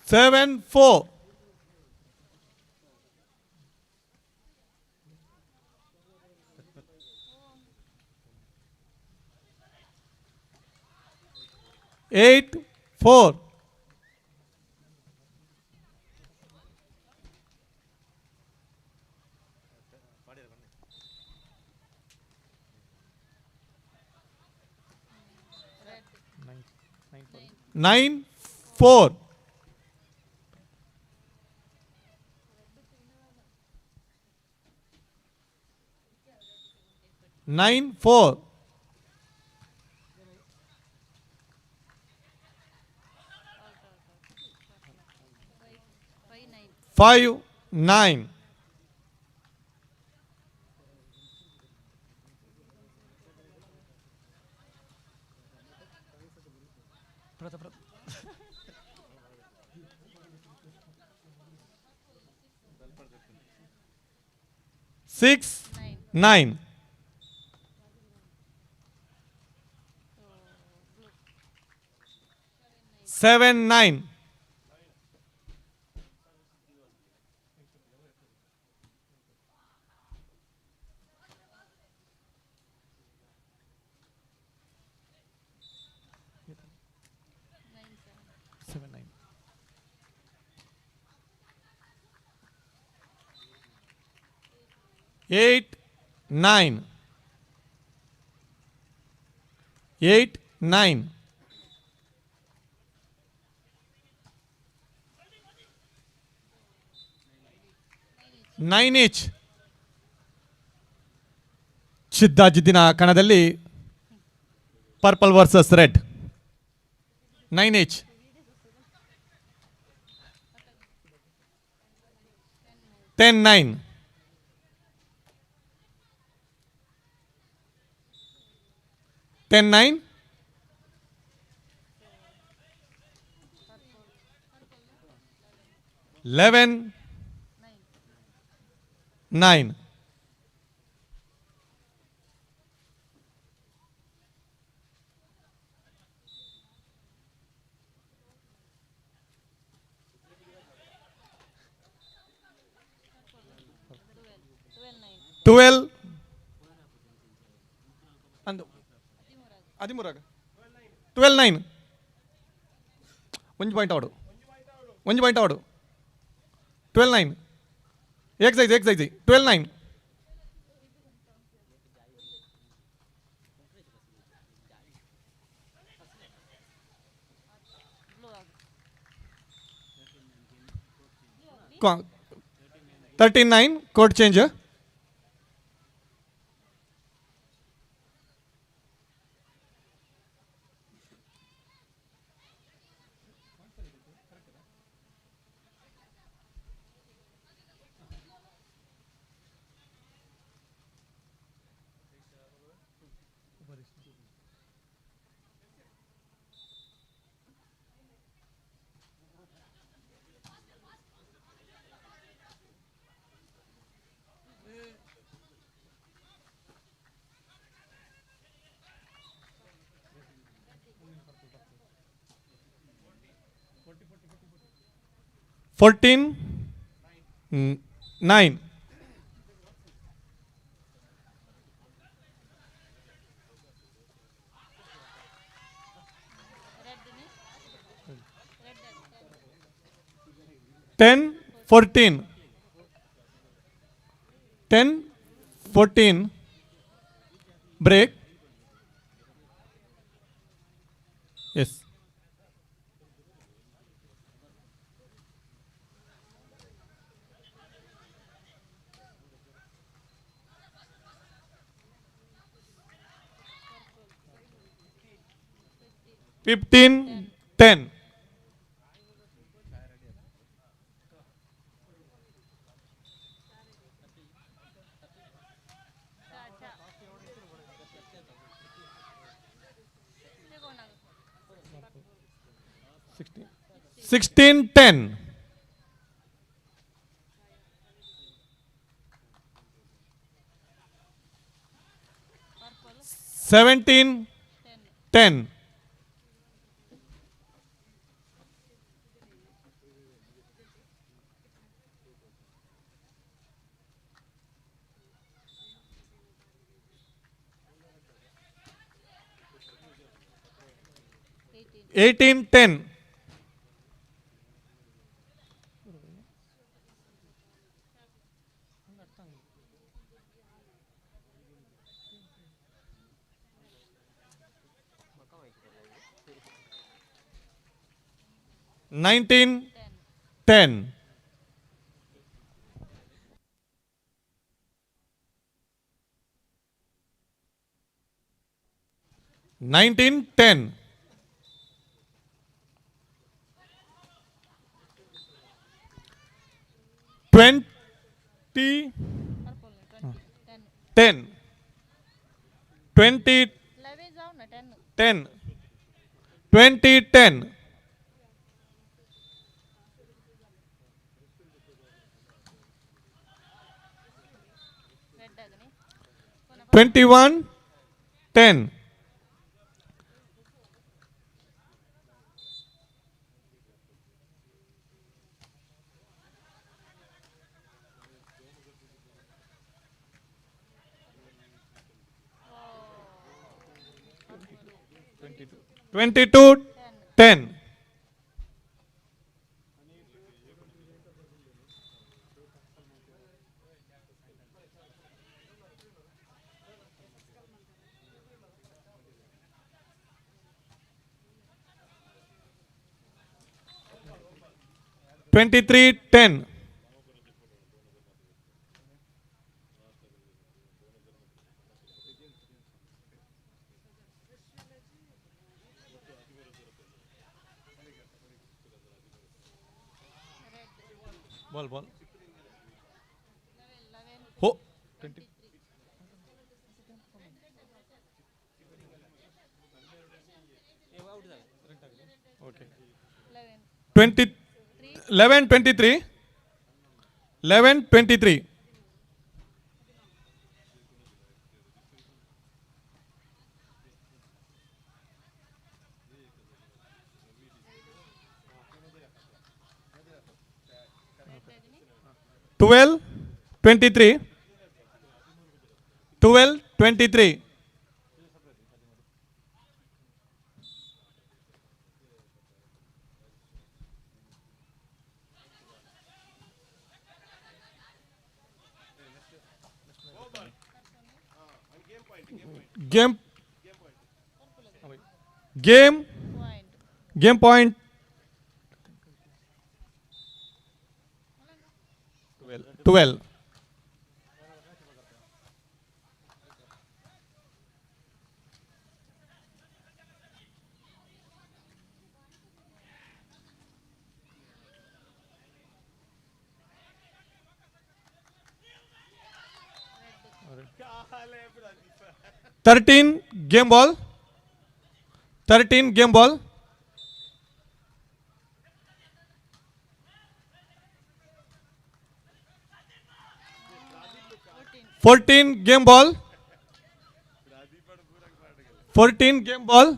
7-4. 8-4. 9-4. 9-4. 5-9. 6-9. 7-9. 7-9. 8-9. 8-9. 9 each. ಚಿದ್ದಾಜಿದ್ದಿನ ಕಣದಲ್ಲಿ purple versus red. 9 each. 10-9. 10-9. 11-9. 12 and 13 12-9. 1 point out. 1 point out. 12-9. X size 12-9. 13-9. Code change. 14 9. 10 14. 10 14. Break. Yes. 15 10. 16 10. 17 10. 18 10. 19 10. 19 10. 20 10. 20 10. 20 10. 21 10. 22 10. 23 10. Ball ball. हो 20. Okay. 20 11 23. 11 23. 12 23. 12 23. Game game game point 12. 13 game ball. 13 game ball. 14 game ball. 14 game ball.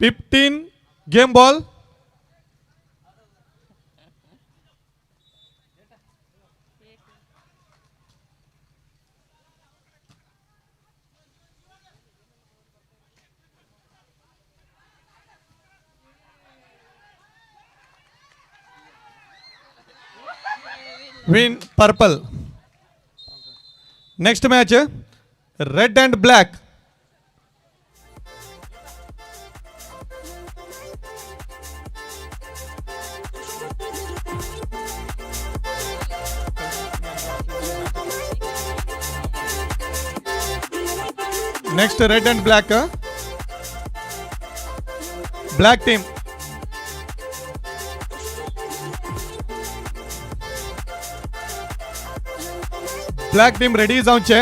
15 game ball. Win purple. Next match red and black. Next red and black. Black team. Black team ready जावचे.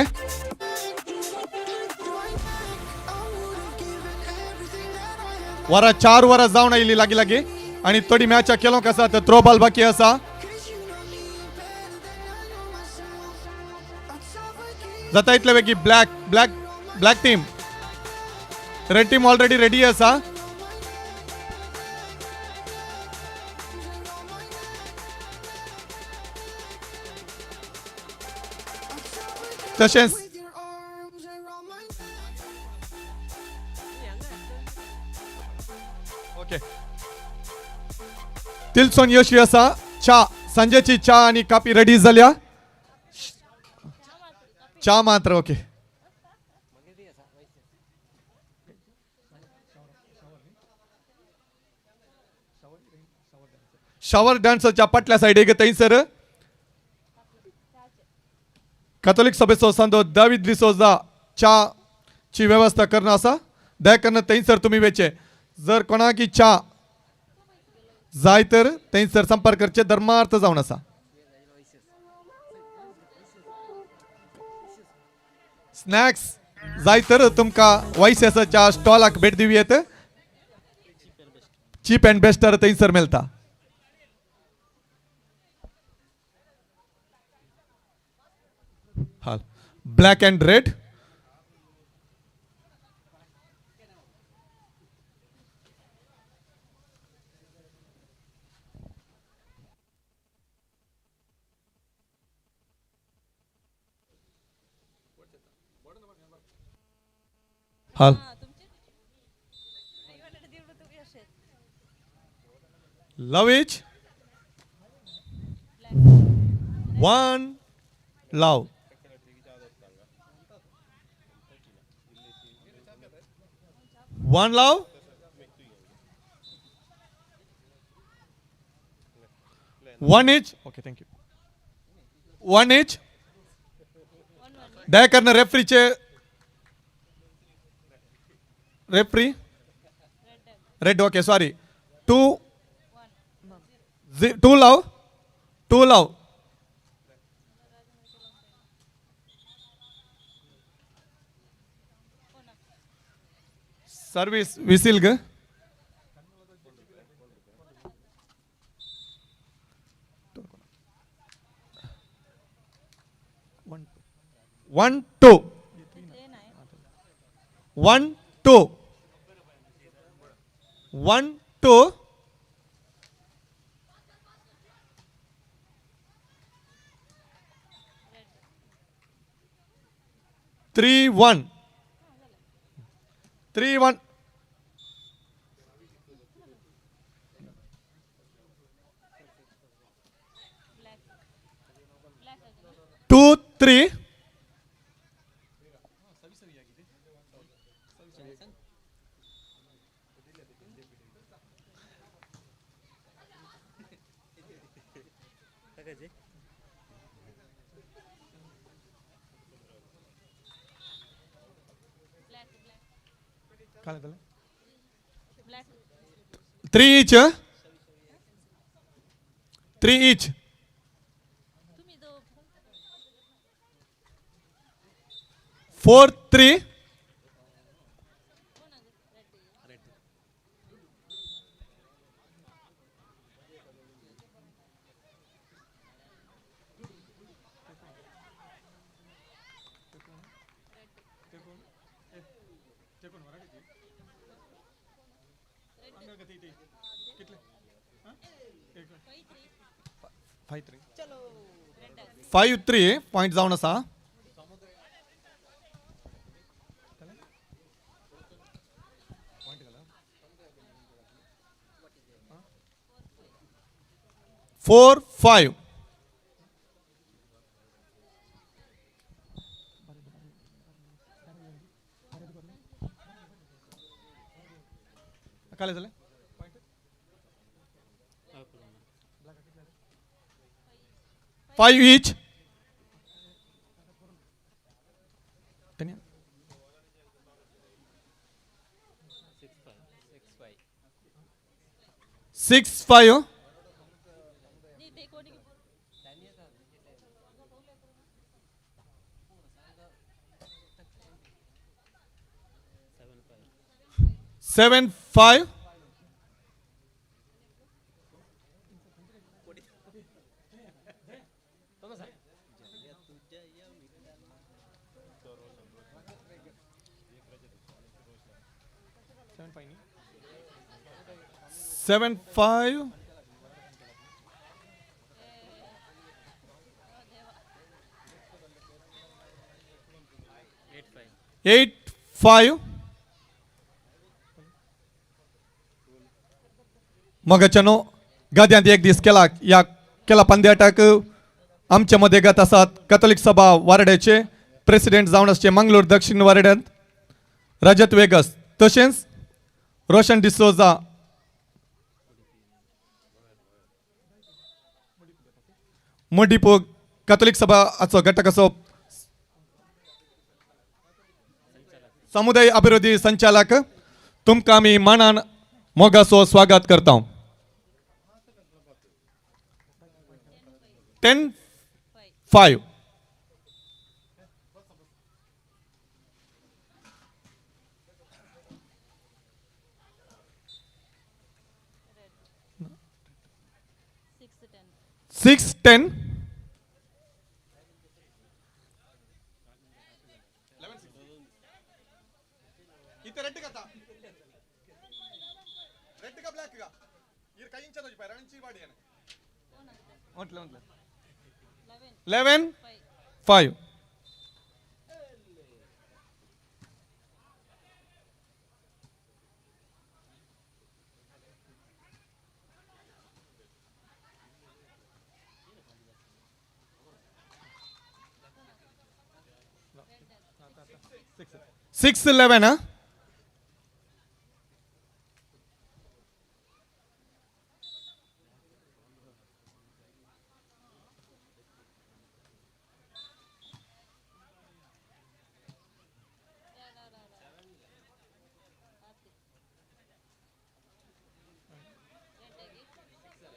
वरां 4 वरां जावन आयली लागीं लागीं आनी थोडी मॅच केलोंक आसा तर थ्रो बॉल बाकी आसा. जाता इतले बेगी black black black team. Red team already ready आसा. तशेंच ओके तिलसोन यशी आसा. च्या सांजेची च्या आनी कापी रेडी जाल्या. च्या मात्र ओके. शॉवर डान्सच्या पाटल्या सायडीक थंयसर कॅथोलिक सभेचो सांदो दावीद डिसोजा च्या ची वेवस्था करणं आसा. दया करून थंयसर तुमी वेचे. जर कोणाकी च्या जाय तर थंयसर संपर्क करचे. धर्मार्थ जावन आसा. स्नॅक्स जाय तर तुमकां वायसेसाच्या स्टॉलाक भेट दिवं येत. चीप अँड बेस्ट तर थंयसर मेळटा. हाल ब्लॅक अँड रेड. हाल love each one love. One love one each. Okay thank you. One each. दया करून रेफरीचे referee red. Okay sorry. 2 2 love 2 love. Service whistle ग. 1 2 1 2 1 2 3 1 3 1. 2 3. 3 each. 3 each. 4 3. 5-3 पॉइंट जावन आसा. 4-5. काले जाले 5 each. 6-5. 7-5. 7-5. 8-5. मगाच्यानो गाद्यांत एक दीस केला या केला पंद्याटाक आमच्या मध्ये गत आसात कॅथोलिक सभा वारड्याचे प्रेसिडेंट जावन आसचे मंगलोर दक्षिण वारड्यांत रजत वेगस तशेंच रोशन डिसोजा मडिपो कॅथोलिक सभाचो घटक असो समुदाय अभिवृद्धी संचालक तुमकां आमी मानान मोगाचो स्वागत करता. 10-5. 6-10. 11-5. 6-11. Huh?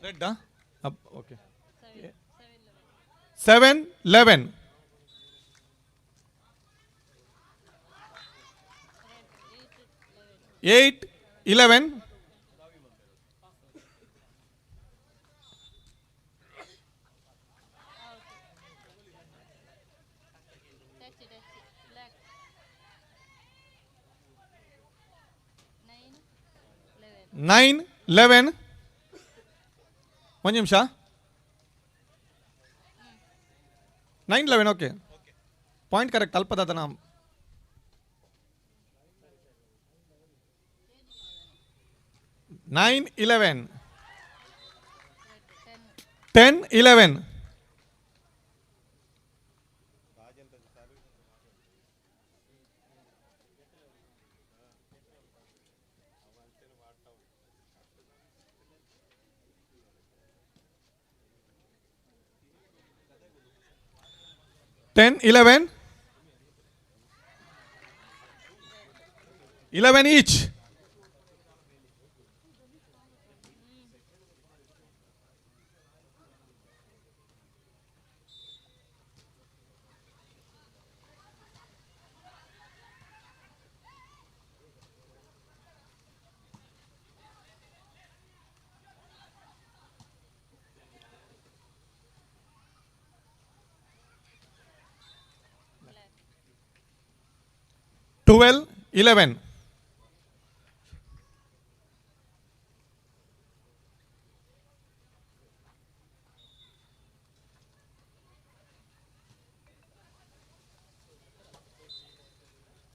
Red, huh? Up, okay. 7-11. 8-11. 9-11. 1 ನಿಮಿಷ. 9-11. Okay, point correct ಅಲ್ಪದಾದ NAM. 9-11. 10-11. 10-11. 11 each. 12-11.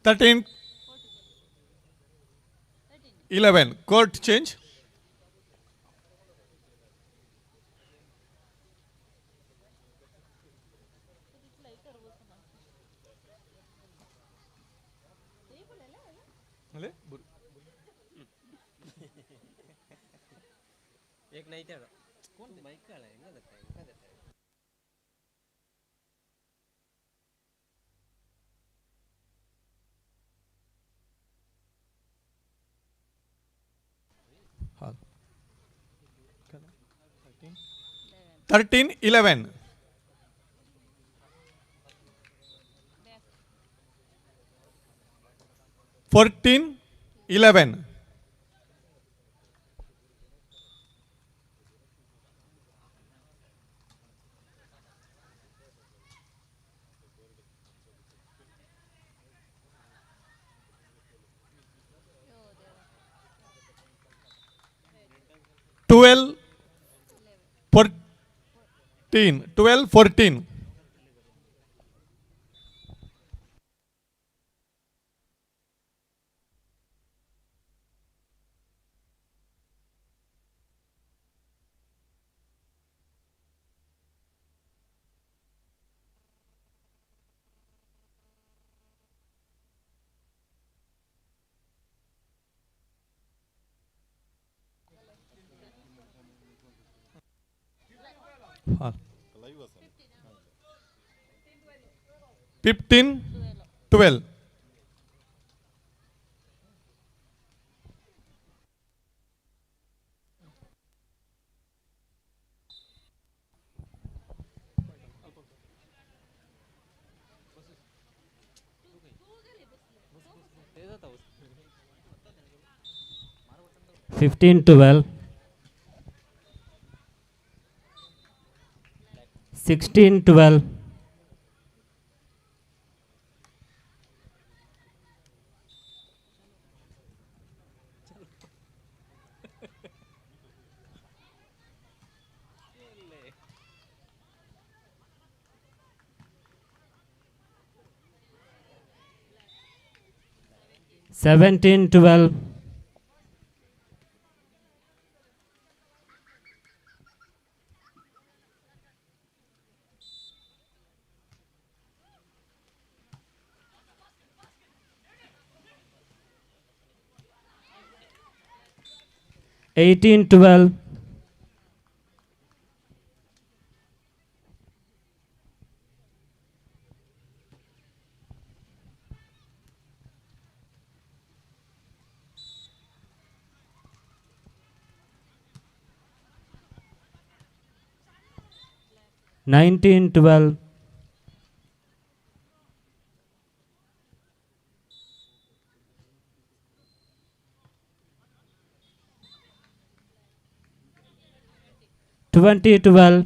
13-11. Court change. 13-11. 14-11. 12-14. 12-14. 15-12. 15-12. 16-12. 17-12. 18-12. 19-12. 20-12.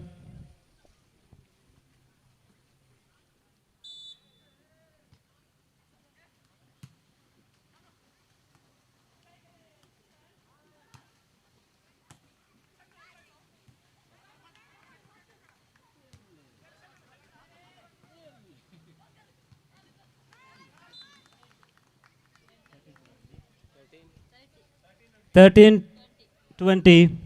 13-20.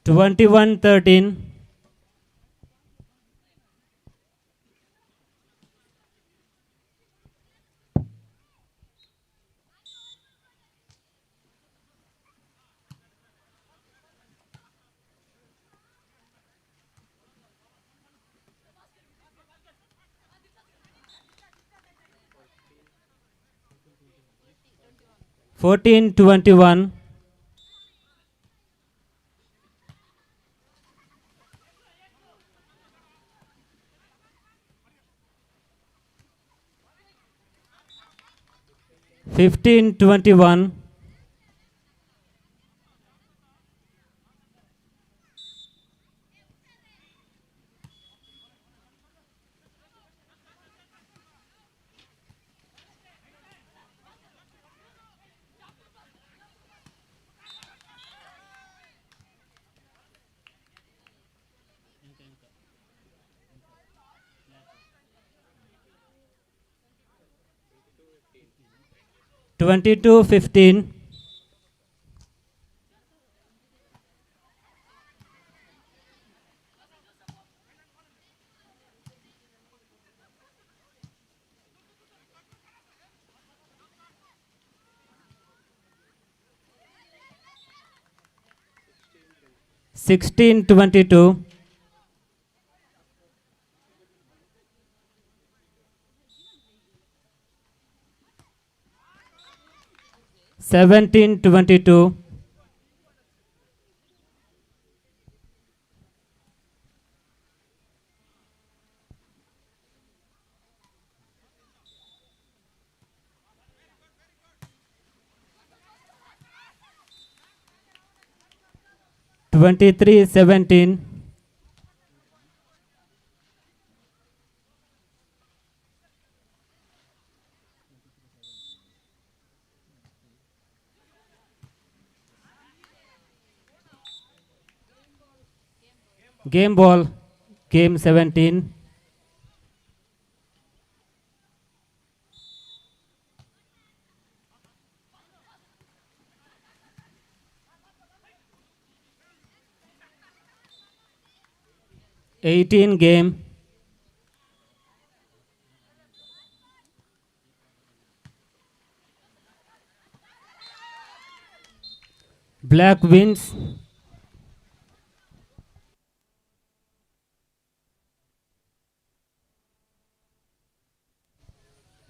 21-13. 14-21. 15-21. 22-15. 16-22. 17-22. 23-17. Game ball, game 17. 18 game. Black wins.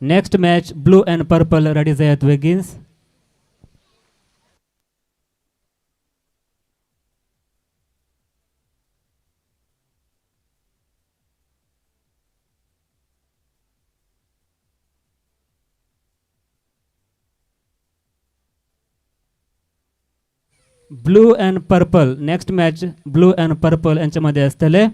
Next match, blue and purple ready जायात बेगीन. Blue and purple next match blue and purple यांच्यामध्ये असतले.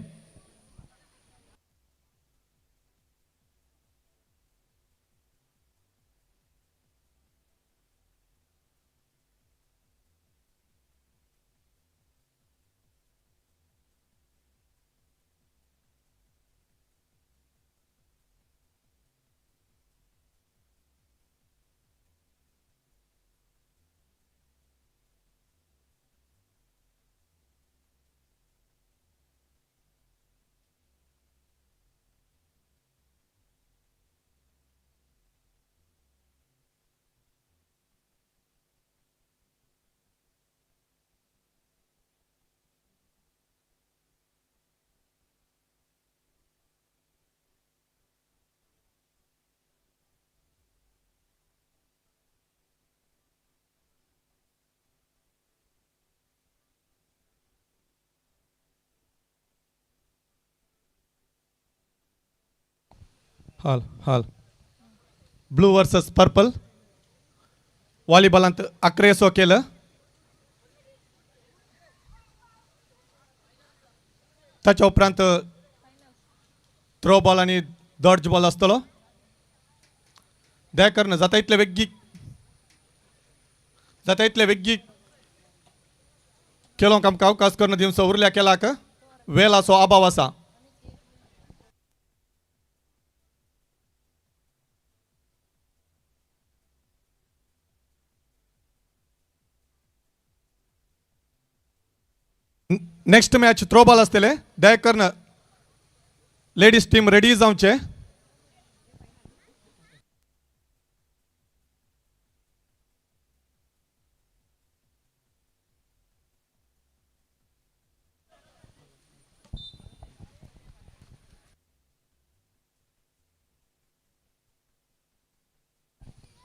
हाल हाल ब्लू वर्सस पर्पल व्हॉलीबॉलांत 11 केलं. ताच्या उपरांत थ्रो बॉल आनी डॉज बॉल आसतलो. दया करून जाता इतले बेगीन खेळोंक आमकां अवकाश करून दिवचो. उरल्या केलाक वेळाचो अभाव आसा. नेक्स्ट मॅच थ्रो बॉल आसतले. दया करून लेडीज टीम रेडी जावचे.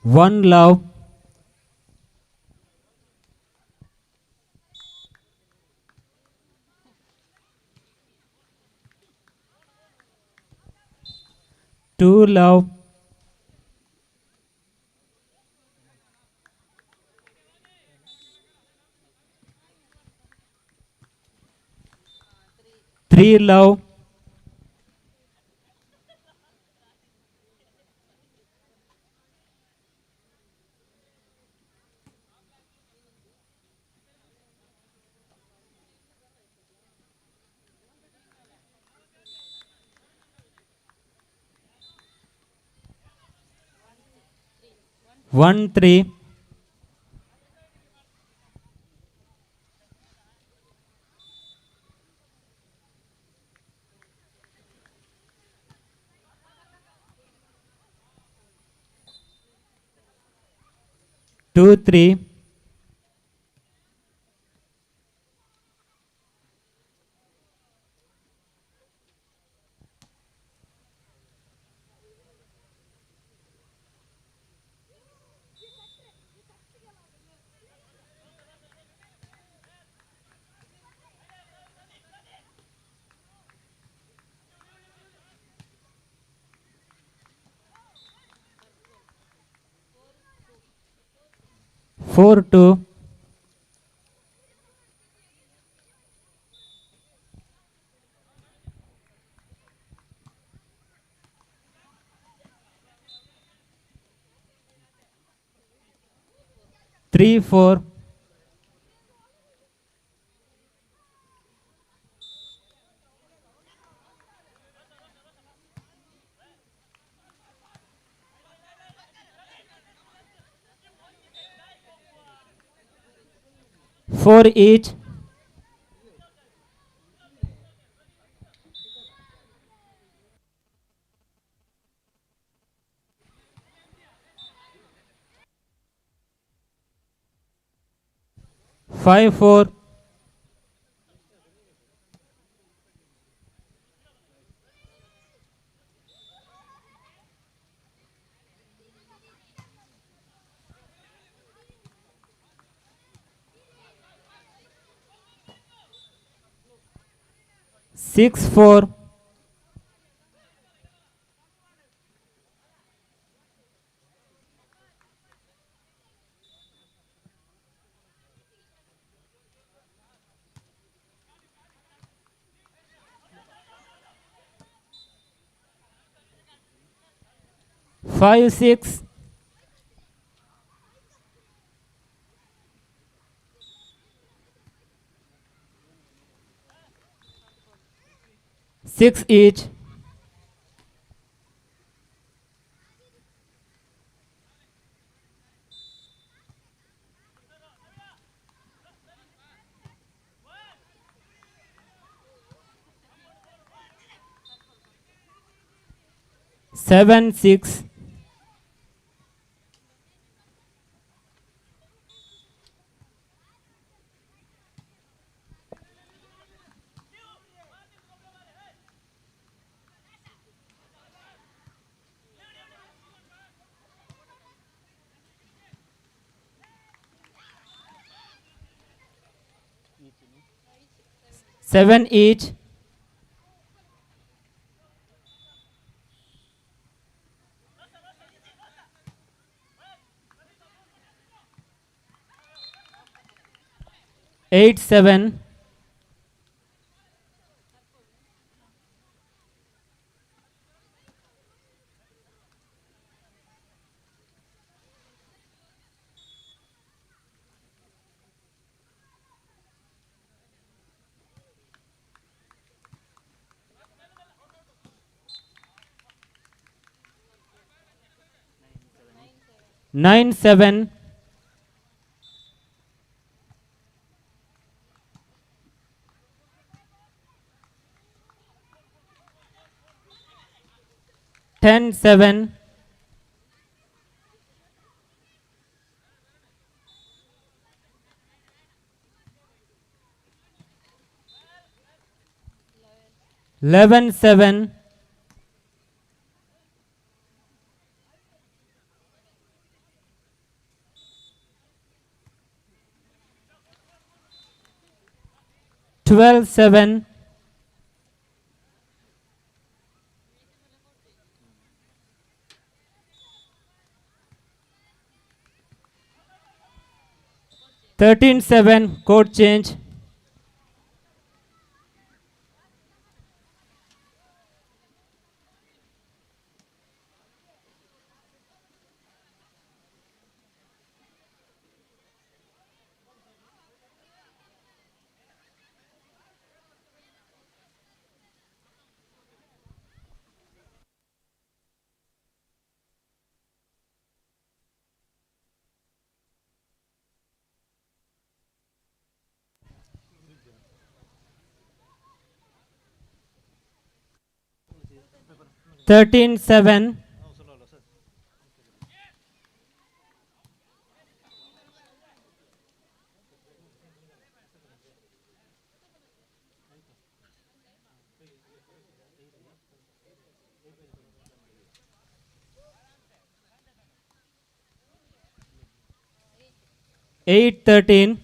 One love. 2 love. 3 love. 1-3. 2-3. 4-2. 3-4. 4 each. 5-4. 6-4. 5-6. 6 each. 7-6. 7 each. 8-7. 9-7. 10-7. 11-7. 12-7. 13-7. Code change. 13-7. 8-13.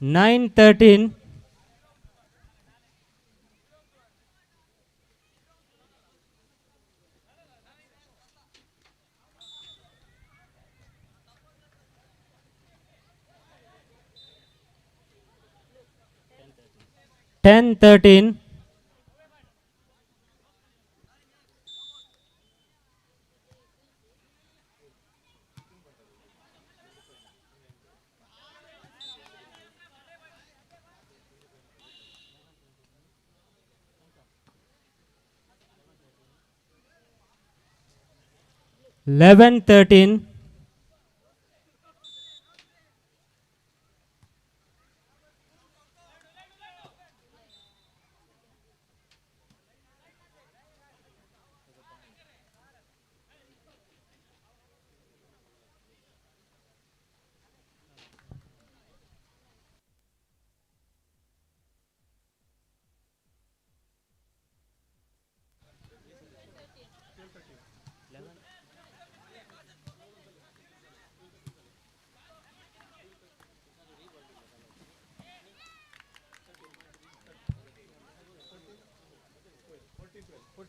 9-13. 10-13. 11-13.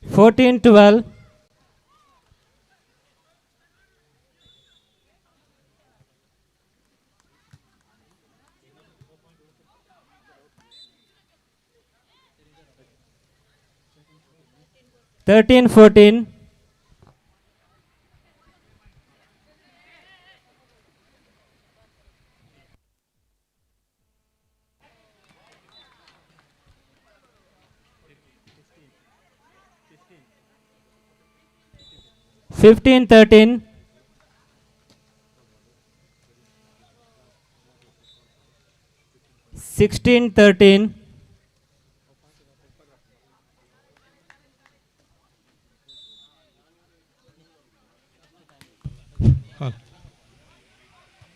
14-12. 13-14. 15-13. 16-13.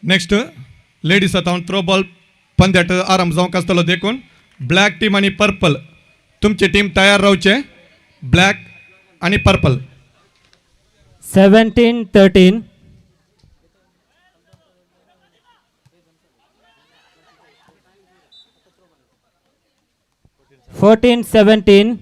Next ladies आतां थ्रो बॉल पंद्याट आरंभ जावंक आसतलो देखून ब्लॅक टीम आनी पर्पल तुमची टीम तयार रावचे. ब्लॅक आनी purple. 17-13. 14-17.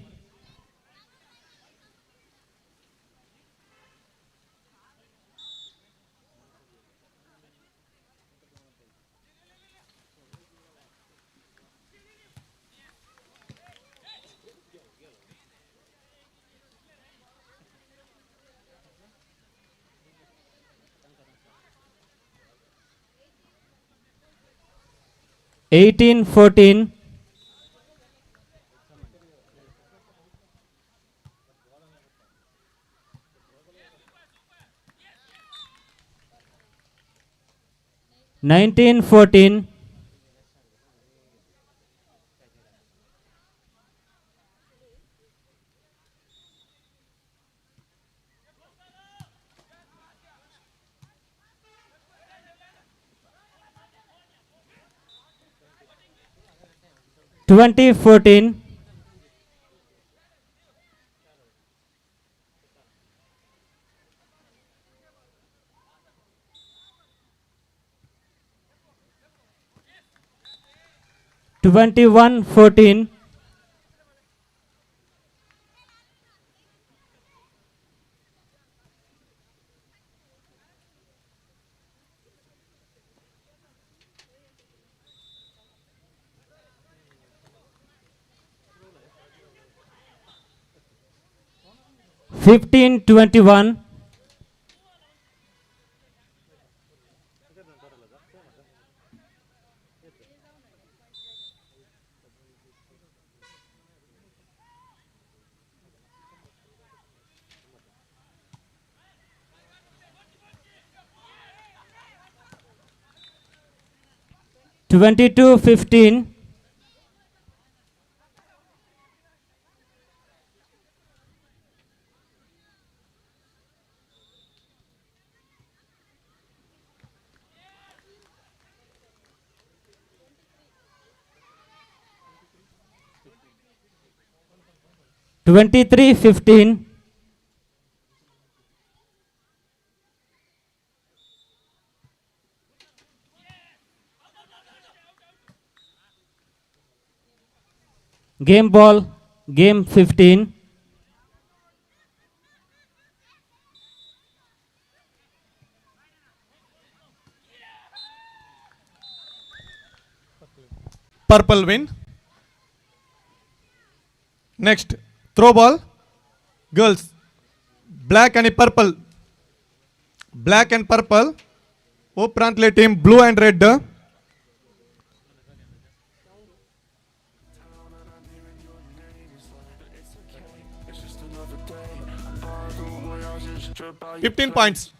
18-14. 19-14. 20-14. 21-14. 15-21. 22-15. 23-15. Game ball, game 15. Purple win. Next throw ball girls, black आणि पर्पल, ब्लॅक अँड पर्पल. उपरांतले team blue and red. 15 points.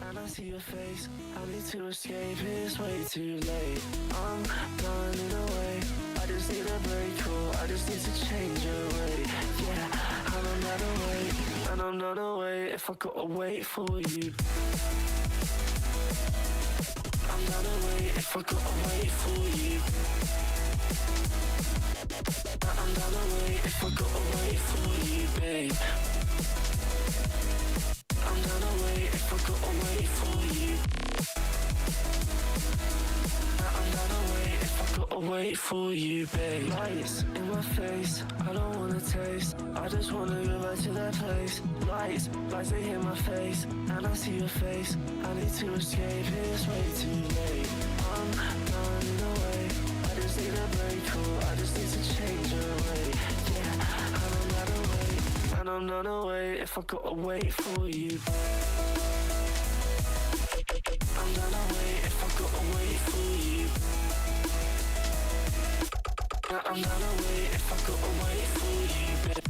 And I see your face. I need to escape. It's way too late. I'm running away. I just need a break. Oh, I just need to change your way. Yeah, and I'm not away. And I'm not away if I gotta wait for you. I'm not away if I gotta wait for you. I'm not away if I gotta wait for you, babe. I'm gonna wait if I gotta wait for you. I'm gonna wait if I gotta wait for you, babe. Lights in my face, I don't wanna taste. I just wanna go back to that place. Lights, lights they hit my face, and I see your face. I need to escape, it's way too late. I'm running away. I just need a break, oh, I just need to change your way. Yeah, and I'm not away. And I'm not away if I gotta wait for you. I'm gonna wait if I gotta wait for you. I'm gonna wait if I gotta wait for you, babe.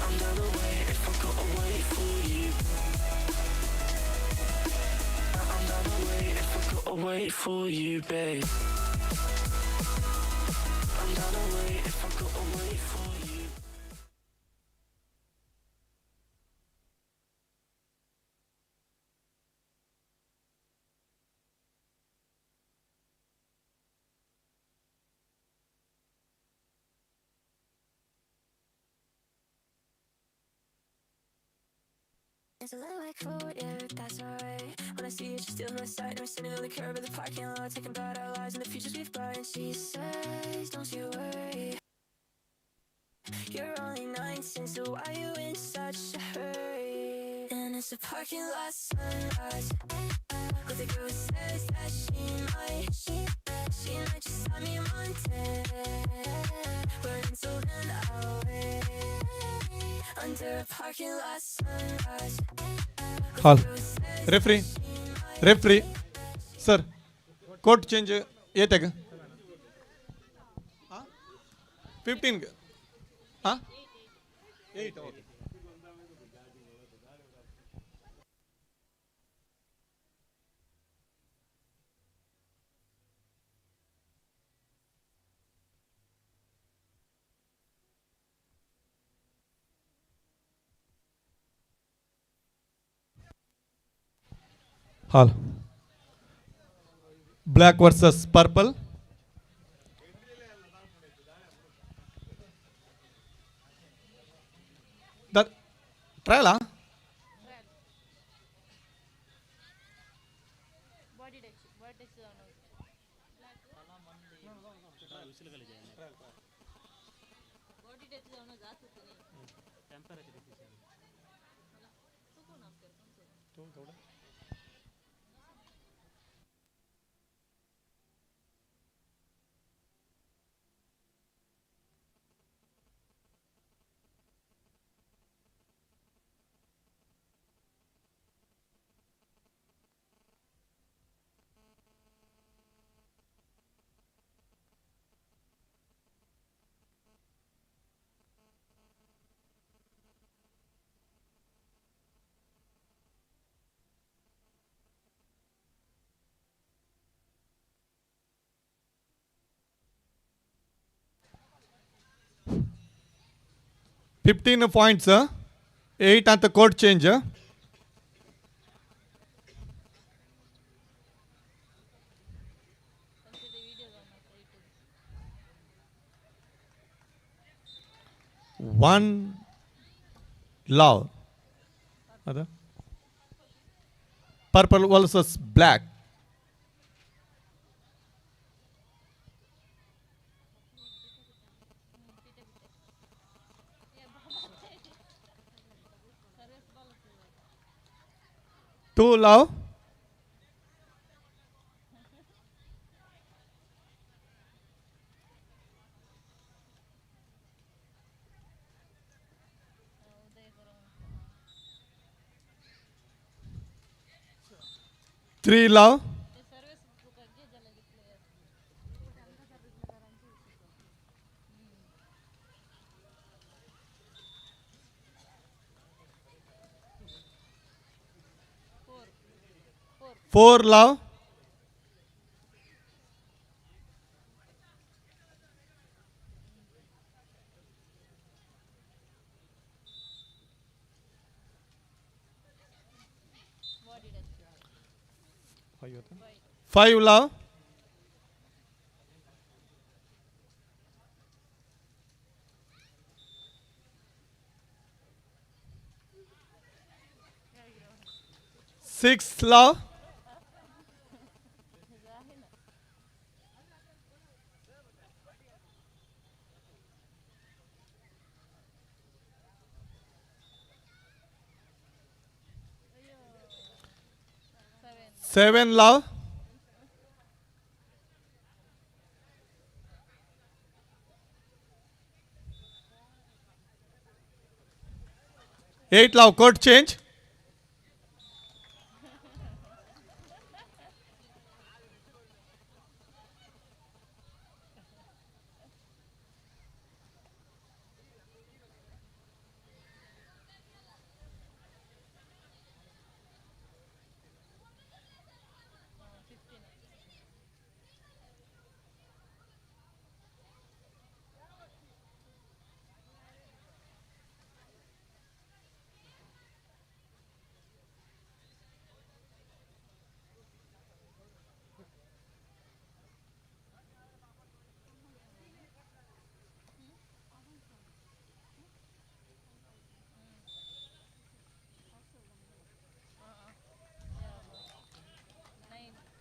I'm gonna wait if I gotta wait for you. I'm gonna wait if I gotta wait for you, babe. I'm gonna wait if I gotta wait for you. It's a little like cool, yeah, but that's alright. When I see you, she steals my sight. And we're sitting in the curb of the parking lot, talking about our lives and the futures we've bought. And she says, don't you worry, you're only 19, so why you in such a hurry? And it's a parking lot sunrise with a girl who says that she might just have me wanted. But until then I'll wait under a parking lot sunrise. Hall referee, referee sir, court change येते का? 15 हां 8. Okay. Hall black versus purple. Trial हा 15 points 8 आतां court change. One love आतां purple versus black. 2 love. 3 love. 4 love. 5 love. 6 love. 7 love. 8 love. Court change.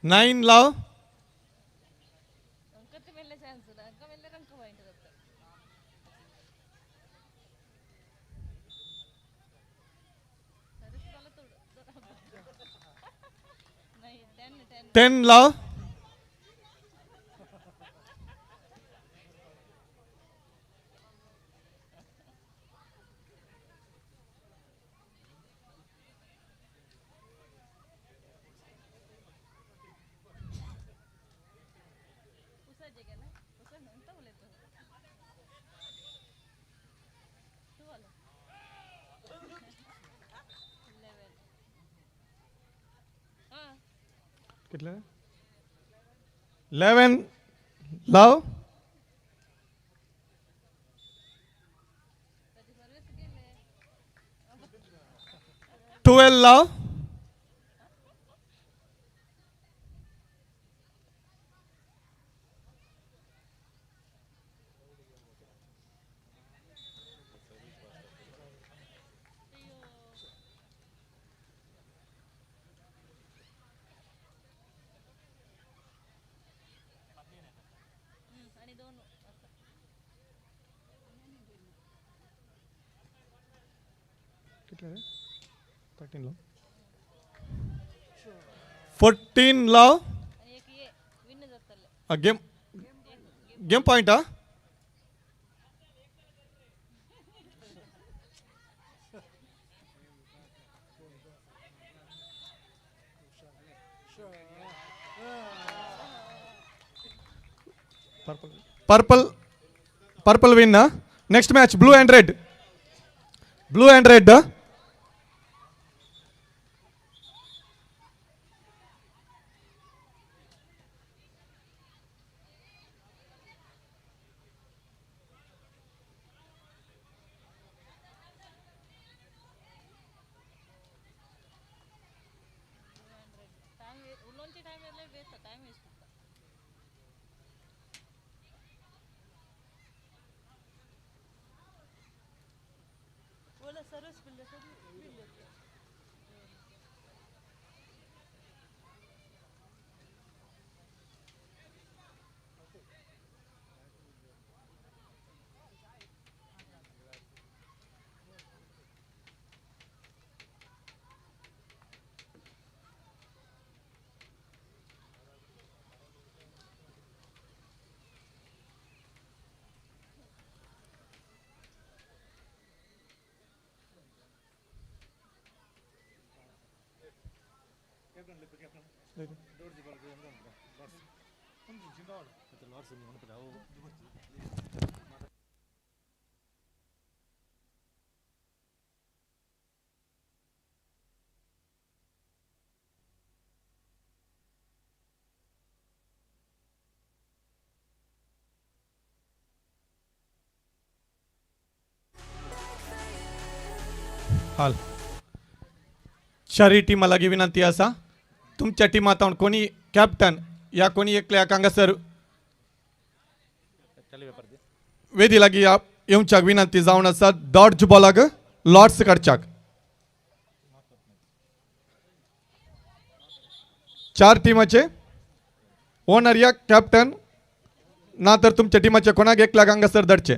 9 love. 10 love. 11 love. 12 love. 13 love. 14 love. Game point, huh? Purple win. Huh? Next match, blue and red. Blue and red. Huh? हाल चारही टीमा लागीं विनंती आसा, तुमच्या टिमांत कोणी कॅप्टन या कोणी एकल्याक हांगासर वेदी लागीं येवच्याक विनंती जावन आसा. डॉज बॉलाक लॉर्ड्स काडच्याक चार टिमाचे ओनर या कॅप्टन ना तर तुमच्या टिमाचे कोणाक एकल्याक हांगासर धाडचे.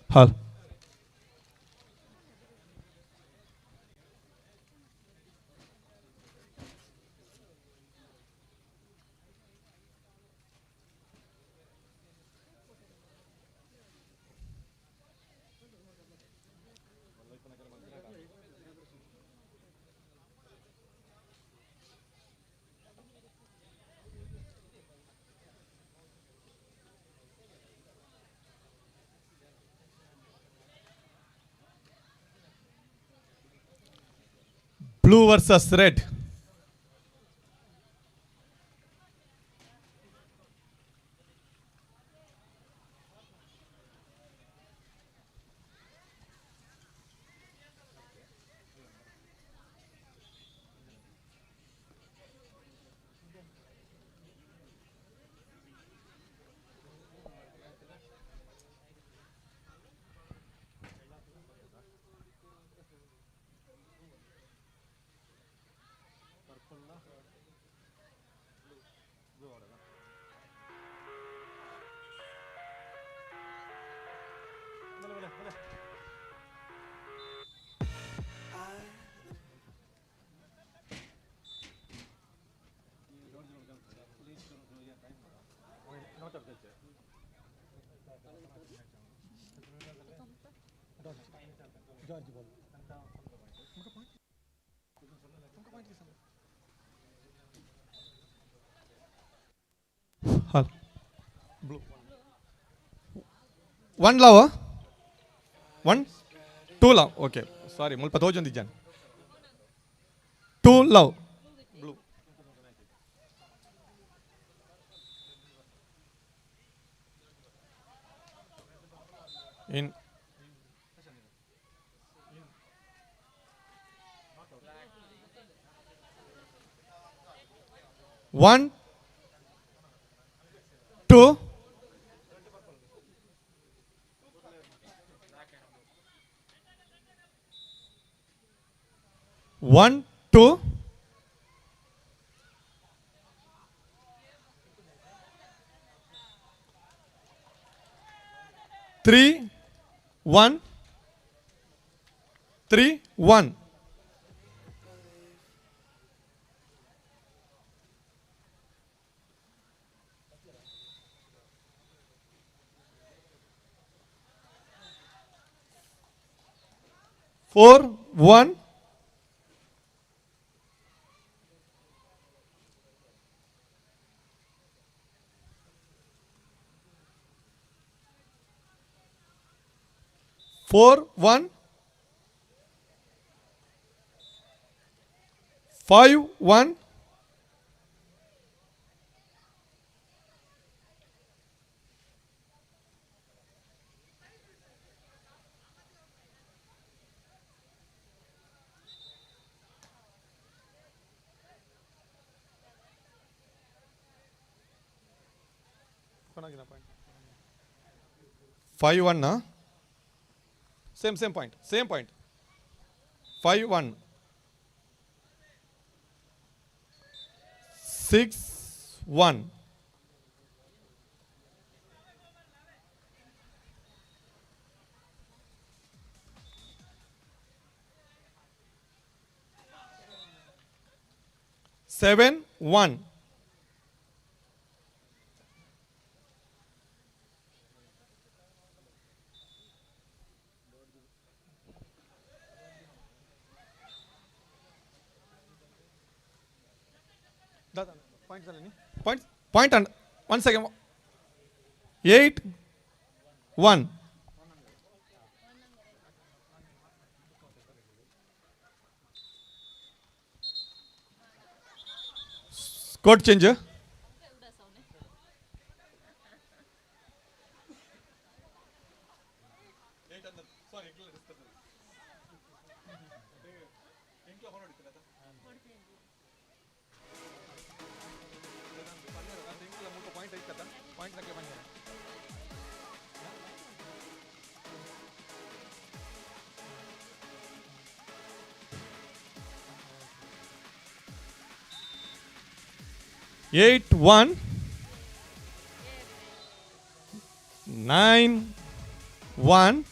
हाल blue versus red. One love, 1 2 love. Okay, sorry, ಮುಲ್ಪ ತೋಜೊಂದಿಜ್ಜಾನೆ. 2 love. Blue. In 1 2 1 2 3 1 3 1. 4 1 4 1 5 1 5-1. Same same point, same point. 5-1. 6-1. 7-1. Point point and 1 second. 8-1. Code change. 8-1. 9-1.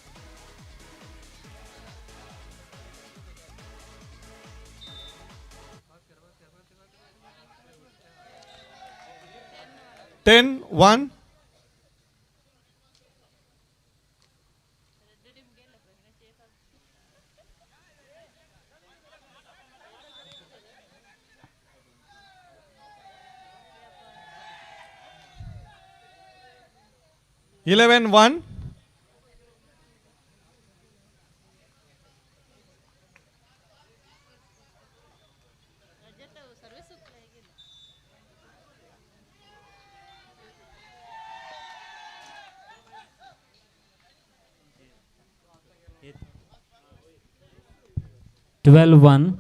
10-1. 11-1. 12-1.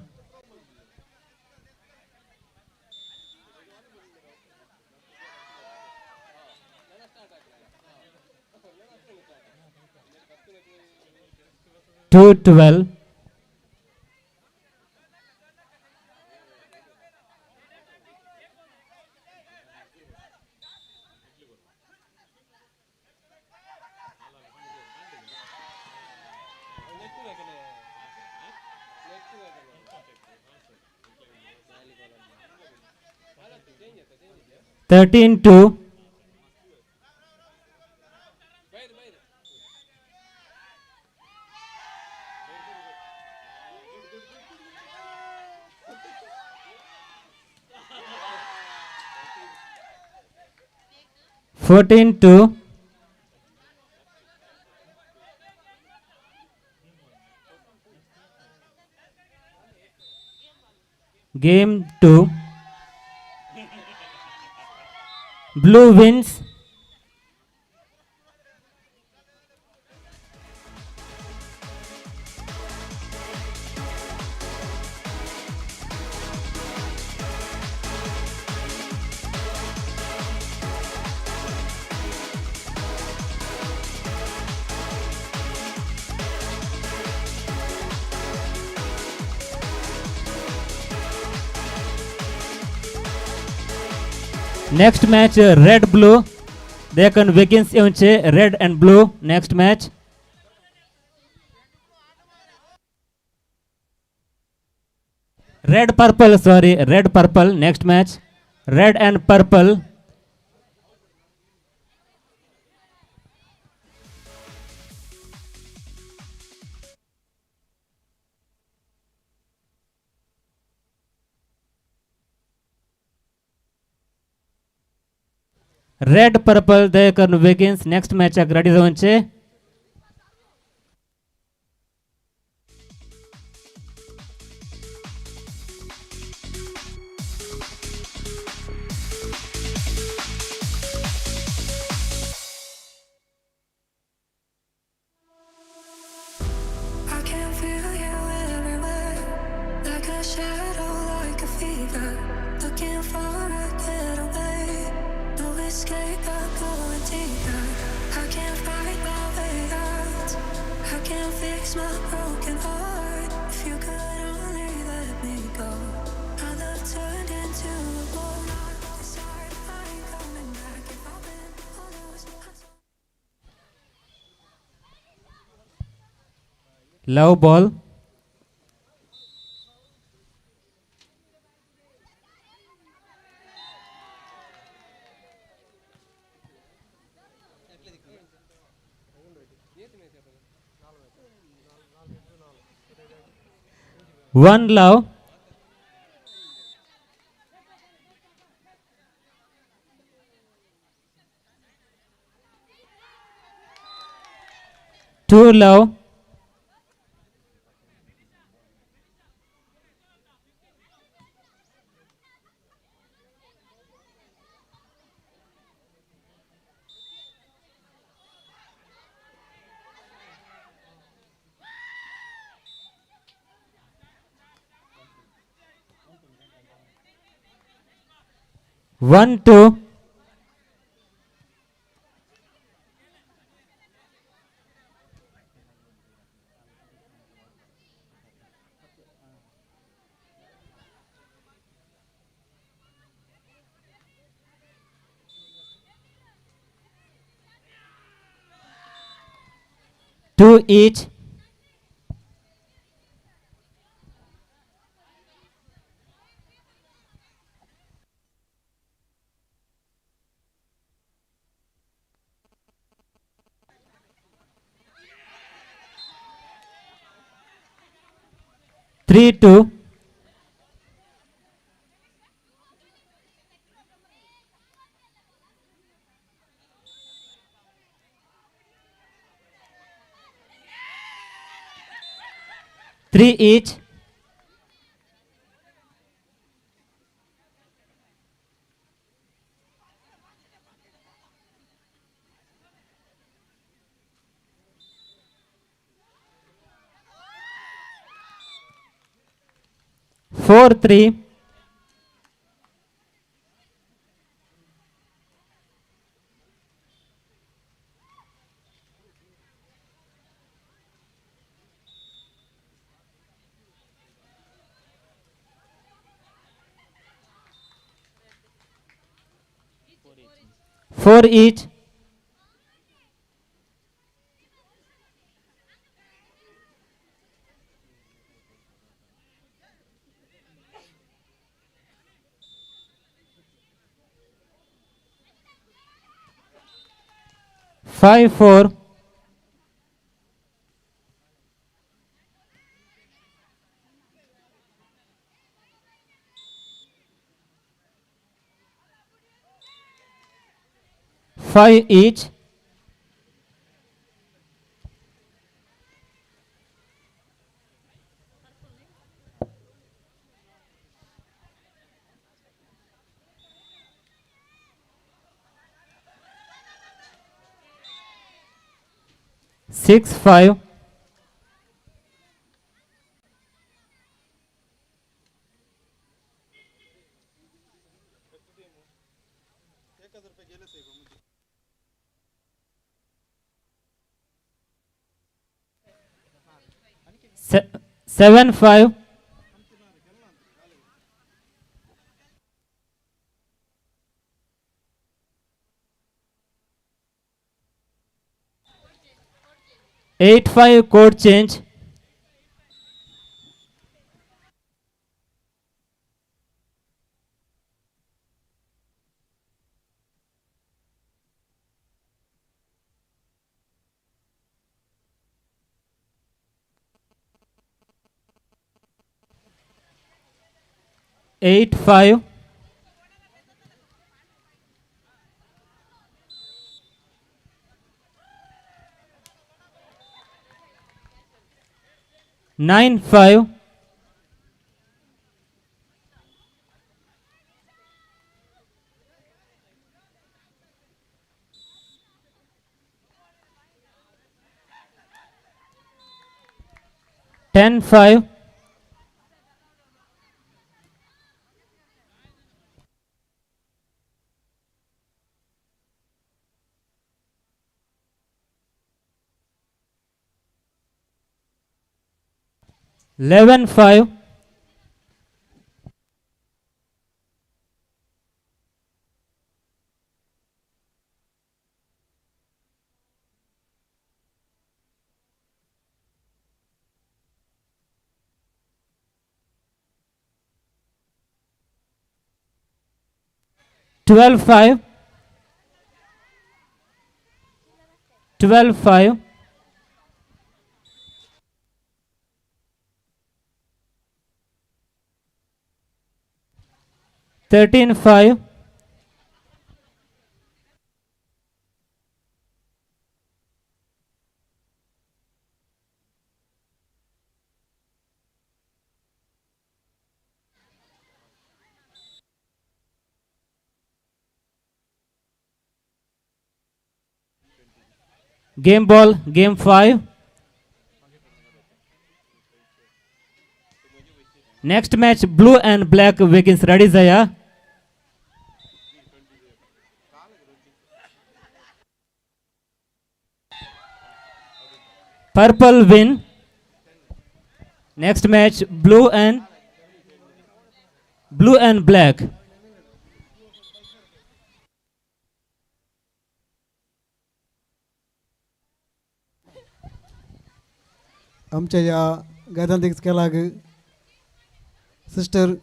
2-12. 13-2. 14-2. Game 2. Blue wins. Next match red blue. They can begins येवचे red and blue next match. Red purple, sorry, red purple next match. Red and purple. Red purple दयेकर begins next मॅचाक ready जावचे. I can feel you everywhere, like a shadow, like a fever. Looking for a getaway, no escape, I'm going deeper. Fix my broken heart. If you could only let me go. Our love turned into a war. This time I ain't coming back. If I win or lose, Love ball. One love. Two love. 1-2. 2 each. 3-2. 3 each. 4-3. 4 each. 5-4. 5 each. 6-5. 7-5. 8-5 code change. 8-5. 9-5. 10-5. 11-5. 12-5. 12-5. 13-5. Game ball, game 5. Next match, blue and black begins. Ready, Zaya? Purple win. Next match, blue and black. आमच्या ह्या गादांत खेळाक सिस्टर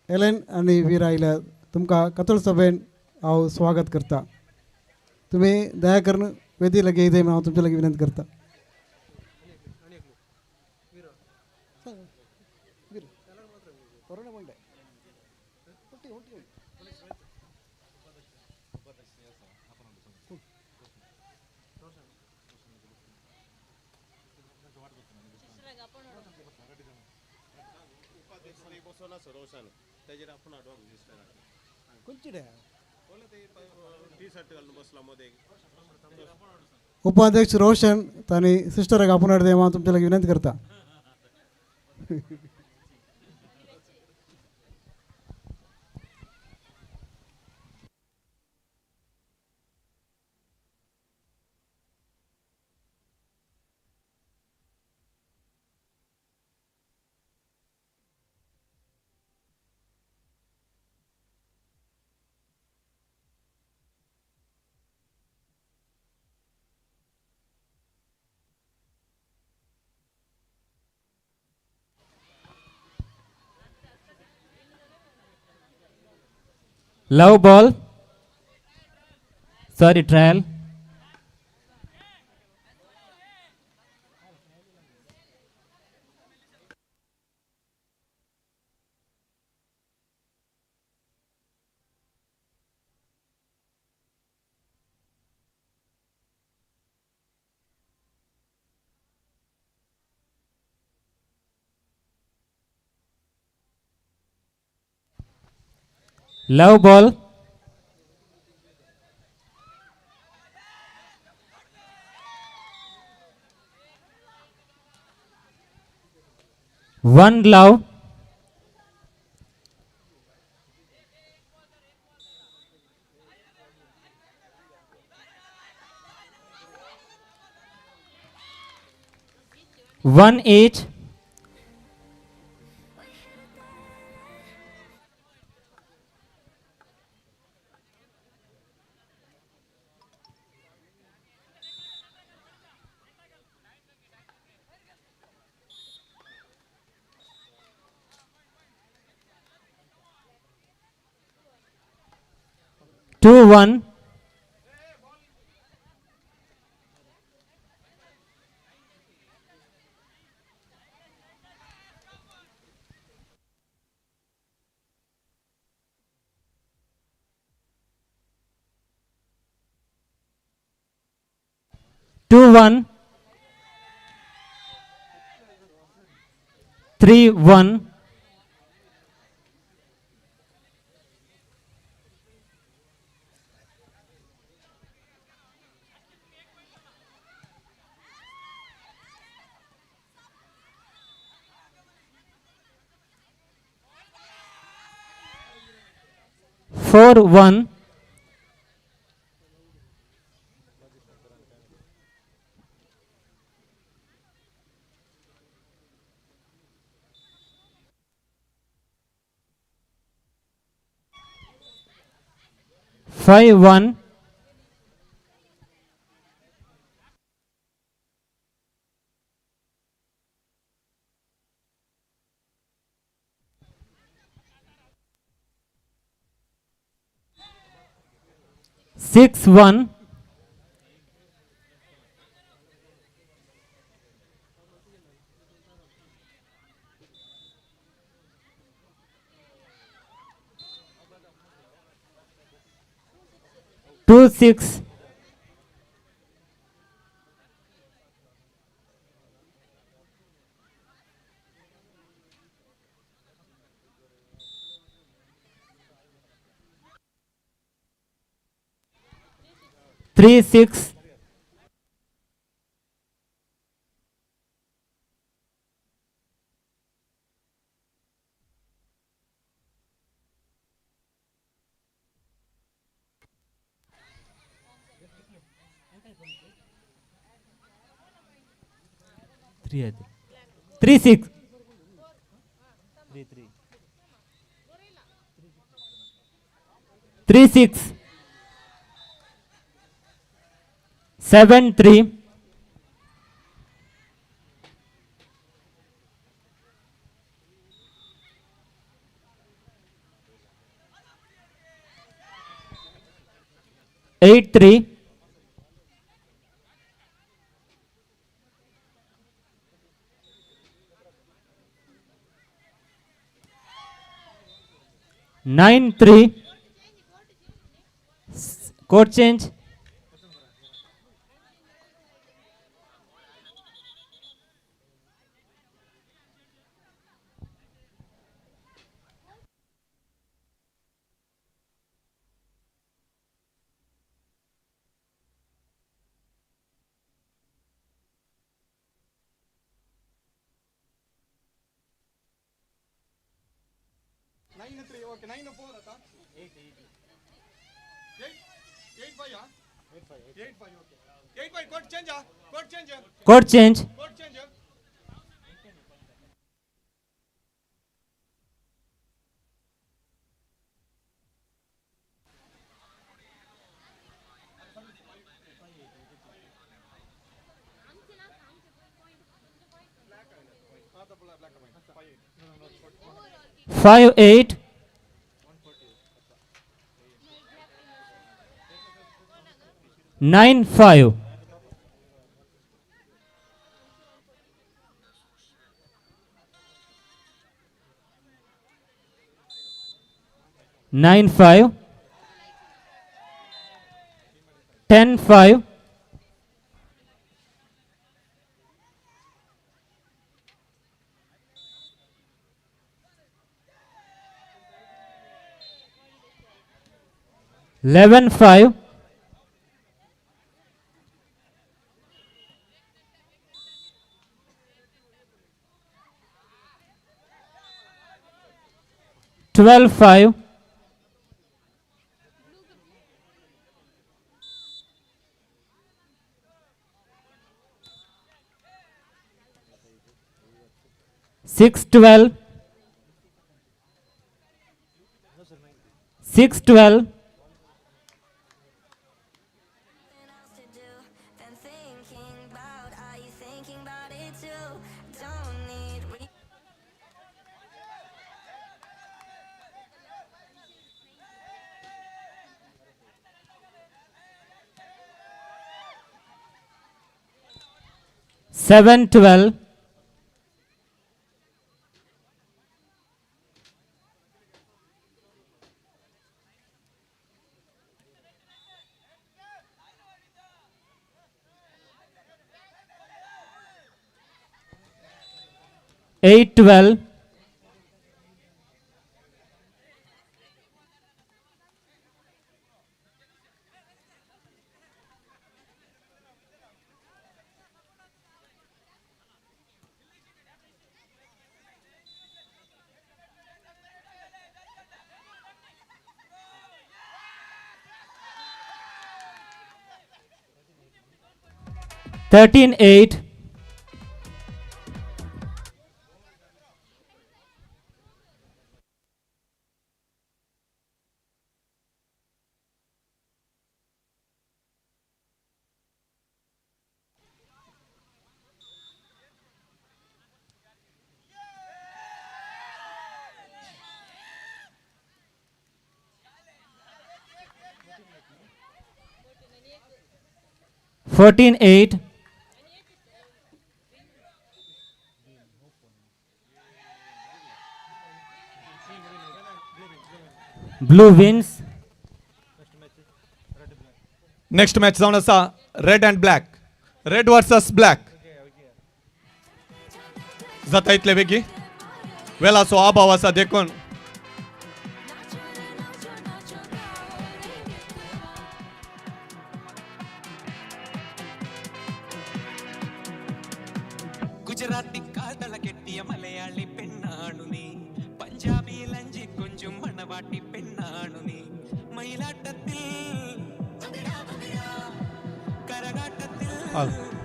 एलन आनी वीरा आयल्या तुमकां कथोळ सभेन हांव स्वागत करता. तुमी दया करून वेदी लागीं येयत म्हूण हांव तुमचे लागीं विनंती करता. उपाध्यक्ष रोशन तांणी सिस्टराक आपोवन हाडटा हांव तुमचे लागीं विनंती करता. Love ball. Sorry, trial. Love ball. One love. One each. 2-1. 2-1. 3-1. 4-1. 5-1. 6-1. 2-6. 3-6. 3-6. 3-6. 7-3. 8-3. 9-3. Court change. 9-3. Okay, 9-4 आता. 8-8. 8-5 ah? 8-5. 8-5 okay. 8-5 court change ah? Court change. Court change. Court change. 5-8. 9-5. 9-5. 10-5. 11-5. 12-5. 6-12. 6-12. 7-12. 8-12. 13-8. 14-8. Blue wins. Next match जावन आसा red and black, red versus black. जाता इतले बेगी वेलाचो अभाव आसा देखून गुजराती कादल केट्टिय मलयाळी पेण्णाणु नी, पंजाबी लंजी कुंजुम मणवाटी पेण्णाणु नी, मयिलाट्टत्तिल करगाट्टत्तिल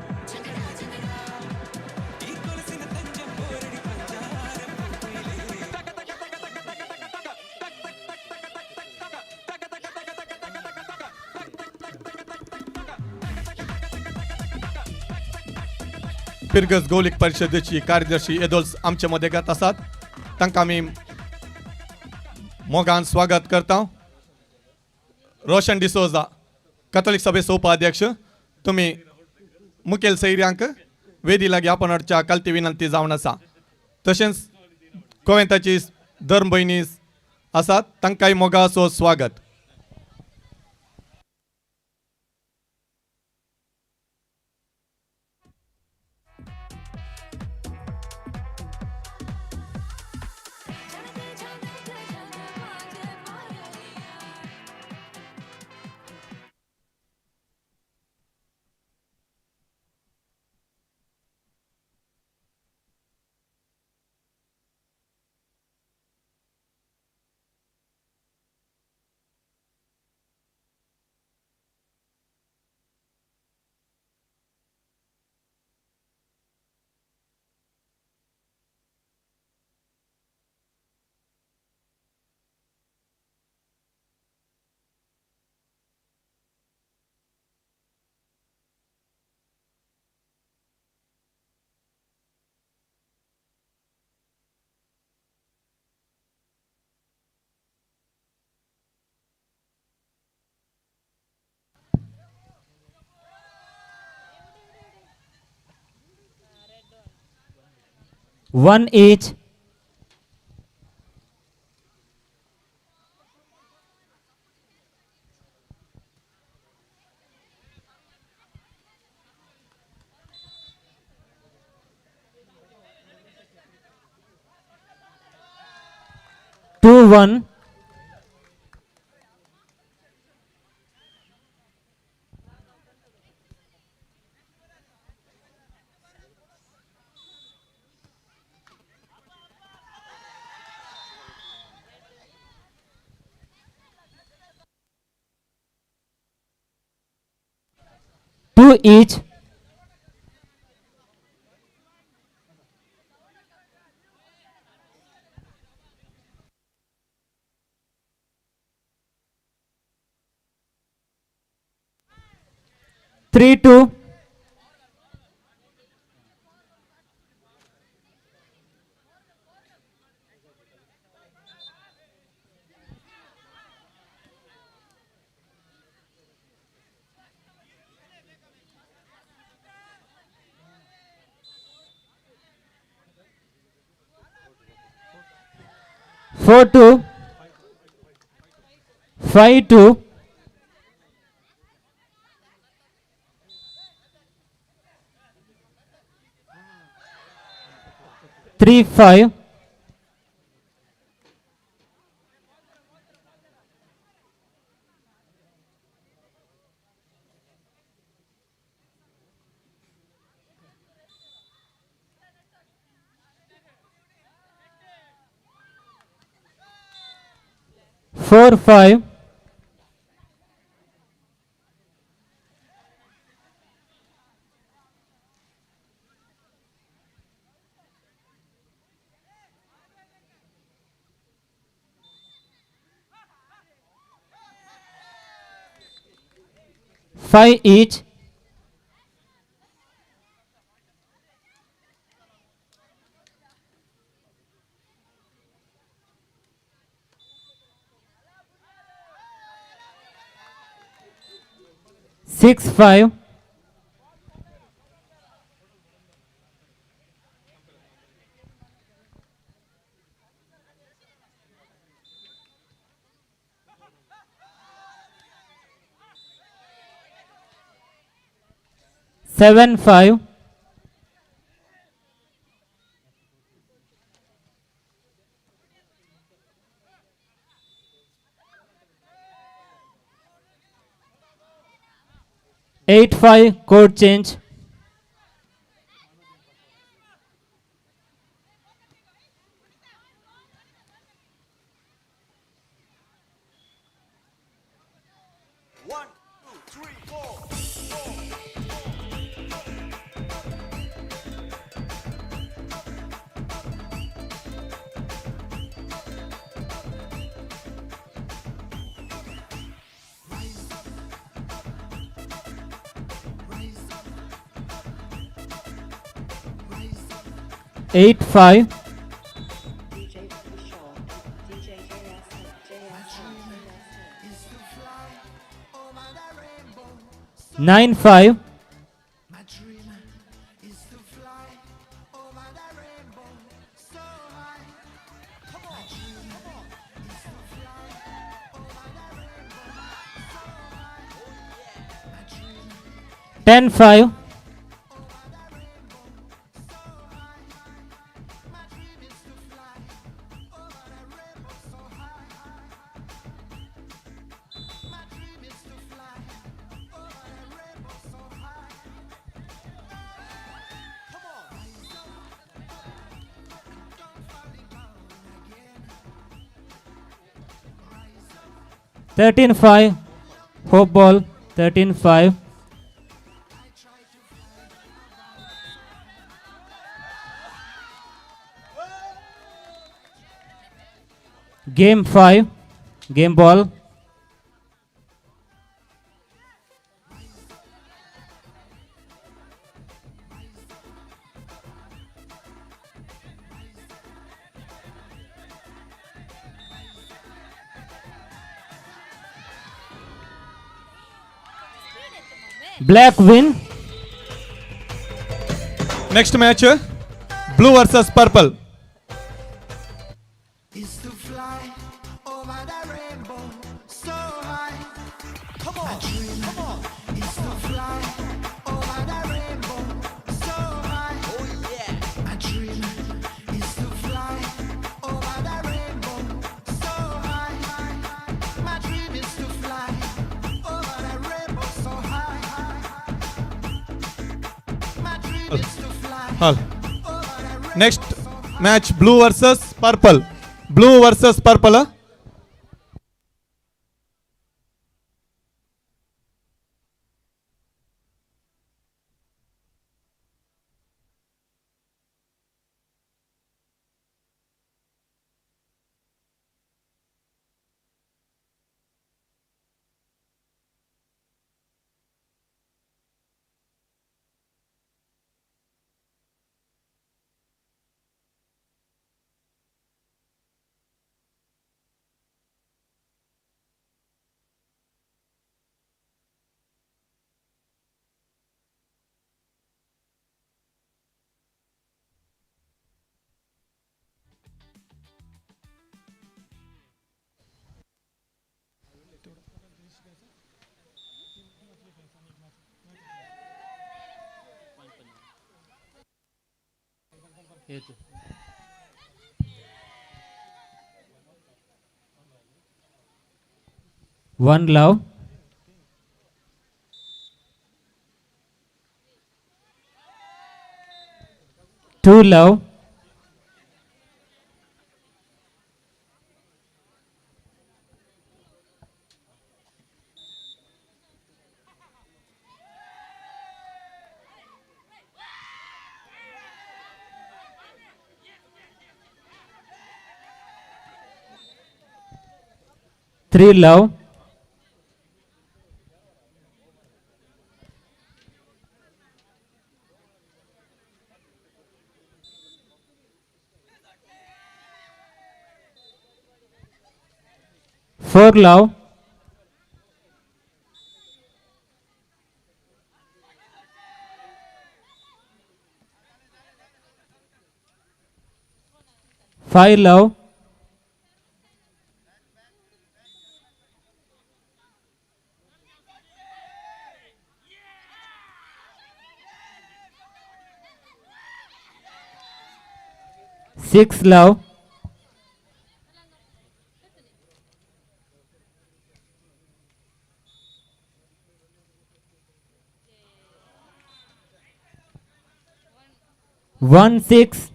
पिरगस गौलिक परिषदेची कार्यदर्शी एदोल्स आमचे मदेगात आसात, तांकां आमी मोगान स्वागत करता. रोशन डिसोजा, कॅथोलिक सभेचो उपाध्यक्ष, तुमी मुखेल सैऱ्यांक वेदी लागीं आपण हाडच्या कालती विनंती जावन आसा. तशेंच गोवेंताची धर्म भयणी आसात, तांकांय मोगाचो स्वागत. 1 each. 2-1. 2 each. 3-2. 4-2. 5-2. 3-5. 4-5. 5 each. 6-5. 7-5. 8-5, code change. 8-5. 9-5. 10-5. 13-5, hope ball, 13-5. Game 5, game ball. Black win. Next match, blue versus purple. Is to fly over the rainbow so high. Come on, my dream, come on, is to fly over the rainbow so high. Oh yeah, my dream is to fly over the rainbow so high. My dream is to fly over the rainbow so high. My dream is to fly. Hall. Next match, blue versus purple. Blue versus purple. 1 love. 2 love. 3 love. 4 love. 5 love. 6 love. One 6.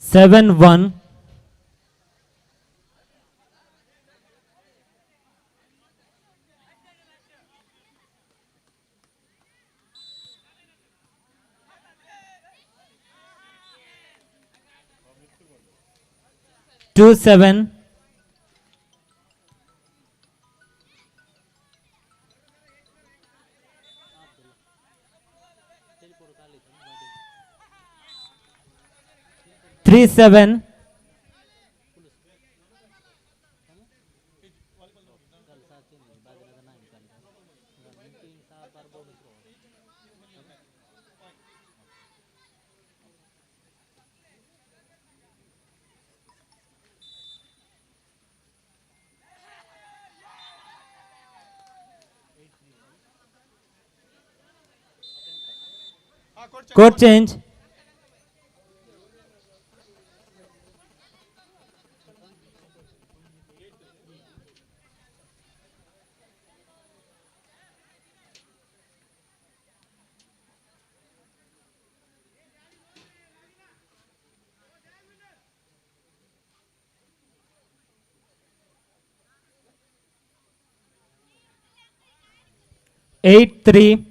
7 1. 2 7. 3 7. Court change. 8 3.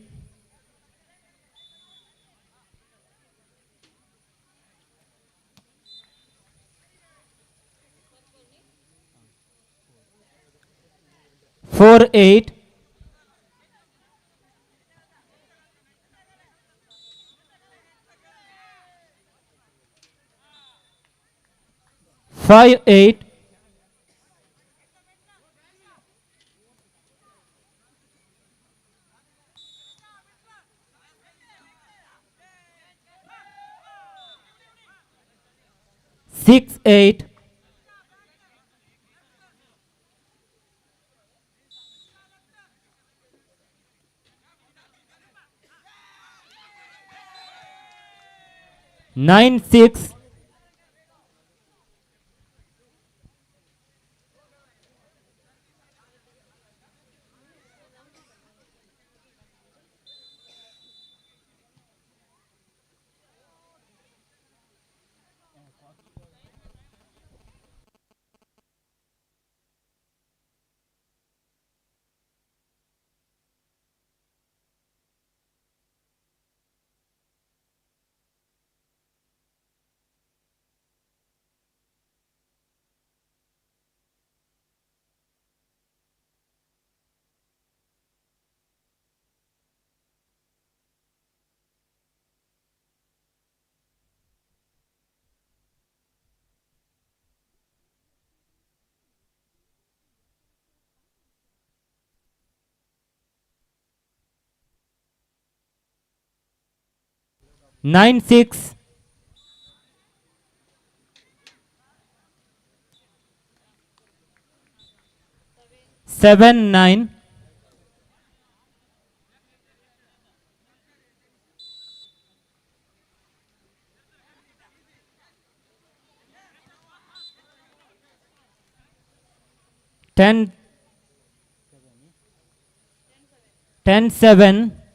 4 8. 5 8. 6 8. 9 6. 9 6. 7 9. 10 10 7.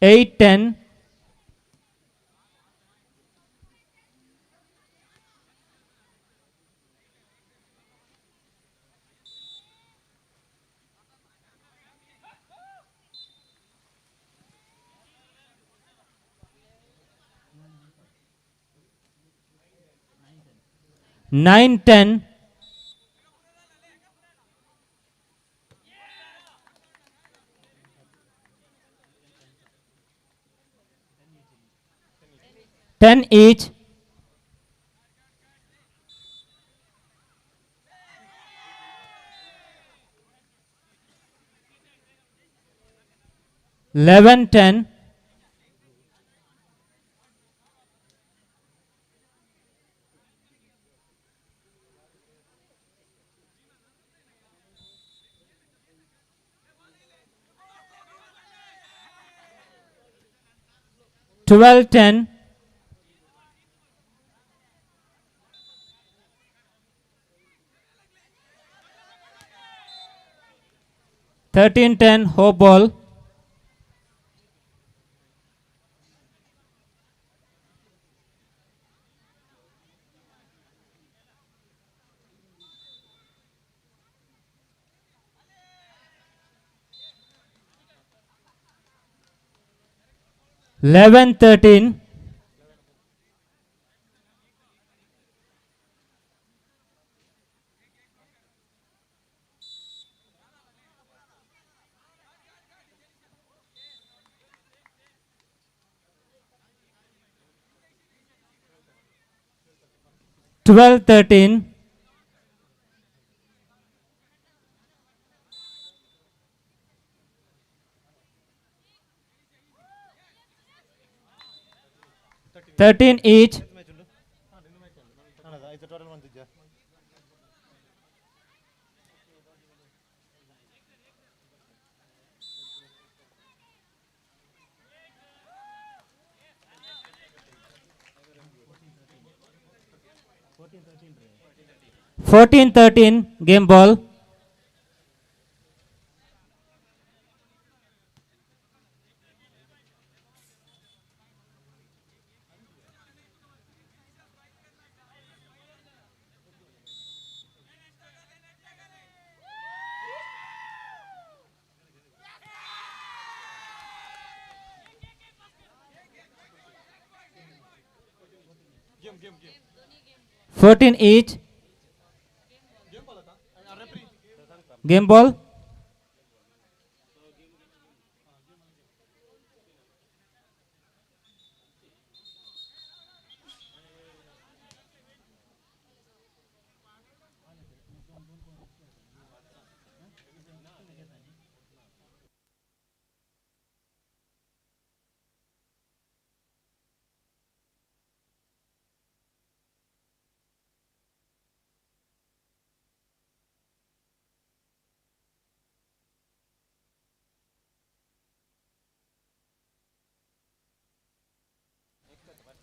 8 10. 9 10. 10 each. 11-10. 12-10. 13-10, Hope ball. 11-13. 12-13. 13 each. 14-13, game ball. 14 each. Game ball.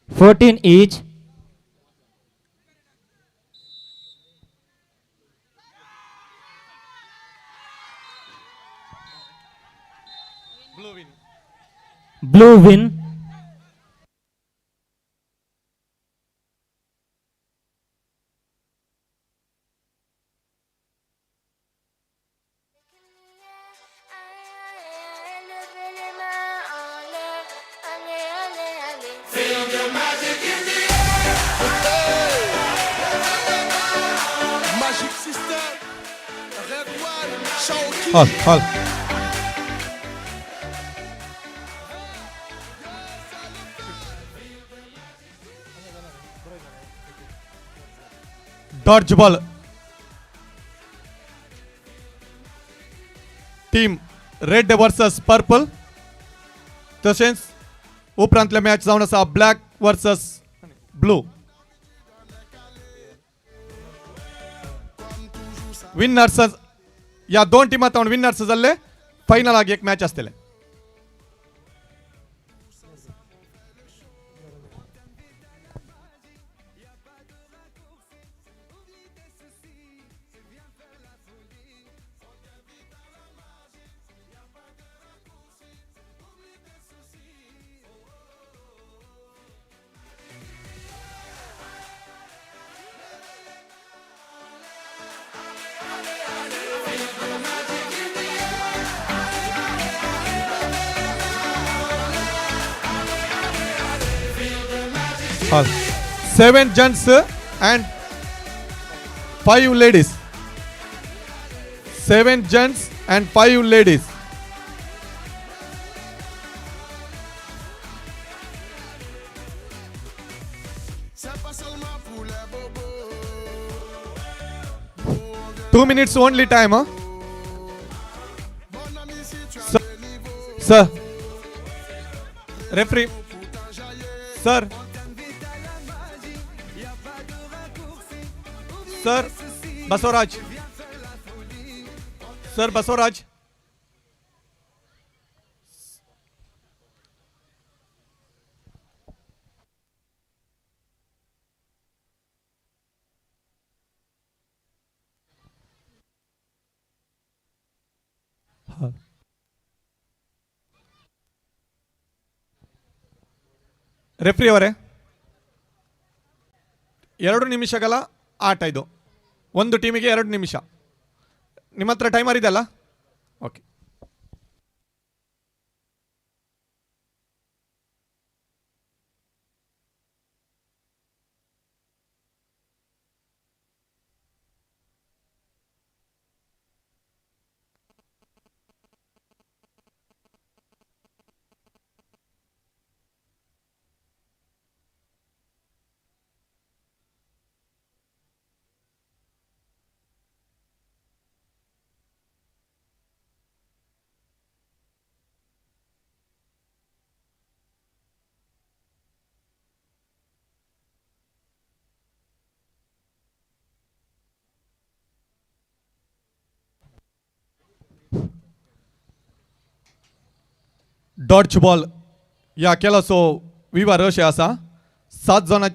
14 each. Blue win. Blue win. Feel the magic in the air. Magic System, Red One, Shaoki. Hall hall. Dodge ball. Team red versus purple. तशेंच उपरांतले मॅच जावन आसा ब्लॅक वर्सस ब्लू. विनर्स ह्या दोन टिमां विनर्स जाल्ले फायनलाक एक मॅच आसतले. 7 gents and 5 ladies. 7 gents and 5 ladies. 2 minutes only time, huh? Sir, Referee sir, sir Basavaraj, sir Basavaraj. Referee ಅವರೇ, 2 ನಿಮಿಷಗಳ ಆಟ ಇದು. ಒಂದು ಟೀಮಿಗೆ 2 ನಿಮಿಷ. ನಿಮ್ಮ ಹತ್ರ ಟೈಮರ್ ಇದೆಯಲ್ಲ? ಓಕೆ. डॉज बॉल ह्या खेळाचो विवार अशें आसा. 7 जाणां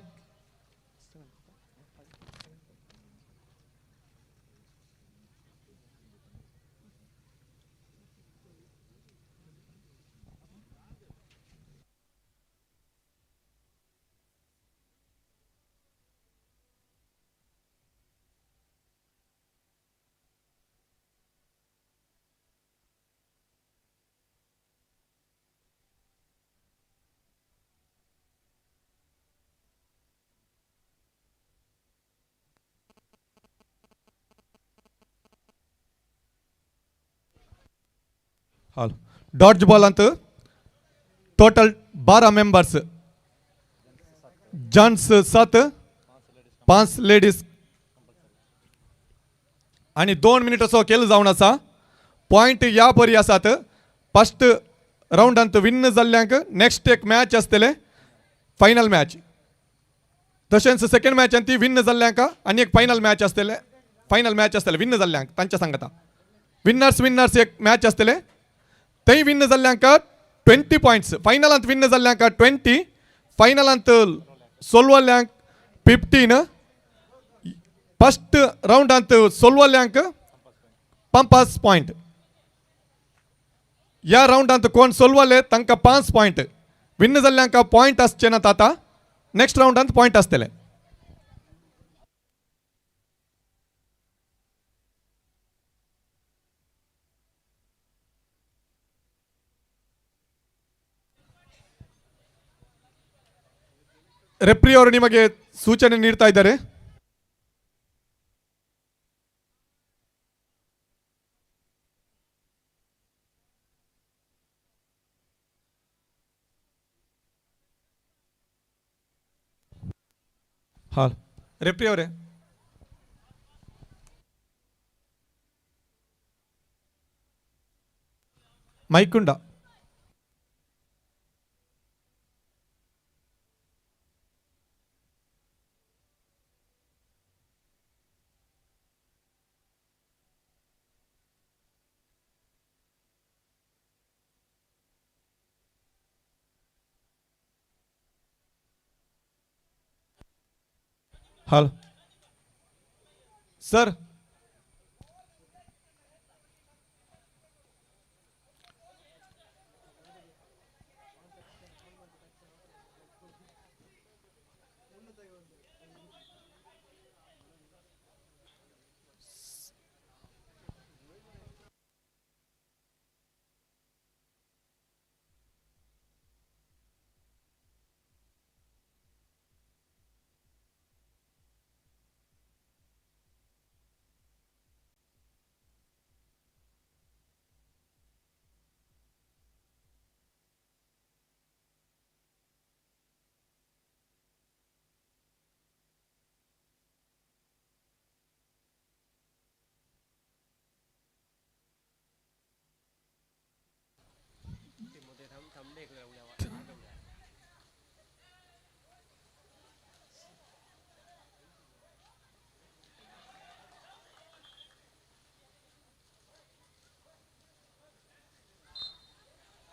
डॉज बॉलांत टोटल 12 मेंबर्स, जॉन्स 7, 5 लेडीज आनी 2 मिनिटाचो खेळ जावन आसा. पॉयंट ह्या परी आसात. फर्स्ट रावंडांत विन जाल्ल्यांक नेक्स्ट एक मॅच आसतले, फायनल मॅच. तशेंच सेकंड मॅचान ती विन जाल्ल्यांक आनी एक फायनल मॅच आसतले, फायनल मॅच आसतले विन जाल्ल्यांक तांच्या सांगता. विनर्स विनर्स एक मॅच आसतले. थंय विन जाल्ल्यांक 20 पॉयंट्स, फायनलांत विन जाल्ल्यांक 20, फायनलांत सोलवल्ल्यांक 15, फर्स्ट रावंडांत सोलवल्ल्यांक 5 पॉयंट. ह्या रावंडांत कोण सोलवले तांकां 5 पॉयंट. विन जाल्ल्यांक पॉयंट आसचे नात आतां, नेक्स्ट रावंडांत पॉयंट आसतले. ರೆಫ್ರಿ ಅವರು ನಿಮಗೆ ಸೂಚನೆ ನೀಡ್ತಾ ಇದ್ದಾರೆ. ಹಾಂ ರೆಫ್ರಿ ಅವರೇ, ಮೈಕುಂಡ hello sir,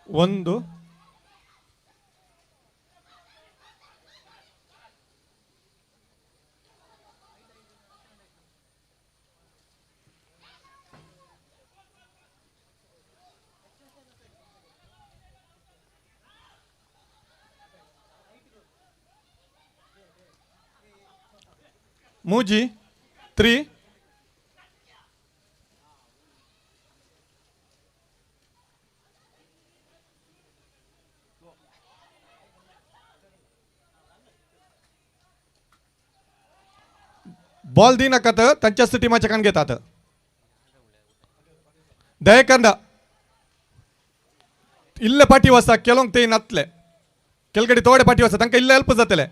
1 3 3 बॉल दी नाकात तांच्याच टिमाच्या कान घेतात. दयाकर्ण इल्ले पाटी वसा केलोंक ते नातले केलकडी थोडे पाटी वसा तांकां इल्ले हेल्प जातले.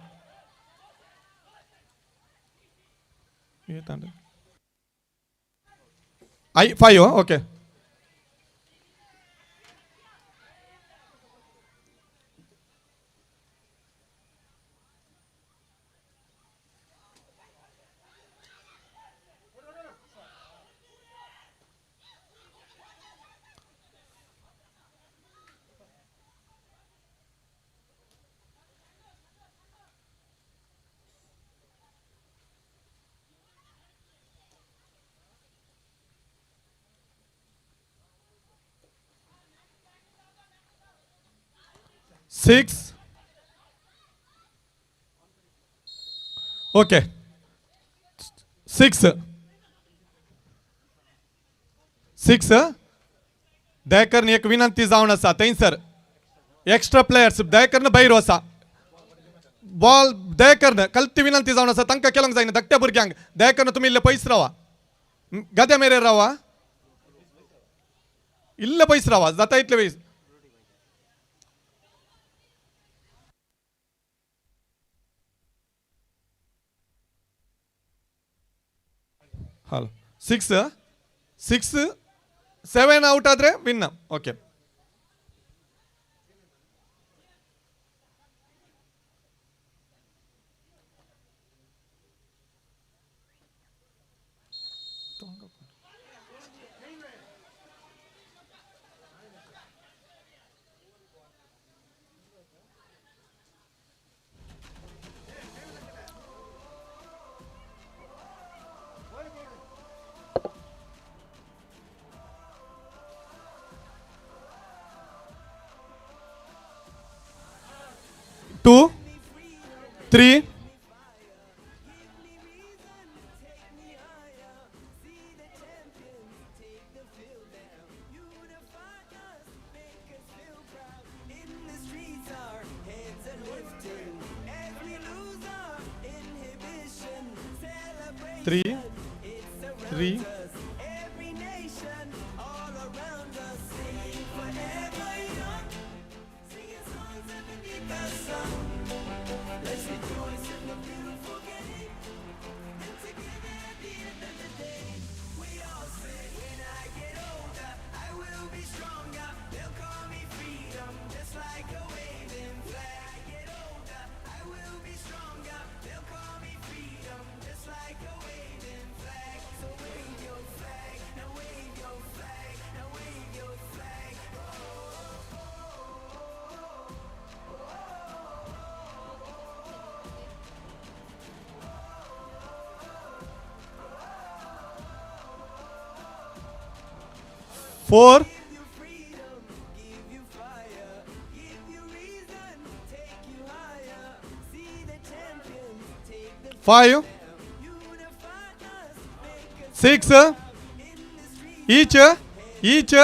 I 5 okay. 6 okay 6 6 दयाकरन एक विनंती जावन आसा थंयसर एक्स्ट्रा प्लेयर्स दयाकरन भायर वसा बॉल दयाकरन कल्ती विनंती जावन आसा तांकां केलोंक जायना धाकट्या भुरग्यांक. दयाकरन तुमी इल्ले पयस रावा गद्या मेरेन रावा इल्ले पयस रावा जाता इतले पयस. हॅलो 6 6 7 ಔಟ್ ಆದರೆ win. Okay 2 3 3 3 4 5 6 each each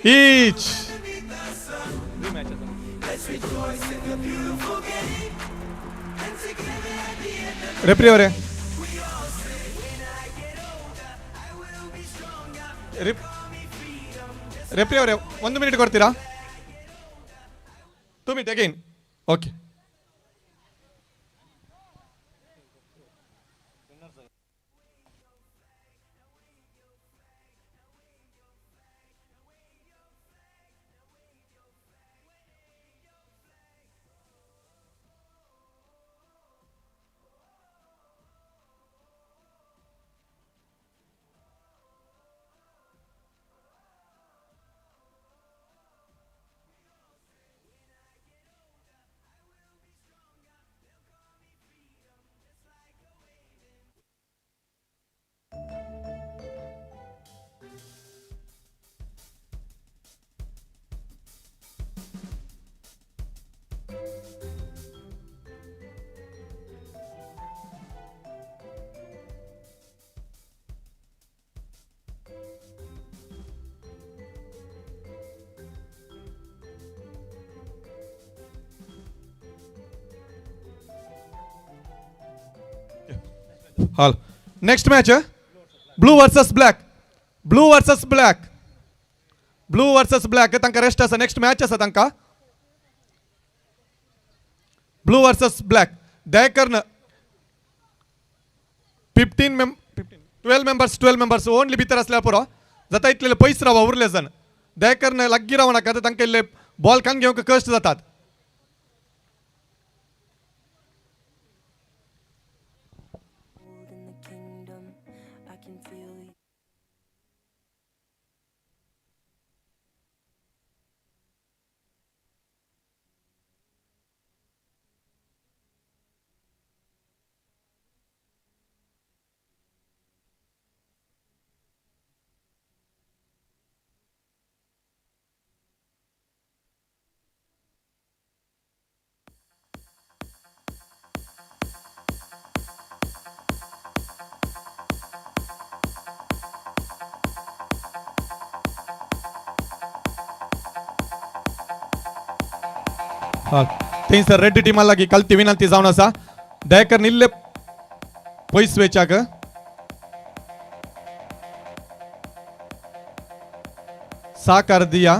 each. Referee ಅವರೇ, ರೆಫ್ರಿ ಅವರೇ 1 ಮಿನಿಟ್ ಕೊಡ್ತೀರಾ? 2 minute again. Okay हाल next match blue versus black, blue versus black, blue versus black. तांकां रेस्ट आसा, नेक्स्ट मॅच आसा तांकां. ब्लू वर्सस ब्लॅक दयाकर्न 15 12 members, 12 members only भितर आसल्यार पुरो जाता इतले पयस रावा उरले जाण. दयाकर्न लागीं रावं नाका, तांकां इल्ले बॉल कान घेवंक कश्ट जातात. थंयसर रेड टिमा लागीं कलती विनंती जावन आसा, दयाकर्न इल्ले पयस वेच्याक. साकार दिया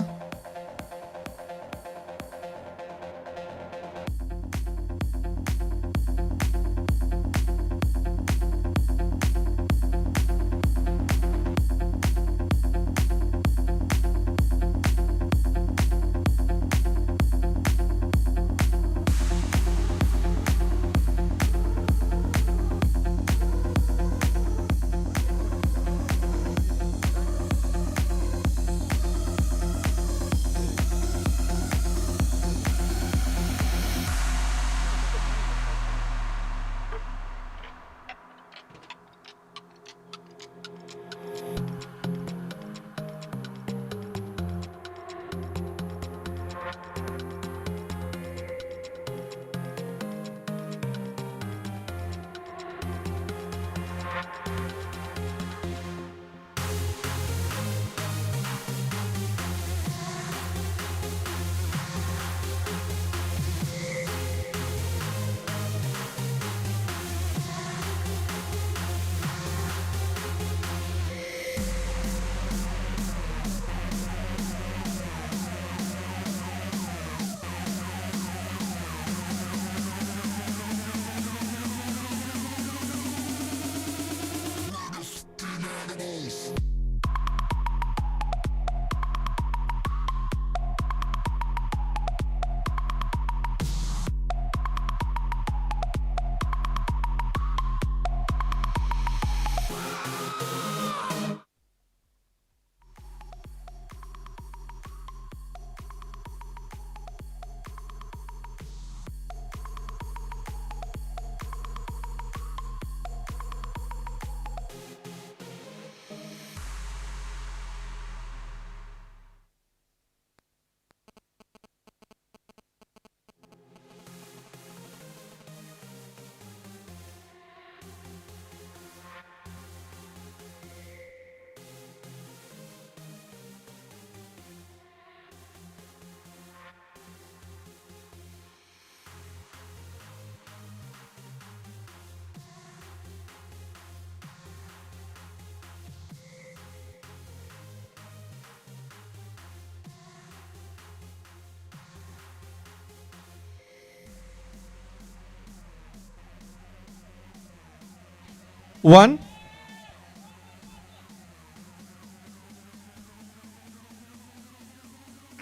1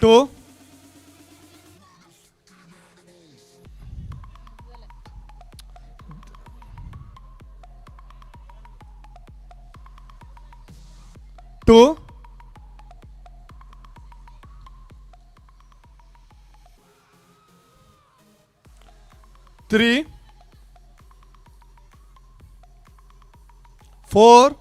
2 2 3 4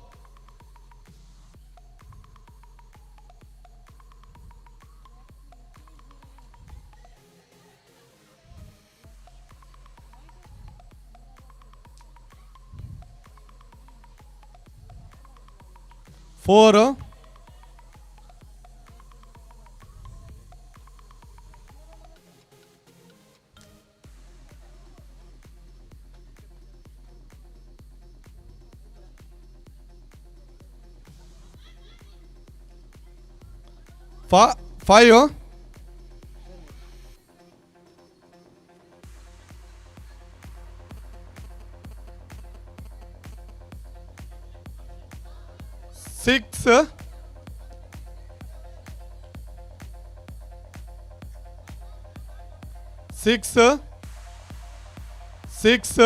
4 5, 6, 6, 6,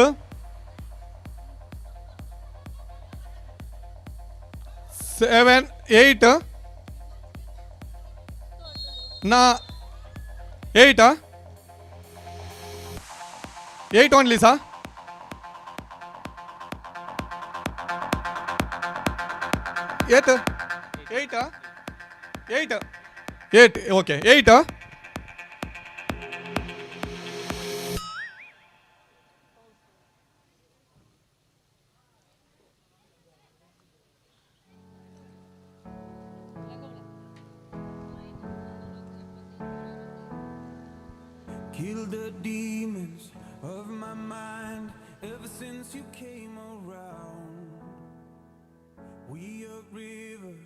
7, 8 ना 8 8 only सा 8 8 8 8 okay 8. Kill the demons of my mind ever since you came around. We a river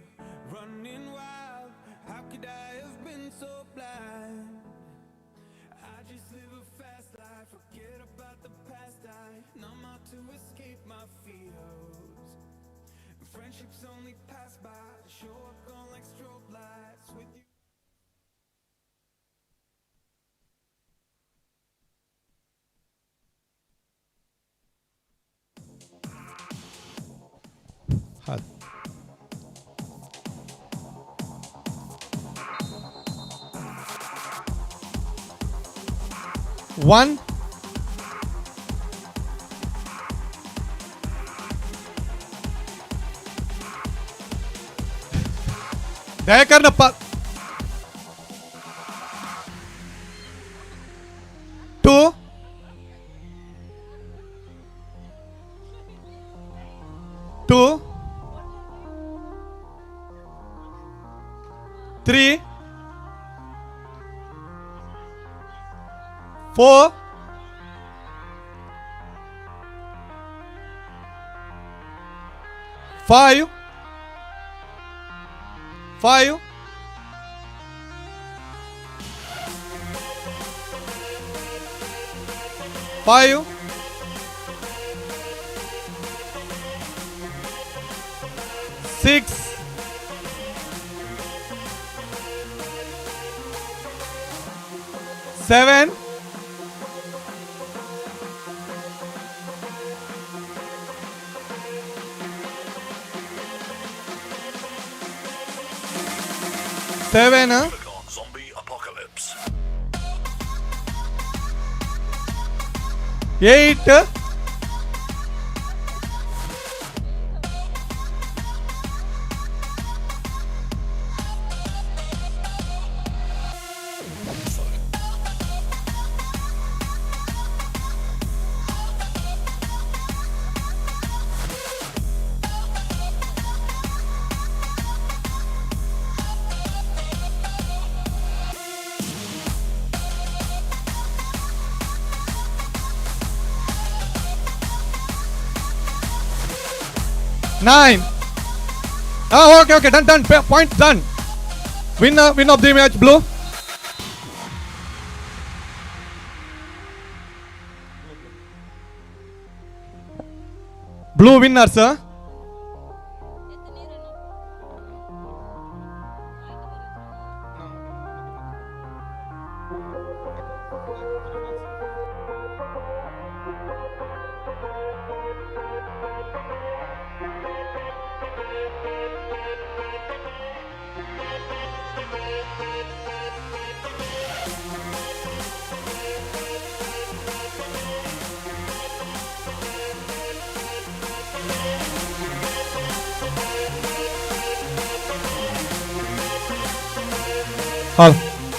running wild. How could I have been so blind? I just live a fast life, forget about the past. I numb out to escape my fears. Friendships only pass by, show up gone like strobe lights with you. 1, 2, 2, 3, 4, 5, 5, 5, 6, 7, 7, Zombie apocalypse. 8, 9. Okay, okay, done, done. Point done. Winner, win of the match, blue. Blue winner, sir.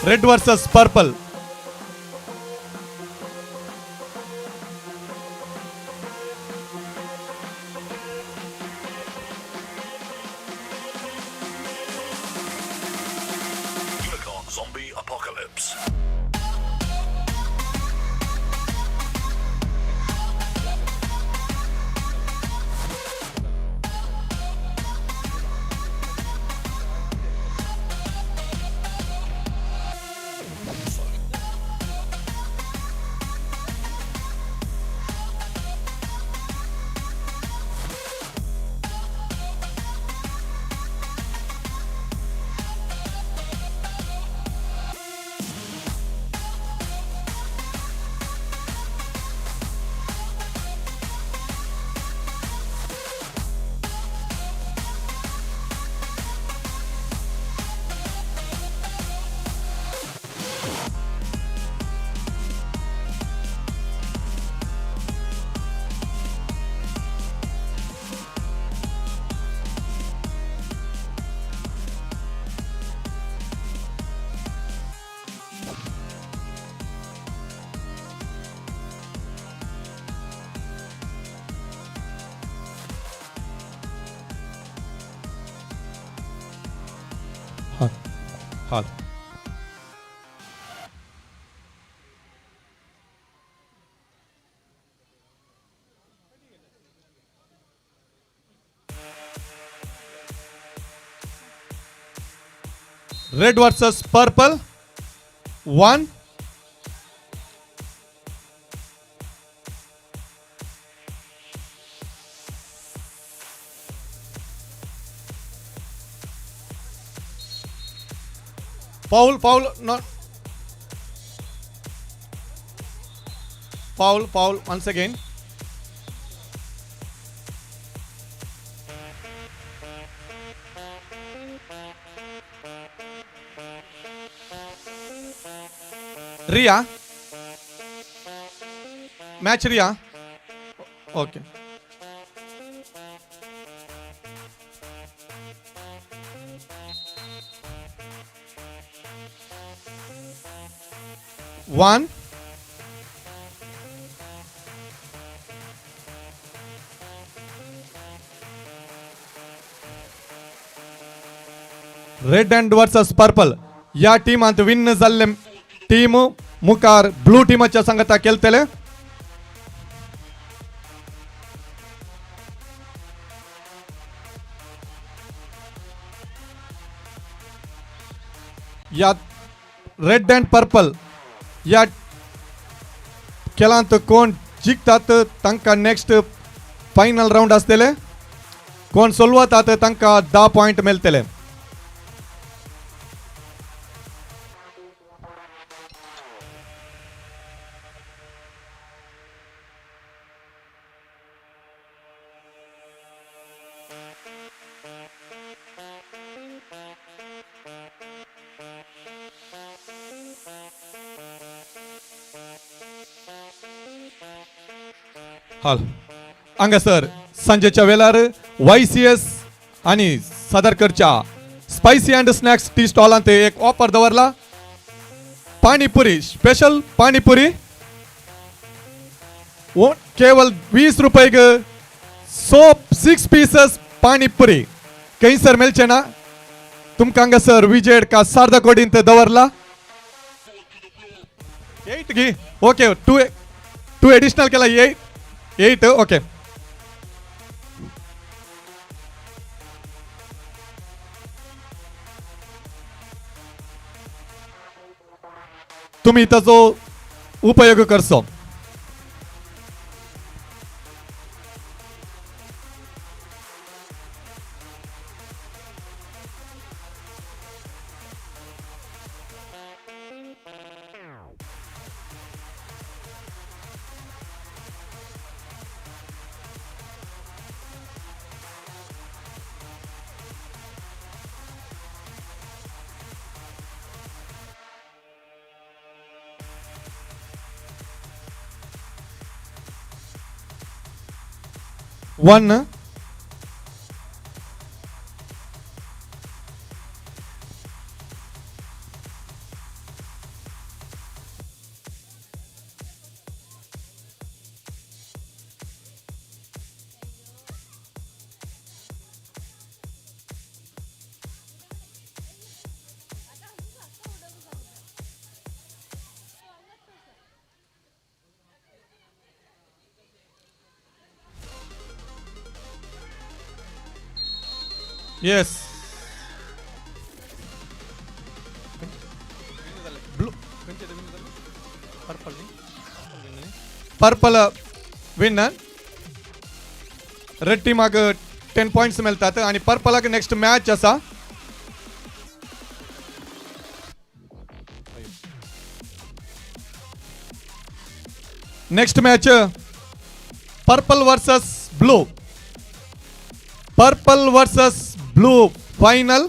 Red versus purple. Unicorn zombie apocalypse. हाल. Red versus purple. 1 foul, foul, not foul, foul once again. Riya, match Riya. Okay. One. Red and versus purple या टीमांत विन जाल्ले टीम मुखार ब्लू टीमाच्या सांगता खेळतले. या रेड अँड पर्पल या खेळांत कोण जिखतात तांकां नेक्स्ट फायनल रावंड आसतले, कोण सोलवतात तांकां 10 पॉयंट मेळटले. हाल हांगासर सांजेच्या वेळार YCS आनी सादरकरच्या स्पायसी अँड स्नॅक्स टी स्टॉलांत एक ऑफर दवरला. पाणीपुरी स्पेशल पाणीपुरी केवळ 20 रुपये 6 पीसेस पाणीपुरी खंयसर मेळचे ना तुमकां हांगासर विजेड का सारदा कोडींत दवरला. 8 गी ओके 2 एडिशनल केला 8 ओके. तुम्ही ताचो उपयोग करचो. One. Yes. Blue. Purple. Purple winner. Red team आग 10 पॉइंट्स मेळतात आणि पर्पलाक नेक्स्ट मॅच आसा. Next match purple versus blue. Purple versus blue final.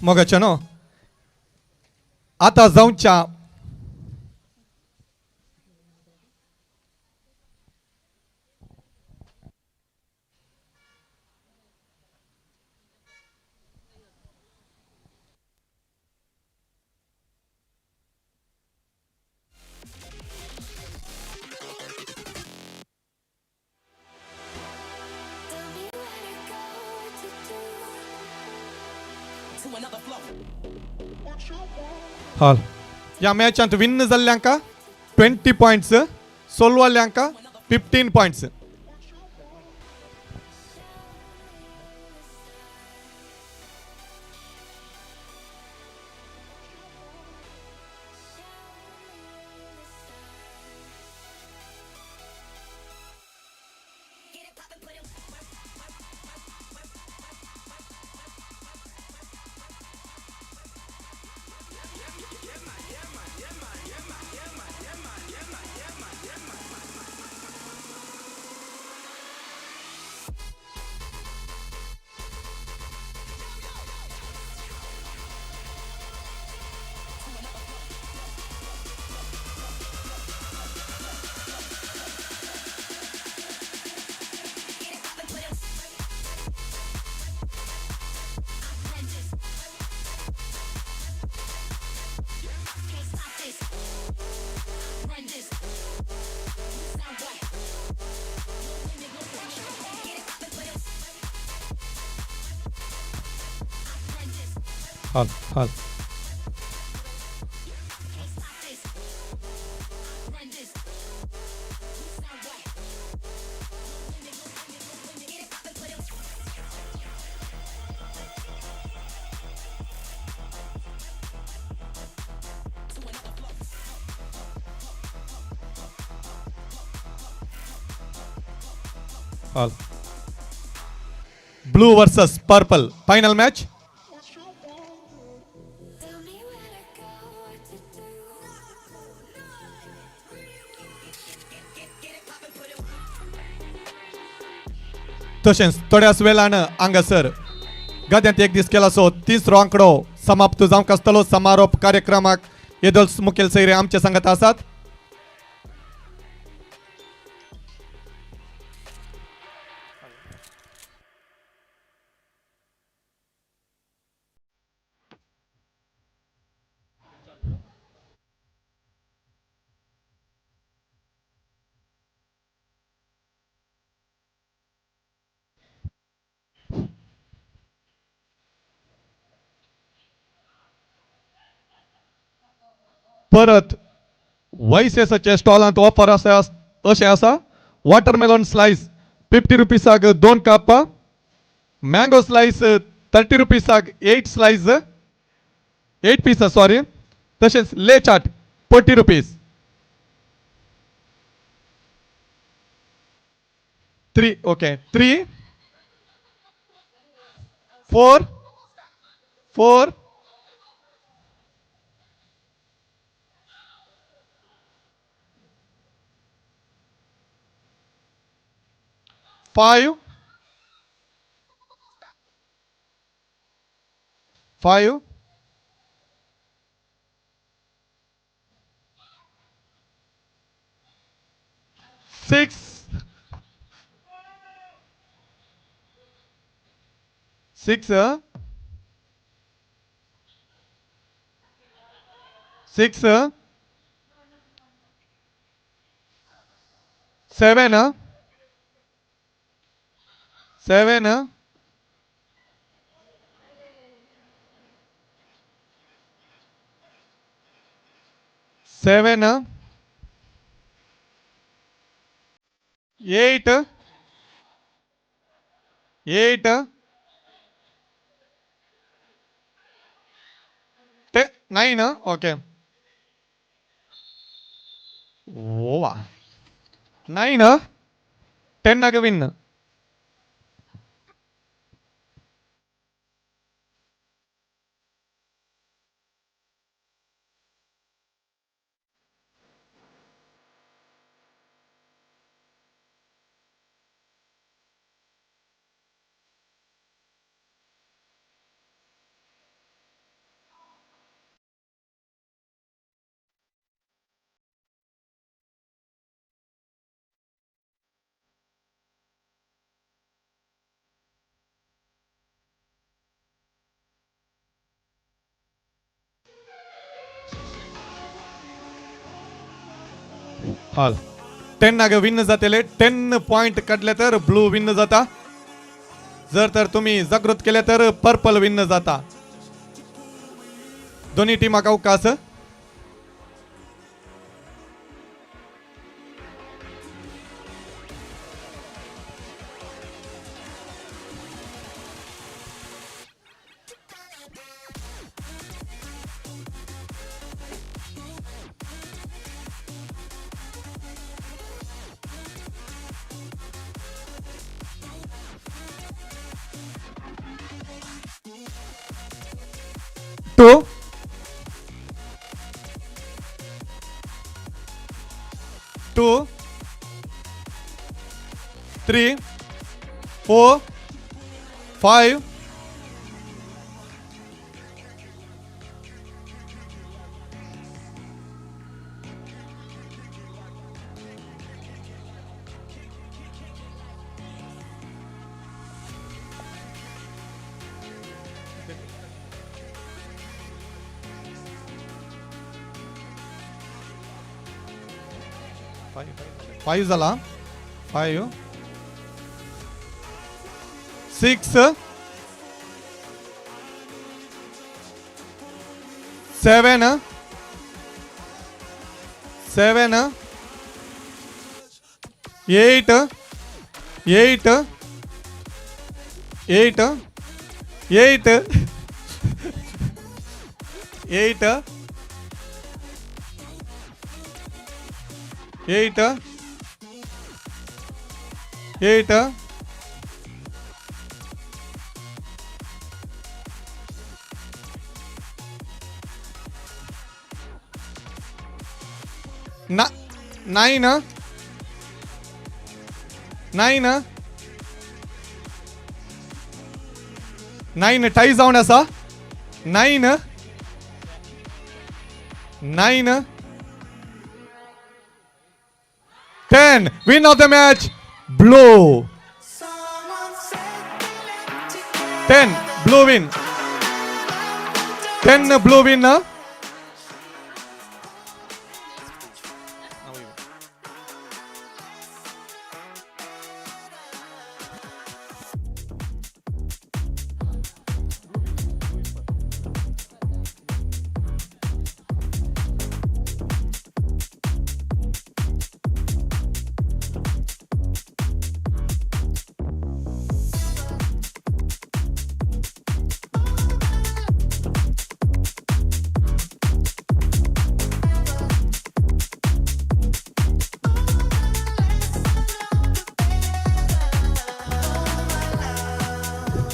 मोगाच्या न्हू, आतां जावच्या हॉल ह्या मॅचांत विन जाल्ल्यांका 20 पॉयंट्स, सोलवाल्यांका 15 पॉयंट्स. हाल हाल हाल. Blue versus purple final match. तशेंच थोड्याच वेळान हांगासर गद्यांत एक दीस केला सो तिसरो आंकडो समाप्त जावंक आसतलो. समारोप कार्यक्रमाक येदोळ मुखेल सोयरे आमचे सांगत आसात. परत वैसेसाचे स्टॉलांत ऑफर आसा अशें आसा. वॉटरमेलन स्लायस 50 रुपीसाक 2 काप, मँगो स्लायस 30 रुपीसाक 8 स्लायस 8 पीस सॉरी, तशेंच ले चाट 40 रुपीज. 3 ओके 3 4 4 5 5 6 6 6 7 7 7 8 8 9 okay ओवा 9 10 आगे विन. हॉल टेन्नाक विन जातले. 10 पॉयंट काडले तर ब्लू विन जाता. जर तर तुम्ही जागृत केले तर पर्पल विन जाता. दोन्ही टीमाक अवकाश. 2 2 3 4 5 5 झाला. 5 6 7 7 8 8 8 8 8 8 8 9 9 9 टाय जावन आसा. 9 9 10. Win of the match blue. 10 blue win. 10 blue win.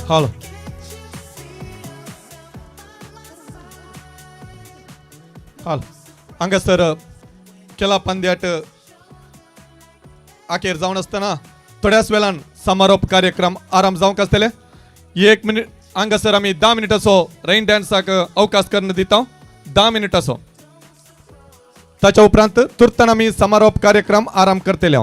Hello hello हांगासर केला पंद्याट अखेर जावन आसतना थोड्याच वेळान समारोप कार्यक्रम आराम जावंक आसतले. 1 मिनिट हांगासर आमी 10 मिनटाचो रेन डान्साक अवकाश करून दिता. 10 मिनटाचो ताच्या उपरांत तुर्तान आमी समारोप कार्यक्रम आराम करतले.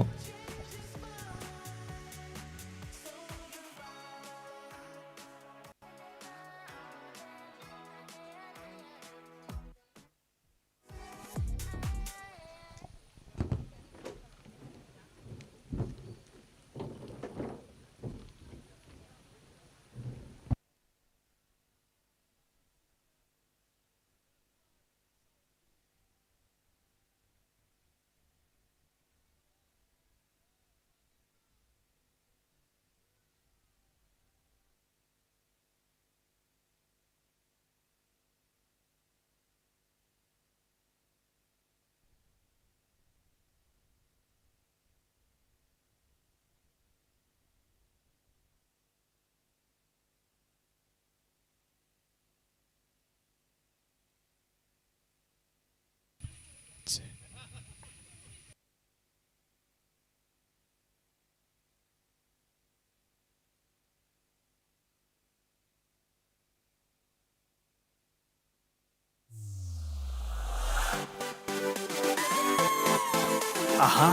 Aha,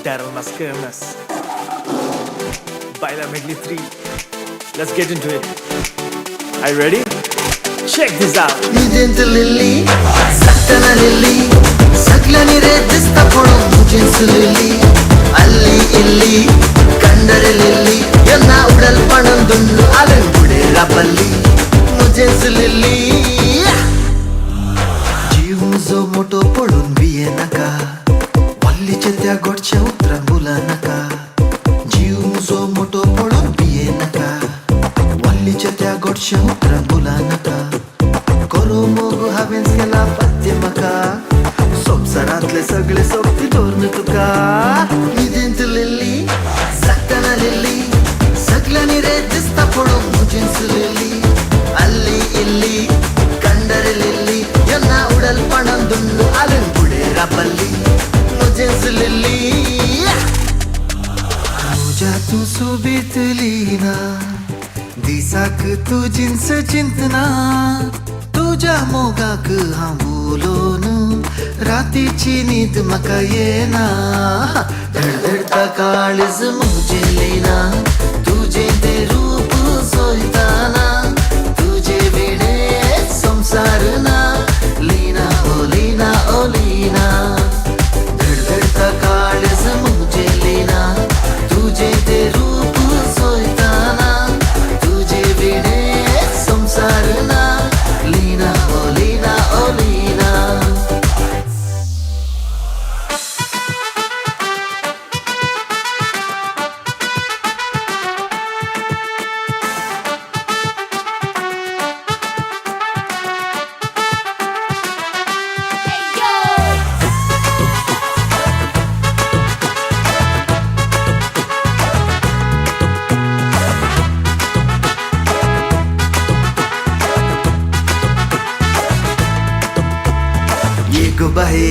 Daryl Mascarenhas, Baila Medley 3. Let's get into it. Are you ready? Check this out. Lily, Satana Lily, सगळ्यांनी रे दिसता पळोवंक मुजेंच लिली ಅಲ್ಲಿ ಇಲ್ಲಿ ಕಂಡರೆ ಲಿಲ್ಲಿ ಎನ್ನ ಉಡಲ್ ಪಣಂದುಂಡು ಅಲಂಗುಡೆ ರಬಲ್ಲಿ ಮುಜೆನ್ಸ್ ಲಿಲ್ಲಿ जीव जो मोठो पळून बिये नाका वल्लीच्या त्या गोडच्या उतरां बोला नाका जीव जो मोठो पळून बिये नाका वल्लीच्या त्या गोडच्या उतरां बोला नाका करो मोग हांवेंच केला पथ्य म्हाका संवसारांतले सगळे सोबती दवरून तुका न्हिदेंत लिल्ली जागतना लिल्ली सगळ्यांनी रे दिसता पळोवंक मुजेंच लिल्ली ಅಲ್ಲಿ ಇಲ್ಲಿ ಕಂಡರೆ ಲಿಲ್ಲಿ ಎನ್ನ ಉಡಲ್ ಪಣಂದುಂಡು ಅಲಂಗುಡೆ ರಬಲ್ಲಿ ಮುಜೆನ್ಸ್ ಲಿಲ್ಲಿ मुझ्या तूं सोबीतली ना दिसाक तूं जिन्स चिंतना तुज्या मोगाक हांव उलोवन रातीची न्हीद म्हाका येना धडधडता काळीज म्हजें लीना तुजें तें रूप चोयताना तुजे विणे संवसार ना लीना ओ लीना ओ लीना धडधडता काळीज म्हजें लीना तुजें तें रूप चोयताना तुजे विणे संवसार ना लीना ओ लीना ओ लीना.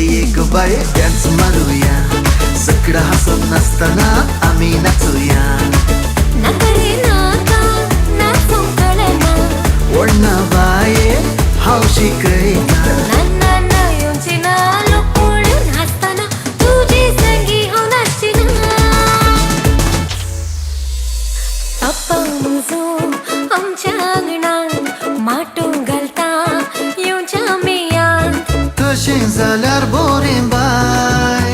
ये गो बाये डान्स मारूया सगळं हसून नाचताना आम्ही नाचूया नाका रे नाका नाचूंक कळना ओडना बाये हांव शिकयता ना ना ना येवची ना लोक पळोवन हांसतना तुजे संगी हांव नाचची ना. पप्पा म्हजो आमच्या आंगणान माटो घालता येवच्या मेयान. तशें जाल्यार बरें बाय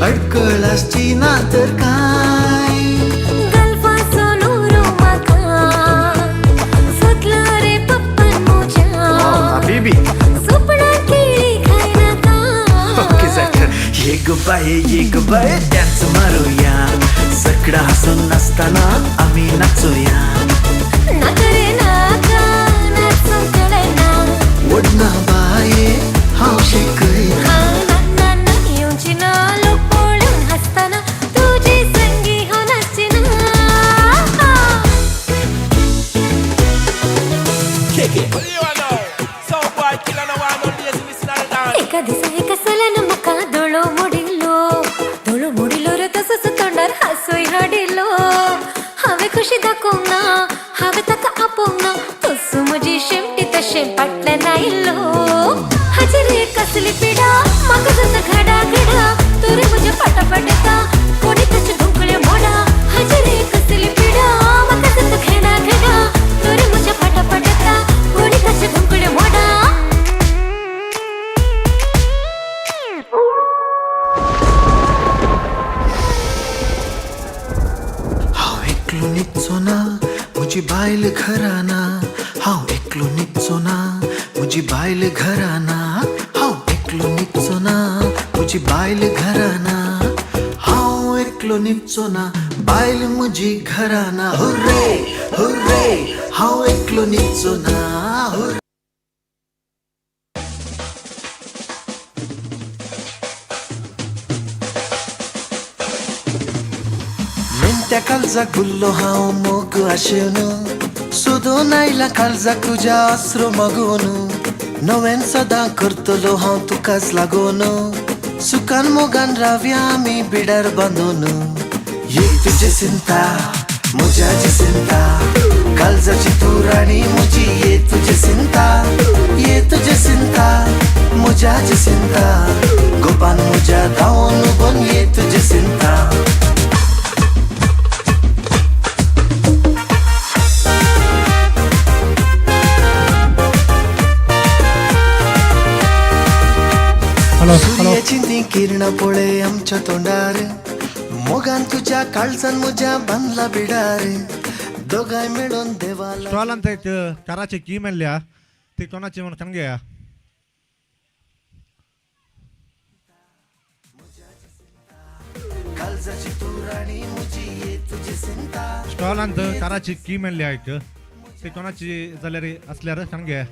अडकळ आसची ना तर काय गल्फाचो न्हवरो म्हाका सोदला रे पप्पान म्हज्या बीबी सपनां केळी खायनाका. ओके जाता ये गो बाये डान्स मारूया सगळं हसून नाचताना आम्ही नाचूया नाका रे नाका नाचूंक कळना ओडना बाये हांव शिकयता. ना ना ना येवची ना लोक पळोवन हांसतना तुजे संगी हांव नाचची ना. एका दिसा एका सल्यान म्हाका दोळो मोडिल्लो दोळो मोडिल्लो रे तसोच तोंडार हांसूय हाडिल्लो. हांवें खुशी दाखोवंक ना हांवें ताका आपोवंक ना तसो म्हजी शेमटी तशें फाटल्यान आयिल्लो. हाजेर कसली पिडा म्हाका जाता घडा घडा तोरे म्हज्या फाटाफाट येता कोणी ताचे धुंकळे मोडा. हाजेर कसली पिडा म्हाका जाता खेडा खेडा तोरे म्हज्या फाटाफाट येता कोणी ताचे धुंकळे मोडा. हांव एकलो न्हिदचो ना म्हजी बायल घरा ना हांव एकलो न्हिदचो ना म्हजी बायल घरा ना हांव एकलो न्हिदचो ना म्हजी बायल घरा ना हांव एकलो न्हिदचो ना बायल म्हजी घरा ना. हुर्रे हुर्रे हांव एकलो न्हिदचो ना. मेणट्या काळजाक भुल्लो हांव मोग आशेवन सोदून आयला काळजाक तुज्या आसरो मागून नव्यान सदां करतलो हांव तुकाच लागून सुखान मोगान रावया आमी बिडार बांदून. ये तुजे सिंता म्हज्या सिंता काळजाची तूं राणी म्हजी ये तुजे सिंता ये तुजे सिंता म्हज्या सिंता गोपान म्हज्या धांवून उबोन ये तुजे सिंता. Hello hello. सुर्याची ती किरणां पळय आमच्या तोंडार, मोगान तुज्या काळजान म्हज्या बांदला बिडार, दोगांय मेळून देवाला. स्टॉलांत एक काराची की मेळ्ळ्या, ती कोणाची म्हणून सांगया. काळजाची तू राणी म्हजी ये तुजी सिंता. स्टॉलांत काराची की मेळ्ळ्या एक, ती कोणाची जाल्यार आसल्यार सांगया.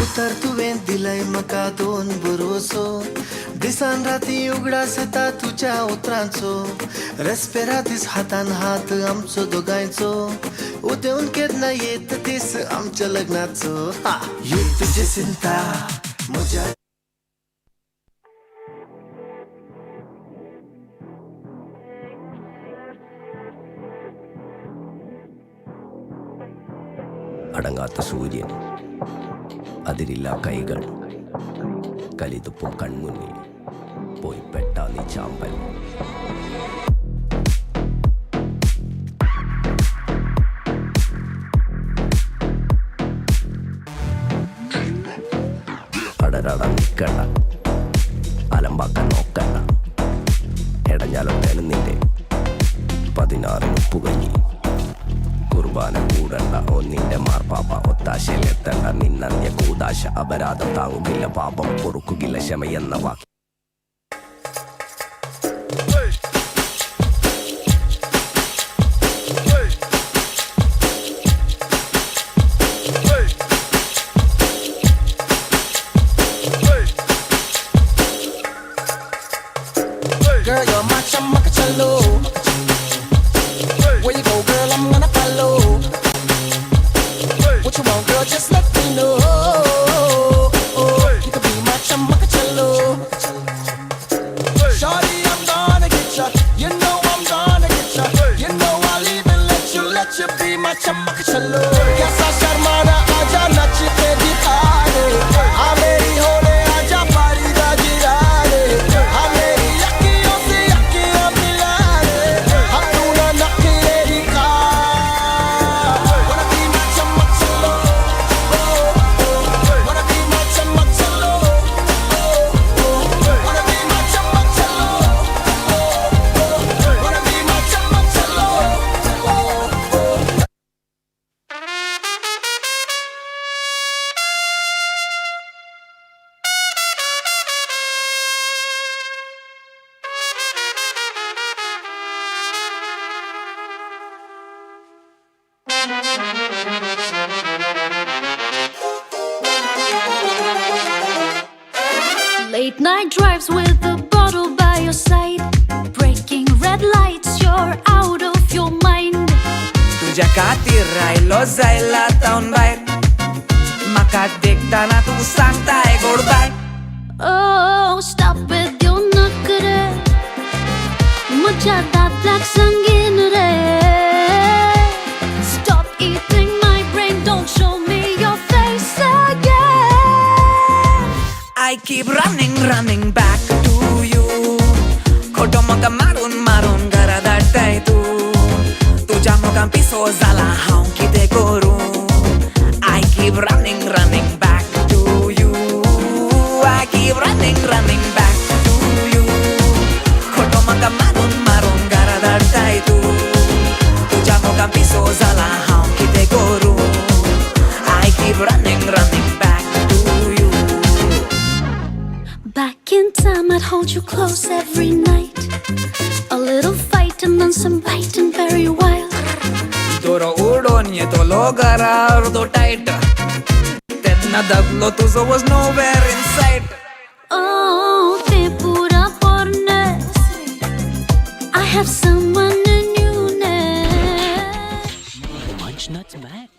उतर तुवें दिलय म्हाका दोन भरोसो, दिसान राती उगडास येता तुज्या उतरांचो, रेस्पेरा दीस हातान हात आमचो दोगांयचो, उदेवन केन्ना येत दीस आमच्या लग्नाचो. हा ये तुजी चिंता म्हज्या. അടങ്ങാത്ത സൂര്യൻ, അതിരില്ലാ കൈകൾ, കലിതുപ്പും കൺമുന്നിൽ പോയി പെട്ടാ നീ ചാമ്പൽ. അടരട നിൽക്കണ്ട, അലമ്പാക്കാൻ നോക്കണ്ട, എടഞ്ഞാലൊട്ടേനും നിന്റെ 16 ഉപ്പുകഞ്ഞി. കുർബാന കൂടണ്ട, ഒന്നിന്റെ മാർപ്പാപ്പ ഒത്താശയിലെത്തണ്ട, നിന്നന്ത്യ കൂതാശ അപരാധം താങ്ങുകില്ല, പാപം പൊറുക്കുകില്ല ക്ഷമയെന്ന വാക്ക്. Girl, you're my chamacachalo. Where you go, girl, I'm gonna follow. What you want, girl, just let me know. You can be my chamacachalo. Shawty, I'm gonna get ya. You know I'm gonna get ya. You know I'll even let you be my chamacachalo. Kaisa sharmana, aaja nach ke dikha de. Aa meri hone, aaja pari da gira de. Aa meri akhiyon se akhiyan mila de. Haa tu na nakhre dikha. Wanna be my chamacachalo. Wanna be my chamacachalo. Wanna be my chamacachalo. Wanna be my chamacachalo. Late night drives with a bottle by your side, breaking red lights, you're out of your mind. तुज्या खातीर रायलो जायला तावन भायर, म्हाका देखतना तूं सांगताय गोड बाय. Oh, stop with your नखरे, म्हज्या दादल्याक सांगीन रे. Stop eating my brain, don't show me your face again. I keep running, running back to you. खोटो म्हाका मारून मारून घरा धाडटाय तूं, तुज्या मोगान पिसो जाला हांव कितें करूं. I keep running, running back to you. I keep running, running back to you. खोटो म्हाका मारून मारून घरा धाडटाय तूं, तुज्या मोगान पिसो जाला हांव कितें करूं. I keep running, running back to you. Back in time, I'd hold you close every night. A little fight and then some biting, very wild. दोरो उडोन येतलो घरा अर्दो टायट, तेन्ना दादलो तुजो was nowhere in sight. Oh, te pura porne. I have someone new now. Munch Nuts Max.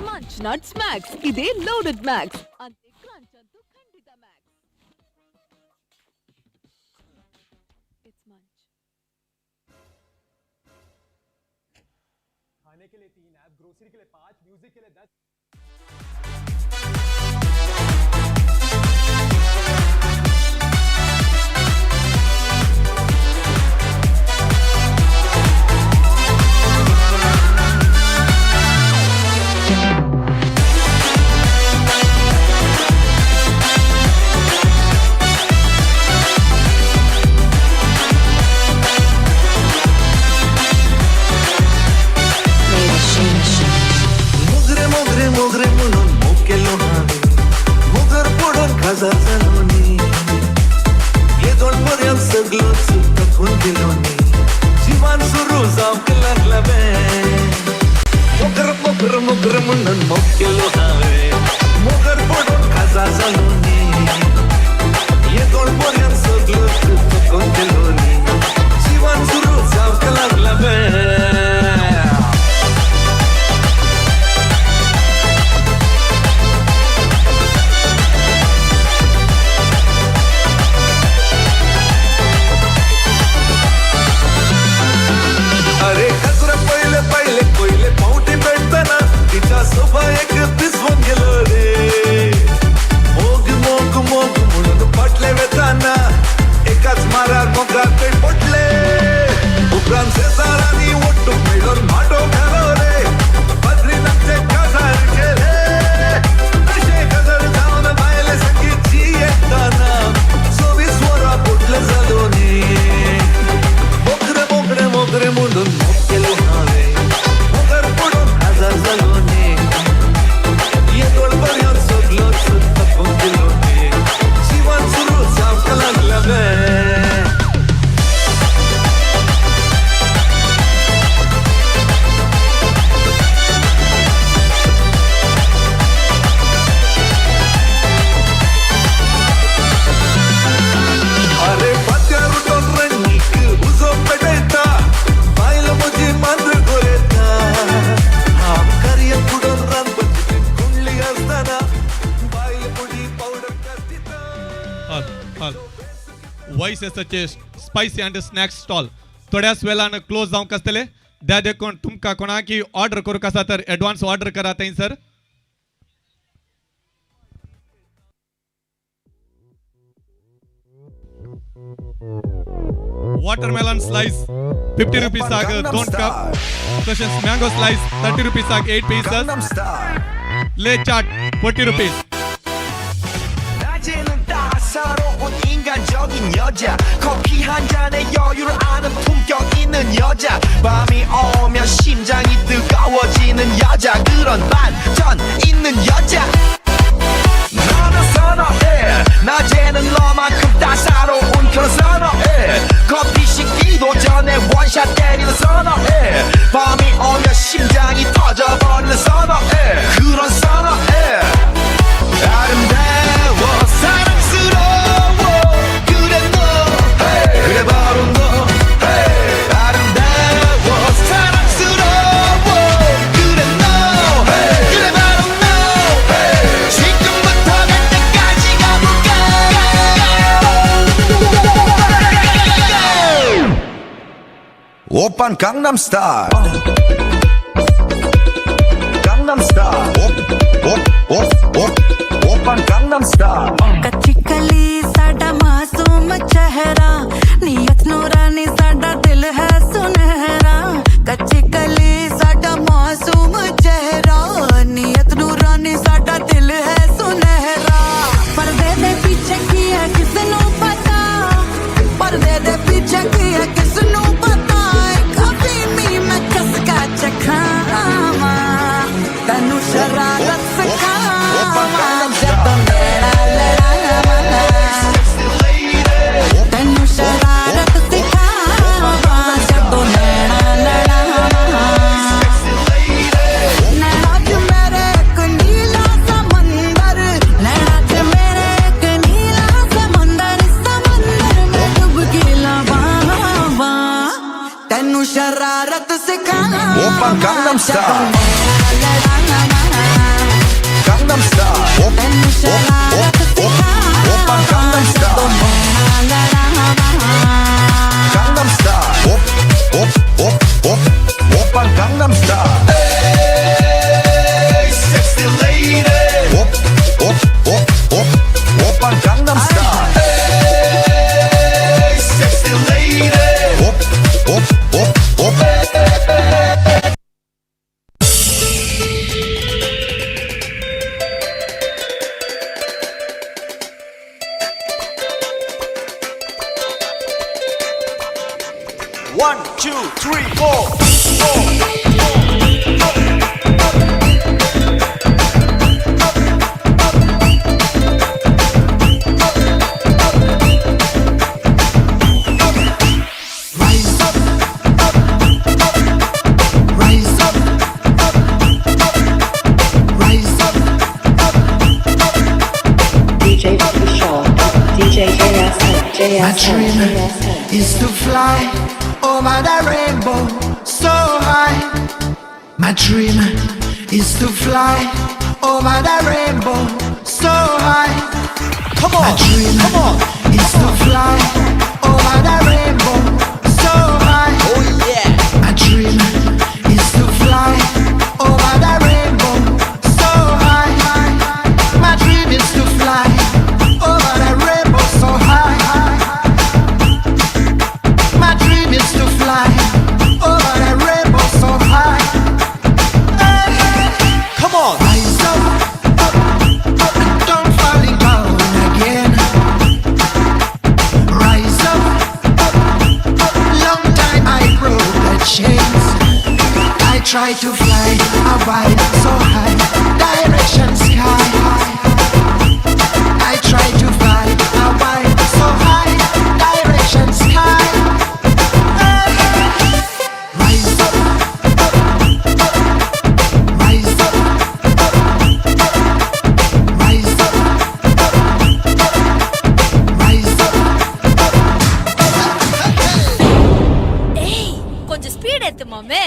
Munch Nuts Max ಇದೇ ಲೋಡೆಡ್ ಮ್ಯಾಕ್ಸ್ ಅಂತೆ ಕ್ರಂಚ್ ಅಂತೂ ಖಂಡಿತ ಮ್ಯಾಕ್ಸ್. It's Munch. खाने के लिए 3 ऐप, ग्रोसरी के लिए 5, म्यूजिक के लिए 10। मोगरे मोगरे मोगरे म्हणून मोग केलो हांवें, मोगर पडून काजार जालो न्ही, येदोळ पर्यंत सगळोच थकून गेलो न्ही, जिवान सुरू जावंक लागला बें. मोगर मोगर मोगर म्हणून मोग केलो हांवें, मोगर पडून काजार जालो न्ही, येदोळ पर्यंत सगळोच थकून गेलो न्ही, जिवान सुरू जावंक लागला बें. अरे खजरा पहिले पहिले पहिले पावटी पेटताना तिच्या सोबा एक पिसवून गेलो रे. मोग मोग मोग म्हणून फाटले वेताना एकाच मारार मोगार ते पडले. उपरांत शेजारांनी ओट्टू मेळून माटो घालो रे, पदरीन आमचे काजार केले. तशें काजार जावन भायले संगीत जियेताना 24 वरां पोटले जालो न्ही. मोगरे मोगरे मोगरे म्हणून मोग केलो हांवें, मोगर पडून काजार जालो न्ही, येदोळ पर्यंत सगळोच थकून गेलो न्ही, जिवन सुरू जावंक लागला बें. अरे फात्यार उठोन रणनीक उजो पेटयता, बायल म्हजी मांद्र गोरेता, हांव कार्य फुडोन रांदपाची कुंडली आसतना बायल पुडी पावडर कास्तिता. हल हल वॉयस एसाचे स्पायसी अँड स्नॅक्स स्टॉल थोड्याच वेळान क्लोज जावंक आसतले. त्या देखून तुमकां कोणाकी ऑर्डर करूंक आसा तर एडवान्स ऑर्डर करा थंयसर. वॉटरमेलन स्लायस 50 रुपीसाक 2 कप, तशेंच मँगो स्लायस 30 रुपीसाक 8 पीसेस, ले चाट 40 रुपीज. 낮에는 따사로운 인간적인 여자, 커피 한 잔에 여유를 아는 품격 있는 여자, 밤이 오면 심장이 뜨거워지는 여자, 그런 반전 있는 여자. 너는 선어해, 낮에는 너만큼 따사로운 그런 선어해, 커피 식기도 전에 원샷 때리는 선어해, 밤이 오면 심장이 터져버리는 선어해, 그런 선어해. 아름다워 사랑스러워 그래 너, 그래 바로 너. 아름다워 사랑스러워 그래 너, 그래 바로 너. 지금부터 갈 때까지 가볼까. 오빤 강남스타일, 강남스타일, 오빤 강남스타일. ਕੱਚੀ ਕਲੀ ਸਾਡਾ ਮਾਸੂਮ ਚਿਹਰਾ, ਨੀਅਤ ਨੂਰਾਨੀ ਸਾਡਾ ਦਿਲ ਹੈ ਸੁਨਹਿਰਾ. ਕੱਚੀ ਕਲੀ ਸਾਡਾ ਮਾਸੂਮ ਚਿਹਰਾ, ਨੀਅਤ ਨੂਰਾਨੀ ਸਾਡਾ ਦਿਲ ਹੈ ਸੁਨਹਿਰਾ. ਪਰਦੇ ਦੇ ਪਿੱਛੇ ਕੀ ਹੈ ਕਿਸ ਨੂੰ ਪਤਾ, ਪਰਦੇ ਦੇ ਪਿੱਛੇ ਕੀ ਹੈ ਕਿਸ ਨੂੰ ਪਤਾ. ਇੱਕ ਅਫੀਮੀ ਮੈਂ ਕਸਕਾ ਚਖਾਵਾਂ, ਤੈਨੂੰ ਸ਼ਰਾਰਤ ਸਿਖਾਵਾਂ, ਜਦੋਂ ਨੈਣਾ ਲੜਾਵਾਂ, ਤੈਨੂੰ ਸ਼ਰਾਰਤ ਸਿਖਾਵਾਂ, ਜਦੋਂ ਨੈਣਾ ਲੜਾਵਾਂ. ਨੈਣਾ ਚ ਮੇਰੇ ਇੱਕ ਨੀਲਾ ਸਮੁੰਦਰ, ਨੈਣਾ ਚ ਮੇਰੇ ਇੱਕ ਨੀਲਾ ਸਮੁੰਦਰ, ਸਮੁੰਦਰ ਮੈਂ ਡੁਬਕੀ ਲਵਾਵਾਂ, ਤੈਨੂੰ ਸ਼ਰਾਰਤ ਸਿਖਾਵਾਂ, 오빤 강남스타일, 강남스타일, 오빤 강남스타일, 강남스타일, 오빤 강남스타일. 1, 2, 3, 4, 4. Rise up, up, up, rise up, up, up, rise up, up, up. DJ Shaw, DJ JSN, JSN, My dream JSN. is to fly over the rainbow so high. My dream is to fly over the rainbow so high. Come on, my dream, come on, is to fly over the rainbow so high. Oh yeah. My dream is to fly over the rainbow so high. My dream is to fly over the rainbow so high. My dream is to fly over the rainbow so high. Hey, come on. Rise up, up, up, and don't falling down again. Rise up, up, up. Long time I broke the chains. I try to fly away so high, direction sky. I try to fly away so high, direction sky. Rise up, up, up, rise up, up, up, rise up, up, up, rise up, up. ஏய் கொஞ்சம் ஸ்பீட் ஏத்து மாமே.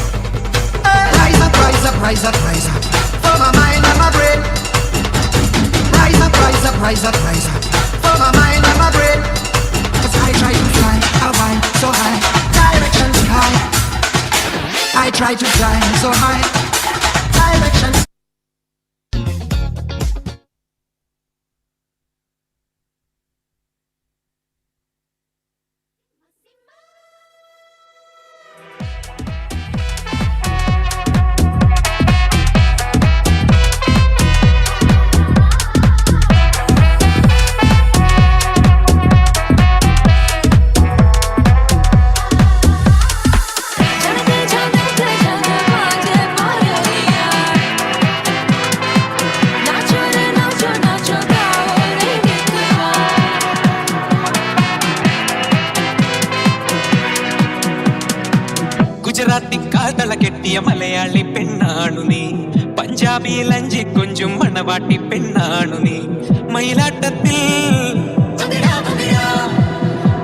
Rise up, rise up, rise up, rise up. For my mind and my brain. Rise up, rise up, rise up, rise up. For my mind and my brain. 'Cause I try to fly away so high, direction sky. I try to fly so high, direction. नाचो रे नाचो नाचो गाओ रे मितवा. Gujarati കാതള കെട്ടിയ മലയാളി പെണ്ണാണു നീ, പഞ്ചാബിയിൽ അഞ്ചി കൊഞ്ചും മണവാട്ടി പെണ്ണാണു നീ. മയിലാട്ടത്തിൽ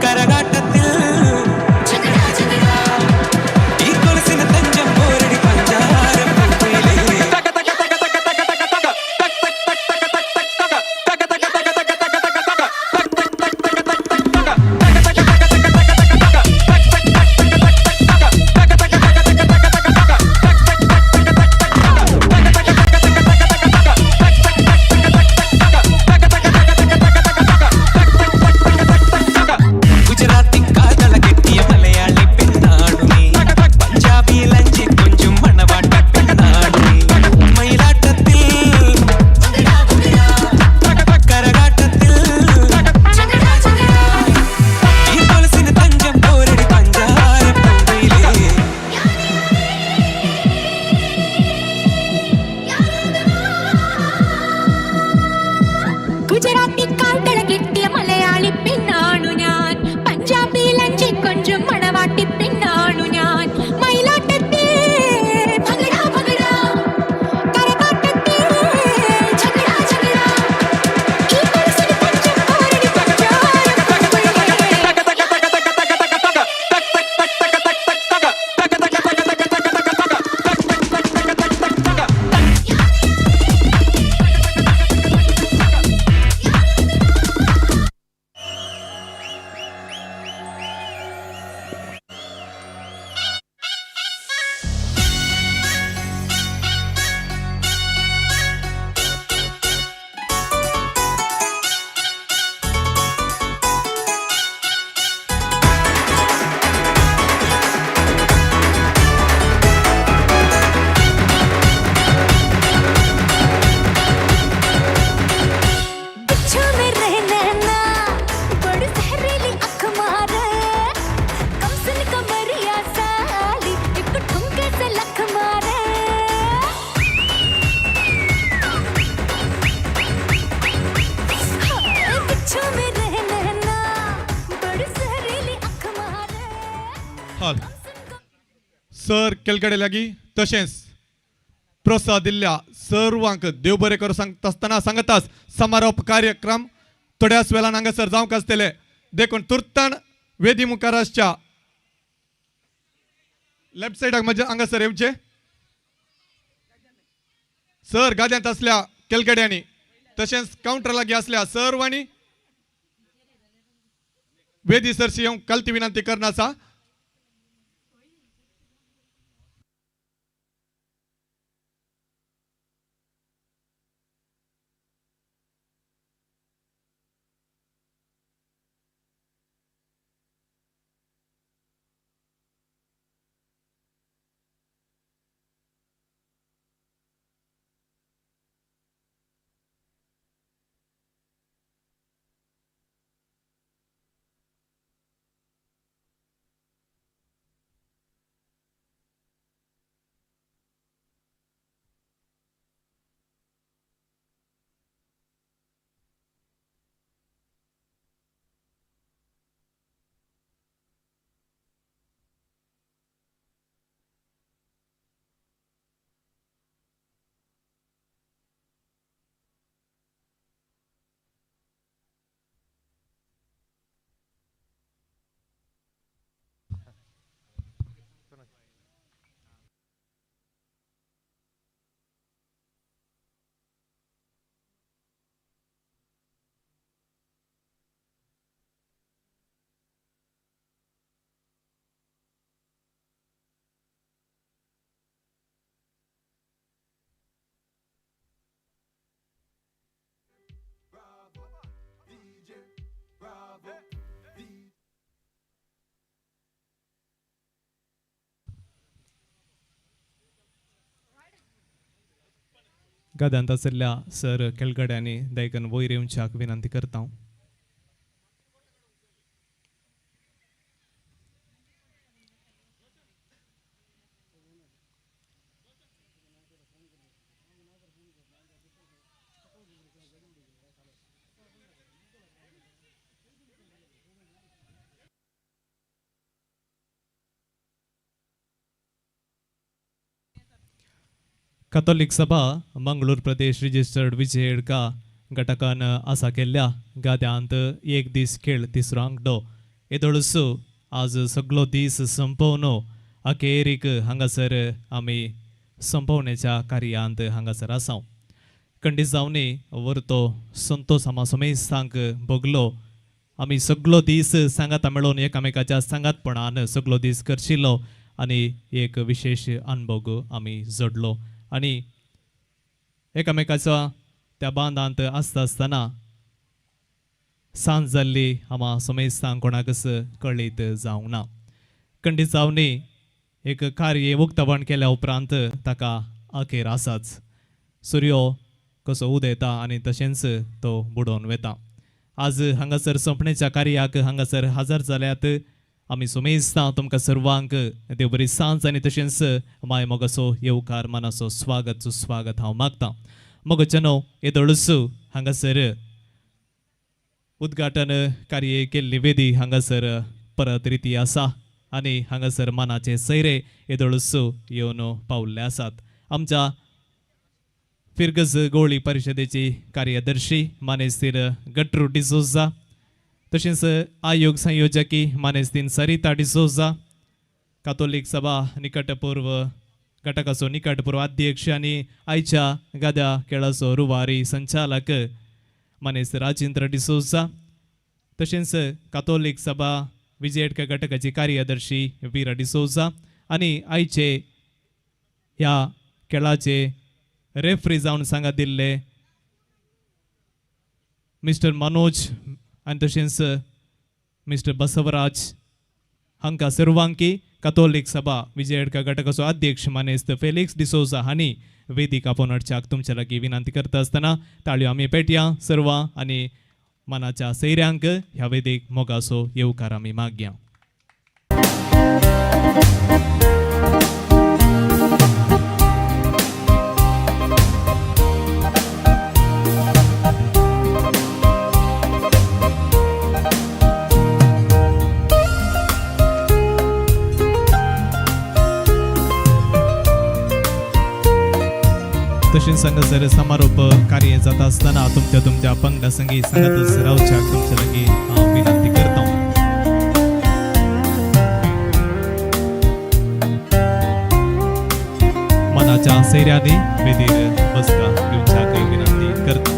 കരകാട്ടത്തിൽ ഈ കൊലുസിന് തഞ്ചം പോരടി പഞ്ചാരം പൂങ്കുയിലേ. തക തക തക തക തക തക തക തക് തക് തക് തക തക് തക് തക തക തക തക തക തക തക തക തക് തക് തക് തക തക് തക് തക തക തക തക തക തക തക തക തക് തക് തക് തക തക് തക് തക തക തക തക തക തക തക തക തക് തക് തക് തക തക് തക് തക തക തക തക തക തക തക തക തക് തക് തക് തക തക് തക തക തക തക തക തക തക് തക് തക് തക തക് തക് തക. सर केलकडे लागी तशेंच प्रोत्साह दिल्ल्या सर्वांक देव बरें करूं सांगता आसतना सांगताच समारोप कार्यक्रम थोड्याच वेळान हांगासर जावंक आसतले. देखून तुर्तान वेदी मुखार आसच्या लेफ्ट सायडाक म्हज्या हांगासर येवचे सर गाद्यांत आसल्या केलकड्यांनी तशेंच कावंटर लागीं आसल्या सर्वांनी वेदी सरशी येवंक कलती विनंती करना आसा. गाद्यांत आशिल्ल्या सर केळगड्यांनी दैकन वयर येवच्याक विनंती करता. कॅथोलिक सभा मंगळूर प्रदेश रिजिस्टर्ड विजयेडका घटकान आसा केल्ल्या गाद्यांत एक दीस खेळ तिसरो आंकडो येदोळसो आज सगलो दीस संपोवन अखेरीक हांगासर आमी संपोवण्याच्या कार्यांत हांगासर आसा. कंडी जावनी वरतो संतोष आमा समेस्तांक भोगलो. आमी सगलो दीस सांगाता मेळोवन एकामेकाच्या सांगातपणान सगलो दीस करशिल्लो आनी एक विशेश अनुभव आमी जोडलो आनी एकामेकाच्या त्या बांदांत आसता आसतना सांज जाल्ली आमा समेस्तांक कोणाकच कळीत जावंक ना. कंडी जावनी एक कार्य उक्तावण केल्या उपरांत ताका अखेर आसाच. सुर्यो कसो उदयता आनी तशेंच तो बुडोवन वता. आज हांगासर सोंपणेच्या कार्याक हांगासर हजर जाल्यात आमी सुमेस्तां तुमकां सर्वांक देव बरी सांज आनी तशेंच माय मोगाचो येवकार मनाचो स्वागत सुस्वागत हांव मागतां. मोगाचें येदोळसू हांगासर उद्घाटन कार्य केल्ली वेदी हांगासर परत रिती आसा आनी हांगासर मनाचे सैरे येदोळसू येवन पावल्ले आसात. आमच्या फिरगज गोळी परिशदेची कार्यदर्शी मानेस्तीर गट्रू डिसोजा तशेंच आयोग संयोजकी मानेस्तीन सरिता डिसोजा, कातोलीक सभा निकटपूर्व घटकाचो निकटपूर्व अध्यक्ष आनी आयच्या गाद्या खेळाचो रुवारी संचालक मानेस्त राजेंद्र डिसोजा, तशेंच कातोलीक सभा विजयेडकर घटकाची कार्यदर्शी वीरा डिसोजा आनी आयचे ह्या खेळाचे रेफ्री जावन सांगा दिल्ले मिस्टर मनोज आनी तशेंच मिस्टर बसवराज हांकां सर्वांकी कातोलीक सभा विजयेडकर घटकाचो अध्यक्ष मानेस्त फेलिक्स डिसोजा हांणी वेदीक आपोवन हाडच्याक तुमच्या लागीं विनंती करता आसतना ताळयो आमी पेटया सर्वां आनी मनाच्या सैऱ्यांक ह्या वेदीक मोगाचो येवकार आमी मागया. बेगीन हांगासर समारोप कार्य जाता आसतना तुमच्या तुमच्या पंगडा संगी सांगातच रावच्याक तुमच्या लागीं हांव विनंती करता. मनाच्या सैऱ्यांनी वेदीर बसका घेवच्याक विनंती करता.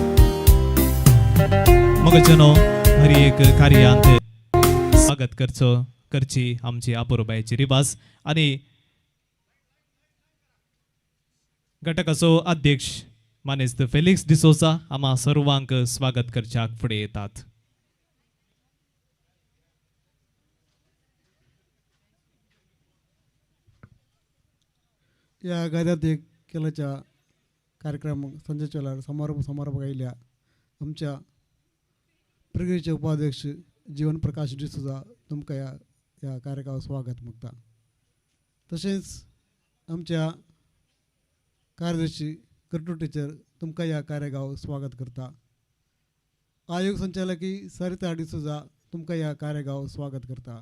मगजनो हर एक कार्यांत स्वागत करचो करची आमची अपुरबायेची रिवाज आनी घटकाचो अध्यक्ष मानेस्त फेलिक्स डिसोजा आम्हा सर्वांक स्वागत करच्याक फुडें येतात. या गाद्यात एक केल्याच्या कार्यक्रम संजय समारोप समारोप आयिल्ल्या आमच्या प्रगतीचे उपाध्यक्ष जीवन प्रकाश डिसोजा तुमकां ह्या ह्या कार्यक्रमाक स्वागत मागता. तशेंच आमच्या कार्यदर्शी कर्टू टिचर तुमकां ह्या कार्यगांव स्वागत करता. आयोग संचालकी सरिता डिसोजा तुमकां ह्या कार्यगांव स्वागत करता.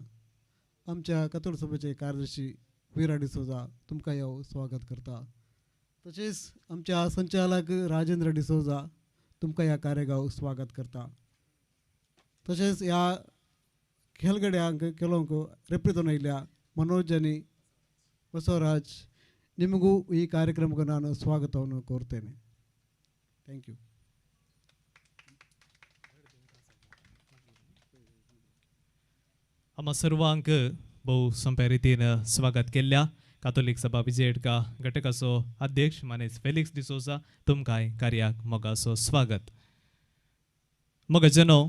आमच्या कथोळ सभेचे कार्यदर्शी विरा डिसोजा तुमकां ह्या स्वागत करता. तशेंच आमच्या संचालक राजेंद्र डिसोजा तुमकां ह्या कार्यगांव स्वागत करता. तशेंच ह्या खेळगड्यांक खेळोंक रेप्रितून आयिल्ल्या मनोज आनी ಬಸವರಾಜ್ ನಿಮಗೂ ಈ ಕಾರ್ಯಕ್ರಮಕ್ಕೆ ನಾನು ಸ್ವಾಗತವನ್ನು ಕೋರ್ತೇನೆ. Thank you. आम्हा सर्वांक भोव सोंप्या रितीन स्वागत केल्ल्या कातोलीक सभा विजयेडका घटकाचो अध्यक्ष मानेस फेलिक्स डिसोजा तुमकांय कार्याक मोगाचो स्वागत. मगजनो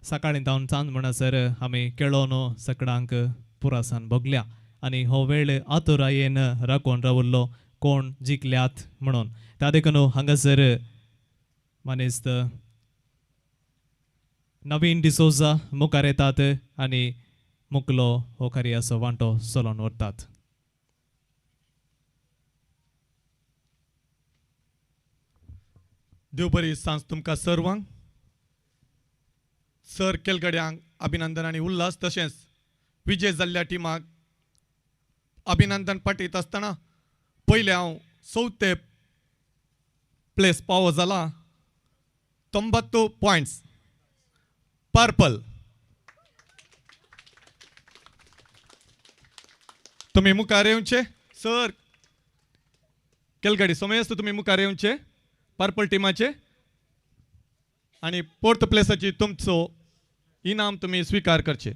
सकाळीं तावन चांद म्हणसर आमी केळोन सकडांक पुरासान भोगल्या आनी हो वेळ आतुरायेन राखून रावल्लो कोण जिखल्यात म्हणून. त्या देखून हांगासर मानेस्त नवीन डिसोजा मुखार येतात आनी मुकलो हो कार्याचो वांटो चलोवन व्हरतात. देव बरी सांज तुमकां सर्वांक. सर केलगड्यांक अभिनंदन आनी उल्हास तशेंच विजय जाल्ल्या टिमाक अभिनंदन पाठयत आसतना पयलें हांव चवथे प्लेस पावो जाला 90 पॉयंट्स पर्पल. तुमी मुखार येवचे सर केलगडी समेस्त तुमी मुखार येवचे पर्पल टिमाचे आनी फोर्थ प्लेसाची तुमचो इनाम तुमी स्विकार करचे.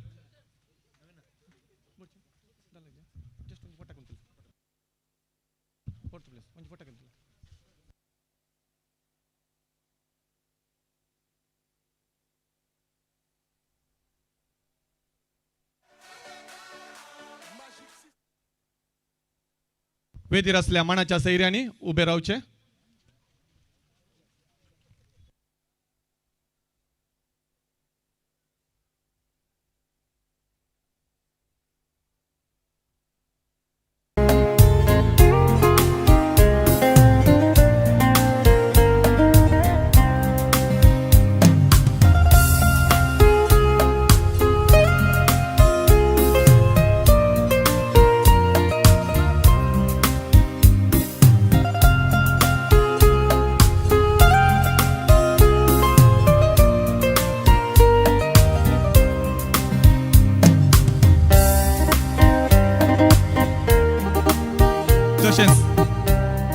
वेदीर असल्या मानाच्या सैऱ्यांनी उबे रावचे.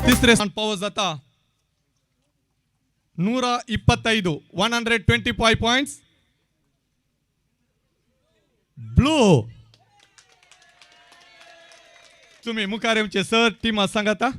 तिसरे पावस जाता 125 125 पॉयंट्स ब्लू. तुम्ही मुखार येवचे सर टिमा सांगाता.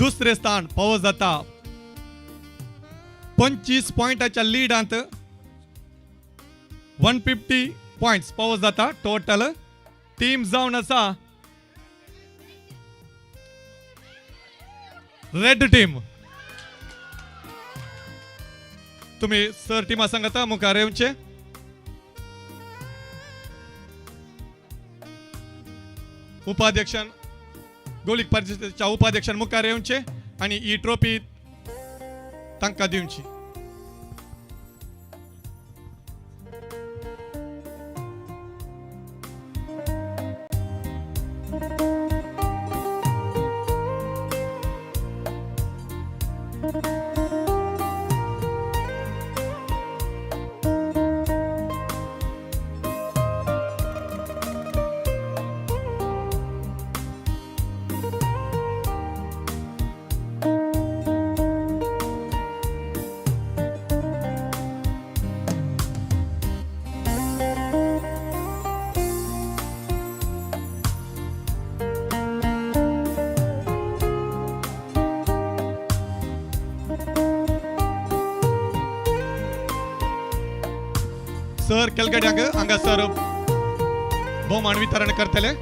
दुसरें स्थान फावो जाता. 25 पॉयंटाच्या लिडांत 150 पॉयंट्स फावो जाता टोटल. टीम जावन आसा रेड टीम. तुम्ही सर टिमा सांगता मुखार येवचे. उपाध्यक्षान गोलीक परिशदेच्या उपाध्यक्षान मुखार येवचे आनी ही ट्रॉफी तांकां दिवची. सर केलगड्यांक हांगासर भोवमान वितरण करतले.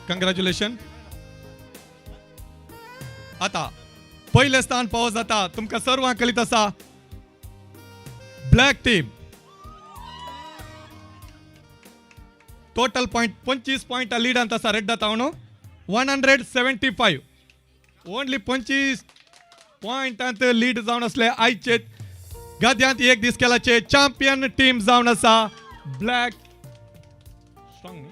कंग्रॅच्युलेशन. आता पयलें स्थान फावो जाता तुमकां सर्वांक कळीत आसा black team. Total point 25 point लिडांत आसा रेड्डा तावन 175. ओनली 25 पॉयंटांत लीड जावन आसले आयचे गाद्यांत एक दीस खेळाचे चॅम्पियन टीम जावन आसा ब्लॅक. स्ट्रॉंग न्ही?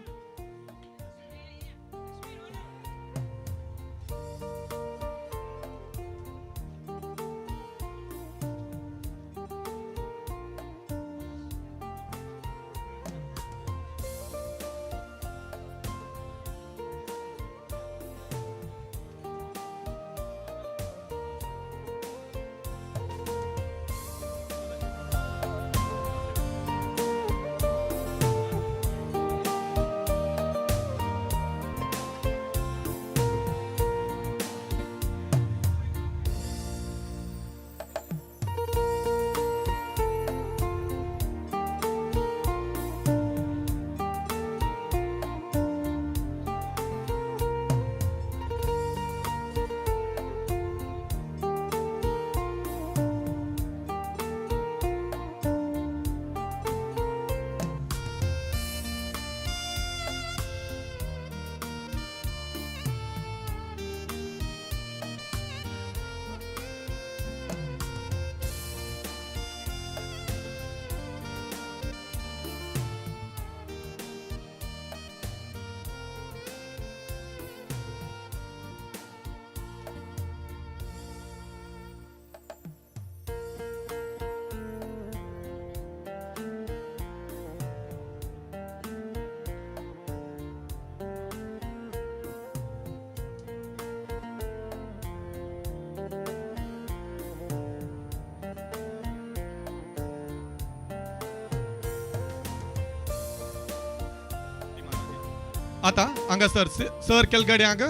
आता हांगासर सर केलगड्यांक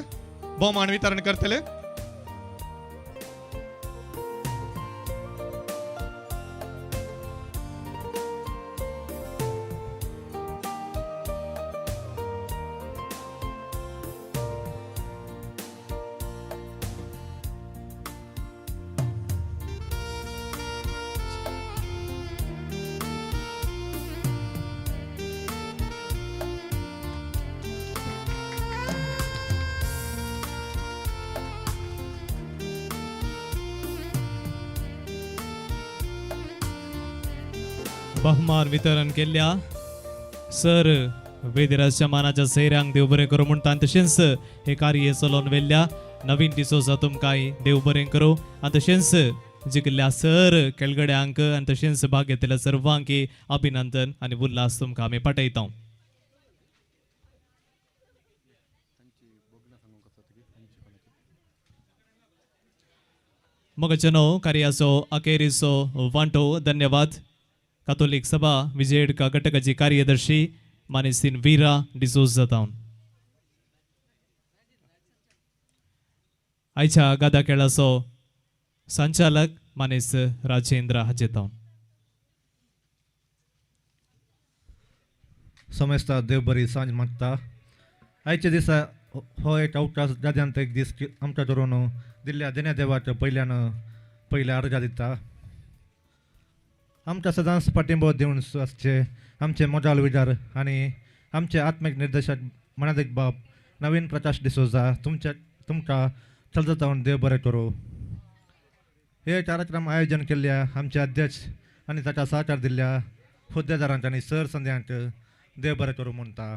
भोवमान वितरण करतले. बहुमान वितरण केल्ल्या सर वेदिराजच्या मानाच्या सैऱ्यांक देव बरें करूं म्हणटा आनी तशेंच हे कार्य चलोवन व्हेल्ल्या नवीन डिसोजा तुमकांय देव बरें करूं आनी तशेंच जिखिल्ल्या सर खेळगड्यांक आनी तशेंच भाग घेतलेल्या सर्वांक अभिनंदन आनी उल्हास तुमकां आमी पाठयता. मगचनो कार्याचो अखेरीचो वांटो. धन्यवाद कातोलीक सभा विजयडका घटकाची कार्यदर्शी मानेस्तीन वीरा डिसोजा जावन. आयच्या गादा खेळाचो संचालक मानेस राजेंद्र हाजेतावन. समेस्ता देव बरी सांज मागता. आयच्या दिसा हो एक अवकाश दाद्यांत एक दीस आमकां धरून दिल्ल्या देण्या देवाच्या पयल्यान पयल्या अर्जा दिता. आमकां सदांच पाठिंबो दिवन आसचे आमचे मोजाल विचार आनी आमचे आत्मीक निर्देशक मनादीक बाब नवीन प्रकाश डिसोजा तुमच्या तुमकां चलता देव बरें करूं. हे कार्यक्रम आयोजन केल्ल्या आमचे अध्यक्ष आनी ताका सहकार दिल्ल्या हुद्देदारांक आनी सर संद्यांक देव बरें करूं म्हणटा.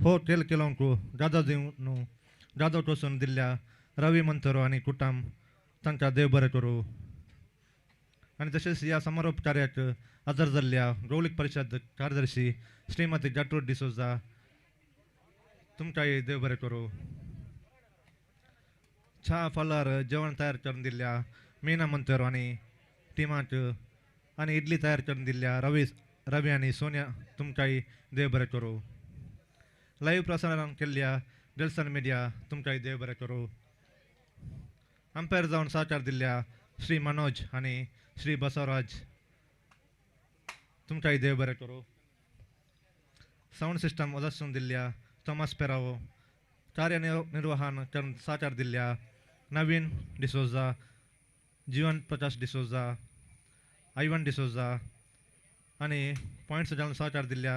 हो खेळ खेळोंक जादव दिवन जादव टोसून दिल्ल्या रवी मंथरो आनी कुटाम तांकां देव बरें करूं. आनी तशेंच ह्या समारोप कार्याक हजर जाल्ल्या गौलीक परिशद कार्यदर्शी श्रीमती जाटूर डिसोजा तुमकांय देव बरें करूं. च्या फालार जेवण तयार करून दिल्ल्या मीना मंथरो आनी टिमाक आनी इडली तयार करून दिल्ल्या रवी रवी आनी सोनिया तुमकांय देव बरें करूं. लायव्ह प्रसारण केल्ल्या डेल्सन मिडिया तुमकांय देव बरें करूं. अंपायर जावन सहकार दिल्ल्या श्री मनोज आनी श्री बसवराज तुमकांय देव बरें करूं. सावंड सिस्टम वदसून दिल्ल्या थॉमस पेरावो कार्यनिर्वहण करून सहकार दिल्ल्या नवीन डिसोजा, जीवन प्रकाश डिसोजा, आयवन डिसोजा आनी पॉयंट्स जावन सहकार दिल्ल्या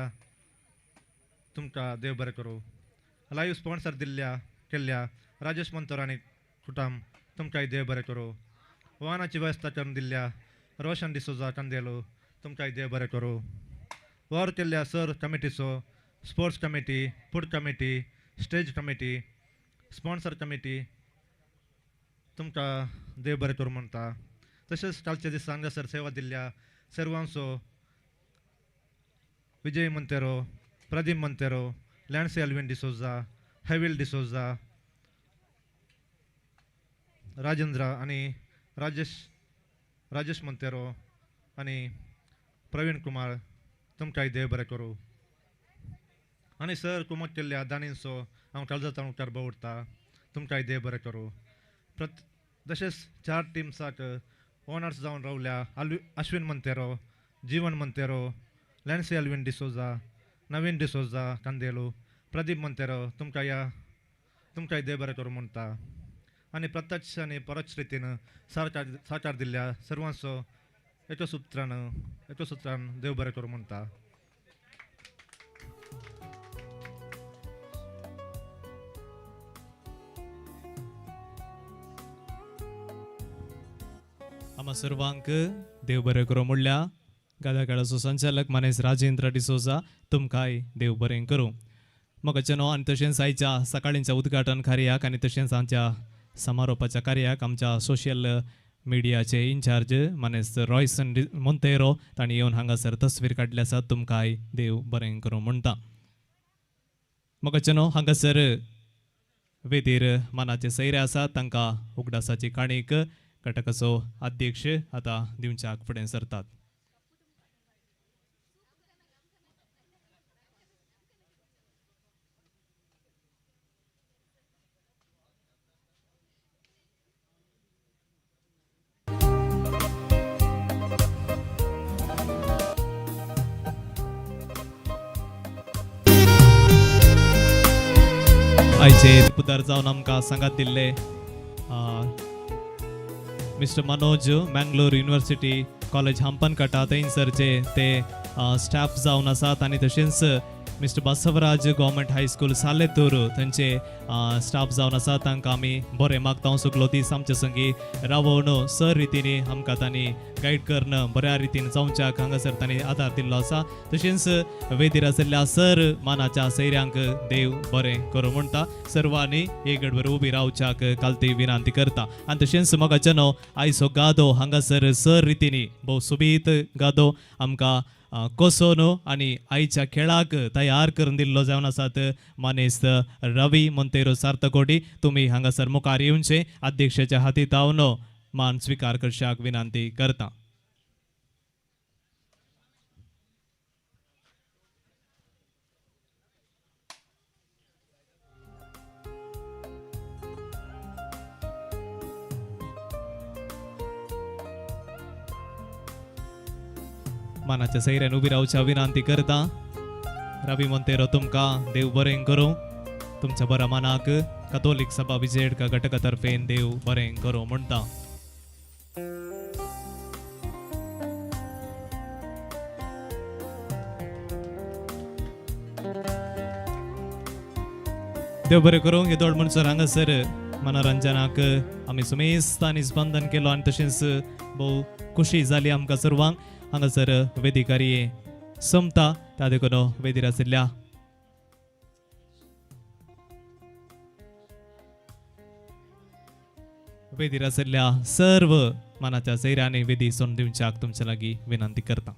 तुमकां देव बरें करूं. लायव्ह स्पॉन्सर दिल्ल्या केल्ल्या राजेश मंतर आनी कुटाम तुमकांय देव बरें करूं. वाहनाची वेवस्था करून दिल्ल्या रोशन डिसोजा कांदेलो तुमकांय देव बरें करूं. वावर केल्ल्या sir कमिटीचो sports committee, food committee, stage committee, sponsor committee तुमकां देव बरें करूं म्हणटा. तशेंच कालच्या दिसा हांगासर सेवा दिल्ल्या सर्वांचो विजय मंतेरो, प्रदीप मंतेरो, लॅन्सी अल्विन डिसोजा, हेविल डिसोजा, राजेंद्र आनी राजेश राजेश मंतेरो आनी प्रवीण कुमार तुमकांय देव बरें करूं. आनी सर कुमक केल्ल्या दानींचो हांव काळजांत उपकार दवरता तुमकांय देव बरें करूं. तशेंच चार टिम्साक ओनर्स जावन रावल्या अश्विन मंतेरो, जीवन मंतेरो, लॅन्सी अल्विन डिसोजा, नवीन डिसोजा कांदेलो, प्रदीप मंतेरो तुमकां ह्या तुमकांय देव बरें करूं म्हणटा. आनी प्रत्यक्ष आनी परोक्ष रितीन सहकार दिल्ल्या सर्वांचो एकसूत्रान देव बरें करूं म्हणटा. आमा सर्वांक देव बरें करूं म्हणल्या गादा खेळाचो संचालक मानेस राजेंद्र डिसोजा तुमकांय देव बरें करूं. मगचनो आनी तशेंच आयच्या सकाळींच्या उद्घाटन कार्याक आनी तशेंच आमच्या समारोपाच्या कार्याक आमच्या सोशल मिडियाचे इन्चार्ज मानेस रॉयसन मोंतेरो तांणी येवन हांगासर तस्वीर काडली आसा. तुमकांय देव बरें करूं म्हणटा. मगचनो हांगासर वेदीर मानाचे सैरे आसा तांकां उगडासाची काणीक घटकाचो अध्यक्ष आतां दिवच्याक फुडें सरतात. आयचे पुतार जावन आमकां सांगात दिल्ले mister Manoj Mangalore university college Hampankatta थंयसरचे ते स्टाफ जावन आसात आनी तशेंच Mister Basavaraj government high school Saletur थंयचे स्टाफ जावन आसा. तांकां आमी बरें मागता. सगलो दीस आमचे संगी रावोवन सर रितीनी आमकां तांणी गायड करून बऱ्या रितीन जावच्याक हांगासर तांणी आदार दिल्लो आसा. तशेंच वेदीर आशिल्ल्या सर मानाच्या सैऱ्यांक देव बरें करूं म्हणटा. सर्वांनी एक गडबर उबी रावच्याक कालती विनंती करता. आनी तशेंच मोगाचे न्हू आयचो गादो हांगासर सर रितीनी भोव सोबीत गादो आमकां कसो न्हू आनी आयच्या खेळाक तयार करून दिल्लो जावन आसात मानेस्त रवी मोंतेरो सार्थकोटी. तुमी हांगासर मुखार येवचे अध्यक्षाच्या हाती तावन मान स्विकार करच्याक विनंती करता. मानाच्या सैऱ्यान उबी रावच्या विनंती करता. रवी मोंतेरो तुमकां देव बरें करूं. तुमच्या बऱ्या मानाक कथोलीक सभा विजयडका घटका तर्फेन देव बरें करूं म्हणटा. देव बरें करूं. हे दोड म्हणसर हांगासर मनोरंजनाक आमी सुमेस्त आनी स्पंदन केलो आनी तशेंच भोव खुशी जाली आमकां सर्वांक. हांगासर वेदिकारी सोमता त्या देखून वेदीर आशिल्ल्या वेदीर आशिल्ल्या सर्व मानाच्या सैऱ्यांनी वेदी सोडून दिवच्याक तुमच्या लागीं विनंती करता.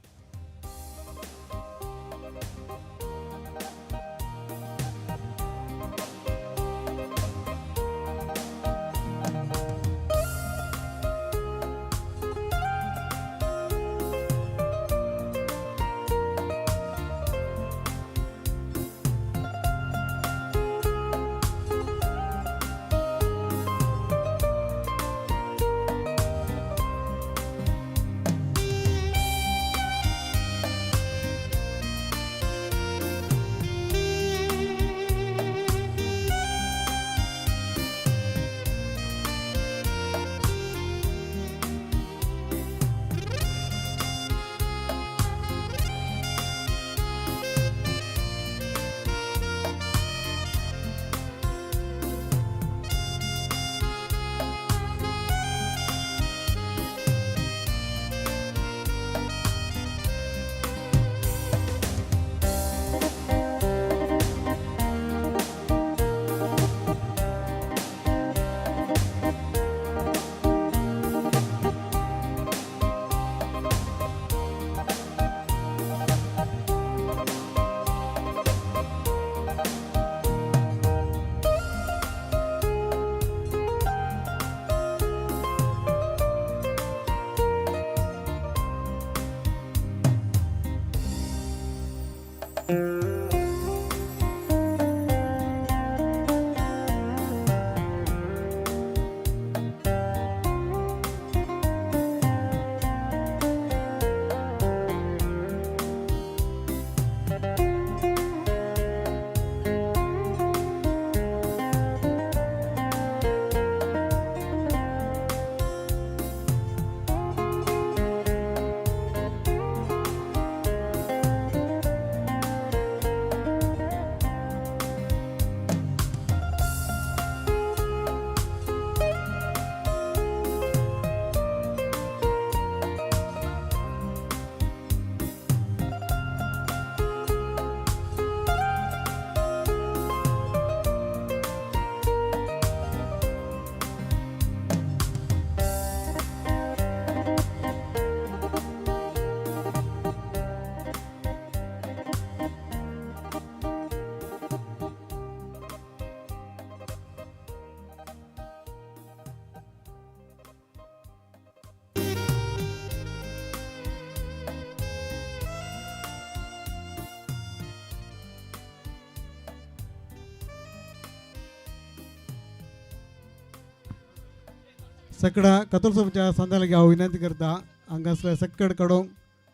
सगळा कथोल सभेच्या संदा लागीं हांव विनंती करता हांगासर सक्कड काडूंक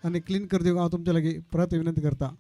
आनी क्लीन कर दिवंक हांव तुमच्या लागीं परत विनंती करता.